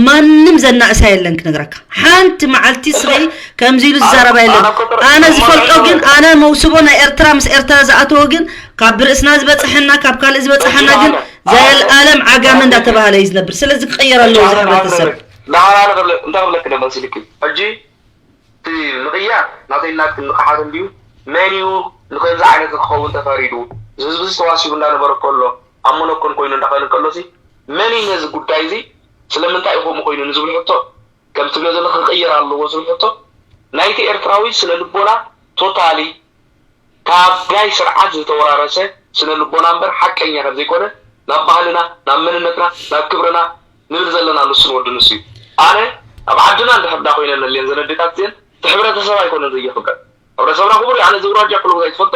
ማንም ዘናእሳ የለን ክነግረካ ሓንቲ መዓልቲ ስበይ ከምዚ ኢሉ ዝዛረባ የለን ኣነ ዝፈልጦ ግን ኣነ መውስቦ ናይ ኤርትራ ምስ ኤርትራ ዝኣተወ ግን ካብ ብርእስና ዝበፅሐና ካብ ካልእ ዝበፅሐና ግን ዘልኣለም ዓጋመ እንዳተባሃለ እዩ ዝነብር ስለዚ ክቕየር ኣለዎ እዚ ሕብረተሰብ ዳሓራ እንታይ ክብለክ ደመሲልክ ሕጂ እቲ ምቕያር ናተይ ናትክን ንቕሓት እንድዩ መን እዩ ንከምዚ ዓይነት ክኸውን ተፈሪዱ እዚ ህዝቢ ዝተዋሲቡ እንዳነበረ ከሎ ኣብ መነኮን ኮይኑ እንዳኸነ ከሎ ሲ መን እዩ ነዚ ጉዳይ እዚ ስለምንታይ እዩ ከምኡ ኮይኑ ንዝብል ሕቶ ከም ትብሎ ዘለኺ ክቕየር ኣለዎ ዝብል ሕቶ ናይቲ ኤርትራዊ ስነ ልቦና ቶታሊ ካብ ናይ ስርዓት ዝተወራረሰ ስነ ልቦና እምበር ሓቀኛ ከም ዘይኮነ ናብ ባህልና ናብ መንነትና ናብ ክብርና ንብል ዘለና ንሱን ወዲ ንሱ እዩ ኣነ ኣብ ዓድና እንድሕር ዳ ኮይነ ነልየን ዘን ኣዴታት እዚአን እቲ ሕብረተሰብ ኣይኮነን ዘየኽብረን ሕብረተሰብና ክቡር እዩ ኣነ እዚ ውራጃ ክሉ ዘይትፈልጦ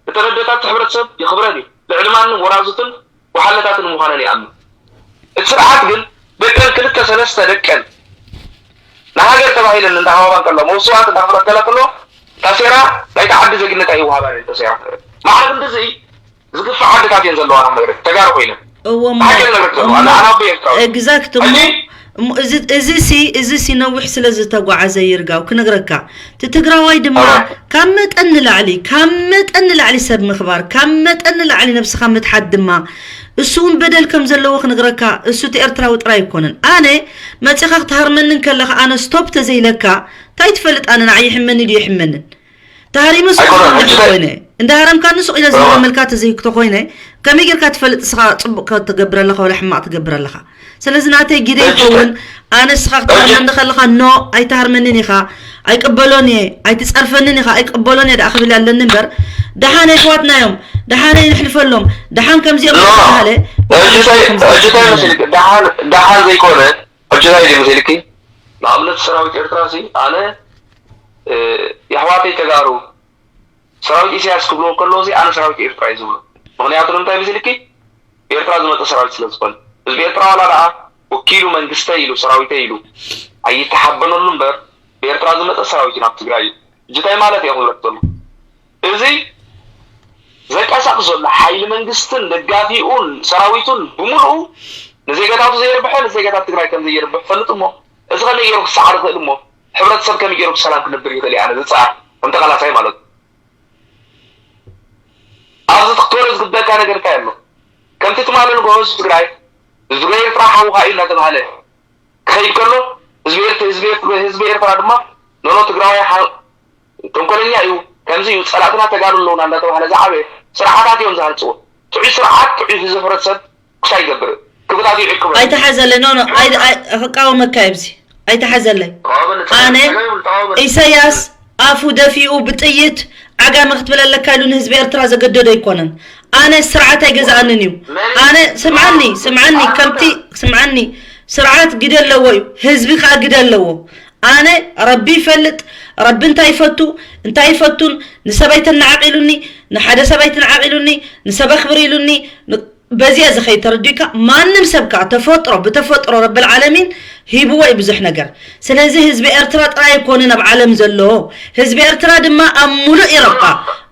እተን ኣዴታት እቲ ሕብረተሰብ የኽብረን እዩ ልዕሊ ማንም ወራዙትን ወሓለታትን ምዃነን ይኣምን እቲ ስርዓት ግን ደቀን ክልተ ሰለስተ ደቀን ንሃገር ተባሂለን እንዳሃባባ እንከሎ መውስዋት እንዳኽፍላ እንከላ ከሎ ታሴራ ናይቲ ዓዲ ዜግነት ኣይወሃባን እየን ተሴራ ማዕረ ክንድዚ ዝግፋ ዓድታት እየን ዘለዋ ንኽነግረን ተጋሩ ኮይነን እዎ እሞ ሓቂ ንነግረክ ዘለዋ ኣነ ኣነ ኣቦ ኤርትራዊ exact እሞ ሕጂ እሞ እዚ እዚ ሲ እዚ ሲ ነዊሕ ስለ ዝተጓዓዘ ይርጋው ክነግረካ እቲ ትግራዋይ ድማ ካብ መጠን ንላዕሊ ካብ መጠን ንላዕሊ ሰብ ምኽባር ካብ መጠን ንላዕሊ ነብስኻ ምትሓት ድማ እሱ እውን በደል ከም ዘለዎ ክነግረካ እሱ እቲ ኤርትራዊ ጥራይ ኣይኮነን ኣነ መፂኻ ክትሃርመኒ እንከለኻ ኣነ stop ተዘይለካ እንታይ ትፈልጥ ኣነ ንዓይ ይሕመኒ ድዩ ይሕመንን ተሃሪመ ሱቕ ኣይኮነን፣ ዝብል ሕጂ እንተኾይነ እንዳ ሃረምካኒ ሱቕ ኢለ እዋ። ዝሃረመልካ ተዘይክተኾይነ ከመይ ጌርካ ትፈልጥ ንስኻ ፅቡቕ ክትገብር ኣለኻ ወላ ሕማቕ ትገብር ኣለኻ ስለዚ ናተይ ግደ ሕጂ ይኸውን ኣነ ንስኻ ክትሃርመኒ ሕጂ- ከለኻ ኖ ኣይትሃርመንን ኢኻ ኣይቅበሎን እየ ኣይትፀርፈንን ኢኻ ኣይቅበሎን እየ ደኣ ክብል ኣለኒ እምበር ደሓን ኣሕዋትና እዮም ደሓን የሕልፈሎም ደሓን ከምዚኦም ኖ፣ ተባሃለ ሕጂ እንታይ- ሕጂ እንታይ መሲልክ ደሓን ደሓን ዘይኮነ ሕጂ እንታይ ድዩ መሲልኪ ንኣብነት ሰራዊት ኤርትራ ሲ ኣነ እ፣ የሕዋተይ ተጋሩ ሰራዊት ኢሳያስ ክብልዎ ከለዉ ሲ ኣነ ሰራዊት ኤርትራ እዩ ዝብሉ ምክንያቱ ንምንታይ መሲልኪ ኤርትራ ዝመፀ ሰራዊት ስለ ዝኾነ ህዝቢ ኤርትራ ዋላ ደኣ ወኪሉ መንግስተይ ኢሉ ሰራዊተይ ኢሉ ኣይተሓበነሉ እምበር ብኤርትራ ዝመፀ ሰራዊት እዩ ናብ ትግራይ እዩ ሕጂ እንታይ ማለት እየ ክብለክ ዘሎ እዚ ዘንቀሳቕስ ዘሎ ሓይሊ መንግስትን ደጋፊኡን ሰራዊቱን ብምሉኡ ንዜጋታቱ ዘየርብሐ ንዜጋታት ትግራይ ከም ዘየርብሕ ፈልጥ እሞ እዚ ከመይ ገይሩ ክሰዓር ይኽእል እሞ ሕብረተሰብ ከመይ ገይሩ ብሰላም ክነብር ይኽእል ኣነ ዝፀዓር ከም ተቓላሳይ ማለት እዩ ኣብዚ ክትኮረ ዝግበካ ነገር እንታይ ኣሎ ከምቲ ትማሊ ንጎሆ ህዝቢ ትግራይ ህዝቢ ኤርትራ ሓውኻ እዩ እናተባሃለ ክኸይድ ከሎ ህዝቢ ኤርትራ ህዝቢ ኤርትራ ህዝቢ ኤርትራ ድማ ኖኖ ትግራዋይ ሓ- ተንኮለኛ እዩ ከምዚ እዩ ጸላእትና ተጋሩ ኣለውና እንዳተባህለ ዝዓበየ ስርዓታት እዮም ዝሃንጽዎ ጥዑይ ስርዓት ጥዑይ ህዝቢ ሕብረተሰብ ክሳይ ይገብር ክብታት እዩ ዕቅበ ኣይተሓዘለ ኖ ኖ ኣይ- ኣይ- ክቃወመካ እየ ብዚ ኣይተሓዘለይ ኣነ ኢሳያስ ኣፉ ደፊኡ ብጥይት ዓጋመ ክትብል ኣለካ ኢሉ ንህዝቢ ኤርትራ ዘገደዶ ኣይኮነን ኣነ ስርዓት ኣይገዛኣንን እዩ ኣነ ስምዓኒ ስምዓኒ ከምቲ ስምዓኒ ስርዓት ግደ ኣለዎ እዩ ህዝቢ ከዓ ግደ ኣለዎ ኣነ ረቢ ይፈልጥ ረቢ እንታይ ይፈቱ እንታይ ይፈቱን፣ ንሰበይተን ንዓቕ ኢሉኒ፣ ንሓደ ሰበይቲ ንዓቕ ኢሉኒ፣ ንሰብ ኣኽብር ኢሉኒ፣ ን- በዚኣ ዝኸይድ ተረዲእካ። ማንም ሰብ ከዓ ተፈጥሮ ብተፈጥሮ ረብል ዓለሚን ሂብዎ እዩ ብዙሕ ነገር። ስለዚ ህዝቢ ኤርትራ ጥራይ ኣይኮነን ኣብ ዓለም ዘሎ፣ ህዝቢ ኤርትራ ድማ ኣብ ሙሉእ ኤሮጳ፣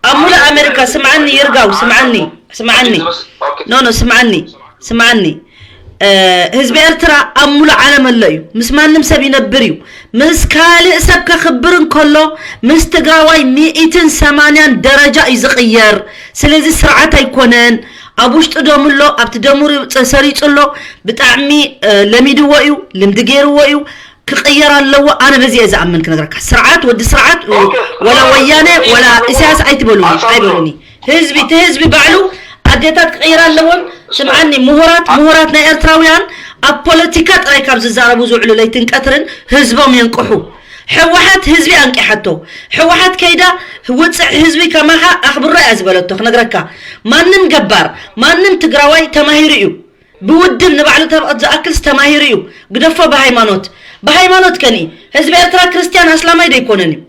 ኣብ ሙሉእ ኣሜሪካ። ስምዓኒ ይርጋው፣ ስምዓኒ፣ ስምዓኒ፣ ኖ ኖ፣ ስምዓኒ፣ ስምዓኒ። ህዝቢ ኤርትራ ኣብ ሙሉእ ዓለም ኣሎ እዩ። ምስ ማንም ሰብ ይነብር እዩ። ምስ ካልእ ሰብ ከኽብር እንከሎ ምስ ትግራዋይ ሚእትን ሰማንያን ደረጃ እዩ ዝቕየር። ስለዚ ስርዓት ኣይኮነን። ኣብ ውሽጢ ደሙ ኣሎ፣ ኣብቲ ደሙ ሪ- ሰሪጹ ኣሎ። ብጣዕሚ ለሚድዎ እዩ፣ ልምዲ ገይርዎ እዩ። ክቕየር ኣለዎ። ኣነ በዚ እየ ዝኣምን ክነግረካ። ስርዓት ወዲ ስርዓት ወላ ወያነ ወላ ኢሳያስ ኣይትበሉኒ፣ ኣይበሉኒ። ህዝቢ እቲ ህዝቢ ባዕሉ ኣዴታት ክቕይር ኣለዎን። ስምዓኒ፣ ምሁራት ምሁራት ናይ ኤርትራውያን ኣብ ፖለቲካ ጥራይ ካብ ዝዛረቡ ዝውዕሉ ለይትን ቀትርን ህዝቦም የንቅሑ። ሕወሓት ህዝቢ ኣንቂሓቶ። ሕወሓት ከይዳ ውፅዕ ህዝቢ ከማኻ ኣኽብሮ እያ ዝበለቶ። ክነግረካ፣ ማንም ገባር ማንም ትግራዋይ ተማሂሩ እዩ። ብውድብ ንባዕሉ ተብቐት ዝኣክልስ ተማሂሩ እዩ። ግደፎ ብሃይማኖት። ብሃይማኖት ከኒ ህዝቢ ኤርትራ ክርስትያን ኣስላማይ ዶ ኣይኮነን እዩ?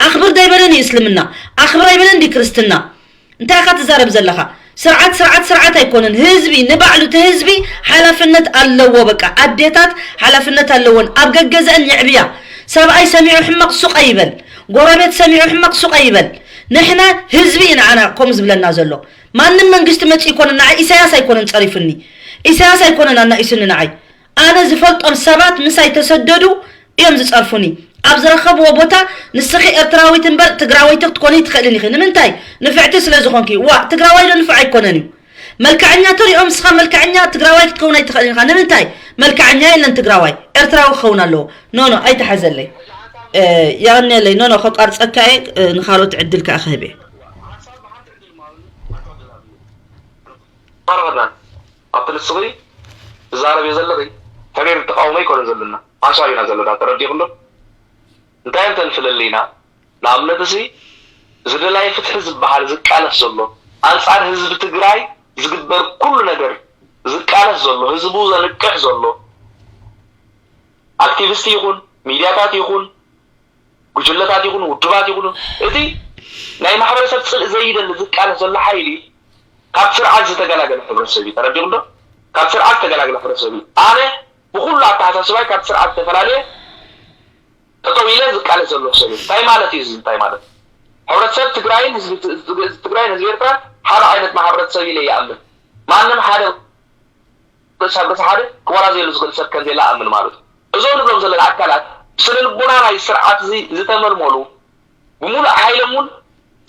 ኣኽብር ዶ ኣይበለን እዩ እስልምና? ኣኽብር ኣይበለን ድዩ ክርስትና? እንታይ ኢኻ ትዛረብ ዘለኻ? ስርዓት ስርዓት ስርዓት ኣይኮነን። ህዝቢ ንባዕሉ እቲ ህዝቢ ሓላፍነት ኣለዎ። በቃ ኣዴታት ሓላፍነት ኣለዎን። ኣብ ገገዘአን የዕብያ። ሰብኣይ ሰሚዑ ሕመቕ ሱቕ ኣይበል። ጎረቤት ሰሚዑ ሕመቕ ሱቕ ኣይበል። ንሕና ህዝቢ እዩ ንዓና ከምኡ ዝብለና ዘሎ። ማንም መንግስቲ መፂኡ ኣይኮነን ንዓይ። ኢሳያስ ኣይኮነን ፀሪፉኒ። ኢሳያስ ኣይኮነን ኣናኢሱኒ ንዓይ። ኣነ ዝፈልጦም ሰባት ምሳይ ተሰደዱ እዮም ዝፀርፉኒ። ኣብ ዝረኸብዎ ቦታ ንስኺ ኤርትራዊት እምበር ትግራወይቲ ክትኮኒ ትኽእልን ኢኺ። ንምንታይ? ንፍዕቲ ስለ ዝኾንኪ። ዋ ትግራዋይ ዶ ንፉዕ ኣይኮነን እዩ? መልክዐኛ ተሪኦም ንስኻ መልክዐኛ ትግራዋይ ክትከውን ኣይትኽእልን ኢኻ። ንምንታይ? መልክዐኛ የለን ትግራዋይ። ኤርትራዊ ክኸውን ኣለዎ። ኖ ኖ ኣይተሓዘለይ። የቐንየለይ። ኖ ኖ ከቋርፀካ እየ። ንኻልኦት ዕድል ከዓ ክህብ እየ። ተረኸብናን ኣብቲ ንስኺ ትዛረብዮ ዘለኺ ተሪር ተቃውሞ ኣይኮነን ዘለና ሓሳብ ኢና ዘለና ተረዲእክሎ እንታይ እንተን ፍልልይና ንኣብነት እዚ ዝደላይ ፍትሒ ዝበሃል ዝቃለስ ዘሎ ኣንጻር ህዝቢ ትግራይ ዝግበር ኩሉ ነገር ዝቃለስ ዘሎ ህዝቡ ዘንቅሕ ዘሎ ኣክቲቪስት ይኹን ሚድያታት ይኹን ጉጅለታት ይኹኑ ውድባት ይኹኑ እቲ ናይ ማሕበረሰብ ፅልእ ዘይደሊ ዝቃለስ ዘሎ ሓይሊ ካብ ስርዓት ዝተገላገለ ሕብረተሰብ እዩ ተረዲኹም ዶ ካብ ስርዓት ዝተገላገለ ሕብረተሰብ እዩ ኣነ ብኩሉ ኣተሓሳስባይ ካብ ስርዓት ዝተፈላለየ ጠጠው ኢለ ዝቃለስ ዘሎ ሰብ እዩ እንታይ ማለት እዩ እዚ እንታይ ማለት ሕብረተሰብ ትግራይን ህዝቢ ትግራይን ህዝቢ ኤርትራ ሓደ ዓይነት ማሕበረተሰብ ኢለ ይኣምን ማንም ሓደ ርእሳ ርእሳ ሓደ ክወራዘየሉ ዝኽእል ሰብ ከም ዘየለ ኣምን ማለት እዩ። እዞም ንብሎም ዘለና ኣካላት ብስነ ልቦና ናይ ስርዓት እዚ ዝተመልመሉ ብምሉእ ሓይሎም እውን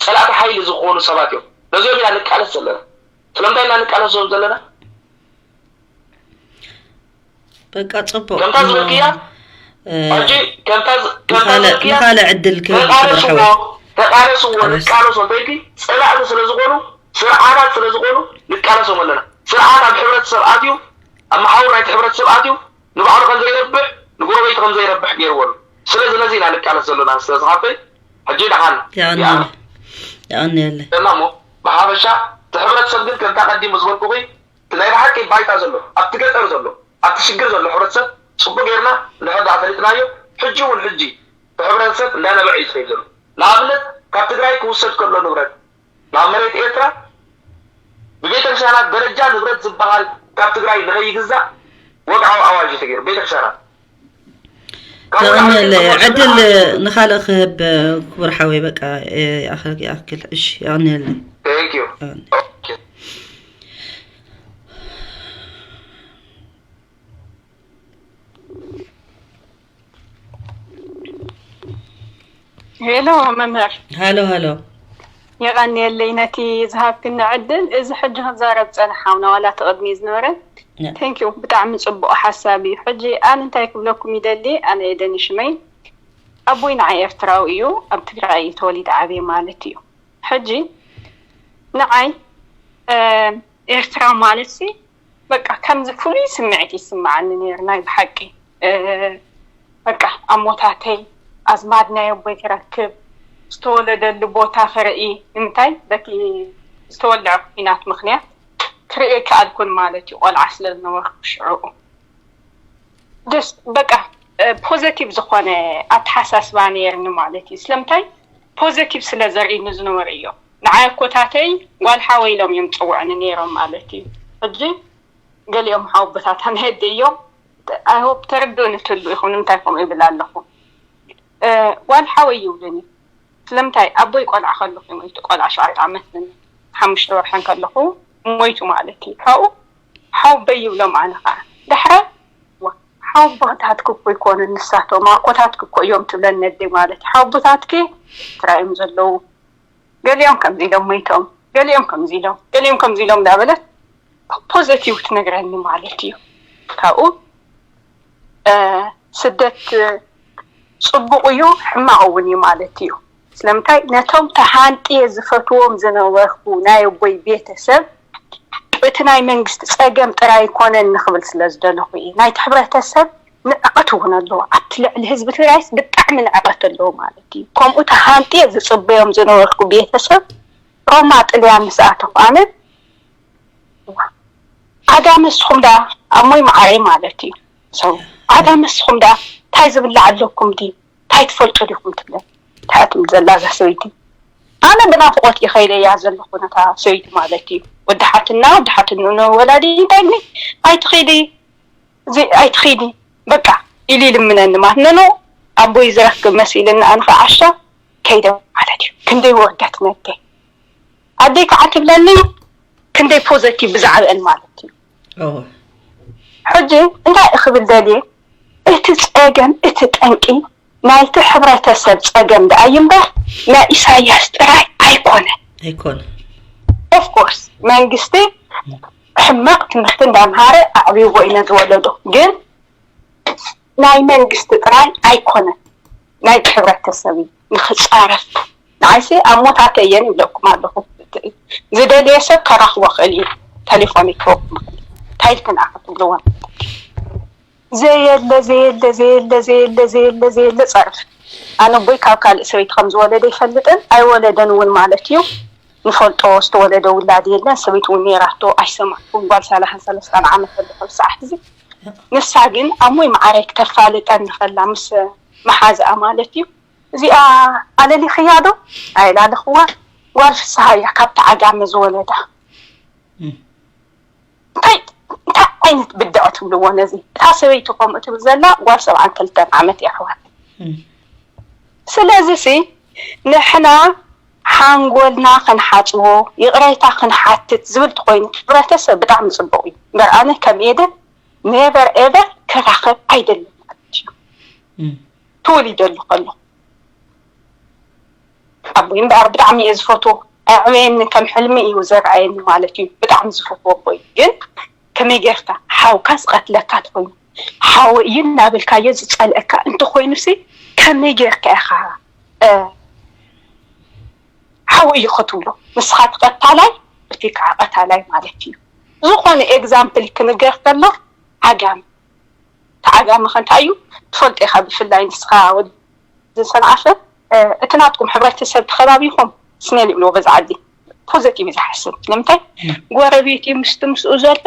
ፀላእቲ ሓይሊ ዝኾኑ ሰባት እዮም። ነዚኦም ኢና ንቃለስ ዘለና። ስለምንታይ ኢና ንቃለሶም ዘለና? በቃ ፅቡቅ ከምታ ዝበልክያ ሕጂ ከምታ ከምታ ዝበልክያ ንኻልእ ዕድል ክህብ ተቃለስዎ ተቃለስዎ ንቃለሶ እንተልኪ ፀላእቲ ስለዝኾኑ ስርዓታት ስለዝኾኑ ንቃለሶም ኣለና። ስርዓት ኣብ ሕብረተሰብ ኣትዩ ኣብ መሓውር ናይቲ ሕብረተሰብ ኣትዩ ንባዕሉ ከም ዘይረብሕ ንጎረቤቱ ከም ዘይረብሕ ገይርዎ ኣሎ። ስለዚ ነዚ ኢና ንቃለስ ዘሎና ስለ ዝሓፈይ ሕጂ ደሓን የቐንየለይ እሞ ብሓፈሻ እቲ ሕብረተሰብ ግን ከምታ ቀዲሙ ዝበልኩኺ እቲ ናይ ብሓቂ ባይታ ዘሎ ኣብቲ ገጠር ዘሎ ኣብቲ ሽግር ዘሎ ሕብረተሰብ ፅቡቅ ጌርና እንድሕር ደኣ ፈሊጥናዮ ሕጂ እውን ሕጂ እቲ ሕብረተሰብ እንዳነበዐ እዩ ዝኸይድ ዘሎ። ንኣብነት ካብ ትግራይ ክውሰድ ከሎ ንብረት ናብ መሬት ኤርትራ ብቤተክርስትያናት ደረጃ ንብረት ዝበሃል ካብ ትግራይ ንኸይግዛእ ወግዓዊ ኣዋጅ እዩ ተገይሩ። ቤተክርስትያናት ተቐንየለ ዕድል ንኻልእ ክህብ ክቡር ሓወይ በቃ ይኣኽል ይኣክል እሺ የቐንየለ Thank you. Okay. ሄሎ መምህር ሃሎ ሃሎ የቐንየለይ ነቲ ዝሃብክኒ ዕድል። እዚ ሕጂ ክዛረብ ዝጸንሐ ሓውና ዋላ እቲ ቅድሚ ዝነበረ thank you ብጣዕሚ ጽቡቕ ሓሳብ እዩ። ሕጂ ኣነ እንታይ ክብለኩም ይደሊ ኣነ ኤደን ሽመይ ኣቦይ ንዓይ ኤርትራዊ እዩ ኣብ ትግራይ እዩ ተወሊደ ዓብየ ማለት እዩ። ሕጂ ንዓይ ኤርትራ ማለት ሲ በቃ ከምዚ ፍሉይ ስምዒት ይስምዓኒ ነይሩ ናይ ብሓቂ በቃ ኣሞታተይ ኣዝማድ ናይ ኣቦይ ክረክብ ዝተወለደሉ ቦታ ክርኢ ንምንታይ በቲ ዝተወልዐ ኩናት ምኽንያት ክርኢ ኣይከኣልኩን ማለት እዩ ቆልዓ ስለ ዝነበርኩ ሽዑኡ ደስ በቃ ፖዘቲቭ ዝኾነ ኣተሓሳስባ ነይርኒ ማለት እዩ። ስለምንታይ? ፖዘቲቭ ስለ ዘርእይኒ ዝነበሩ እዮም። ንዓይ ኣኮታተይ ጓል ሓወይ ኢሎም እዮም ዝፅውዕኒ ነይሮም ማለት እዩ። ሕጂ ገሊኦም ሓወቦታታ ናይ ኣደ እዮም። ኣይ ሆፕ ተረድኡኒ ትህሉ ኢኹም ንምንታይ ከምኡ ይብል ኣለኹ። ጓል ሓወይ ይብሉኒ። ስለምንታይ? ኣቦይ ቆልዓ ከለኹ እዩ ሞይቱ። ቆልዓ ሸውዓተ ዓመት ሓሙሽተ ወርሐን ከለኹ ሞይቱ ማለት እዩ። ካብኡ ሓወቦይ ይብሎም። ኣነ ከዓ ዳሕራይ ሓወቦታትኪ እኮ ኣይኮኑን ንሳቶም ኣኮታትኪ እኮ እዮም ትብለኒ ኣደይ ማለት እዩ። ሓወቦታትኪ ትራዮም ዘለዉ፣ ገሊኦም ከምዚ ኢሎም ሞይቶም፣ ገሊኦም ከምዚ ኢሎም፣ ገሊኦም ከምዚ ኢሎም እንዳበለት ፖዘቲቭ ትነግረኒ ማለት እዩ። ካብኡ ስደት ፅቡቕ እዩ ሕማቕ እውን እዩ ማለት እዩ። ስለምንታይ? ነቶም ተሃንጥየ ዝፈትዎም ዝነበርኩ ናይ ኣቦይ ቤተሰብ እቲ ናይ መንግስቲ ፀገም ጥራይ ኣይኮነን ንክብል ስለ ዝደለኹ እየ። ናይቲ ሕብረተሰብ ንዕቀት እውን ኣለዎ። ኣብቲ ልዕሊ ህዝቢ ትግራይስ ብጣዕሚ ንዕቀት ኣለዎ ማለት እዩ። ከምኡ ተሃንጥየ ዝፅበዮም ዝነበርኩ ቤተሰብ ሮማ ጥልያን ምስ ኣተኹ ኣነ ዓጋመ ንስኹም ደኣ ኣሞይ መዓረይ ማለት እዩ። ዓጋመ ንስኹም ደኣ እንታይ ዝብላዕ ኣለኩም ድዩ? እንታይ ትፈልጡ ዲኹም ትብለኒ። እንታይ ትብል ዘላ እዛ ሰበይቲ? ኣነ ብናፍቖት እየ ከይደያ ዘለኹ ነታ ሰበይቲ ማለት እዩ። ወዲ ሓትና ወዲ ሓትንኡ ወላዲ እንታይ ኢሉኒ? ኣይትኺዲ፣ እዚ ኣይትኺዲ በቃ ኢሉ ይልምነኒ ማለት ነኖ ኣቦይ ዝረክብ መሲልኒ ኣነ ከዓ ዓሻ ከይደ ማለት እዩ። ክንደይ ወርደት ነደ ኣደይ ከዓ ትብለኒ ክንደይ ፖዘቲቭ ብዛዕባአን ማለት እዩ። ሕጂ እንታይ ክብል ደልየ እቲ ፀገም እቲ ጠንቂ ናይቲ ሕብረተሰብ ፀገም ደኣ እዩ እምበር ናይ ኢሳያስ ጥራይ ኣይኮነን። ኣይኮነ ኦፍኮርስ መንግስቲ ሕማቕ ትምህርቲ እንዳምሃረ ኣዕብይዎ እዩ ነዚ ወለዶ ግን ናይ መንግስቲ ጥራይ ኣይኮነን ናይ ሕብረተሰብ እዩ ንክፃረፍ ንዓይሲ ኣብ ሞታተ እየን ይብለኩም ኣለኹ ዝደልየ ሰብ ከራኽቦ ክእል እዩ ተሌፎን ይክበኩም እንታይ ኢልክን ኣኸ ትብልወን ዘየለ ዘየለ ዘየለ ዘየለ ዘየለ ዘየለ ፀርፍ ኣነ ኣቦይ ካብ ካልእ ሰበይቲ ከም ዝወለደ ይፈልጥን ኣይወለደን እውን ማለት እዩ ንፈልጦ ዝተወለደ ውላድ የለን ሰበይቲ እውን ነይራቶ ኣይሰማዕኩን ጓል ሰላሳን ሰለስታን ዓመት ኣለኹ ሰዓት እዚ ንሳ ግን ኣሞይ ማዓረይ ክተፋልጠኒ ከላ ምስ መሓዝኣ ማለት እዩ እዚኣ ኣለሊኽያ ዶ ኣየላለኽዋ ጓል ፍስሃ እያ ካብቲ ዓጋመ ዝወለዳ እንታይ እንታይ ዓይነት ብድዐ ትብልዎ ነዚ እታ ሰበይቲ ከምኡ ትብል ዘላ ጓል ሰብዓን ክልተን ዓመት እያ ኣሕዋት ስለዚ ሲ ንሕና ሓንጎልና ክንሓፅቦ ይቕሬታ ክንሓትት ዝብል ተኮይኑ ሕብረተሰብ ብጣዕሚ ፅቡቅ እዩ እምበር ኣነ ከም ኤደን never ever ክራኸብ ኣይደልን ማለት እዩ ተወሊደሉ ከሎ ኣቦይ እምበኣር ብጣዕሚ እየ ዝፈትዎ ኣዕበየኒ ከም ሕልሚ እዩ ዘርኣየኒ ማለት እዩ ብጣዕሚ ዝፈትዎ ኣቦይ ግን ከመይ ጌርካ ሓውካ ዝቐትለካ ተኮይኑ ሓወ እዩ እናበልካዮ ዝፀልአካ እንተኮይኑሲ ከመይ ጌርካ ኢኻ ሓወ እዩ ክትብሎ ንስኻ ትቐታላይ እቲ ከዓ ቀታላይ ማለት እዩ ዝኾነ ኤግዛምፕል ክንገር ከሎ ዓጋም ተዓጋሚ ከ እንታይ እዩ ትፈልጦ ኢኻ ብፍላይ ንስኻ ወዲ ሰንዓፈ እቲ ናትኩም ሕብረተሰብ ተኸባቢኹም ስሜል ይብልዎ በዚ ዓዲ ፖዘቲቭ እዩ ዝሓስብ ንምንታይ ጎረቤት እዩ ምስቲ ምስኡ ዘሎ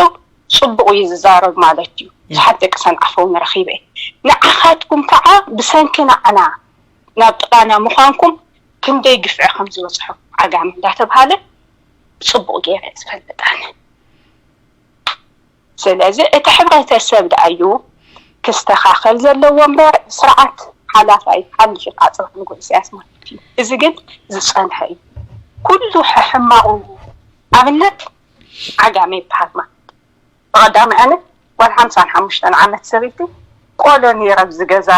ፅቡቕ እዩ ዝዛረብ ማለት እዩ ብዙሓት ደቂ ሰንዓፈ እውን ረኺበ ንዓኻትኩም ከዓ ብሰንኪ ንዓና ናብ ጥቓና ምዃንኩም ክንደይ ግፍዒ ከም ዝበፅሖ ዓጋመ እንዳተብሃለ ብፅቡቕ ገይረ እየ ዝፈልጥ ኣነ ስለዚ እቲ ሕብረተሰብ ደኣ እዩ ክስተኻኸል ዘለዎ እምበር ስርዓት ሓላፋይ ሓሊፉ ከዓ ፅባሕ ንግሆ ኢሳያስ ማለት እዩ እዚ ግን ዝፀንሐ እዩ ኩሉ ሕሕማቑ ኣብነት ዓጋመ ይበሃል ማለት ብቐዳማይ ኣነ ጓል ሓምሳን ሓሙሽተን ዓመት ሰበይቲ ቆሎ ነይረ ኣብዚ ገዛ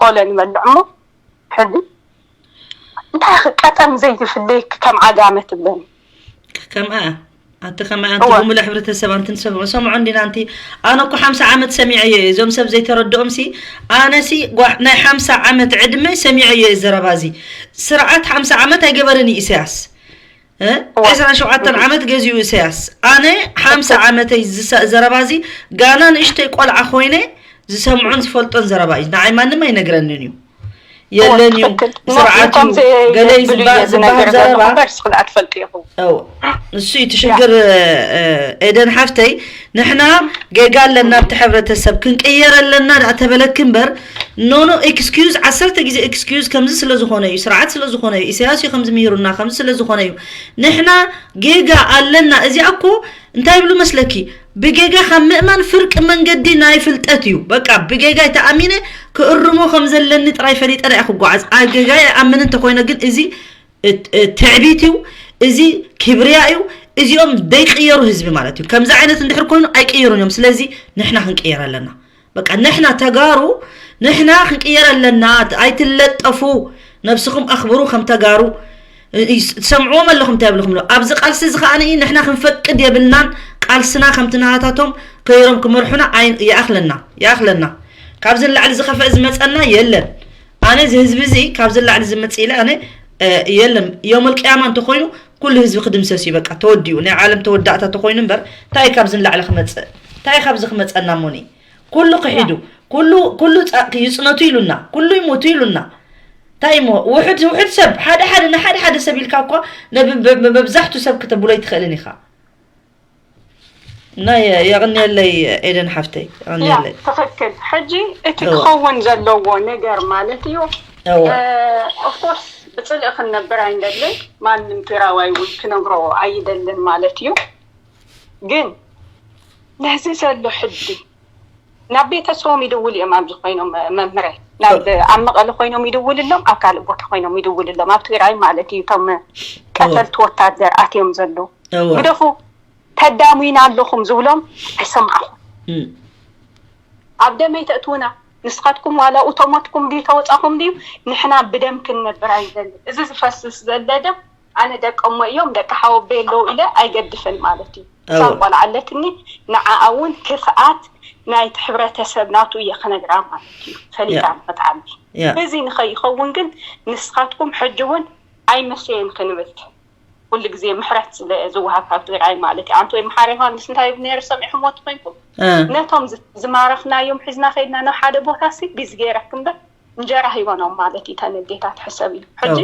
ቆሎ ንበልዕ እሞ ሕዚ እንታይ ክቀጠን ዘይትፍለየኪ ከም ዓጋመ ትብለኒ ከምኣ ኣቲ ከማይ ኣንቲ ብምሉእ ሕብረተሰብ ኣንቲ ንሰምዖ ሰምዖ እንዲና ኣንቲ ኣነ እኮ ሓምሳ ዓመት ሰሚዐዮ እየ እዞም ሰብ ዘይተረድኦም ሲ ኣነ ሲ ናይ ሓምሳ ዓመት ዕድመ ሰሚዐዮ እየ ዘረባ እዚ ስርዓት ሓምሳ ዓመት ኣይገበረን እዩ ኢሳያስ ዕስራን ሸውዓተን ዓመት ገዚኡ ኢሳያስ ኣነ ሓምሳ ዓመተይ ዘረባ እዚ ጋና ንእሽተይ ቆልዓ ኮይነ ዝሰምዖን ዝፈልጦን ዘረባ እዩ ንዓይ ማንም ኣይነግረንን እዩ የለን እዩ፣ ስርዓት እዩ፣ ገለ እዩ ዝበሃል ዘረባ። እሱ እዩ እቲ ሽግር። ኤደን ሓፍተይ፣ ንሕና ጌጋ ኣለና፣ ኣብቲ ሕብረተሰብ ክንቅየር ኣለና ደኣ ተበለኪ እምበር፣ ኖኖ፣ ኤክስኪዩዝ፣ ዓሰርተ ግዜ ኤክስኪዩዝ። ከምዚ ስለ ዝኾነ እዩ፣ ስርዓት ስለ ዝኾነ እዩ፣ ኢሳያስ እዩ ከምዚ ምሂሩና፣ ከምዚ ስለ ዝኾነ እዩ። ንሕና ጌጋ ኣለና። እዚኣ እኮ እንታይ ይብሉ መስለኪ? ብጌጋ ካብ ምእማን ፍርቂ መንገዲ ናይ ፍልጠት እዩ። በቃ ብጌጋ ተኣሚነ ክእርሞ ከም ዘለኒ ጥራይ ፈሊጠ ደኣ ክጓዓዝ። ኣብ ጌጋ ይኣምን እንተኮይነ ግን እዚ ትዕቢት እዩ፣ እዚ ክብርያ እዩ። እዚኦም ደይቅየሩ ህዝቢ ማለት እዩ። ከምዚ ዓይነት እንድሕር ኮይኑ ኣይቅየሩን እዮም። ስለዚ ንሕና ክንቅየር ኣለና። በቃ ንሕና ተጋሩ ንሕና ክንቅየር ኣለና። ኣይትለጠፉ፣ ነብስኹም ኣኽብሩ። ከም ተጋሩ ትሰምዕዎም ኣለኹም እንታይ ይብልኹም ኣሎ። ኣብዚ ቃልሲ እዚ ከኣ ንሕና ክንፈቅድ የብልናን። ቃልስና ከምቲ ናሃታቶም ከይሮም ክመርሑና ይኣኽለና፣ ይኣኽለና። ካብዚ ንላዕሊ ዝኸፍአ ዝመፀና የለን። ኣነ እዚ ህዝቢ እዚ ካብዚ ንላዕሊ ዝመፅእ ኢለ ኣነ የለን። ዮም ኣልቅያማ እንተኮይኑ ኩሉ ህዝቢ ክድምሰስ እዩ። በቃ ተወዲኡ፣ ናይ ዓለም ተወዳእታ ተኮይኑ እምበር እንታይ ካብዚ ንላዕሊ ክመፅእ? እንታይ ካብዚ ክመፀና ሞኒ? ኩሉ ክሒዱ፣ ኩሉ ኩሉ ይፅነቱ ኢሉና፣ ኩሉ ይሞቱ ኢሉና። እንታይ እሞ ውሕድ ውሕድ ሰብ፣ ሓደ ሓደ ንሓደ ሓደ ሰብ ኢልካ እኳ መብዛሕቱ ሰብ ክተብሎ ኣይትኽእልን ኢኻ። እና የቕንየለይ ኤደን ሓፍተይ፣ የቕንየለይ። ትኽክል። ሕጂ እቲ ክኸውን ዘለዎ ነገር ማለት እዩ። ኦፍኮርስ ብፅልኢ ክንነብር ኣይንደልን፣ ማንም ትግራዋይ እውን ክነብሮ ኣይደልን ማለት እዩ። ግን ነዚ ዘሎ ሕጂ ናብ ቤተሰቦም ይድውል እዮም። ኣብዚ ኮይኖም መምህረ ናብ ኣብ መቐለ ኮይኖም ይድውል ኣሎም፣ ኣብ ካልእ ቦታ ኮይኖም ይድውል ኣሎም፣ ኣብ ትግራይ ማለት እዩ። እቶም ቀተልቲ ወታደር ኣትዮም ዘለዉ ግደፉ፣ ተዳሙና ኣለኹም ዝብሎም ኣይሰማዕኹም። ኣብ ደመይ ተእትውና ንስኻትኩም ዋላ እቶም ሞትኩም ድዩ ተወፃኹም ድዩ፣ ንሕና ብደም ክንነብር ኣይንደልን። እዚ ዝፈስስ ዘለ ደም ኣነ ደቀሞ እዮም ደቂ ሓወቦይ ኣለዉ ኢለ ኣይገድፍን ማለት እዩ። እሳን ቆልዓ ኣለትኒ፣ ንዓኣ እውን ክፍኣት ናይቲ ሕብረተሰብ ናቱ እየ ክነግራ ማለት እዩ፣ ፈሊጣ ንክትዓቢ። እዚ ንኸይኸውን ግን ንስኻትኩም ሕጂ እውን ኣይመሰየን ክንብል፣ ኩሉ ግዜ ምሕረት ስለ ዝወሃብ ካብ ትግራይ ማለት እዩ። ኣንተ ወይ መሓሪ ዮሃንስ እንታይ ይብል ነይሩ ሰሚዕኹምዎ ትኾይንኩም? ነቶም ዝማረኽናዮም ሒዝና ከይድና ናብ ሓደ ቦታ ሲ ቢዝ ገይረክ እምበር እንጀራ ሂበኖም ማለት እዩ። ተን ኣዴታት ሕሰብ እዩ። ሕጂ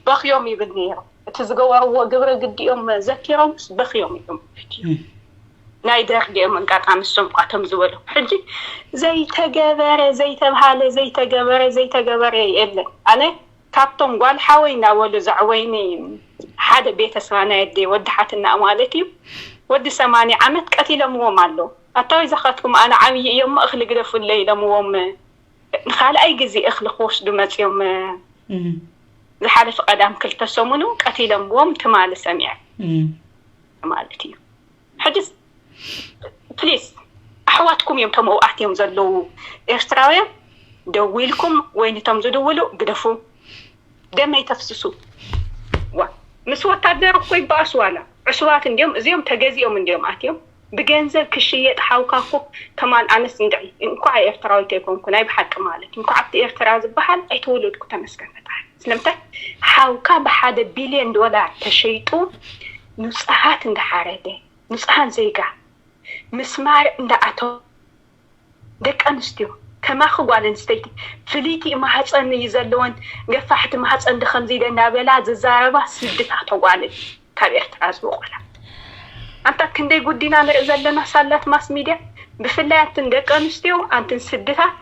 በኽዮም ይብል ነይሩ። እቲ ዝገበርዎ ግብሪ ግዲኦም ዘኪሮምስ በኽዮም እዮም ማለት እዩ። ናይ ደርጊ እዮም እንቃጣ ምስቶም ቋቶም ዝበሉ። ሕጂ ዘይተገበረ ዘይተብሃለ ዘይተገበረ ዘይተገበረ የለን። ኣነ ካብቶም ጓል ሓወይ እናበሉ ዘዕወይኒ ሓደ ቤተሰባ ናይ ኣደይ ወዲ ሓትና ማለት እዩ። ወዲ ሰማንያ ዓመት ቀቲለምዎም ኣለዉ። ኣታዊ ዘኻትኩም ኣነ ዓብዪ እዮም እኽሊ ግደፉለይ ኢለምዎም። ንኻልኣይ ግዜ እኽሊ ክወስዱ መፅዮም ዝሓለፈ ቀዳም ክልተ ሰሙኑ ቀቲለምዎም ትማሊ ሰሚዐ ማለት እዩ። ሕጅስ ፕሊስ ኣሕዋትኩም እዮም ተመውኣት እዮም ዘለዉ ኤርትራውያን ደዊልኩም ወይ ንቶም ዝድውሉ ግደፉ። ደመይ ተፍስሱ። ዋ ምስ ወታደር እኮ ይበኣሱ ዋላ ዕሱባት እንዲዮም እዚኦም ተገዚኦም እንዲዮም ኣትዮም ብገንዘብ ክሽየጥ ሓውካ እኮ ከማን ኣነስ እንድዒ እንኳዕ ኤርትራዊት ኣይኮንኩ ናይ ብሓቂ ማለት እንኳዕ ኣብቲ ኤርትራ ዝበሃል ኣይተወለድኩ ተመስገን ፈጣሪ ስለምንታይ ሓውካ ብሓደ ቢልዮን ዶላር ተሸይጡ ንፁሃት እንዳሓረደ ንፁሃን ዜጋ ምስማር እንዳኣተው ደቂ ኣንስትዮ ከማኺ ጓል ኣንስተይቲ ፍልይቲ ማህፀን እዩ ዘለወን ገፋሕቲ ማህፀን ዶ ከምዚ ኢለ እንዳበላ ዝዛረባ ስድታት ኣዋልድ ካብ ኤርትራ ዝበቆላ ኣንታ ክንደይ ጉዲና ንርኢ ዘለና ሳላት ማስ ሚድያ ብፍላይ ኣትን ደቂ ኣንስትዮ ኣንትን ስድታት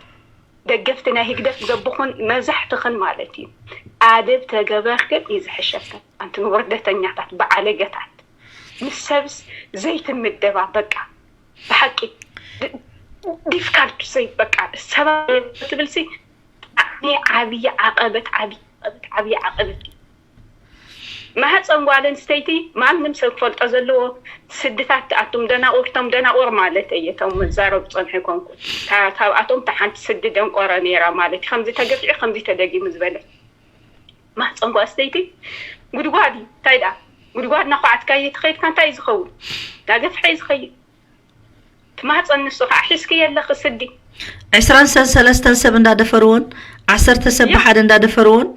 ደገፍቲ ናይ ህግደፍ ዘብኹን መብዛሕትኽን ማለት እዩ ኣደብ ተገበርክን እዩ ዝሕሸክን ኣንትን ውርደተኛታት በዓለገታት ምስ ሰብስ ዘይትምደባ በቃ ብሓቂ ዲፍካልቱ ሰይ በቃ ሰባ ትብል ሲ ዓብዪ ዓብዪ ዓቐበት ዓብዪ ዓቐበት ዓብዪ ዓቐበት እዩ። ማህፀን ጓል ኣንስተይቲ ማንም ሰብ ክፈልጦ ዘለዎ ስድታት ኣቱም ደናቑር ቶም ደናቑር ማለት እየ እቶም መዛረቡ ፀንሑ ይኮንኩ ካብኣቶም እታ ሓንቲ ስዲ ደንቆሮ ነይራ ማለት እዩ ከምዚ ተገፊዑ ከምዚ ተደጊሙ ዝበለ ማህፀን ጓል ኣንስተይቲ ጉድጓድ እዩ እንታይ ደኣ ጉድጓድ ናኳዓትካዮ ተኸይድካ እንታይ እዩ ዝኸውን ናገፍሐ እዩ ዝኸይድ ትማህፀን ንሱ ከዓ ሒዝክዮ ኣለኺ ስዲ። ዕስራን ሰለስተን ሰብ እንዳደፈርዎን ዓሰርተ ሰብ ብሓደ እንዳደፈርዎን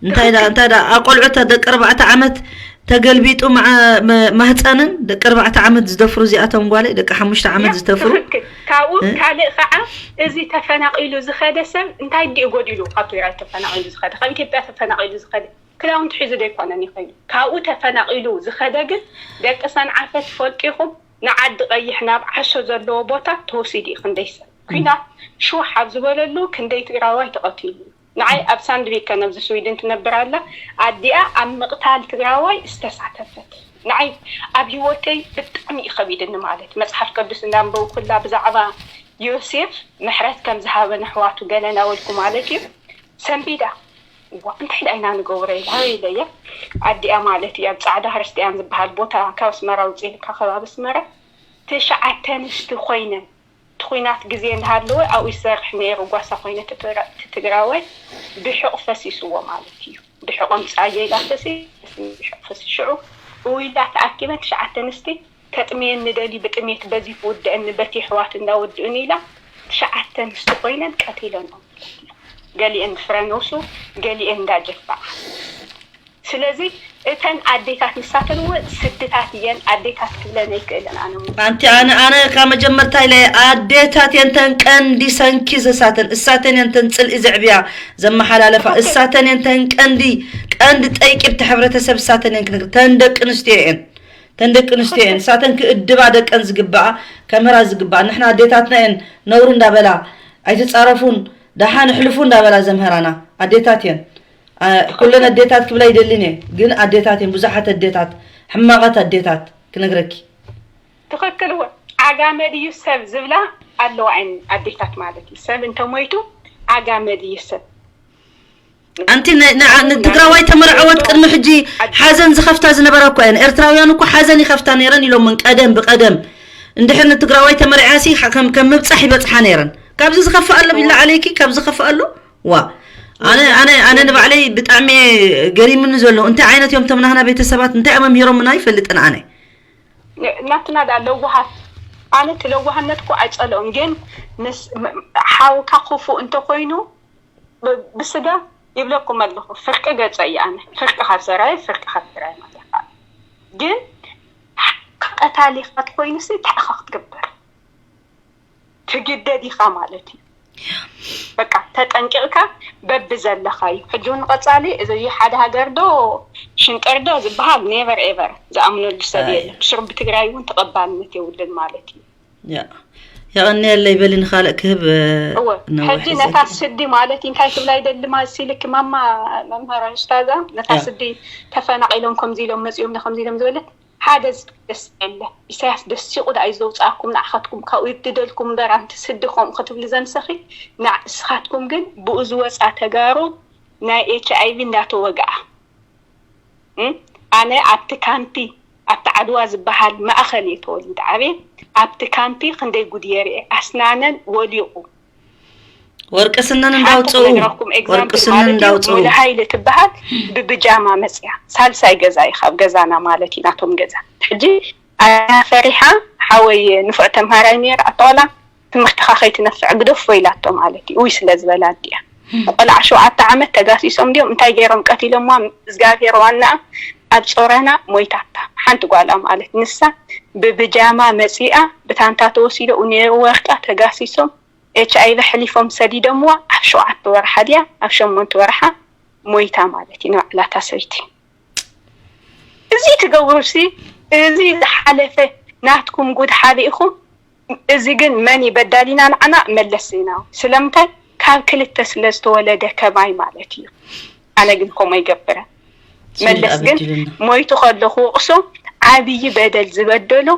እንታይ ዳ እንታይ ዳ ኣቆልዑት ደቂ ኣርባዕተ ዓመት ተገልቢጡ መዓ- መ- ማህፀንን ደቂ ኣርባዕተ ዓመት ዝደፍሩ እዚኣቶም ጓለይ ደቂ ሓሙሽተ ዓመት ዝደፍሩ ትክክል። ካብኡ ካልእ ከዓ እዚ ተፈናቒሉ ዝኸደ ሰብ እንታይ ድዩ ጎዲሉ? ካብ ትግራይ ተፈናቒሉ ዝኸደ ካብ ኢትዮጵያ ተፈናቒሉ ዝኸደ ክዳውንቲ ሒዙ ዶ ኣይኮነን ይኸይኑ? ካብኡ ተፈናቒሉ ዝኸደ ግን ደቂ ሰንዓፈ ትፈልጡ ኢኹም ንዓዲ ቀይሕ ናብ ዓሾ ዘለዎ ቦታ ተወሲዱ እዩ። ክንደይ ሰብ ኲናት ሽውሕ ኣብ ዝበለሉ ክንደይ ትግራዋይ ተቐቲሉ እዩ። ንዓይ ኣብ ሳንድቪከን ኣብዚ ስዊድን ትነብር ኣላ ኣዲኣ ኣብ ምቕታል ትግራዋይ ዝተሳተፈት ንዓይ ኣብ ሂወተይ ብጣዕሚ እዩ ከቢድኒ ማለት መፅሓፍ ቅዱስ እንዳንበብኩላ ብዛዕባ ዮሴፍ ምሕረት ከም ዝሃበ ንሕዋቱ ገለ ናበልኩ ማለት እዩ ሰንቢዳ እዋ እንታይ ዳይና ንገብሮ ኢላ ኢለያ ኣዲኣ ማለት እዩ ኣብ ፃዕዳ ክርስትያን ዝበሃል ቦታ ካብ ኣስመራ ውፅእ ኢልካ ከባቢ ኣስመራ ትሽዓተ ኣንስቲ ኮይነን እቲ ኲናት ግዜ እንዳሃለወ ኣብኡ ይሰርሕ ነይሩ ጓሳ ኮይነ እቲ ትግራዋይ ብሕቕ ፈሲስዎ ማለት እዩ ብሕቖም ፃየ ኢላተሲ ብሕቕ ፈሲስ ሽዑ እው ኢላ ተኣኪበን ትሽዓተ ኣንስቲ ከጥምየኒ ደልዩ ብጥሜት በዚ ክውደአኒ በቲ ኣሕዋት እንዳወድኡኒ ኢላ ትሽዓተ ኣንስቲ ኮይነን ቀቲለንኦ ማለት እዩ ገሊአን ብፍረ ነውሱ ገሊአን እንዳጀፋዓ ስለዚ እተን ኣዴታት ንሳተን እውን ስድታት እየን ኣዴታት ክብለን ኣይክእልን ኣነ ሙ ኣንቲ ኣነ ኣነ ካብ መጀመርታ ኢለ ኣዴታት እየን ተን ቀንዲ ሰንኪ ዘሳተን እሳተን እየን ተን ፅልኢ ዘዕብያ ዘመሓላለፋ እሳተን እየን ተን ቀንዲ ቀንዲ ጠይቂ ብቲ ሕብረተሰብ እሳተን እየን ክንግ ተን ደቂ ኣንስትዮ እየን ተን ደቂ ኣንስትዮ እየን እሳተን ክእድባ ደቀን ዝግባኣ ከምህራ ዝግባኣ ንሕና ኣዴታትና እየን ነውሪ እንዳበላ ኣይትፃረፉን ደሓን ኣሕልፉ እንዳበላ ዘምህራና ኣዴታት እየን ኩለን ኣዴታት ክብላ ይደልን እየ ግን ኣዴታት እየን ብዙሓት ኣዴታት ሕማቓት ኣዴታት ክነግረኪ ትኽክል እውን ዓጋመ ድዩ ሰብ ዝብላ ኣለዋ እየን ኣዴታት ማለት እዩ ሰብ እንተሞይቱ ዓጋመ ድዩ ሰብ ኣንቲ ንትግራዋይ ተመርዐወት ቅድሚ ሕጂ ሓዘን ዝኸፍታ ዝነበራ እኮ እየን ኤርትራውያን እኮ ሓዘን ይኸፍታ ነይረን ኢሎምን ቀደም ብቀደም እንድሕር ንትግራዋይ ተመርዕያ ሲ ከም ምብፃሕ ይበፅሓ ነይረን ካብዚ ዝኸፍእ ኣሎ ቢላ ዓለይኪ ካብዚ ዝኸፍእ ኣሎ ዋ ኣነ ኣነ ኣነ ንባዕለይ ብጣዕሚ ገሪምኒ ዘሎ እንታይ ዓይነት እዮም ተምናህና ቤተሰባት እንታይ እዮም መምሂሮምና ይፈልጥን ኣነ ናትና ዳ ለዋሃት ኣነ እቲ ለዋህነት እኮ ኣይፀልኦም ግን ሓውካ ክፉእ እንተኮይኑ ብስጋ ይብለኩም ኣለኹ ፍርቂ ገፀ እዩ ኣነ ፍርቂ ካብ ሰራየ ፍርቂ ካብ ሰራየ ማለት ግን ቀታሊኻ ትኮይኑ ሲ ታዕኻ ክትገብር ትግደድ ኢኻ ማለት እዩ በቃ ተጠንቂቕካ በቢ ዘለኻዩ ሕጂ እውን ቀፃሊ እዚ ሓደ ሃገር ዶ ሽንጥር ዶ ዝበሃል never ever ዝኣምነሉ ሰብ የለን ብስሩ ብትግራይ እውን ተቐባልነት የብሉን ማለት እዩ የቐንየለይ በሊ ንኻልእ ክህብ እወ ሕጂ ነታ ስዲ ማለት እንታይ ትብላ ይደሊ ማለት ሲልክ ማማ መምህር ኡስታዛ ነታ ስዲ ተፈናቒሎም ከምዚ ኢሎም መፂኦም ከምዚ ኢሎም ዝበለት ሓደ ዝደስ የለ ኢሳያስ ደሲቑ ደኣ እዩ ዘውፅኣኩም ንዓኻትኩም ካብኡ ይብድደልኩም እምበር ኣንቲ ስዲ ከምኡ ክትብሊ ዘምሰኺ ንስኻትኩም ግን ብኡ ዝወፃ ተጋሩ ናይ ኤች ኣይቪ እንዳተወግኣ ኣነ ኣብቲ ካምፒ ኣብቲ ዓድዋ ዝበሃል ማእኸል እየ ተወሊደ ዓብየ ኣብቲ ካምፒ ክንደይ ጉድ የርኤ ኣስናነን ወሊቑ ወርቂ ስነን እንዳውፅኡ ወርቂ ስነን እንዳውፅኡ ሙሉ ሃይሊ ትበሃል ብብጃማ መፅያ ሳልሳይ ገዛ እዩ ካብ ገዛና ማለት እዩ ናቶም ገዛ ሕጂ ኣያ ፈሪሓ ሓወይ ንፉዕ ተምሃራይ ነይረ ኣተዋላ ትምህርትኻ ከይትነፍዕ ግደፎ ኢላቶ ማለት እዩ ውይ ስለ ዝበላ ኣዲኣ ቆልዓ ሸውዓተ ዓመት ተጋሲሶም ድዮም እንታይ ገይሮም ቀቲሎምዋ እግዚኣብሔር ዋናኣ ኣብ ጾረና ሞይታታ ሓንቲ ጓላ ማለት ንሳ ብብጃማ መፂኣ ብታንታ ተወሲዶ ነይሩ ወርቃ ተጋሲሶም ኤች ኣይቪ ሕሊፎም ሰዲዶምዋ ኣብ ሸውዓተ ወርሓ ድያ ኣብ ሸሞንተ ወርሓ ሞይታ ማለት እዩ ንባዕላታ ሰይቲ እዚ ትገብሩ ሲ እዚ ዝሓለፈ ናትኩም ጉድ ሓቢእኹም እዚ ግን መን እዩ በዳሊና ንዓና መለስ ዜናዊ ስለምንታይ ካብ ክልተ ስለ ዝተወለደ ከማይ ማለት እዩ ኣነ ግን ከምኡ ይገብረ መለስ ግን ሞይቱ ከሎ ክወቕሶ ዓብዪ በደል ዝበደሎ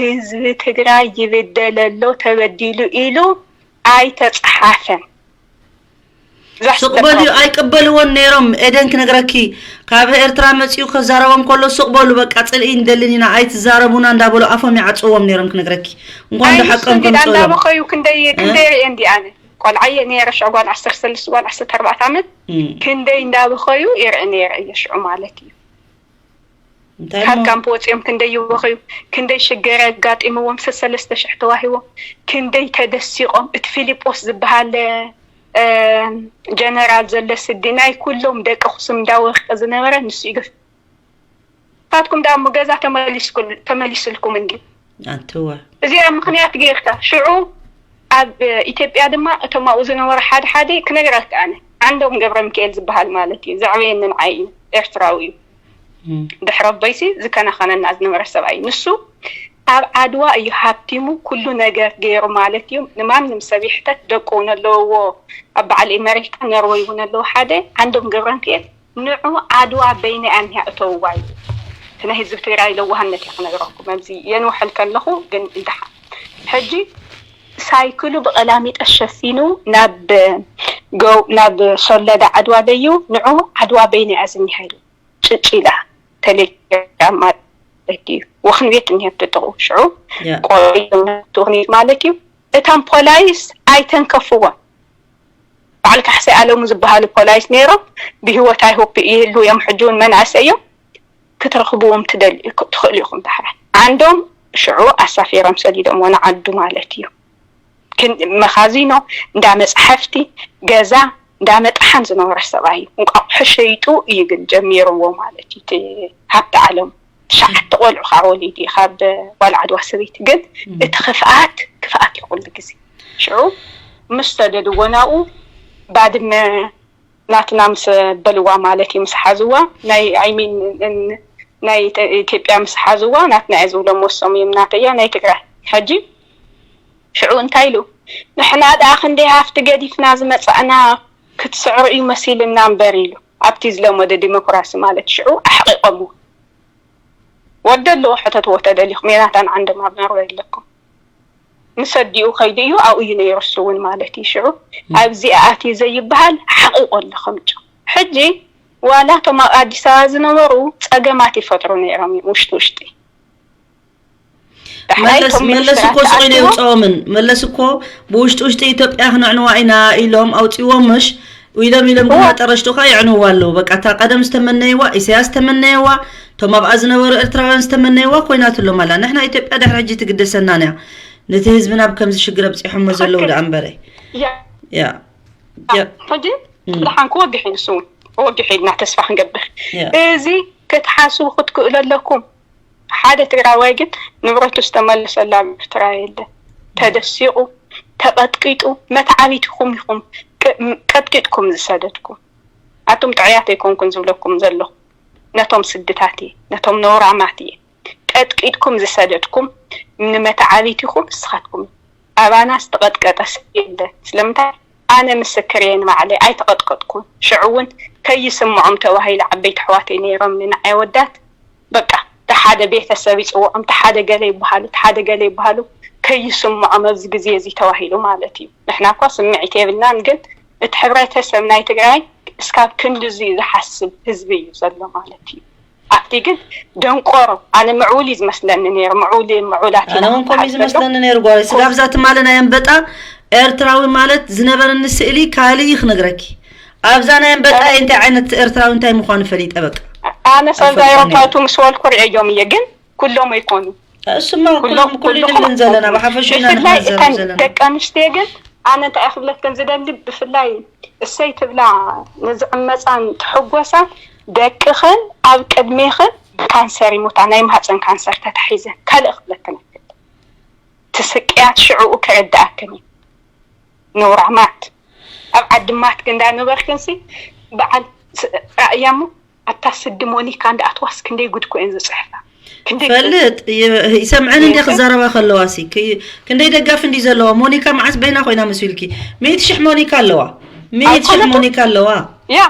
ህዝቢ ትግራይ ይብደል ኣሎ ተበዲሉ ኢሉ ኣይተፅሓፈን ሱቕ በልዩ ኣይቅበልዎን ነይሮም ኤደን ክነግረኪ ካብ ኤርትራ መፂኡ ክዛረቦም ከሎ ሱቕ በሉ በቃ ፅልኢ ንደልን ኢና ኣይትዛረቡና እንዳበሉ ኣፎም ይዓፅዎም ነይሮም ክነግረኪ እንኳን ብሓቆም ከምፅእሎም እንዳበኸዩ ክንደይ ክንደይ ርኤ እንዲ ኣነ ቆልዓየ ነይረ ሽዑ ጓል ዓሰርተ ሰለስተ ጓል ዓሰርተ ኣርባዕተ ዓመት ክንደይ እንዳበኸዩ ይርእ ነይረ እየ ሽዑ ማለት እዩ ካብ ካምፕ ወፂኦም ክንደይ ይወኸዩ ክንደይ ሽገር ኣጋጢምዎም ሰሰለስተ ሽሕ ተዋሂቦም ክንደይ ተደሲቆም እቲ ፊሊጶስ ዝበሃል ጀነራል ዘሎ ስዲ ናይ ኩሎም ደቂ ኩስም እንዳወርቀ ዝነበረ ንሱ ይገፍ ንስኻትኩም ደኣ እሞ ገዛ ተመሊስኩል- ተመሊስልኩም እንዲ ኣንትዋ እዚኣ ምኽንያት ጌርካ ሽዑ ኣብ ኢትዮጵያ ድማ እቶም ኣብኡ ዝነበሩ ሓደ ሓደ ክነግረካ ኣነ ዓንዶም ገብረ ሚካኤል ዝበሃል ማለት እዩ ዘዕበየኒ ንዓይ እዩ ኤርትራዊ እዩ ድሕረቦይሲ ዝከናኸነና ዝነበረ ሰብኣይ እዩ ንሱ ኣብ ዓድዋ እዩ ሃብቲሙ ኩሉ ነገር ገይሩ ማለት እዩ ንማንም ሰብ ይሕተት ደቁ እውን ኣለውዎ ኣብ በዓል ኤመሪካ ነርወይ እውን ኣለዉ ሓደ ዓንዶም ገብረ ሚካኤል ንዑ ዓድዋ በይነይ ኣንያ እተውዋ እዩ እቲ ናይ ህዝቢ ትግራይ ለዋህነት እየ ክነግረኩም ኣብዚ የንውሐል ከለኹ ግን እንድሓ ሕጂ ሳይክሉ ብቐላሚጠ ሸፊኑ ናብ ናብ ሶለዳ ዓድዋ ደዩ ንዑ ዓድዋ በይነይ ኣዝኒሃ ኢሉ ጭጭ ኢላ ተሌግራም ማለት እዩ ወኽኒ ቤት እኒሀ ትጥቑ ሽዑ ቆሪጡ ትኽኒት ማለት እዩ እቶም ፖላይስ ኣይተንከፍዎን በዓል ካሕሳይ ኣለሙ ዝበሃሉ ፖላይስ ነይሮም ብህይወት ኣይሆፕ ይህሉ እዮም ሕጂ እውን መናእሰይ እዮም ክትረኽብዎም ትኽእሉ ኢኹም ዳሕራይ ዓንዶም ሽዑ ኣሳፊሮም ሰዲዶምዎ ንዓዱ ማለት እዩ መኻዚኖ እንዳ መፅሓፍቲ ገዛ እንዳ መጥሓን ዝነበረ ሰብኣይ እዩ እንቋቑሖ ሸይጡ እዩ ግን ጀሚርዎ ማለት እዩ ሃብቲ ዓለም ትሽዓተ ቆልዑ ከዓ ወሊዱ እዩ ካብ ጓል ዓድዋ ሰበይቲ ግን እቲ ክፍኣት ክፍኣት እዩ ኩሉ ግዜ ሽዑ ምስ ሰደድዎ ናብኡ ባድመ ናትና ምስ በልዋ ማለት እዩ ምስ ሓዝዋ ናይ ኣይሚን ናይ ኢትዮጵያ ምስ ሓዝዋ ናትና እየ ዝብሎም ወሶም እዮም ናተያ ናይ ትግራይ ሕጂ ሽዑ እንታይ ኢሉ ንሕና ደኣ ክንደይ ሃፍቲ ገዲፍና ዝመፃእና ክትስዕሩ እዩ መሲልና እምበር ኢሉ ኣብቲ ዝለመደ ዲሞክራሲ ማለት ሽዑ ኣሕቂቆምዎ ወዲ ኣለዎ ሕተትዎ ተደሊኹም የናታን ዓንዶም ኣብ ነርወ ኣለኩም ምስ ኣዲኡ ከይዱ እዩ ኣብኡ እዩ ነይሩ እሱ እውን ማለት እዩ ሽዑ ኣብዚ ኣትዩ ዘይበሃል ሓቂቁ ኣሎ ከምጭ ሕጂ ዋላ እቶም ኣብ ኣዲስ ኣበባ ዝነበሩ ፀገማት ይፈጥሩ ነይሮም እዮም ውሽጢ ውሽጢ መለስ እኮ ስቕ ኢለ ይውፅኦምን መለስ እኮ ብውሽጢ ውሽጢ ኢትዮጵያ ክነዕንዋ ኢና ኢሎም ኣውፅዎም ምሽ ኢሎም ኢሎም ግን መጠረሽቱ ከዓ የዕንዋ ኣለዉ በቃ እታ ቀደም ዝተመነይዋ ኢሳያስ ዝተመነየዋ እቶም ኣብኣ ዝነበሩ ኤርትራውያን ዝተመነይዋ ኮይናትሎም ኣላ ንሕና ኢትዮጵያ ድሕሪ ሕጂ ትግደሰና ንያ ነቲ ህዝቢ ናብ ከምዚ ሽግር ኣብፂሖሞ ዘለዉ ደኣ እምበረ ያ ሕጂ ብድሓን ክወግሕ እዩ ንሱ እውን ክወግሕ ኢልና ተስፋ ክንገብር እዚ ክትሓስቡ ክትክእሉ ኣለኩም ሓደ ትግራዋይ ግን ንብረቱ ዝተመለሰላ ኣብ ኤርትራ የለን ተደሲቑ ተቐጥቂጡ መተዓቢትኹም ኢኹም ቀጥቂጥኩም ዝሰደድኩም ኣቱም ጥዑያት ኣይኮንኩን ዝብለኩም ዘለኹ ነቶም ስድታት እየ ነቶም ነውራማት እየ ቀጥቂጥኩም ዝሰደድኩም ንመተዓቢትኹም ንስኻትኩም ኣባና ዝተቐጥቀጠ ሰብ የለን ስለምንታይ ኣነ ምስክር እየ ንባዕለይ ኣይተቐጥቀጥኩን ሽዑ እውን ከይስምዖም ተባሂሉ ዓበይቲ ኣሕዋተይ ነይሮም ንዓይ ወዳት በቃ ተሓደ ቤተሰብ ይፅውዖም ተሓደ ገለ ይበሃሉ ተሓደ ገለ ይበሃሉ ከይስምዖም ኣብዚ ግዜ እዚ ተባሂሉ ማለት እዩ ንሕና እኳ ስምዒት የብልናን ግን እቲ ሕብረተሰብ ናይ ትግራይ እስካብ ክንድዚ ዝሓስብ ህዝቢ እዩ ዘሎ ማለት እዩ ኣብቲ ግን ደንቆሮ ኣነ ምዕቡል እዩ ዝመስለኒ ነይሩ ምዕቡል ምዕቡላት ኣነ እውን ከምኡ እዩ ዝመስለኒ ነይሩ ጓለይ ስጋብ እዛ ትማሊ ናይ ኣንበጣ ኤርትራዊ ማለት ዝነበረኒ ስእሊ ካልእ እዩ ክነግረኪ ኣብዛ ናይ ኣንበጣ እንታይ ዓይነት ኤርትራዊ እንታይ ምዃኑ ፈሊጠ በቃ ኣነ ሰንዛ ኤሮፓቱ ምስ በልኩ ርእዮም እየ ግን ኩሎም ኣይኮኑ እሱማ ኩሎም ኩሉ ይድልን ዘለና ብሓፈሹ ኢና ንሕዘብ ዘለና ደቂ ኣንስትዮ ግን ኣነ እንታይ ክብለክን ዝደሊ ብፍላይ እሰይ ትብላ ንዝዕመፃን ትሕጎሳ ደቅኽን ኣብ ቅድሜኽን ካንሰር ይሞታ ናይ ማህፀን ካንሰር ተታሒዘን ካልእ ክብለክን ኣይክእል ትስቅያት ሽዕኡ ክርድኣክን እዩ ነውራማት ኣብ ዓዲ ማትክ እንዳነበርክንሲ በዓል ራእያሞ ኣታ ስዲ ሞኒካ እንዳኣትዋስ ክንደይ ጉድ ኮየን ዝፅሕፋ ክንደይ ፈልጥ ይሰምዐን እንዲ ክዛረባ ከለዋ ሲ ክንደይ ደጋፊ እንዲ ዘለዋ ሞኒካ መዓስ በይና ኮይና መስልኪ ሚእቲ ሽሕ ሞኒካ ኣለዋ ሚእቲ ሽሕ ሞኒካ ኣለዋ ያ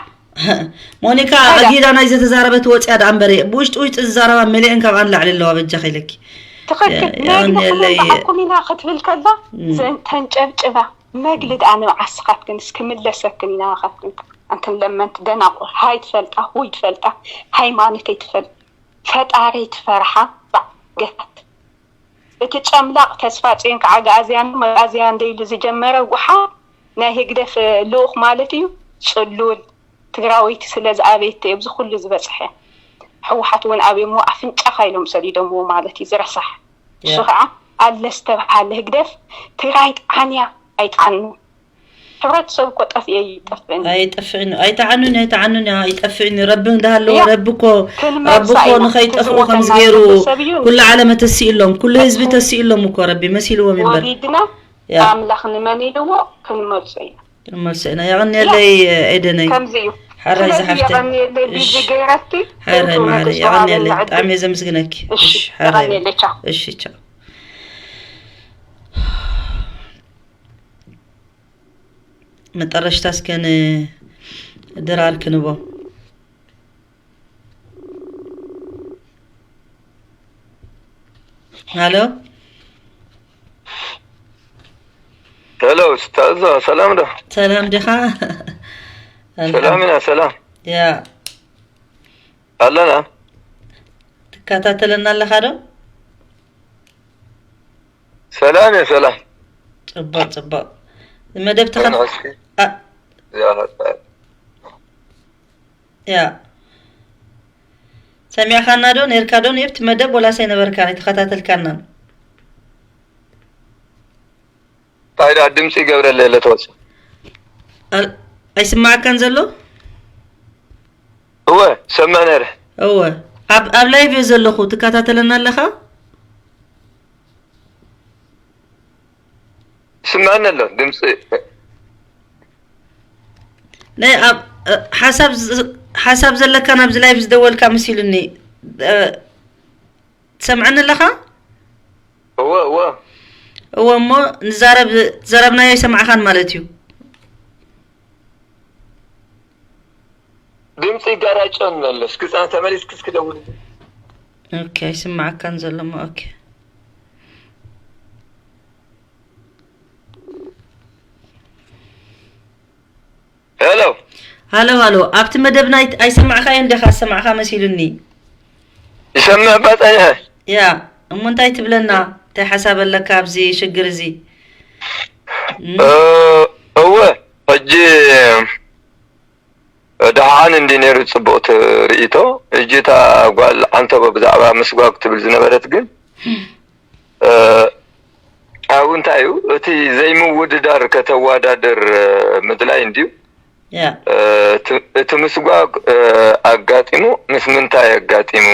ሞኒካ ኣጊዳ ናይ ዘተዛረበት ወፅያ ደኣ እምበረ ብውሽጢ ውሽጢ ዝዛረባ መሊአን ካብኣ ንላዕሊ ኣለዋ በጃ ከይለኪ ትኽክል መግቢ ክበልዓኩም ኢና ክትብል ከላ ተንጨብጭባ መግሊ ደኣ ንብዓስኻትክንስ ክምለሰክን ኢና ናኻትክን ኣንትን ለመንቲ ደናቑር ሃይ ትፈልጣ ሁይ ትፈልጣ ሃይማኖተይ ትፈልጥ ፈጣሪ ትፈርሓ ባዕገታት እቲ ጨምላቕ ተስፋ ጽዮን ከዓ ኣግኣዝያን መግኣዝያን ደይሉ ዝጀመረ ጉሓ ናይ ህግደፍ ልኡኽ ማለት እዩ ጽሉል ትግራወይቲ ስለ ዝኣበየቶ እዩ ኣብዚ ኩሉ ዝበፅሐ ህወሓት እውን ኣብዮሞ ኣፍንጫኻ ኢሎም ሰዲዶምዎ ማለት እዩ ዝረሳሕ እሱ ከዓ ኣለ ዝተብሃለ ህግደፍ ትግራይ ጥዓንያ ኣይጥዓኑ ሕብረተሰብ እኮ ጠፍኤ ይጠፍእን። ኣይጠፍእን። ኣይተዓኑን ኣይተዓኑን ኣይጠፍእን። ረቢ እንዳሃለዎ ረቢ እኮ ረቢ እኮ ንኸይጠፍኡ ከምዚ ገይሩ ኩሉ ዓለም ተሲእሎም ኩሉ ህዝቢ ተሲእሎም እኮ ረቢ መሲልዎም ይንበር። ወጊድና ኣምላኽ ንመን ኢልዎ ክንመልሶ ኢና። ክንመልሶ ኢና። የቐንየለይ ኤደነይ። ከምዚ እዩ። ሓራይ ዝሓፍተይ። የቐንየለይ ቢዚ ገይረቲ። ሓራይ ማዕረ የቐንየለይ። ብጣዕሚ እየ ዘምስግነኪ። እሺ ሓራይ። እሺ ቻው። መጠረሽታ እስከ ንድራር ክንቦ። ሃሎ ሄሎ ስታዛ ሰላም ዶ? ሰላም ዲኻ? ሰላም ኢና ሰላም። ያ ኣለና። ትከታተለና ኣለኻ ዶ? ሰላም እየ ሰላም። ፅቡቅ ፅቡቅ። መደብ ተኸ- ያ ሰሚዕኻና ዶ ነርካ ዶ? ኣብቲ መደብ ወላስ ኣይነበርካን ኣይተኸታተልካናን? እንታይ ደኣ ድምፂ ይገብረለይ ኣሎ ተወፅእ። ኣይስማዓካን ዘሎ? እወ ሰምዕ ነይረ። እወ ኣብ ኣብ ላይቭ እየ ዘለኹ ትከታተለና ኣለኻ? ይስማዓኒ ኣሎ ድምፂ። ናይ ኣብ ሓሳብ ሓሳብ ዘለካ ናብዚ ላይቭ ዝደወልካ መሲሉኒ። ትሰምዐኒ ኣለኻ? እወ እወ። እወ እሞ ንዛረብ ዘረብናዮ ኣይሰማዕኻን ማለት እዩ። ድምፂ ይጋራጨን ኣሎ። እስኪ ፃ- ተመሊስኪ እስኪ ደውልልኝ። ኦኬ ኣይስማዓካን ዘሎ እሞ ኦኬ። ሄሎ ሃሎ ሃሎ ኣብቲ መደብና ኣይት- ኣይሰማዕካዮን ዲኻ? ዝሰማዕካ መሲሉኒ። ይሰምዕ ባፀኒሐ። ያ እሞ እንታይ ትብለና? እንታይ ሓሳብ ኣለካ ኣብዚ ሽግር እዚ? እ፣ እወ ሕጂ ደሓን እንዲ ነይሩ ጽቡቕ ትርኢቶ። ሕጂ እታ ጓል ዓንተቦ ብዛዕባ ምስጓግ ትብል ዝነበረት ግን ኣብኡ እንታይ እዩ እቲ ዘይምውድዳር ከተዋዳድር ምድላይ እንድዩ። እቲ ምስጓግ ኣጋጢሙ ምስ ምንታይ ኣጋጢሙ?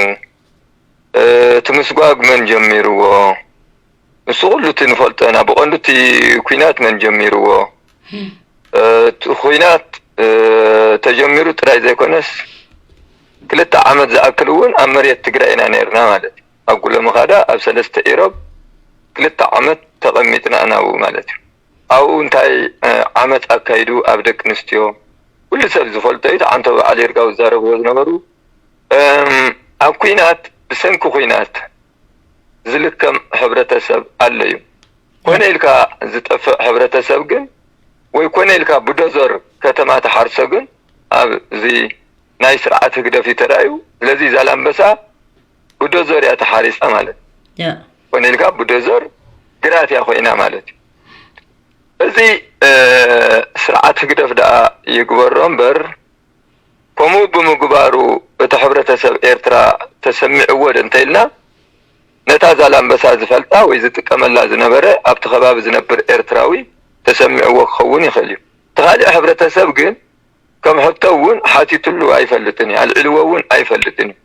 እቲ ምስጓግ መን ጀሚርዎ? ንሱ ኩሉ እቲ ንፈልጦ ኢና። ብቐንዱ እቲ ኲናት መን ጀሚርዎ? እቲ ኲናት ተጀሚሩ ጥራይ ዘይኮነስ ክልተ ዓመት ዝኣክል እውን ኣብ መሬት ትግራይ ኢና ነይርና ማለት እዩ። ኣብ ጉለምኻዳ ኣብ ሰለስተ ኢሮብ ክልተ ዓመት ተቐሚጥና ኢና ኣብኡ ማለት እዩ። ኣብኡ እንታይ ዓመፅ ኣካይዱ ኣብ ደቂ ኣንስትዮ ኩሉ ሰብ ዝፈልጦ እዩ። ተዓንቶ በዓል ይርጋው ዝዛረብዎ ዝነበሩ ኣብ ኲናት ብሰንኪ ኲናት ዝልከም ሕብረተሰብ ኣሎ እዩ። ኮነ ኢልካ ዝጠፍእ ሕብረተሰብ ግን ወይ ኮነ ኢልካ ብዶዘር ከተማ ተሓርሶ ግን ኣብዚ ናይ ስርዓት ህግደፍ እዩ ተራእዩ። ስለዚ ዛላምበሳ ብዶዘር እያ ተሓሪሳ ማለት እዩ። ኮነ ኢልካ ብዶዘር ግራት እያ ኮይና ማለት እዩ። እዚ ስርዓት ህግደፍ ደኣ ይግበሮ እምበር ከምኡ ብምግባሩ እቲ ሕብረተሰብ ኤርትራ ተሰሚዕዎ ዶ እንተኢልና ነታ ዛላምበሳ ዝፈልጣ ወይ ዝጥቀመላ ዝነበረ ኣብቲ ከባቢ ዝነብር ኤርትራዊ ተሰሚዕዎ ክኸውን ይኽእል እዩ። እቲ ካልእ ሕብረተሰብ ግን ከም ሕቶ እውን ሓቲትሉ ኣይፈልጥን እዩ፣ ኣልዒልዎ እውን ኣይፈልጥን እዩ።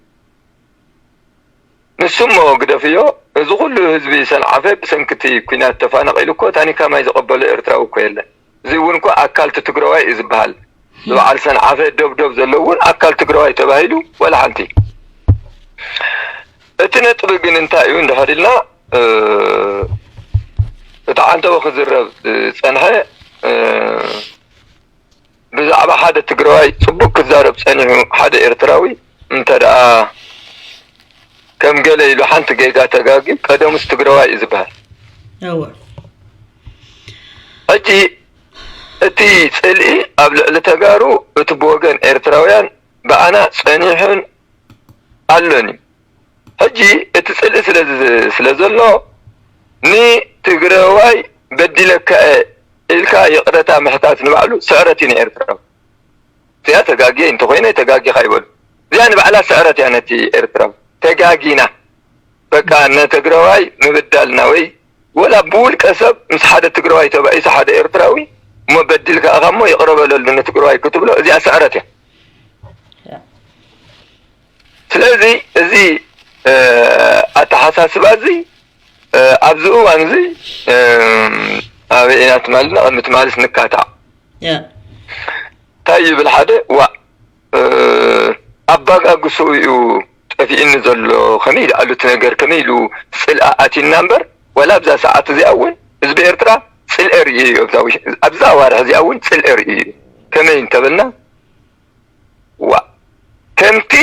ንሱ እሞ ግደፍዮ፣ እዚ ኩሉ ህዝቢ ሰንዓፈ ብሰንኪ እቲ ኲናት ተፋነቒሉ እኮ ታኒካ ማይ ዝቐበሎ ኤርትራዊ እኮ የለን። እዚ እውን እኮ ኣካል እቲ ትግራዋይ እዩ ዝበሃል። እዚ በዓል ሰንዓፈ ደብደብ ዘሎ እውን ኣካል ትግራዋይ ተባሂሉ ወላ ሓንቲ። እቲ ነጥቢ ግን እንታይ እዩ እንድሕር ኢልና እቲ ዓንተቦ ክዝረብ ዝፀንሐ ብዛዕባ ሓደ ትግራዋይ ፅቡቅ ክዛረብ ፀኒሑ ሓደ ኤርትራዊ እንተ ደኣ ከም ገለ ኢሉ ሓንቲ ጌጋ ተጋግዩ ቀደሙስ ትግራዋይ እዩ ዝበሃል። እወ። ሕጂ እቲ ፅልኢ ኣብ ልዕሊ ተጋሩ እቲ ብወገን ኤርትራውያን ብኣና ፀኒሑን ኣሎን እዩ። ሕጂ እቲ ፅልኢ ስለ ዝ- ስለ ዘሎ ንትግራዋይ በዲለካ እየ ኢልካ ይቕረታ ምሕታት ንባዕሉ ስዕረት እዩ ንኤርትራዊ። እዚኣ ተጋግየ እንተኾይነ ተጋጊኻ ይበሉ። እዚኣ ንባዕላ ስዕረት እያ ነቲ ኤርትራዊ። ተጋጊና በቃ ንትግራዋይ ምብዳልና ወይ ወላ ብውልቀ ሰብ ምስ ሓደ ትግራዋይ ተባኢሱ ሓደ ኤርትራዊ እሞ በዲልካ ኢኻ እሞ ይቕረ በለሉ ንትግራዋይ ክትብሎ፣ እዚኣ ስዕረት እያ። ስለዚ እዚ ኣተሓሳስባ እዚ ኣብዚ እዋን እዚ ኣበይ ኢና ትማልና ቅድሚ ትማልስ ንካታዕ እንታይ ይብል ሓደ ዋ ኣባጋግሶ እዩ ጠፊእኒ ዘሎ ከመይ ኢሉ ኣሉት ነገር ከመይ ኢሉ ስልኣ ኣቲና እምበር ዋላ ኣብዛ ሰዓት እዚኣ እውን ህዝቢ ኤርትራ ስልኤ ርእዩ እዩ ኣብዛ ዋርሒ እዚኣ እውን ስልኤ ርእዩ እዩ ከመይ እንተበልና ዋ ከምቲ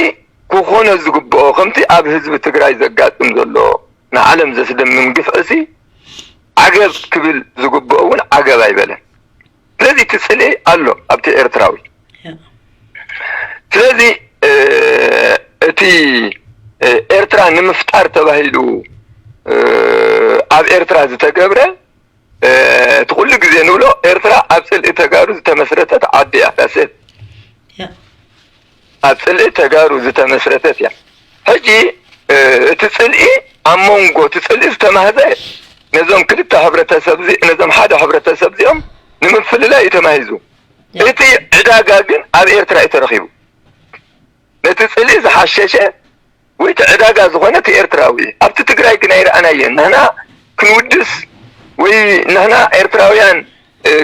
ክኾኖ ዝግብኦ ከምቲ ኣብ ህዝቢ ትግራይ ዘጋጥም ዘሎ ንዓለም ዘስደምም ግፍዕሲ ዓገብ ክብል ዝግብኦ እውን ዓገብ ኣይበለን። ስለዚ እቲ ፅልኢ ኣሎ ኣብቲ ኤርትራዊ። ስለዚ እቲ ኤርትራ ንምፍጣር ተባሂሉ ኣብ ኤርትራ ዝተገብረ እቲ ኩሉ ግዜ ንብሎ ኤርትራ ኣብ ፅልኢ ተጋሩ ዝተመስረተት ዓዲ እያ። ዳሴት ኣብ ፅልኢ ተጋሩ ዝተመስረተት እያ። ሕጂ እቲ ፅልኢ ኣብ መንጎ እቲ ፅልኢ ዝተማህዘ ነዞም ክልተ ሕብረተሰብ ነዞም ሓደ ሕብረተሰብ እዚኦም ንምፍልላይ እዩ ተማሂዙ። እቲ ዕዳጋ ግን ኣብ ኤርትራ እዩ ተረኺቡ። ነቲ ፅልኢ ዝሓሸሸ ወይ እቲ ዕዳጋ ዝኾነ እቲ ኤርትራዊ ኣብቲ ትግራይ ግን ኣይረኣናየን። ንሕና ክንውድስ ወይ ንሕና ኤርትራውያን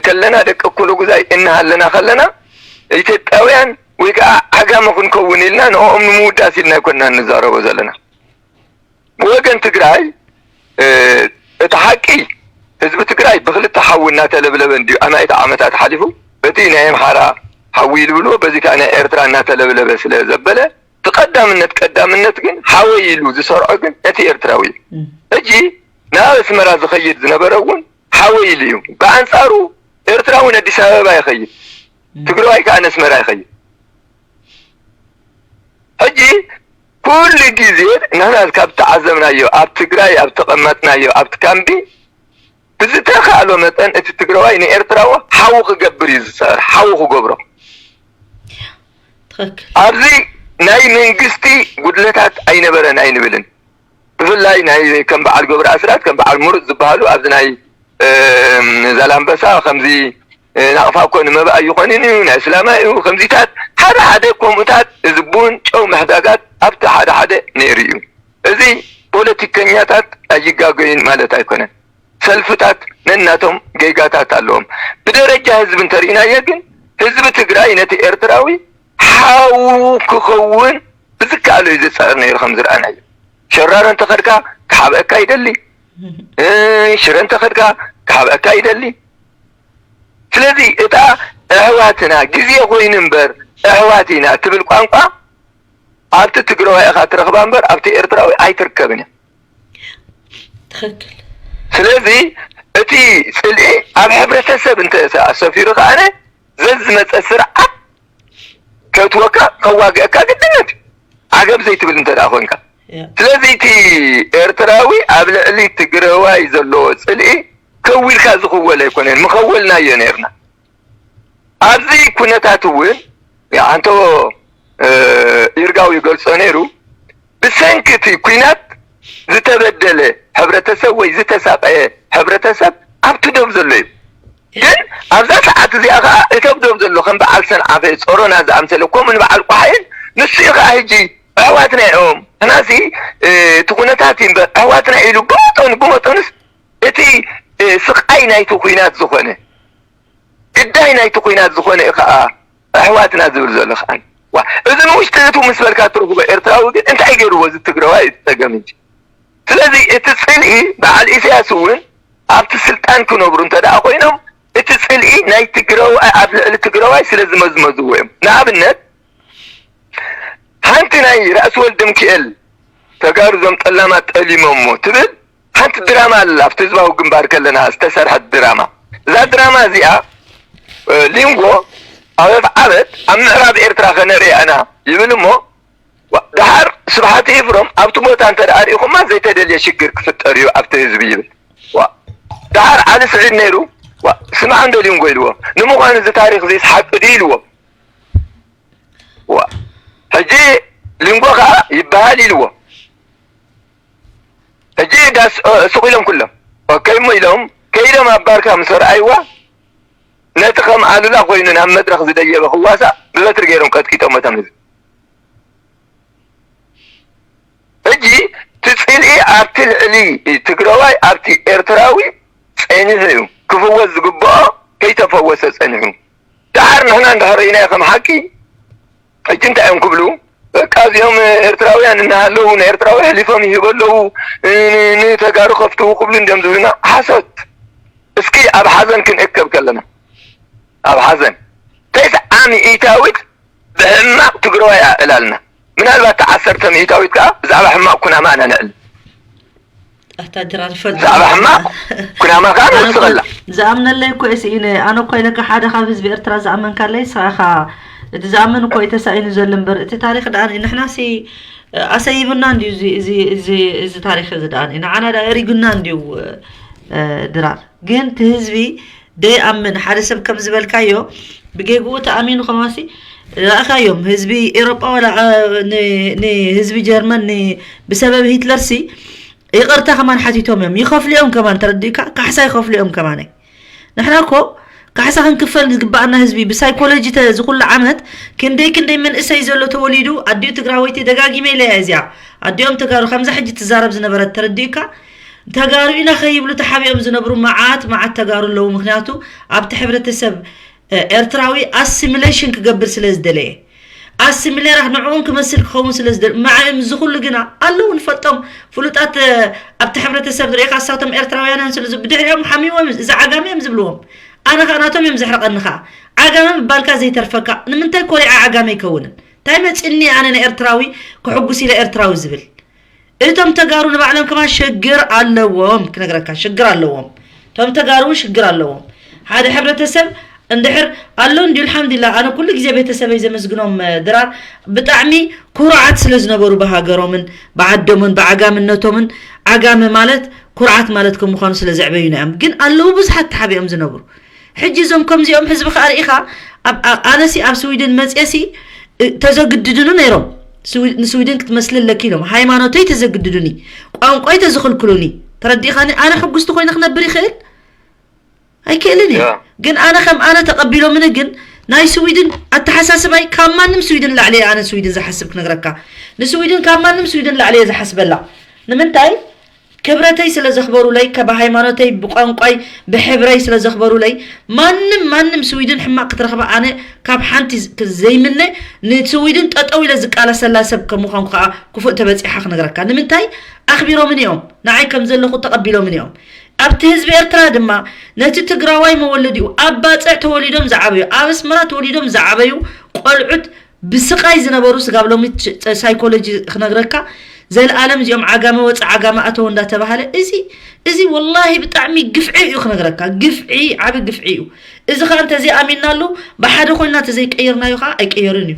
ከለና ደቂ ኩሉ ግዛይ እናሃለና ከለና ኢትዮጵያውያን ወይ ከዓ ዓጋመ ክንከውን ኢልና ንኦም ንምውዳስ ኢልና ኣይኮንና እንዛረቦ ዘለና። ብወገን ትግራይ እቲ ሓቂ ህዝቢ ትግራይ ብክልተ ሓዊ እናተለብለበ እንዲዩ ኣማኢት ዓመታት ሓሊፉ በቲ ናይ ኣምሓራ ሓዊ ዝብልዎ በዚ ከዓ ናይ ኤርትራ እናተለብለበ ስለ ዘበለ እቲ ቀዳምነት ቀዳምነት ግን ሓወይ ኢሉ ዝሰርዖ ግን እቲ ኤርትራዊ እዩ። ሕጂ ናብ ኣስመራ ዝኸይድ ዝነበረ እውን ሓወይ ኢሉ እዩ። ብኣንፃሩ ኤርትራ እውን ኣዲስ ኣበባ ይኸይድ፣ ትግራዋይ ከዓ ነስመራ ይኸይድ። ሕጂ ኩሉ ግዜ ንሕና ካብ ተዓዘብናዮ ኣብ ትግራይ ኣብ ተቐመጥናዮ ኣብቲ ካምቢ ብዝተኻእሎ መጠን እቲ ትግራዋይ ንኤርትራዊ ሓው ክገብር እዩ ዝፅዕር፣ ሓው ክገብሮ። ትኽክል። ኣብዚ ናይ መንግስቲ ጉድለታት ኣይነበረን ኣይንብልን። ብፍላይ ናይ ከም በዓል ገብረ ኣስራት ከም በዓል ምሩፅ ዝበሃሉ ኣብዚ ናይ ዛላምበሳ ከምዚ ናቕፋ እኮ ንመባእ ኣይኾንን እዩ ናይ እስላማ እዩ ከምዚታት ሓደ ሓደ ከምኡታት እዚ ቡን ጨው ምሕዳጋት ኣብቲ ሓደ ሓደ ነይሩ እዩ። እዚ ፖለቲከኛታት ኣይጋገዩን ማለት ኣይኮነን። ሰልፍታት ነናቶም ጌጋታት ኣለዎም። ብደረጃ ህዝቢ እንተርኢናዮ ግን ህዝቢ ትግራይ ነቲ ኤርትራዊ ሓው ክኸውን ብዝከኣሎ እዩ ዝፅዕር ነይሩ ከም ዝረኣናዮ። ሸራሮ እንተኸድካ ክሓብአካ ይደሊ፣ ሽረ እንተኸድካ ክሓብአካ ይደሊ። ስለዚ እታ ኣሕዋትና ግዜ ኮይኑ እምበር ኣሕዋት ኢና ትብል ቋንቋ ኣብቲ ትግራዋይ ኢኻ ትረኽባ እምበር ኣብቲ ኤርትራዊ ኣይትርከብን እያ። ትኽክል። ስለዚ እቲ ፅልኢ ኣብ ሕብረተሰብ እንተ ሰፊሩ ከኣነ ዘዝመፀ ስርዓት ከእትወካ ከዋግአካ ግድነት ዓገብ ዘይትብል እንተ ደኣ ኮንካ። ስለዚ እቲ ኤርትራዊ ኣብ ልዕሊ ትግራዋይ ዘለዎ ፅልኢ ከዊልካ ዝኽወል ኣይኮነን፣ ምኸወልናዮ ነርና። ኣብዚ ኩነታት እውን ኣንቶ ይርጋው ይገልጾ ነይሩ። ብሰንኪ እቲ ኲናት ዝተበደለ ሕብረተሰብ ወይ ዝተሳቐየ ሕብረተሰብ ኣብቲ ዶብ ዘሎ እዩ። ግን ኣብዛ ሰዓት እዚኣ ከዓ እቶም ዶብ ዘሎ ከም በዓል ሰንዓፈ፣ ጾሮና ዝኣምሰለ ከምኡ ንበዓል ቋሓይን ንሱ እዩ ከዓ ሕጂ ኣሕዋትና እዮም። ሕናሲ እቲ ኩነታት እዩ እምበር ኣሕዋትና ኢሉ ብመጠኑ ብመጠኑስ እቲ ስቓይ ናይቲ ኲናት ዝኾነ ግዳይ ናይቲ ኲናት ዝኾነ እዩ ከዓ ኣሕዋትና ዝብል ዘሎ ከዓ ዋ እዚ ንውሽጢ እቱ ምስ በልካ ትረኽቦ ኤርትራዊ ግን እንታይ ገይርዎ እዚ ትግራዋይ እዩ ፀገም እንጂ ስለዚ እቲ ፅልኢ በዓል ኢሳያስ እውን ኣብቲ ስልጣን ክነብሩ እንተ ደኣ ኮይኖም እቲ ፅልኢ ናይ ትግራዋይ ኣብ ልዕሊ ትግራዋይ ስለ ዝመዝመዝዎ እዮም ንኣብነት ሓንቲ ናይ ራእሲ ወልደ ሚካኤል ተጋሩ ዞም ጠላማት ጠሊሞሞ ትብል ሓንቲ ድራማ ኣላ ኣብቲ ህዝባዊ ግንባር ከለና ዝተሰርሐት ድራማ እዛ ድራማ እዚኣ ሊንጎ ኣበፍ ዓበት ኣብ ምዕራብ ኤርትራ ከነርኢ ኢና ይብል እሞ ደሓር ስብሓት ኤፍሮም ኣብቲ ቦታ እንተ ደኣ ርኢኹማ ዘይተደልየ ሽግር ክፍጠር እዩ ኣብቲ ህዝቢ ይብል ደሓር ዓሊ ስዒድ ነይሩ ስምዓ እንዶ ሊንጎ ኢልዎ ንምዃኑ እዚ ታሪክ እዚ ሓቂ ድዩ ኢልዎ ሕጂ ሊንጎ ከዓ ይበሃል ኢልዎ ሕጂ ዳስ ስቕ ኢሎም ኩሎም ኦከይ እሞ ኢሎም ከይዶም ኣብ ባርካ ምስ ረኣይዋ ነቲ ከም ኣሉላ ኮይኑ ናብ መድረኽ ዝደየበ ክዋሳእ ብበትሪ ገይሮም ቀጥቂጦም እቶም ህዝቢ። ሕጂ እቲ ጽልኢ ኣብቲ ልዕሊ ትግራዋይ ኣብቲ ኤርትራዊ ጸኒሑ እዩ። ክፍወስ ዝግብኦ ከይተፈወሰ ጸኒሑ። ደሓር ንሕና እንዳረኢናዮ ከም ሓቂ፣ ሕጂ እንታይ እዮም ክብሉ? በቃ እዚኦም ኤርትራውያን እናሃለዉ ንኤርትራዊ ኣሕሊፎም ይህቡ ኣለዉ፣ ን-፣ ንተጋሩ ከፍትዉ ክብሉ እንዲዮም ዝብሉና። ሓሶት። እስኪ ኣብ ሓዘን ክንእከብ ከለና፣ ኣብ ሓዘን ተስዓ ሚእታዊት ብሕማቕ ትግራዋይ ኣዕላልና። ምናልባት ዓሰርተ ሚእታዊት ከኣ ብዛዕባ ሕማቕ ኩናማ ኢና ነዕል። ኣታ ድራር ይፈልጥ። ብዛዕባ ሕማቕ ኩናማ ከኣ ኣነ እኮ ንወስኸላ። ዝኣምነለይ እኮ እየ ስኢነ። ኣነ እኮ ኢለካ ሓደ ካብ ህዝቢ ኤርትራ ዝኣመንካለይ ንስኻ ኢኻ። እቲ ዝኣምን እኮ እዩ ተሳኢኑ ዘሎ እምበር፣ እቲ ታሪኽ ደኣ ንሕናሲ ኣሰይቡና እንድዩ እዚ፣ እዚ፣ እዚ፣ እዚ ታሪኽ እዚ ደኣ ንዓና ደኣ ኣሪጉና እንድዩ፣ እ፣ ድራር። ግን እቲ ህዝቢ ደይኣምን፣ ሓደ ሰብ ከም ዝበልካዮ ብጌግኡ ተኣሚኑ ከማሲ ረኣኻዮም። ህዝቢ ኤሮጳ ዋላ፣ እ፣ ን-፣ ንህዝቢ ጀርመን ን-፣ ብሰበብ ሂትለርሲ ይቕርታ ከማን ሓቲቶም እዮም። ይኸፍሉ እዮም ከማን፣ ተረዲእካ? ካሕሳ ይኸፍሉ እዮም ከማን። ንሕና እኮ ካሕሳ ክንክፈል ዝግባኣና ህዝቢ፣ ብሳይኮሎጂ ተ-፣ እዚ ኩሉ ዓመት ክንደይ ክንደይ መንእሰይ ዘሎ ተወሊዱ፣ ኣዲኡ ትግራወይቲ፣ ደጋጊመ ኢለያ እዚኣ። ኣዲኦም ተጋሩ ከምዛ ሕጂ ትዛረብ ዝነበረት፣ ተረዲእካ? ተጋሩ ኢና ከይብሉ ተሓቢኦም ዝነብሩ መዓት መዓት ተጋሩ ኣለዉ። ምኽንያቱ ኣብቲ ሕብረተሰብ፣ እ፣ ኤርትራዊ ኣሲሚሌሽን ክገብር ስለ ዝደለየ፣ ኣሲሚሌራ ንዕኦም ክመስል ክኸውን ስለ ዝደል-፣ መዓም እዚ ኩሉ ግና ኣለዉ ንፈልጦም ፍሉጣት፣ እ፣ ኣብቲ ሕብረተሰብ ንሪኢኻ እሳቶም ኤርትራውያን እዮም ስለ ዝ-፣ ብድሕሪኦም ሓሚሞም እዚ ዓጋመ እዮም ዝብልዎም። ኣነ ኸኣ ናቶም እዮም ዘሕርቐኒ ኸኣ። ዓጋመ ምባልካ ዘይተርፈካ፣ ንምንታይ ኮሪዓ ዓጋመ ኣይከውንን? እንታይ መጺኒ ኣነ ንኤርትራዊ ክሕጉስ ኢለ ኤርትራዊ ዝብል? እቶም ተጋሩ ንባዕሎም ከማን ሽግር ኣለዎም፣ ክነግረካ ሽግር ኣለዎም። እቶም ተጋሩ እውን ሽግር ኣለዎም። ሓደ ሕብረተሰብ እንድሕር ኣሎ እንድዩ፣ ኣልሓምዱሊላህ፣ ኣነ ኩሉ ግዜ ቤተሰበይ ዘመስግኖም፣ እ፣ ድራር ብጣዕሚ ኩሩዓት ስለ ዝነበሩ ብሃገሮምን ብዓዶምን ብዓጋምነቶምን፣ ዓጋመ ማለት ኩርዓት ማለት ከም ምዃኑ ስለ ዘዕበዩና እዮም። ግን ኣለዉ ብዙሓት ተሓቢኦም ዝነብሩ። ሕጂ እዞም ከምዚኦም ህዝቢ ከኣ ርኢኻ፣ ኣብ፣ ኣ-፣ ኣነሲ ኣብ ስዊድን መጽየሲ፣ እ፣ ተዘግድዱኒ ነይሮም። ስዊ-፣ ንስዊድን ክትመስሊ ኣለኪ ኢሎም። ሃይማኖተይ ተዘግድዱኒ፣ ቋንቋይ ተዝኽልክሉኒ። ተረዲእኻኒ? ኣነ ሕጉስቲ ኮይነ ክነብር ይኽእል? ኣይክእልን እየ። ያ። ግን ኣነ ከም ኣነ ተቐቢሎምኒ፣ ግን ናይ ስዊድን ኣተሓሳስባይ ካብ ማንም ስዊድን ላዕሊ እየ ኣነ ስዊድን ዝሓስብ ክነግረካ። ንስዊድን ካብ ማንም ስዊድን ላዕሊ እየ ዝሓስበላ። ንምንታይ? ክብረተይ ስለ ዘኽበሩለይ፣ ካብ ሃይማኖተይ፣ ብቋንቋይ፣ ብሕብረይ ስለ ዘኽበሩለይ፣ ማንም፣ ማንም ስዊድን ሕማቕ ክትረኽባ ኣነ ካብ ሓንቲ ዝ-፣ ክ-፣ ዘይምነ፣ ንስዊድን ጠጠው ኢለ ዝቃለሰላ ሰብ ከም ምዃንኩ ከኣ ክፉእ ተበጺሓ ክነግረካ። ንምንታይ? ኣኽቢሮምኒ እዮም። ንዓይ ከም ዘለኹ ተቐቢሎምኒ እዮም። ኣብቲ ህዝቢ ኤርትራ ድማ ነቲ ትግራዋይ መወለዲኡ ኣብ ባጽዕ ተወሊዶም ዝዓበዩ፣ ኣብ ኣስመራ ተወሊዶም ዝዓበዩ ቆልዑት ብስቓይ ዝነበሩ ስጋብ ሎሚ ች-፣ ጸ-፣ ሳይኮሎጂ ክነግረካ፣ ዘልኣለም እዚኦም ዓጋመ ወጸ ዓጋመ ኣተወ እንዳተባሃለ፣ እዚ፣ እዚ ወላሂ ብጣዕሚ ግፍዒ እዩ ክነግረካ። ግፍዒ፣ ዓቢ ግፍዒ እዩ። እዚ ኸኣ እንተዘይኣሚንናሉ፣ ብሓደ ኮይንና እንተዘይቀይርናዮ ኸኣ ኣይቅየርን እዩ።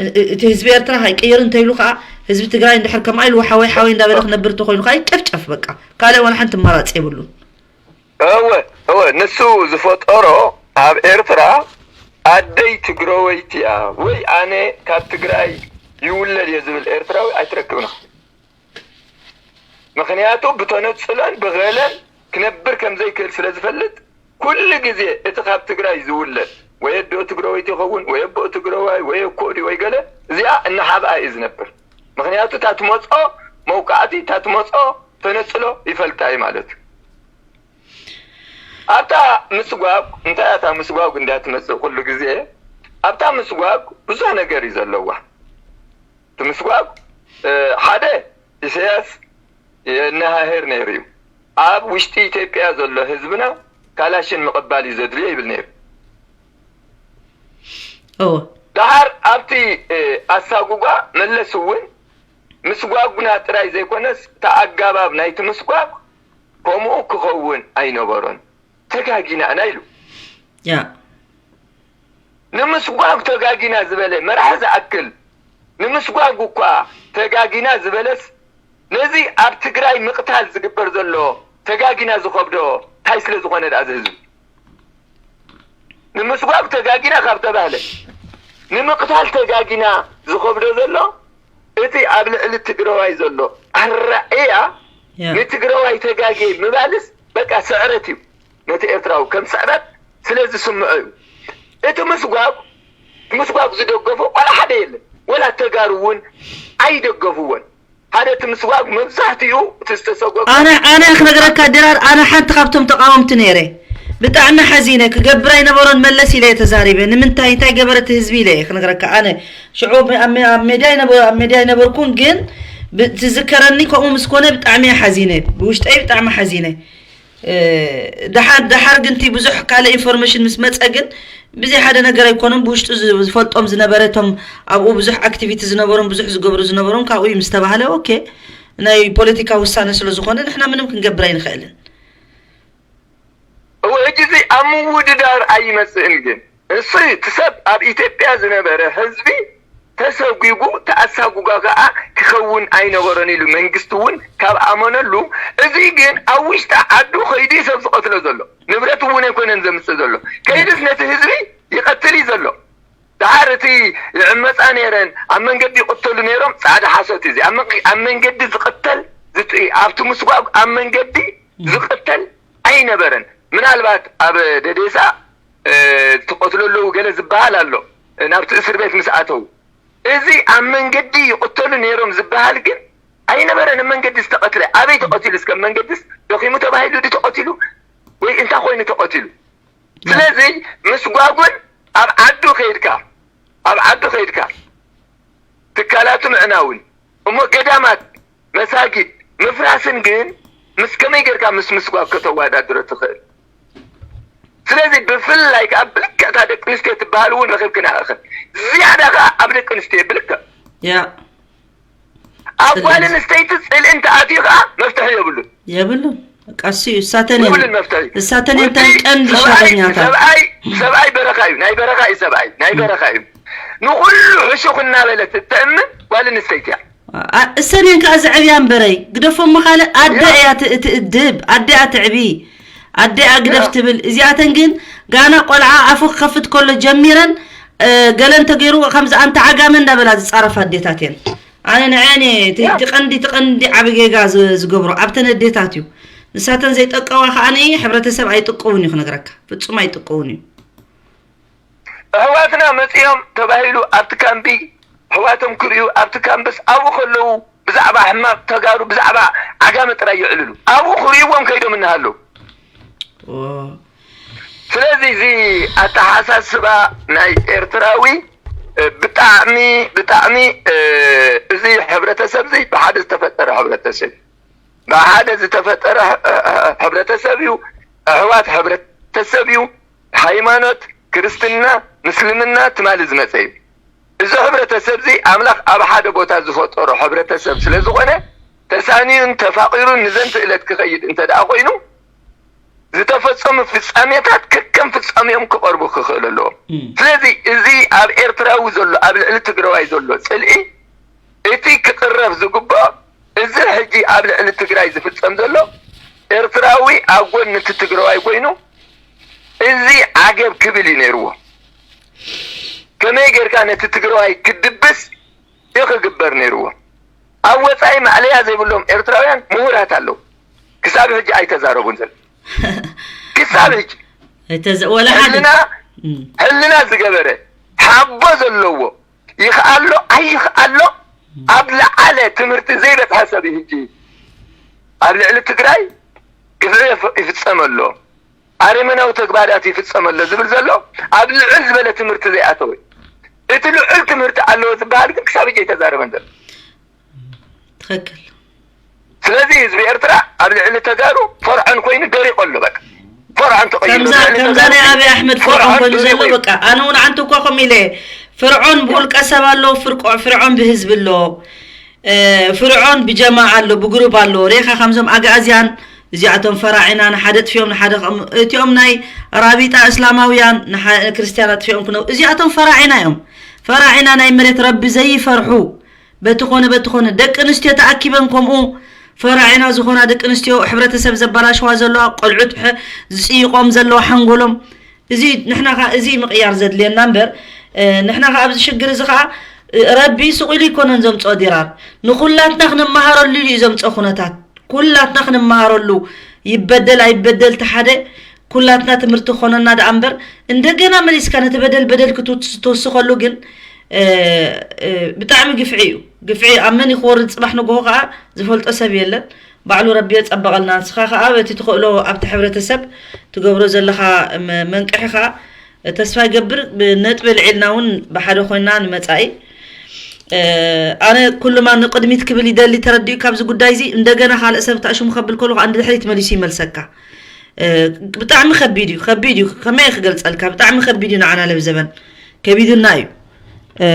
እ-፣ እ-፣ እቲ ህዝቢ ኤርትራ ኣይቅየርን እንተኢሉ ኸኣ፣ ህዝቢ ትግራይ እንድሕር ከምኣ ኢሉ ሓወይ ሓወይ እንዳበለ ክነብር እንተኾይኑ ኸኣ ይጨፍጨፍ በቃ። ካልእ ዋላ ሓንቲ ኣማራጺ የብሉን። እወ፣ እወ፣ ንሱ ዝፈጠሮ ኣብ ኤርትራ ኣደይ ትግረወይቲ እያ ወይ ኣነ ካብ ትግራይ ይውለድ እየ ዝብል ኤርትራዊ ኣይትረክብና። ምኽንያቱ ብተነጽሎን ብገለን ክነብር ከም ዘይክእል ስለ ዝፈልጥ፣ ኩሉ ግዜ እቲ ካብ ትግራይ ዝውለድ ወይ ኣደኡ ትግረወይቲ ይኸውን ወይ ኣቦኡ ትግረዋይ ወይ ኣኮኡ ድዩ ወይ ገለ፣ እዚኣ እናሓብኣ እዩ ዝነብር። ምኽንያቱ እታ ትመጽኦ መውቃዕቲ፣ እታ ትመጽኦ ተነጽሎ ይፈልጣ እዩ ማለት እዩ። ኣብታ ምስጓግ፣ እንታይ እያ እታ ምስጓግ እንድያ ትመጽእ ኩሉ ግዜ? ኣብታ ምስጓግ ብዙሕ ነገር እዩ ዘለዋ። እቲ ምስጓግ፣ እ፣ ሓደ ኢሳያስ የነሃህር ነይሩ እዩ። ኣብ ውሽጢ ኢትዮጵያ ዘሎ ህዝብና ካላሽን ምቕባል እዩ ዘድልዮ ይብል ነይሩ። እወ። ደሓር ኣብቲ፣ እ፣ ኣሳጉጓ መለስ እውን ምስጓጉና ጥራይ ዘይኮነስ፣ እቲ ኣጋባብ ናይቲ ምስጓግ ከምኡ ክኸውን ኣይነበሮን። ተጋጊና ኢና ኢሉ። ያ። ንምስጓግ ተጋጊና ዝበለ መራሒ ዝኣክል፣ ንምስጓግ እኳ ተጋጊና ዝበለስ፣ ነዚ ኣብ ትግራይ ምቕታል ዝግበር ዘሎ ተጋጊና ዝኸብዶ ታይ ስለ ዝኾነ ደኣ እዚ ህዝቢ? ንምስጓግ ተጋጊና ካብ ተባህለ፣ ንምቕታል ተጋጊና ዝኸብዶ ዘሎ እቲ ኣብ ልዕሊ ትግራዋይ ዘሎ ኣረኣእያ፣ ያ። ንትግራዋይ ተጋግየ ምባልስ በቃ ስዕረት እዩ። ነቲ ኤርትራዊ ከም ስዕረት ስለ ዝስምዖ እዩ። እቲ ምስጓግ ምስጓግ ዝደገፎ ዋላ ሓደ የለን። ወላ ተጋሩ እውን ኣይደገፍዎን። ሓደ እቲ ምስጓግ መብዛሕትኡ እቲ ዝተሰጎገ ኣነ ኣነ ክነግረካ ድራር ኣነ ሓንቲ ካብቶም ተቃወምቲ ነይረ። ብጣዕሚ ሓዚነ። ክገብር ኣይነበሮን መለስ ኢለ እየ ተዛሪበ። ንምንታይ እንታይ ገበረ እቲ ህዝቢ ኢለ እየ ክነግረካ። ኣነ ሽዑ ኣብ ሜ- ኣብ ሜድያ ኣይነበ- ኣብ ሜድያ ኣይነበርኩን፣ ግን ብ- ትዝከረኒ። ከምኡ ምስ ኮነ ብጣዕሚ እየ ሓዚነ። ብውሽጠይ ብጣዕሚ ሓዚነ። እ፣ ደሓር ደሓር ግን እቲ ብዙሕ ካልእ ኢንፎርሜሽን ምስ መጸ ግን ብዘይ ሓደ ነገር ኣይኮኑን። ብውሽጡ ዝ- ዝፈልጦም ዝነበረ፣ እቶም ኣብኡ ብዙሕ ኣክቲቪቲ ዝነበሮም፣ ብዙሕ ዝገብሩ ዝነበሮም ካብኡ እዩ ምስ ተባህለ፣ ኦኬ፣ ናይ ፖለቲካ ውሳነ ስለ ዝኾነ ንሕና ምንም ክንገብር ኣይንኽእልን። እው ሕጂ እዚ ኣብ ምውድዳር ኣይመፅእን። ግን እሱ እቲ ሰብ ኣብ ኢትዮጵያ ዝነበረ ህዝቢ ተሰጒጉ፣ ተኣሳጉጋ ከዓ ክኸውን ኣይነበሮን ኢሉ መንግስቲ እውን ካብ ኣመነሉ፣ እዚ ግን ኣብ ውሽጢ ዓዱ ከይዱ እዩ ሰብ ዝቐትሎ ዘሎ። ንብረት እውን ኣይኮነን ዘምፅእ ዘሎ። ከይዱስ ነቲ ህዝቢ ይቐትል እዩ ዘሎ። ደሓር እቲ ይዕመፃ ነይረን ኣብ መንገዲ ይቕተሉ ነይሮም፣ ፃዕዳ ሓሶት እዩ እዚ። ኣብ መን- ኣብ መንገዲ ዝቕተል ዝጥ- ኣብቲ ምስጓግ ኣብ መንገዲ ዝቕተል ኣይነበረን። ምናልባት ኣብ ደዴሳ እ፣ ትቐትሎ ኣለዉ ገለ ዝበሃል ኣሎ፣ ናብቲ እስር ቤት ምስ ኣተዉ። እዚ ኣብ መንገዲ ይቕተሉ ነይሮም ዝበሃል ግን ኣይነበረን። ኣብ መንገዲ ዝተቐትለ ኣበይ ተቐቲሉ? እስከ ኣብ መንገዲስ ደኺሙ ተባሂሉ ድዩ ተቐቲሉ ወይ እንታይ ኮይኑ ተቐቲሉ? ስለዚ ምስጓጉን ኣብ ዓዱ ከይድካ ኣብ ዓዱ ከይድካ ትካላቱ ምዕናውን እሞ ገዳማት መሳጊድ ምፍራስን ግን ምስ ከመይ ጌርካ ምስ ምስጓግ ከተወዳድሮ ትኽእል? ስለዚ ብፍላይ ከዓ ብልክዕታ ደቂ ኣንስትዮ ትበሃል እውን ረኺብክን ኣእኽል ዝያዳ ከዓ ኣብ ደቂ ኣንስትዮ ብልክዕ ያ ኣብ ጓል ኣንስተይቲ ፅልኢ እንተኣትዩ ከዓ መፍትሒ የብሉን። የብሉን። በቃ እሱ እዩ። እሳተን እየን የብሉን መፍትሒ። እሳተን እየን ወዲ እተን ቀንዲ ሰብኣይ- ሸረኛታት። ሰብኣይ ሰብኣይ በረኻ እዩ። ናይ በረኻ እዩ ሰብኣይ ናይ በረኻ እዩ። ንኹሉ ሕሹኽ እናበለት እተእምን ጓል ኣንስተይቲ እያ። አ- እሰን እየን ከዓ ዘዕብያ እምበረይ ግደፎም መኻለ ኣደ እያ ት- ትእድብ ኣደ እያ ትዕቢ ኣደ እያ ግደፍ ትብል። እዚኣተን ግን ጋና ቆልዓ ኣፉ ክኸፍት ከሎ ጀሚረን እ፣ ገለ እንተገይሩ ከምዚ ኣንታ ዓጋመ እንዳበላ ዝፃረፋ ኣዴታት እየን። ኣነ ንዐን እቲ እቲ ቀንዲ እቲ ቀንዲ ዓቢ ጌጋ ዝ- ዝገብሮ ኣብተን ኣዴታት እዩ። ንሳተን ዘይጠቀዋ ከዓ ሕብረተሰብ ኣይጥቀውን እዩ ክነግረካ። ፍጹም ኣይጥቀውን እዩ። ኣሕዋትና መፂኦም ተባሂሉ ኣብቲ ካምቢ ኣሕዋቶም ክርእዩ ኣብቲ ካምብስ ኣብኡ ከለዉ ብዛዕባ ሕማቅ ተጋሩ ብዛዕባ ዓጋመ ጥራይ ይዕልሉ። ኣብኡ ክርእይዎም ከይዶም እናሃለዉ ኦ፣ ስለዚ እዚ ኣተሓሳስባ ናይ ኤርትራዊ እ፣ ብጣዕሚ ብጣዕሚ እ፣ እዚ ሕብረተሰብ እዚ ብሓደ ዝተፈጠረ ሕብረተሰብ ብሓደ ዝተፈጠረ እ፣ እ፣ ሕብረተሰብ እዩ። ኣሕዋት ሕብረተሰብ እዩ። ሃይማኖት ክርስትና ምስልምና ትማሊ ዝመፀ እዩ። እዚ ሕብረተሰብ እዚ ኣምላኽ ኣብ ሓደ ቦታ ዝፈጠሮ ሕብረተሰብ ስለ ዝኾነ ተሳንዩን ተፋቒሩን ንዘንቲ እለት ክኸይድ እንተ ደኣ ኮይኑ ዝተፈጸሙ ፍጻሜታት ከከም ፍጻሜኦም ክቐርቡ ክኽእሉ ኣለዎም። ስለዚ እዚ ኣብ ኤርትራዊ ዘሎ ኣብ ልዕሊ ትግራዋይ ዘሎ ጽልኢ እቲ ክቕረፍ ዝግብኦ እዚ ሕጂ ኣብ ልዕሊ ትግራይ ዝፍጸም ዘሎ ኤርትራዊ ኣብ ጎኒ እቲ ትግራዋይ ኮይኑ እዚ ዓገብ ክብል እዩ ነይርዎ። ከመይ ጌርካ ነቲ ትግራዋይ ክድብስ እዩ ክግበር ነይርዎ። ኣብ ወፃኢ ማዕለያ ዘይብሎም ኤርትራውያን ምሁራት ኣለዉ። ክሳብ ሕጂ ኣይተዛረቡን ዘሎ ክሳብ ሕጂ እተዘ- ወላ ሓደ ሕልና እም። ሕልና ዝገበረ ሓቦ ዘለዎ ይኽኣሎ ኣይኽኣሎ ኣብ ለዓለ ትምህርቲ ዘይበፅሐ ሰብ እዩ ሕጂ ኣብ ልዕሊ ትግራይ ግፍዒ ይፍ- ይፍፀመሎ ኣረመናዊ ተግባራት ይፍፀመሎ ዝብል ዘሎ ኣብ ልዑል ዝበለ ትምህርቲ ዘይኣተወ እቲ ልዑል ትምህርቲ ኣለዎ ዝበሃል ግን ክሳብ ሕጂ ኣይተዛረበን ዘሎ ትኽክል። ስለዚ ህዝቢ ኤርትራ ኣብ ልዕሊ ተጋሩ ፈርዖን ኮይኑ ደሪቆ ኣሎ በቃ ፈርዖን ተቐይሩ ከምዛ ልዕሊ ከምዛ ተጋሩ ናይ ኣብይ ኣሕመድ ፍርዖን ኮይኑ ዘሎ ኮይኑ። በቃ ኣነ እውን ዓንቱ እኳ ከምኡ ኢለ ፍርዖን ብውልቀ ሰብ ኣሎ ፍርቆ ፍርዖን ብህዝቢ ኣሎ እ፣ ፍርዖን ብጀማ ኣሎ ብግሩብ ኣሎ ሬኻ ከምዞም ኣግኣዝያን እዚኣቶም ፈራዒና ንሓደ ጥፊኦም ንሓደ ከም- እቲኦም ናይ ራቢጣ እስላማውያን ንሓ- ክርስትያን ኣጥፊኦም ክነው እዚኣቶም ፈራዒና እዮም ፈራዒና ናይ መሬት ረቢ ዘይፈርሑ በቲ ኾነ በቲ ኾነ ደቂ ኣንስትዮ ተኣኪበን ከምኡ ፈራዒና ዝኾና ደቂ ኣንስትዮ ሕብረተሰብ ዘበላሸዋ ዘለዋ ቆልዑት ሕ- ዝፅይቆም ዘለዋ ሓንጎሎም እዚ ንሕና ከዓ እዚ ምቕያር ዘድልየና እምበር እ፣ ንሕና ከዓ ኣብዚ ሽግር እዚ ከዓ እ፣ ረቢ ስቕ ኢሉ ይኮነን ዘምፅኦ ዲራር ንኩላትና ክንመሃረሉ ኢሉ እዩ ዘምፅኦ ኩነታት ኩላትና ክንመሃረሉ ይበደል ኣይበደል እቲ ሓደ ኩላትና ትምህርቲ ክኾነና ደኣ እምበር፣ እንደገና መሊስካ ነቲ በደል በደል ክትውስ-፣ ክትወስኸሉ ግን፣ እ፣ እ፣ ብጣዕሚ ግፍዒ እዩ። ግፍዒ ኣብ መን እዩ ክወርድ? ጽባሕ ንግሆ ከኣ ዝፈልጦ ሰብ የለን። ባዕሉ ረቢ የጸበቐልና። ንስኻ ከኣ በቲ ትኽእሎ ኣብቲ ሕብረተሰብ ትገብሮ ዘለኻ መ-፣ መንቅሒ ከኣ ተስፋ ይገብር። ብነጥቢ ኣልዒልና እውን ብሓደ ኮይና ንመጻኢ፣ እ፣ ኣነ ኩሉማ ንቕድሚት ክብል ይደሊ፣ ተረዲኡ ካብዚ ጉዳይ እዚ። እንደገና ካልእ ሰብ ተኣሽሙ ከብል ከሎ ከኣ ንድሕሪት መሊሱ ይመልሰካ። እ፣ ብጣዕሚ ከቢድ እዩ፣ ከቢድ እዩ። ከመይ ክገልጸልካ? ብጣዕሚ ከቢድ እዩ ንዓና ለብ ዘበን። ከቢዱና እዩ። እ፣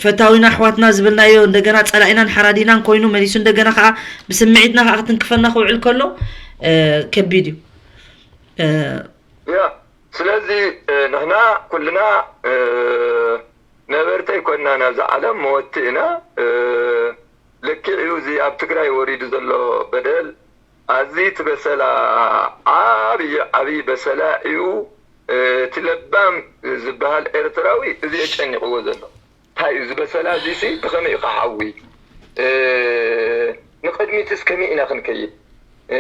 ፈታዊና ኣሕዋትና ዝብልናዮ እንደገና ጸላኢናን ሓራዲናን ኮይኑ መሊሱ እንደገና ከኣ ብስምዒትና ከኣ ክትንክፈና ክውዕል ከሎ፣ እ፣ ከቢድ እዩ። እ፣ ያ፣ ስለዚ፣ እ፣ ንሕና ኩልና፣ እ፣ ነበርቲ ኣይኮንናን ኣብዛ ዓለም፣ መወቲ ኢና። እ፣ ልክዕ እዩ፣ እዚ ኣብ ትግራይ ወሪዱ ዘሎ በደል ኣዝዩ እቲ በሰላ፣ ዓብዪ ዓብዪ በሰላ እዩ። እ፣ እቲ ለባም ዝበሃል ኤርትራዊ እዚ የጨኒቕዎ ዘሎ። እንታይ እዩ እዚ በሰላ እዚሲ? ብኸመይ እዩ ክሓዊ? እ፣ ንቕድሚትስ ከመይ ኢና ክንከይድ? እ፣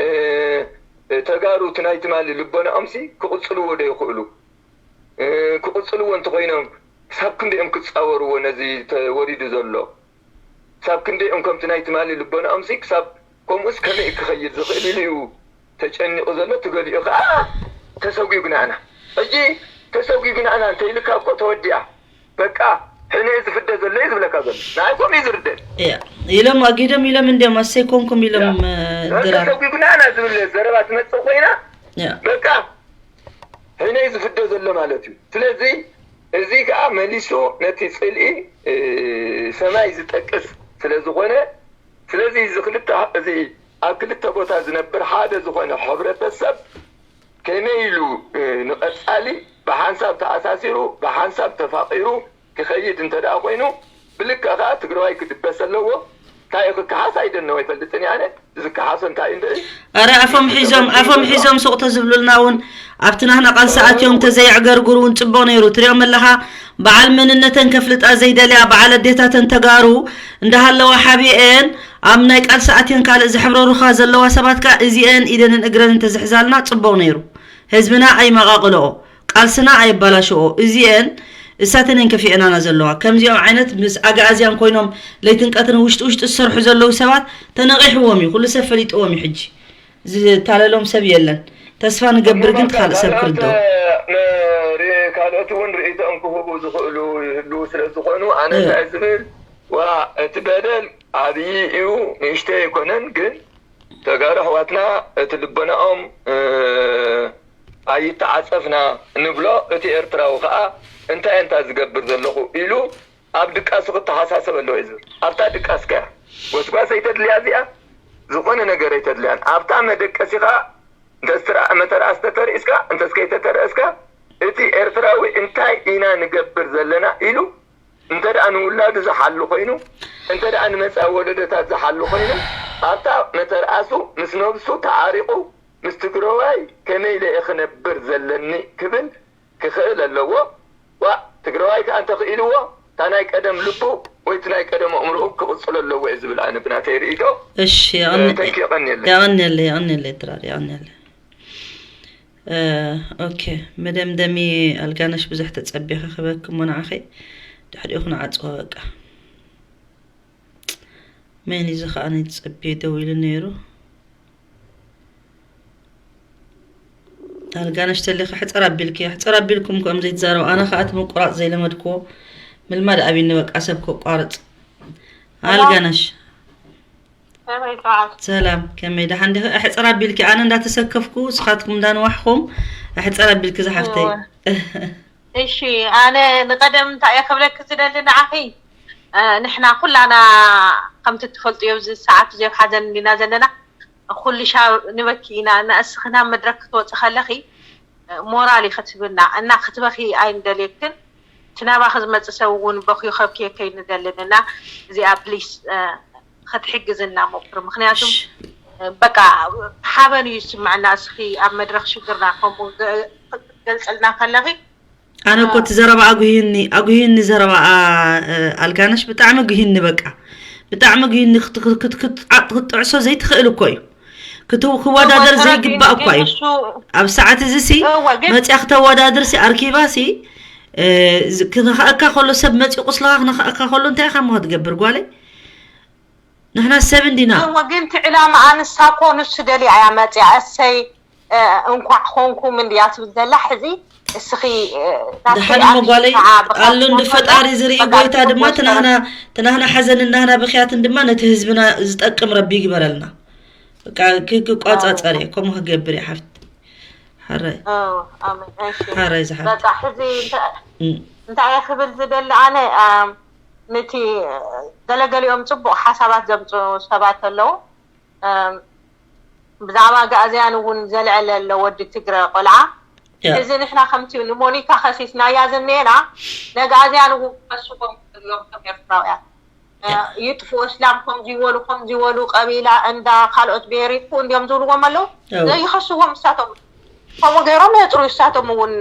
ተጋሩ እቲ ናይ ትማሊ ልቦናኦምሲ ክቕጽልዎ ዶ ይኽእሉ? እ፣ ክቕጽልዎ እንተኾይኖም ክሳብ ክንደይ እዮም ክጻወርዎ ነዚ ተወሪዱ ዘሎ? ክሳብ ክንደይ እዮም ከምቲ ናይ ትማሊ ልቦናኦምሲ ክሳብ ከምኡስ ከመይ ክኸይድ ዝኽእል ኢሉ እዩ ተጨኒቑ ዘሎ? እቲ ገሊኡ ከኣ ተሰጒጉ ንዓና። ሕጂ ተሰጒጉ ንዓና እንተኢልካ እኮ ተወዲኣ። በቃ ሕነ ዝፍደ ዘሎ እዩ ዝብለካ ዘሎ። ንዓይ ከምኡ እዩ ዝርደን። እያ፣ ኢሎም ኣጊዶም ኢሎም እንዲዮም ኣሰይ ኮንኩም ኢሎም፣ ያ። እ፣ ድራር። ተሰጒጉ ንዓና ዝብል ዘረባ ትመጽእ ኮይና፣ ያ። በቃ ሕነ ዝፍደ ዘሎ ማለት እዩ። ስለዚ እዚ ከኣ መሊሱ ነቲ ጽልኢ፣ እ፣ ሰማይ ዝጠቅስ ስለ ዝኾነ፣ ስለዚ እዚ ክልተ፣ እዚ ኣብ ክልተ ቦታ ዝነብር ሓደ ዝኾነ ሕብረተሰብ ከመይ ኢሉ፣ እ፣ ንቐጻሊ ብሓንሳብ ተኣሳሲሩ፣ ብሓንሳብ ተፋቒሩ ክኸይድ እንተ ደኣ ኮይኑ፣ ብልክዕ ከኣ ትግራዋይ ክድበስ ኣለዎ። እንታይ እዩ ክከሓስ ኣይደነው ኣይፈልጥን እየ ኣነ። ዝከሓሶ እንታይ እንድዒ? ኣረ ኣፎም ሒዞም፣ ኣፎም ሒዞም ሱቕ ተዝብሉልና እውን ኣብቲ ናህና ቃልሲ ኣትዮም ተዘየዕገርግሩ እውን ጽቡቕ ነይሩ። ትሪኦም ኣለኻ፣ በዓል መንነተን ከፍልጣ ዘይደልያ፣ በዓል ኣዴታተን ተጋሩ እንዳሃለዋ ሓቢኤን ኣብ ናይ ቃልሲ ኣትየን ካልእ ዝሕብረሩኻ ዘለዋ ሰባት ከኣ እዚኤን ኢደንን እግረንን ተዝሕዛልና ጽቡቕ ነይሩ። ህዝብና ኣይመቓቕልኦ፣ ቃልስና ኣየባላሽኦ። እዚኤን እሳተን እየን ከፊኤናና ዘለዋ። ከምዚኦም ዓይነት ምስ ኣግኣዝያን ኮይኖም ለይትን ቀትርን ውሽጢ ውሽጢ ዝሰርሑ ዘለዉ ሰባት ተነቒሕዎም እዩ። ኩሉ ሰብ ፈሊጥዎም እዩ። ሕጂ ዝታለሎም ሰብ የለን። ተስፋ ንገብር ግን እሞ ካልእ ሰብ ካልኦት፣ ክርድኦ። እ፣ ሪ-፣ ካልኦት እውን ርእይቶኦም ክህቡ ዝኽእሉ ይህልዉ ስለ ዝኾኑ፣ ኣነ እ። እንታይ ዝብል፣ ዋ፣ እቲ በደል ዓብዪ እዩ፣ ንእሽተይ ኣይኮነን። ግን ተጋሩ ኣሕዋትና እቲ ልቦናኦም፣ እ፣ ኣይተዓጸፍና ንብሎ፣ እቲ ኤርትራዊ ከኣ እንታይ እንታ ዝገብር ዘለኹ ኢሉ ኣብ ድቃሱ ክተሓሳሰብ ኣለዎ እዩ ዝብል። ኣብታ ድቃስካ እያ። ጎስጓስ ኣይተድልያ እዚኣ፣ ዝኾነ ነገር ኣይተድልያን። ኣብታ መደቀሲኻ እንተስ ትርኣ-፣ መተርኣስ ተተርኢስካ፣ እንተስ ከይተተርኣስካ፣ እቲ ኤርትራዊ እንታይ ኢና ንገብር ዘለና ኢሉ እንተ ደኣ ንውላዱ ዝሓሉ ኮይኑ፣ እንተ ደኣ ንመጻኢ ወለዶታት ዝሓሉ ኮይኑ፣ ኣብታ መተርኣሱ ምስ ነብሱ ተዓሪቑ፣ ምስ ትግረዋይ ከመይ ኢለ እየ ክነብር ዘለኒ ክብል ክኽእል ኣለዎ። ዋ፣ ትግረዋይ ከኣ እንተኽኢልዎ፣ እታ ናይ ቀደም ልቡ ወይ እቲ ናይ ቀደም ኣእምሮኡ ክቕጽሎ ኣለዎ እየ ዝብል ኣነ ብናተይ ርእይቶ። እሺ፣ የቐኒ-፣ እ፣ ተንኪ የቐንየለይ። የቐንየለይ፣ የቐንየለይ፣ ድራር፣ የቐንየለይ። እ፣ ኦኬ፣ መደምደሚ ኣልጋነሽ ብዙሕ ተጸቢኺ ክበኪ እሞ ንዓኺ ድሕሪኡ ክንዓጽዎ በቃ። መን እዩ እዚ ከኣ ነቲ ጸቢዩ ደው ኢሉ ነይሩ? ኣልጋነሽ ተሊኻ ሕጽር ኣቢልኪ፣ ሕጽር ኣቢልኩም ከም ዘይትዛረቡ። ኣነ ከኣ እቲ ምቁራጽ ዘይለመድክዎ ምልማድ ኣብይኒ በቃ ሰብ ከቋርጽ። ሰላም። ኣልጋነሽ። ከመይ ሰዓት? ሰላም፣ ከመይ ደሓን ዲኺ? ኣሕጽር ኣቢልኪ፣ ኣነ እንዳተሰከፍኩ፣ ንስኻትኩም እንዳንዋሕኹም፣ ኣሕጽር ኣቢልኪ ዝሓፍተይ። እወ። እሺ፣ ኣነ ንቐደም እንታይ እየ ክብለኪ ዝደሊ ንዓኺ? እ፣ ንሕና ኩላና ከምቲ ትፈልጥዮ ኣብዚ ሰዓት እዚ ኣብ ሓዘን እንዲና ዘለና። ኩሉ ሻብ ንበኪ ኢና። ንእስኺ ናብ መድረክ ክትወፂ ከለኺ፣ እ፣ ሞራል እዩ ክትብና እና ክትበኺ ኣይንደልየክን። እቲ ናባኺ ዝመፅእ ሰብ እውን በኽዩ ከብክየኪ ኣይንደልን እና እዚኣ ፕሊስ፣ እ፣ ክትሕግዝና ሞክሪ። ምኽንያቱም፣ እሺ። እ፣ በቃ ሓበን እዩ ዝስምዐና። እስኺ ኣብ መድረክ ሽግርና ከምኡ ገ-፣ ክትገልፅልና ከለኺ፣ ኣነ እኮ እቲ ዘረባ ኣጉህዩኒ፣ ኣጉህዩኒ ዘረባ፣ ኣ-፣ እ፣ ኣልጋነሽ ብጣዕሚ ኣጉህዩኒ በቃ። ብጣዕሚ ኣጉህዩኒ ክት-፣ ክት-፣ ክት-፣ ክት-፣ ክጥዕሶ ዘይትኽእል እኮ እዩ። ክወዳደር ዘይግባእ እኳ እዩ። ኣብ ሰዓት እዚ ሲ መፅያ ክተወዳድር ሲ ኣርኪባ ሲ ክነኸእካ ከሎ፣ ሰብ መፅኡ ቁስልኻ ክነኸእካ ከሎ እንታይ ኢኻ እሞ ክትገብር ጓለይ? ንሕና ሰብ እንዲና። እወ ግን እቲ ዕላማ ኣንሳ እኮ ንሱ ደልያ እያ መፅያ። እሰይ እንኳዕ ኾንኩም እንድያ ትብል ዘላ። ሕዚ እስኺ ደሓን እሞ ጓለይ፣ ኣሎ እንዲ ፈጣሪ ዝርኢ ጎይታ ድማ ትናህና ትናህና ሓዘንን ናህና ብኽያትን ድማ ነቲ ህዝብና ዝጠቅም ረቢ ይግበረልና። በቃ ክቋጻጸር እየ፣ ከምኡ ክገብር እየ ሓፍቲ። ሓራይ ሓራይ ዝሓፍቲ። በቃ ሕዚ እንታይ እየ ክብል ዝደሊ ኣነ፣ ነቲ ገለገሊኦም ጽቡቕ ሓሳባት ዘምጽኡ ሰባት ኣለዉ። ብዛዕባ ኣግኣዝያን እውን ዘልዐለ ኣሎ ወዲ ትግረ ቆልዓ። እዚ ንሕና ከምቲ ንሞኒካ ከሲስናያ ዝኒኤና፣ ነግኣዝያን እውን ክኸስዎም እዮም ከም ኤርትራውያን። ይጥፍኡ እስላም ከምዚ ይበሉ ከምዚ ይበሉ ቀቢላ እንዳ ካልኦት ብሄር ይጥፍኡ እንዲዮም ዝብልዎም ኣለዉ። ዘይኸስዎም እሳቶም ከምኡ ገይሮም የጥሩ። እሳቶም እውን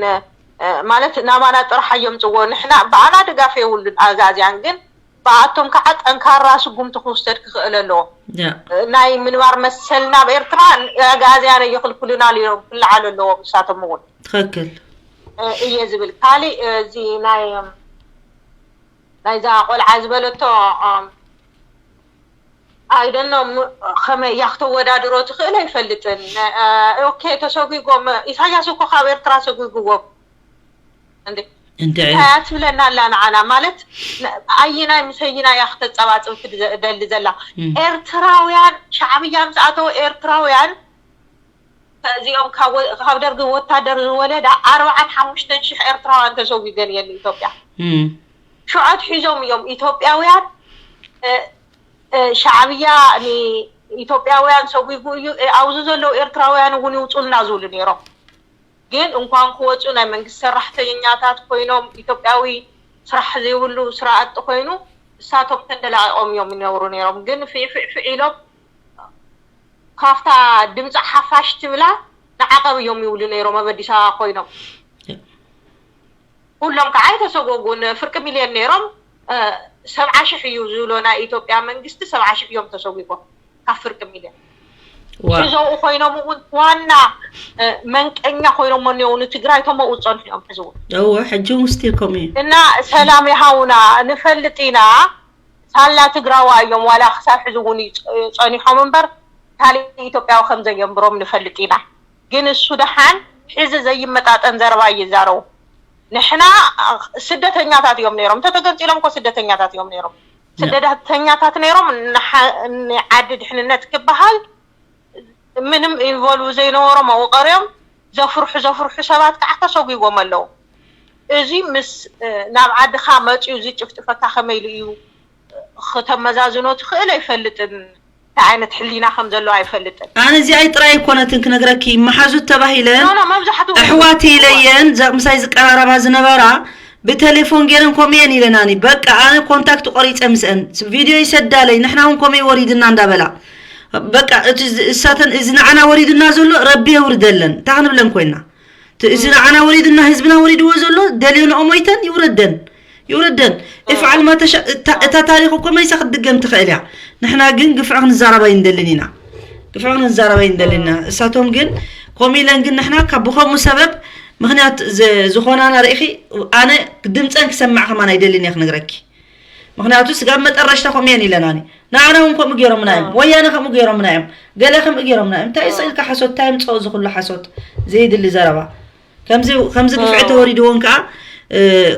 ማለት ናባና ጥራሕ እዮም ጽዎ። ንሕና ብኣና ድጋፍ የብሉን ኣግኣዝያን፣ ግን ብኣቶም ከዓ ጠንካራ ስጉምቲ ክውሰድ ክኽእል ኣለዎ። ናይ ምንባር መሰልና ኣብ ኤርትራ ኣግኣዝያን የኽልክሉና እዮም ክለዓሉ ኣለዎም እሳቶም እውን። ትኽክል። እየ ዝብል። ካሊእ እዚ ናይ ናይዛ ቆልዓ ዝበለቶ ኣይደኖ ከመይ እያ ክተወዳድሮ ትኽእል ኣይፈልጥን። ኦኬ ተሰጒጎም ኢሳያስ እኮ ካብ ኤርትራ ሰጒግዎም እንዴ እንታይ ትብለና ኣላ ንዓና ማለት ኣየናይ ምሰይና እያ ክተፀባፅብ ትደሊ ዘላ? ኤርትራውያን ሻዕብያ ምስ ኣተው ኤርትራውያን እዚኦም ካብ ደርጊ ወታደር ዝወለዳ ኣርባዓን ሓሙሽተን ሽሕ ኤርትራውያን ተሰጒገን እየን ንኢትዮጵያ። ሽዖት ሒዞም እዮም ኢትዮጵያውያን። ሻዕብያ ንኢትዮጵያውያን ሰጒጉ እዩ። ኣብዚ ዘለዉ ኤርትራውያን እውን ይውፁልና ዝብሉ ነይሮም። ግን እንኳን ክወፁ ናይ መንግስቲ ሰራሕተኛታት ኮይኖም ኢትዮጵያዊ ስራሕ ዘይብሉ ስራ ኣጥ ኮይኑ እሳቶም ተንደላቂቆም እዮም ይነብሩ ነይሮም። ግን ፍዕፍዕፍዕ ኢሎም ካብታ ድምፂ ሓፋሽ ትብላ ንዓቐብ እዮም ይብሉ ነይሮም ኣብ ኣዲስ ኣበባ ኮይኖም። ኩሎም ከዓ ኣይተሰጎጉን። ፍርቂ ሚልዮን ነይሮም። ሰብዓ ሽሕ እዩ ዝብሎ ናይ ኢትዮጵያ መንግስቲ፣ ሰብዓ ሽሕ እዮም ተሰጒጎም ካብ ፍርቂ ሚልዮን። ሕዘው ኮይኖም እውን ዋና መንቀኛ ኮይኖም እኒው ንትግራይ ተመኡ ዝፀንሑ እዮም። ሕዚ እውን እወ ሕጂ እውን ስቲል ከምኡ እዩ። እና ሰላም ይሃውና ንፈልጥ ኢና። ሳላ ትግራዋ እዮም ዋላ ክሳብ ሕዚ እውን ጸኒሖም እምበር ካልእ ኢትዮጵያዊ ከም ዘየንብሮም ንፈልጥ ኢና። ግን እሱ ደሓን ሕዚ ዘይመጣጠን ዘረባ ይዛረቡ። ንሕና ስደተኛታት እዮም ነይሮም፣ እንተተገንፂሎም እኮ ስደተኛታት እዮም ነይሮም። ስደተኛታት ነይሮም ንዓዲ ድሕንነት ክበሃል ምንም ኢንቮልቭ ዘይነበሮ መውቀርዮም ዘፍርሑ ዘፍርሑ ሰባት ከዓ ተሰጒጎም ኣለዉ። እዚ ምስ ናብ ዓድኻ መፅዩ ዝጭፍጭፈካ ከመይ ኢሉ እዩ ክተመዛዝኖ ትኽእል ኣይፈልጥን። እንታይ ዓይነት ሕሊና ከም ዘሎ ኣይፈልጥን። ኣነ እዚኣይ ጥራይ ኣይኮነትን ክነግረኪ፣ መሓዙት ተባሂለን ኣሕዋት ኢለየን ምሳይ ዝቀራረባ ዝነበራ ብቴሌፎን ገይረን ከምኡ እየን ኢለናኒ። በቃ ኣነ ኮንታክት ቆሪፀ ምስአን ቪድዮ ይሰዳለይ ንሕና እውን ከምኡ ወሪድና እንዳበላ በቃ እቲ እሳተን እዚ ንዓና ወሪድና ዘሎ ረቢ የውርደለን። እንታይ ክንብለን ኮይና? እዚ ንዓና ወሪድና ህዝብና ወሪድዎ ዘሎ ደልዮንኦ ሞይተን ይውረደን ይውረደን። እፍዓል ማተሻ እታ ታሪኽ እኮ መይሳ ክትድገም ትኽእል እያ። ንሕና ግን ግፍዒ ክንዛረብ ኣይንደልን ኢና። ግፍዒ ክንዛረብ ኣይንደልን ኢና። እሳቶም ግን ከምኡ ኢለን ግን ንሕና ካብ ብኸምኡ ሰበብ ምኽንያት ዝኾናና ርኢኺ ኣነ ድምፀን ክሰማዕ ከማን ኣይደልን እየ ክነግረኪ። ምኽንያቱ ስጋብ መጠረሽታ ከምኡ እየን ኢለናኒ። ንዓና እውን ከምኡ ገይሮምና እዮም። ወያነ ከምኡ ገይሮምና እዮም። ገለ ከምኡ ገይሮምና እዮም። እንታይ ስኢልካ ሓሶት እንታይ ምፀኦ እዚ ኩሉ ሓሶት ዘይድሊ ዘረባ ከምዚ ከምዚ ግፍዒ ተወሪድዎን ከዓ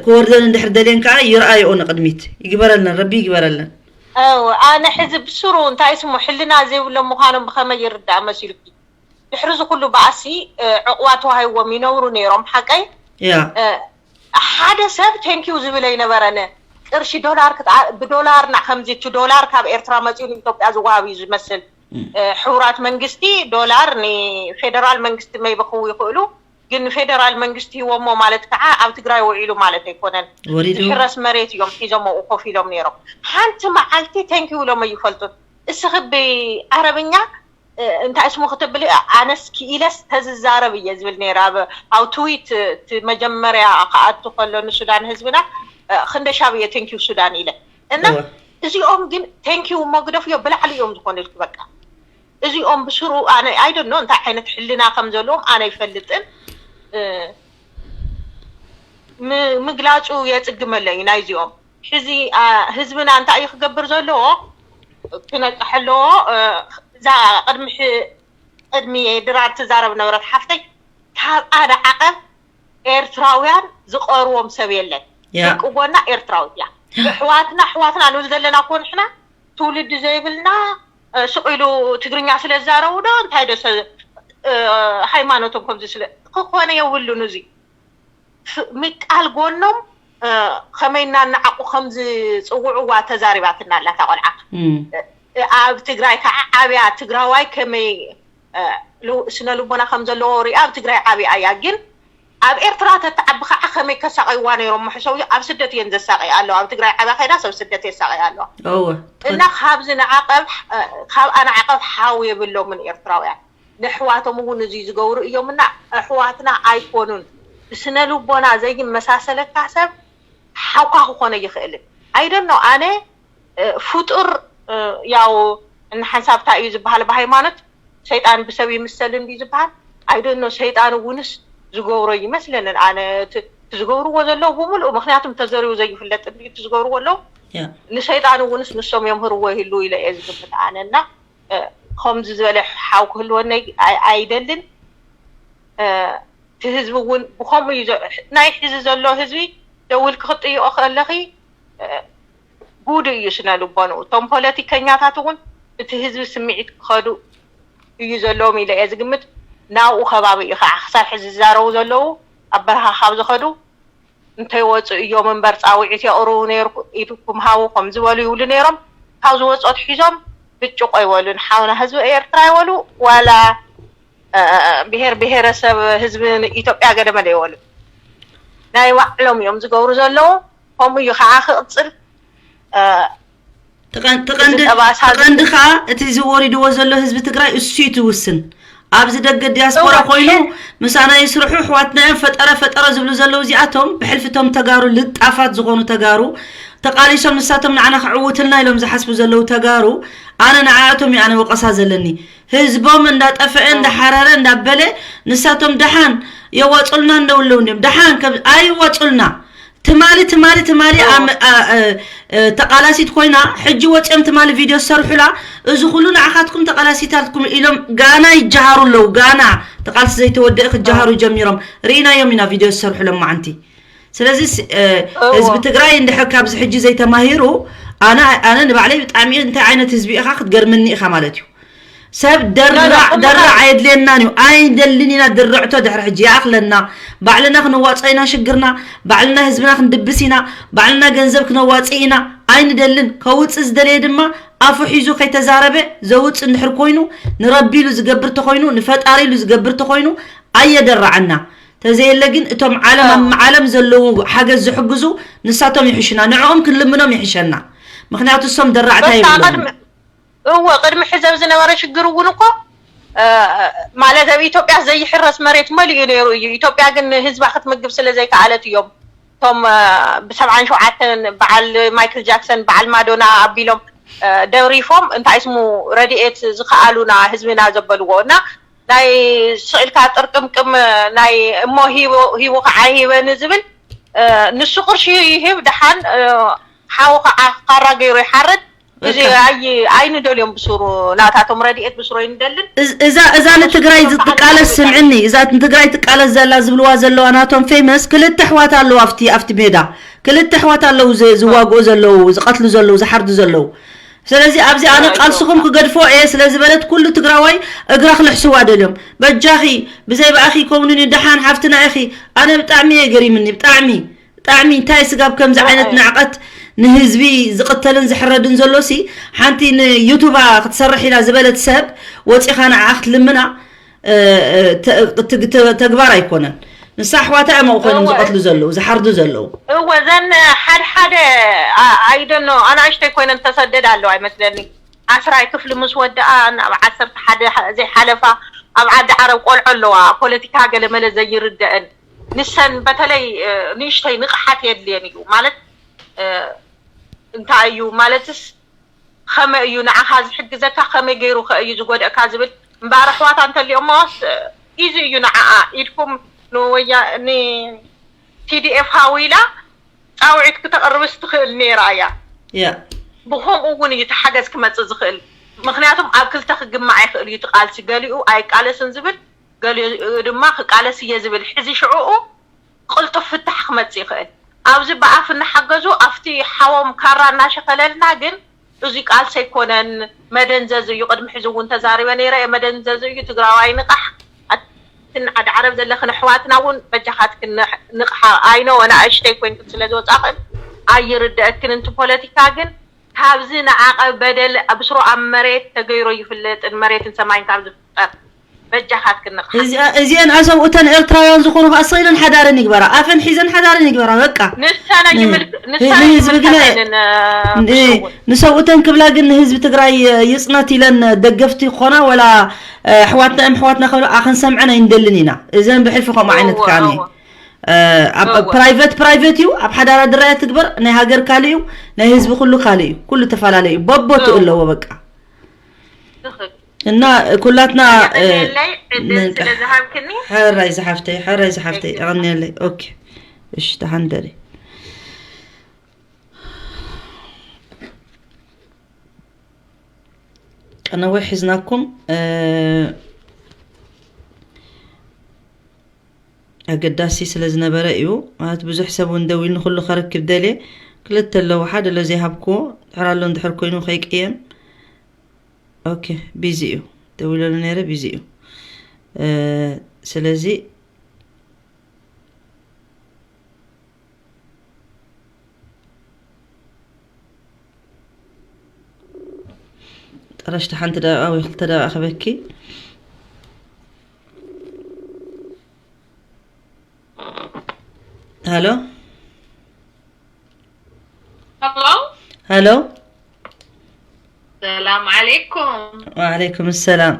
ክወርደን እንድሕር ደልየን ከዓ ይርኣየኦ ንቅድሚት ይግበረለን ረቢ ይግበረለን። ኣው ኣነ ሕዚ ብስሩ እንታይ ስሙ ሕልና ዘይብሎም ምዃኖም ብኸመይ ይርዳእ መሲሉኪ? ድሕሪ እዚ ኩሉ ባእሲ ዕቑባ ተዋሂብዎም ይነብሩ ነይሮም ሓቀይ? ያ ሓደ ሰብ ቴንኪዩ ዝብል ኣይነበረን። ቅርሺ ዶላር ብዶላር ና ከምዚ እቲ ዶላር ካብ ኤርትራ መፂኡ ንኢትዮጵያ ዝወሃብ እዩ ዝመስል። ሕቡራት መንግስቲ ዶላር ንፌደራል መንግስቲ መይበክቡ ይኽእሉ፣ ግን ንፌደራል መንግስቲ ሂቦሞ ማለት ከዓ ኣብ ትግራይ ውዒሉ ማለት ኣይኮነን። ዝሕረስ መሬት እዮም ሒዞምኡ ኮፍ ኢሎም ነይሮም። ሓንቲ መዓልቲ ቴንኪዩ ኢሎም ኣይፈልጡን። እስኺ ብዓረብኛ እንታይ ስሙ ክትብል ኣነስ ክኢለስ ተዝዛረብ እየ ዝብል ነይረ ኣብ ኣብ ትዊት እቲ መጀመርያ ክኣቱ ከሎ ንሱዳን ህዝብና ክንደሻብ እየ ቴንኪዩ ሱዳን ኢለ እና እዚኦም ግን ቴንኪዩ እሞ ግደፍዮ ብላዕሊ እዮም ዝኾኑልኪ በቃ እዚኦም ብስሩ ኣነ I don't know እንታይ ዓይነት ሕልና ከም ዘለዎም ኣነ ኣይፈልጥን። ምግላፁ የፅግመለይ ናይዚኦም። ሕዚ ህዝብና እንታይ እዩ ክገብር ዘለዎ? ክነቅሕ ኣለዎ። እዛ ቅድሚ ቅድሚ ድራር ትዛረብ ነበረት ሓፍተይ። ካብ ኣደ ዓቐብ ኤርትራውያን ዝቐርዎም ሰብ የለን። ደቂ ጎና ኤርትራዊት እያ። ኣሕዋትና ኣሕዋትና ንብል ዘለና እኮ ንሕና ትውልዲ ዘይብልና ስቕ ኢሉ ትግርኛ ስለ ዝዛረቡ ዶ እንታይ ዶ ሃይማኖቶም ከምዚ ስለ ክኾነ የብሉን። እዚ ምቃል ጎኖም ከመይ እናነዓቑ ከም ዝፅውዕዋ ተዛሪባትና ኣላ እታ ቆልዓ። ኣብ ትግራይ ከዓ ዓብያ ትግራዋይ ከመይ ስነ ልቦና ከም ዘለዎ ሪኣ ኣብ ትግራይ ዓብያ እያ። ግን ኣብ ኤርትራ ተተዓቢ ከዓ ከመይ ከሳቀይዋ ነይሮም ምሕሰው ኣብ ስደት እየን ዘሳቀያ ኣለዋ። ኣብ ትግራይ ዓብያ ከይዳ ሰብ ስደት የሳቀያ ኣለዋ። እና ካብዚ ንዓቀብ ካብ ኣንዓቀብ ሓው የብሎምን ኤርትራውያን። ንኣሕዋቶም እውን እዚ ዝገብሩ እዮም እና ኣሕዋትና ኣይኮኑን። ብስነ ልቦና ዘይመሳሰለካ ሰብ ሓውካ ክኾነ ይኽእልን። I don't know ኣነ ፍጡር ያው እንሓንሳብ እንታይ እዩ ዝበሃል ብሃይማኖት ሰይጣን ብሰብ ይምሰል እንዲ ዝበሃል I don't know ሰይጣን እውንስ ዝገብሮ ይመስለንን። ኣነ ዝገብርዎ ዘለዉ ብምልኡ ምክንያቱም ተዘሪቡ ዘይፍለጥ እንዲ ዝገብርዎ ኣለዉ ንሰይጣን እውንስ ንሶም የምህርዎ ይህሉ ኢለ እየ ዝግምት ኣነ እና ከምዚ ዝበለ ሓው ክህልወኒ ኣይደልን። እቲ ህዝቢ እውን ብከምኡ እዩ ናይ ሕዚ ዘሎ ህዝቢ ደውልኪ ክትጥይቆ ከለኺ ጉድ እዩ ስነ ልቦንኡ። እቶም ፖለቲከኛታት እውን እቲ ህዝቢ ስምዒት ክኸዱ እዩ ዘለዎም ኢለ እየ ዝግምት። ናብኡ ከባቢ እዩ ከዓ ክሳብ ሕዚ ዝዛረቡ ዘለዉ ኣብ በረኻ ካብ ዝኸዱ እንተይወፁ እዮም እምበር ፃውዒት የቕርቡ ነይርኩም ሃቡ ከም ዝበሉ ይብሉ ነይሮም። ካብ ዝወፁ ኣትሒዞም ብጭቆ ይበሉ ንሓውና ህዝቢ ኤርትራ ይበሉ ዋላ ብሄር ብሄረሰብ ህዝቢ ኢትዮጵያ ገደመለ ይበሉ። ናይ ባዕሎም እዮም ዝገብሩ ዘለዉ። ከምኡ እዩ ከዓ ክቕፅል። ትቐንዲ ከዓ እቲ ዝወሪድዎ ዘሎ ህዝቢ ትግራይ እሱ እዩ ትውስን። ኣብዚ ደገ ዲያስፖራ ኮይኑ ምሳና ይስርሑ ኣሕዋትና እዮም ፈጠረ ፈጠረ ዝብሉ ዘለዉ እዚኣቶም ብሕልፊ እቶም ተጋሩ ልጣፋት ዝኾኑ ተጋሩ ተቓሊሶም ንሳቶም ንዓና ክዕውትልና ኢሎም ዝሓስቡ ዘለዉ ተጋሩ ኣነ ንዓኣቶም እዩ ኣነ ወቐሳ ዘለኒ። ህዝቦም እንዳጠፈአ እንዳሓረረ እንዳበለ ንሳቶም ደሓን የዋፅሉና እንደውለዉ እንዲዮም ደሓን ኣይዋፁልና ትማሊ ትማሊ ትማሊ ተቃላሲት ኮይና ሕጂ ወፂኦም ትማሊ ቪድዮ ዝሰርሑላ እዚ ኩሉ ንዓኻትኩም ተቃላሲታትኩም ኢሎም ጋና ይጀሃሩ ኣለዉ ጋና ተቃልሲ ዘይተወደአ ክጀሃሩ ጀሚሮም ርኢናዮም ኢና ቪድዮ ዝሰርሑ ሎማዓንቲ ስለዚ ህዝቢ ትግራይ እንድሕር ካብዚ ሕጂ ዘይተማሂሩ ኣነ ኣነ ንባዕለይ ብጣዕሚ እንታይ ዓይነት ህዝቢ ኢኻ ክትገርምኒ ኢኻ ማለት እዩ ሰብ ደራዕ ደራዕ ኣየድልየናን እዩ ኣይንደልን ኢና ድርዕቶ ድሕሪ ሕጂ ይኣኽለና ባዕልና ክነዋፅኦ ኢና ሽግርና ባዕልና ህዝብና ክንድብስ ኢና ባዕልና ገንዘብ ክነዋፅእ ኢና ኣይንደልን ከውፅእ ዝደለየ ድማ ኣፉ ሒዙ ከይተዛረበ ዘውፅእ እንድሕር ኮይኑ ንረቢ ኢሉ ዝገብር ተኮይኑ ንፈጣሪ ኢሉ ዝገብር ተኮይኑ ኣየደራዐና ተዘየለ ግን እቶም ዓለም ኣብ ዓለም ዘለዉ ሓገዝ ዝሕግዙ ንሳቶም ይሕሹና ንዕኦም ክንልምኖም ይሕሸና ምክንያቱ እሶም ደራዕታ የብሎም እወ ቅድሚ ሕዚ ኣብ ዝነበረ ሽግር እውን እኮ ማለት ኣብ ኢትዮጵያ ዘይሕረስ መሬት መሊኡ ነይሩ እዩ። ኢትዮጵያ ግን ንህዝባ ክትምግብ ስለ ዘይከኣለት እዮም እቶም ብሰብዓን ሸውዓተን በዓል ማይክል ጃክሰን በዓል ማዶና ኣቢሎም ደሪፎም እንታይ ስሙ ረድኤት ዝከኣሉና ህዝብና ዘበልዎ እና ናይ ስቕ ኢልካ ጥርቅምቅም ናይ እሞ ሂቡ ከዓ ሂበኒ ዝብል ንሱ ቅርሺ ይህብ ደሓን ሓው ከዓ ካራ ገይሩ ይሓርድ እዚ ኣይንደልዮም ብስሩ ናታቶም ረድኤት ብስሩ ኣይንደልን እዛ እዛ ንትግራይ ትቃለስ ስምዕኒ እዛ ንትግራይ ትቃለስ ዘላ ዝብልዋ ዘለዋ ናቶም ፌመስ ክልተ ኣሕዋት ኣለዉ ኣብቲ ኣብቲ ሜዳ ክልተ ኣሕዋት ኣለዉ ዝዋግኡ ዘለዉ ዝቀትሉ ዘለዉ ዝሓርዱ ዘለዉ ስለዚ ኣብዚ ኣነ ቃልስኹም ክገድፎ እየ ስለ ዝበለት ኩሉ ትግራዋይ እግራ ክልሕስዋ ደልዮም በጃኺ ብዘይ ብኣኺ ይከውንን እዩ ደሓን ሓፍትና ኢኺ ኣነ ብጣዕሚ እየ ገሪምኒ ብጣዕሚ ብጣዕሚ እንታይ ስጋብ ከምዚ ዓይነት ንዕቀት ንህዝቢ ዝቕተልን ዝሕረድን ዘሎ ሲ ሓንቲ ንዩቱባ ክትሰርሕ ኢላ ዝበለት ሰብ ወፂኻ ንዓ ክትልምና ተግባር ኣይኮነን ንሳ ኣሕዋታ እዮም ኣብኡ ኮይኖም ዝቐትሉ ዘለዉ ዝሓርዱ ዘለዉ እወ ዘን ሓደ ሓደ ኣይደኖ ኣናእሽተይ ኮይነን ተሰደድ ኣለዋ ይመስለኒ ዓስራይ ክፍሊ ምስ ወደኣ ናብ ዓሰርተ ሓደ ዘይሓለፋ ኣብ ዓዲ ዓረብ ቆልዖ ኣለዋ ፖለቲካ ገለመለ ዘይርደአን ንሰን በተለይ ንእሽተይ ንቕሓት የድልየን እዩ ማለት እንታይ እዩ ማለትስ ከመይ እዩ ንዓኻ ዝሕግዘካ፣ ከመይ ገይሩ ከ እዩ ዝጎድእካ ዝብል እምበኣር ኣሕዋታ እንተሊኦሞስ ኢዚ እዩ ንዓኣ ኢድኩም ንወያ ን TDF ሃዊላ ፃውዒት ክተቕርብስ ትኽእል ነይራ እያ። ያ ብኸምኡ እውን እዩ እቲ ሓገዝ ክመፅእ ዝኽእል። ምክንያቱም ኣብ ክልተ ክግማዕ ይኽእል እዩ እቲ ቃልሲ፣ ገሊኡ ኣይቃለስን ዝብል፣ ገሊኡ ድማ ክቃለስ እየ ዝብል። ሕዚ ሽዕኡ ቅልጡፍ ፍታሕ ክመፅእ ይኽእል። ኣብዚ ብኣፍ እናሓገዙ ኣብቲ ሓዎም ካራ እናሸኸለልና ግን እዚ ቃልሲ ኣይኮነን፣ መደንዘዚ እዩ። ቅድሚ ሕዚ እውን ተዛሪበ ነይረ እየ፣ መደንዘዚ እዩ። ትግራዋይ ንቓሕ፣ ኣትን ዓዲ ዓረብ ዘለኽን ኣሕዋትና እውን በጃኻትክን ንቕ- ንቕሓ። ኣይኖ ወላ ኣሽተይ ኮይንክን ስለ ዝወፃኽን ኣይርድአክን። እንቲ ፖለቲካ ግን ካብዚ ንዓቐ በደል ብስሩ ኣብ መሬት ተገይሮ ይፍለጥን መሬትን ሰማይን ካብ ዝፍጠር በጃኻትክን ንቕሓ። እዚኣ- እዚአን ኣሰብኡተን ኤርትራውያን ዝኾኑ ከኣ ስቕ ኢለን ሓዳረን ይግበራ፣ ኣፈን ሒዘን ሓዳረን ይግበራ። በቃ ንሰነ ን- ይምልክ ንሰነ ንህዝቢ ግን ይምልከተንን ን- ንሰብኡተን ክብላ ግን ንህዝቢ ትግራይ ይፅነት ኢለን ደገፍቲ ክኾና ወላ ኣሕዋትና እዮም ኣሕዋትና ክብላ ኣኽንሰምዐን ኣይንደልን ኢና። እዘን ብሕልፊ ከምኡ ዓይነት እወ፣ ከኣ እወ። ኣብ እወ። ፕራይቨት ፕራይቨት እዩ፣ ኣብ ሓዳራ ድራያ ትግበር። ናይ ሃገር ካልእ እዩ፣ ናይ ህዝቢ ኩሉ ካልእ እዩ። ኩሉ ተፈላለዩ እዩ። በቦቱ እወ። ኣለዎ በቃ። ትኽክል። እና ኩላትና እ፣ የቐንየለይ ዕድል ንንቃሕ። ስለ ዝሃብክኒ። ሕራይ ዝሓፍተይ፣ ሕራይ ዝሓፍተይ፣ Thank you። የቐንየለይ። ኦኬ እሺ፣ ተሓንደሪ ቀነወይ ሒዝናኩም እ፣ ኣገዳሲ ስለ ዝነበረ እዩ። ማለት ብዙሕ ሰብ እውን ደዊሉ ንኩሉ ከረክብ ደልየ። ክልተ ኣለዎ፣ ሓደ ሎ ዘይሃብክዎ ድሕር ኣሎ እንድሕር ኮይኑ ከይቀየም። ኦኬ ቢዚ እዩ፣ ደዊለሉ ነይረ ቢዚ እዩ። እ፣ ስለዚ ጠረሽቲ ሓንቲ ደቂቃ ወይ ክልተ ደቂቃ ክበኪ። ሃሎ ሄሎ ሃሎ ሰላም ዓለይኩም። ወዓለይኩም ሰላም።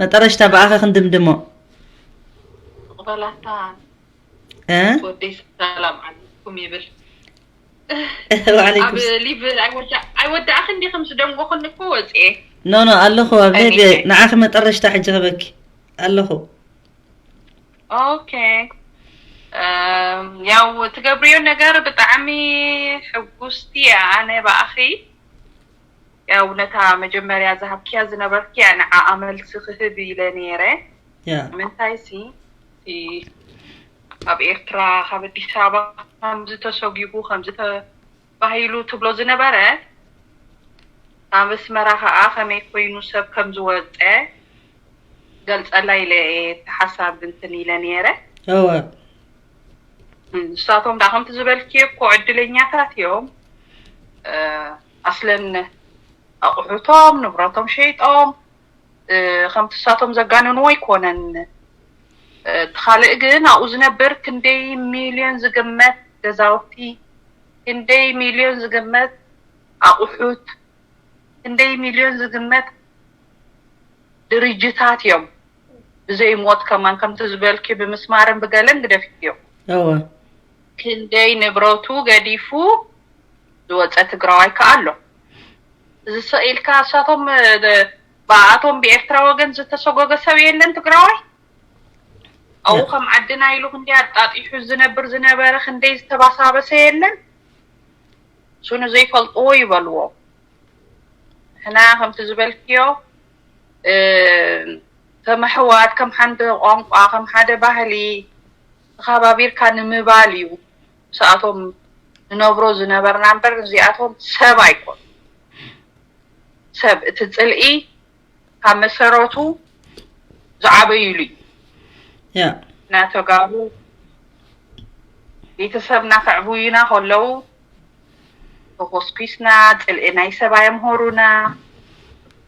መጠረሽታ ብኣኸ ክንድምድሞ በላታ እ? ወደይ ሰላም ዓለይኩም ይብል። ወዓለይኩም ኣብ ሊቭ ኣይወዳ- ኣይወዳእኽን ዲኺ ምስ ደንጎኽኒ እኮ ወፅኤ። ኖ ኖ ኣለኹ ኣብ ሊቭ Anyway. ንዓኺ መጠረሽታ ሕጂ ክበኪ ኣለኹ። ኦኬ እም፣ ያው ትገብርዮ ነገር ብጣዕሚ ሕጉስቲ እየ ኣነ ብኣኺ። ያው ነታ መጀመርያ ዝሃብክያ ዝነበርክያ ንዓኣ መልሲ ክህብ ኢለ ነይረ። ያ ምንታይ ሲ እቲ ኣብ ኤርትራ ካብ ኣዲስ ኣበባ ከምዚ ተሰጒጉ ከምዚ ተባሂሉ ትብሎ ዝነበረ ኣብ ኣስመራ ከዓ ከመይ ኮይኑ ሰብ ከም ዝወፀ ገልፀላ ኢለ እየ እቲ ሓሳብ እንትን ኢለ ነይረ። እወ ንሳቶም ዳ ከምቲ ዝበልክዮ እኮ ዕድለኛታት እዮም። እ፣ ኣስለን ኣቑሑቶም ንብረቶም ሸይጦም እ፣ ከምቲ ንሳቶም ዘጋነንዎ ኣይኮነን። እ፣ እቲ ካልእ ግን ኣብኡ ዝነብር ክንደይ ሚልዮን ዝግመት ገዛውቲ፣ ክንደይ ሚልዮን ዝግመት ኣቑሑት፣ ክንደይ ሚልዮን ዝግመት ድርጅታት እዮም ብዘይ ሞት ከማን ከምቲ ዝበልኪ ብምስማርን ብገለን ግደፍዮ እወ ክንደይ ንብረቱ ገዲፉ ዝወፀ ትግራዋይ ከዓ ኣሎ። እዚ ስቕ ኢልካ እሳቶም እ፣ ብኣቶም ብኤርትራ ወገን ዝተሰጎገ ሰብ የለን ትግራዋይ ኣብኡ ያ። ከም ዓድና ኢሉ ክንደይ ኣጣጢሑ ዝነብር ዝነበረ ክንደይ ዝተባሳበሰ የለን። እሱ ንዘይፈልጥዎ ይበልዎ። ንሕና ከምቲ ዝበልክዮ እ፣ ከም ኣሕዋት ከም ሓንቲ ቋንቋ ከም ሓደ ባህሊ ተኸባቢርካ ንምባል እዩ። ምስኣቶም ንነብሮ ዝነበርና እምበር እዚኣቶም ሰብ ኣይኮኑ። ሰብ እቲ ፅልኢ ካብ መሰረቱ ዝዓበይሉ እዩ። ያ እና ተጋሩ ቤተሰብና ከዕብዩና ከለዉ ተኾስኲስና ፅልኢ ናይ ሰብ ኣየምሃሩና።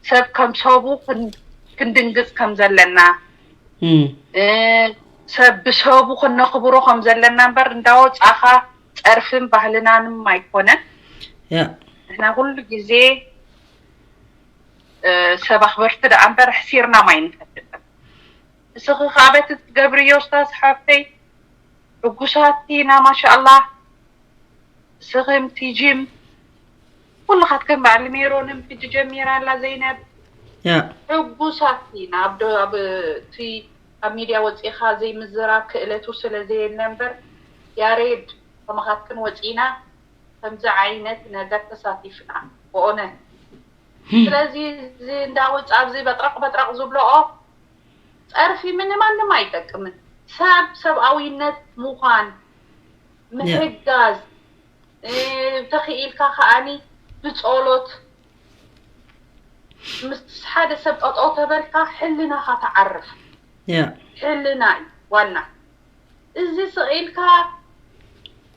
ሰብ ከም ሰቡ ክን- ክንድንግፅ ከም ዘለና እም፣ እ፣ ሰብ ብሰቡ ክነኽብሮ ከም ዘለና እምበር እንዳወፃኻ ፀርፍን ባህልናንም ኣይኮነን። ያ ንሕና ኩሉ ግዜ እ፣ ሰብ ኣኽበርቲ ደኣ እምበር ኣሕሲርናም ኣይንፈልጥን። እስኺ ከዓ በቲ ትገብርዮ ኡስታዝ ሓፍተይ ሕጉሳት ኢና ማሻኣላህ። እስኺም ቲጂም ኩልኻት ከም በዓል ሜሮንም ሕጂ ጀሚራ ኣላ ዘይነብ። ያ ሕጉሳት ኢና። ኣብ ዶ- ኣብ እቲ ኣብ ሚድያ ወፂኻ ዘይምዝራብ ክእለቱ ስለ ዘየለ እምበር፣ ያሬድ፣ ከማኻትክን ወፂና ከምዚ ዓይነት ነገር ተሳቲፍና ብኦነ። ስለዚ እዚ እንዳወፃ ኣብዚ በጥረቕ በጥረቕ ዝብለኦ ጸርፊ ምንማንም ኣይጠቅምን። ሰብ ሰብኣዊነት ምዃን፣ ምሕጋዝ፣ ተኽኢልካ ከኣኒ ብጸሎት ምስ ሓደ ሰብ ጠጠው ተበልካ ሕልናኻ ትዓርፍ። ያ ሕልና እዩ ዋና። እዚ ስቕ ኢልካ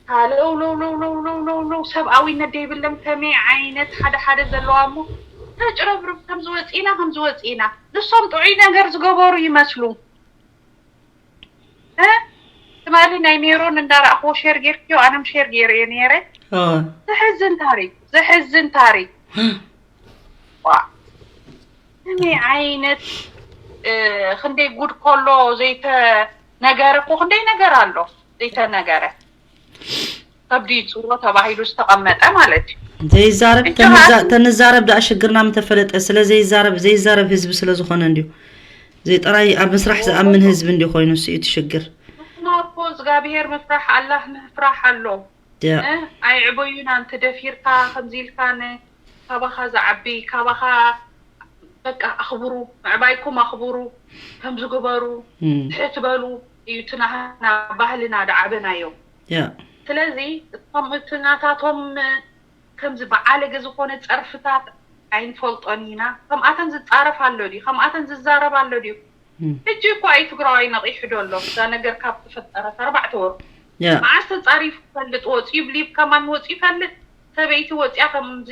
ሃለው ለው ለው ለው ለው ለው ለው ሰብኣዊነት ደይብለን ከመይ ዓይነት ሓደ ሓደ ዘለዋ እሞ ተጭረብርብ ከም ዝወፅኢና ከም ዝወፅኢና ንሶም ጥዑይ ነገር ዝገበሩ ይመስሉ። እ? ትማሊ ናይ ሜሮን እንዳረኣኽዎ ሼር ጌርክዮ ኣነም ሼር ጌረ እየ ነይረ። ኦ ዘሕዝን ታሪክ፣ ዘሕዝን ታሪክ። ዋ፣ ከመይ ዓይነት እ፣ ክንደይ ጉድ ከሎ ዘይተነገረ እኮ ክንደይ ነገር ኣሎ ዘይተነገረ። ከብዲ ይፅዎ ተባሂሉ ዝተቐመጠ ማለት እዩ። ዘይዛረብ እንጂ ተንዛ- ራሱ- ተንዛረብ ደኣ ሽግርና ምተፈለጠ ስለ ዘይዛረብ ዘይዛረብ ህዝቢ ስለ ዝኾነ እንዲዩ ዘይጠራይ ኣብ ምስራሕ ዝኣምን ህዝቢ እንዲዩ ኮይኑ እሱ እቲ ሽግር ንሕና እኮ እግዚኣብሔር ምፍራሕ ኣላህ ምፍራሕ ኣሎ። ያ እ፣ ኣይዕበዩናን ተደፊርካ ከምዚ ኢልካ ን ካባኻ ዝዓቢ ካባኻ በቃ ኣኽብሩ፣ ምዕባይኩም ኣኽብሩ፣ ከምዚ ግበሩ፣ እም። ትሕት በሉ እዩ እቲ ናህና ባህልና ዝዓበናዮ። ያ ስለዚ እቶም እቲ ናታቶም ከምዚ ብዓለገ ዝኾነ ጸርፍታት ኣይንፈልጦን ኢና። ከምኣተን ዝጻረፍ ኣሎ ድዩ? ከምኣተን ዝዛረብ ኣሎ ድዩ? እም። ሕጂ እኳ እዩ ትግራዋይ ነቒሑ ዶ ኣሎ? እዛ ነገር ካብ ተፈጠረት ኣርባዕተ ወር ያ መዓስ ተጻሪፉ ይፈልጥ? ወፂኡ ብሊቭ ከማን ወፂኡ ይፈልጥ? ሰበይቲ ወፂኣ ከምዚ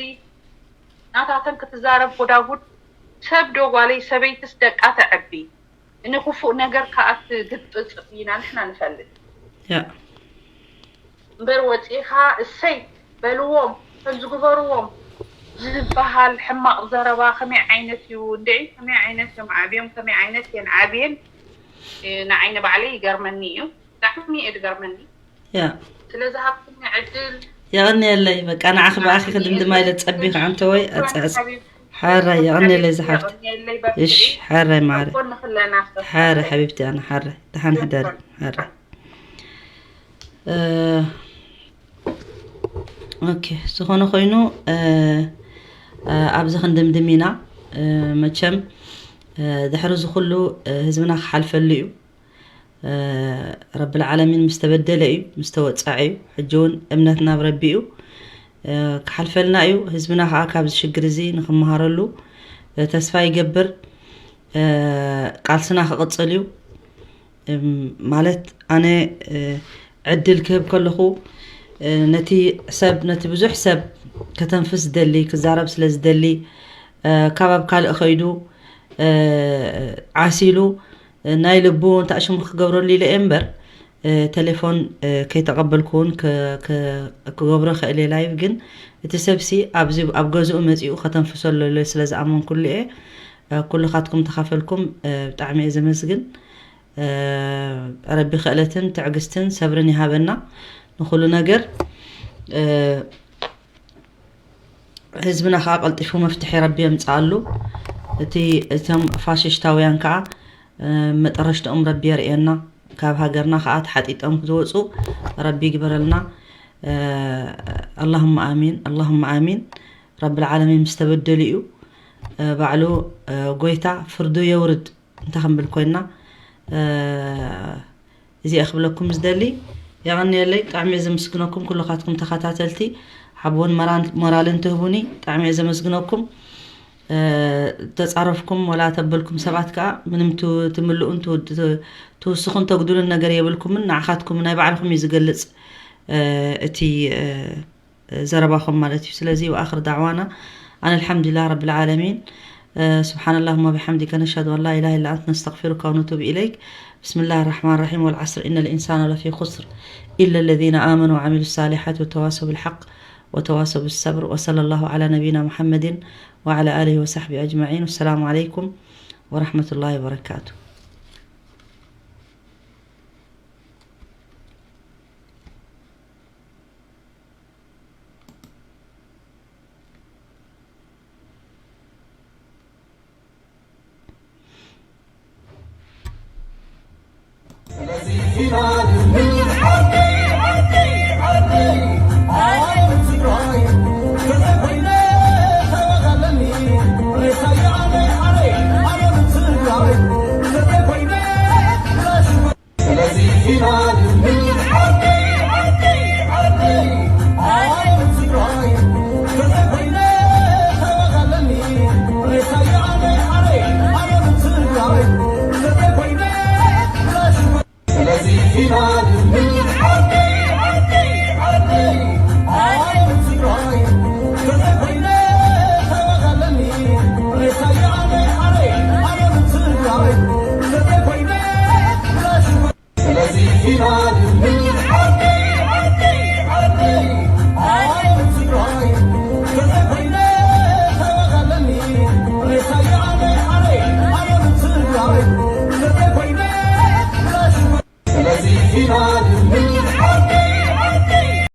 ናታተን ክትዛረብ ጎዳጉድ ሰብ ዶ ጓለይ ሰበይትስ ደቃ ተዕቢ ንክፉእ ነገር ከኣ ትግጥጥ ኢና ንሕና ንፈልጥ ያ እምበር ወፂኻ እሰይ በልዎም ከምዚ ግበርዎም ዝበሃል ሕማቕ ዘረባ ከመይ ዓይነት እዩ እንድዒ ከመይ ዓይነት እዮም ዓብዮም ከመይ ዓይነት እየን ዓብየን ንዓይ ንባዕለይ ይገርመኒ እዩ ብጣዕሚ እየ ዝገርመኒ ያ ስለዚ ሃብትኒ ዕድል የቐንየለይ በቃ ንዓኺ ብኣኺ ክድምድማ ኢለ ፀቢኺ ዓንተወይ ኣፀዕፅ ሓራይ የቐንየለይ ዝሓፍት እሽ ሓራይ ማረ ሓራይ ሓቢብቲ ኣነ ሓራይ ደሓን ሕደሪ ሓራይ ኦኬ ዝኾነ ኮይኑ ኣብዚ ክንድምድም ኢና መቸም ድሕሪ እዚ ኩሉ ህዝብና ክሓልፈሉ እዩ ረብል ዓለሚን ምስ ተበደለ እዩ ምስ ተወፀዐ እዩ ሕጂ እውን እምነትና ኣብ ረቢ እዩ ክሓልፈልና እዩ ህዝብና ከዓ ካብዚ ሽግር እዚ ንክመሃረሉ ተስፋ ይገብር ቃልስና ክቕፅል እዩ ማለት ኣነ ዕድል ክህብ ከለኹ ነቲ ሰብ ነቲ ብዙሕ ሰብ ከተንፍስ ዝደሊ ክዛረብ ስለ ዝደሊ ካብ ኣብ ካልእ ኸይዱ ዓሲሉ ናይ ልቡ እንታይ ሽሙ ክገብረሉ ኢለ እየ እምበር ቴሌፎን ከይተቐበልኩ እውን ክገብሮ ክእል እየ ላይቭ ግን እቲ ሰብሲ ኣብዚ ኣብ ገዝኡ መፂኡ ከተንፍሰሉ ስለ ዝኣመንኩሉ እየ ኩልኻትኩም ተኻፈልኩም ብጣዕሚ እየ ዘመስግን ረቢ ክእለትን ትዕግስትን ሰብርን ይሃበና ንኩሉ ነገር ህዝብና ከዓ ቀልጢፉ መፍትሒ ረቢ የምፅኣሉ እቲ እቶም ፋሽሽታውያን ከዓ መጠረሽትኦም ረቢ የርእየና ካብ ሃገርና ከዓ ተሓጢጦም ዝወፁ ረቢ ይግበረልና ኣላሁማ ኣሚን ኣላሁማ ኣሚን ረቢ ልዓለሚን ምስ ተበደሉ እዩ ባዕሉ ጎይታ ፍርዱ የውርድ እንታይ ክንብል ኮይንና እዚኣ ክብለኩም ዝደሊ የቐንየለይ ብጣዕሚ እየ ዘመስግነኩም ኩልኻትኩም ተኸታተልቲ ሓቦን ሞራልን ትህቡኒ ብጣዕሚ እየ ዘመስግነኩም ተፃረፍኩም ወላ ተበልኩም ሰባት ከዓ ምንም ትምልኡን ትውስኹን ተጉድሉን ነገር የብልኩምን ንዓኻትኩም ናይ ባዕልኹም እዩ ዝገልፅ እቲ ዘረባኹም ማለት እዩ ስለዚ ወኣኽር ዳዕዋና ኣን ኣልሓምዱሊላህ ረብል ዓለሚን سبحان اللهم وبحمدك نشهد أن لا إله إلا أنت نستغفرك ونتوب إليك بسم الله الرحمن الرحيم والعصر إن الإنسان لفي خسر إلا الذين آمنوا وعملوا الصالحات وتواصوا بالحق وتواصوا بالصبر وصلى الله على نبينا محمد وعلى آله وصحبه أجمعين والسلام عليكم ورحمة الله وبركاته ኪዳነ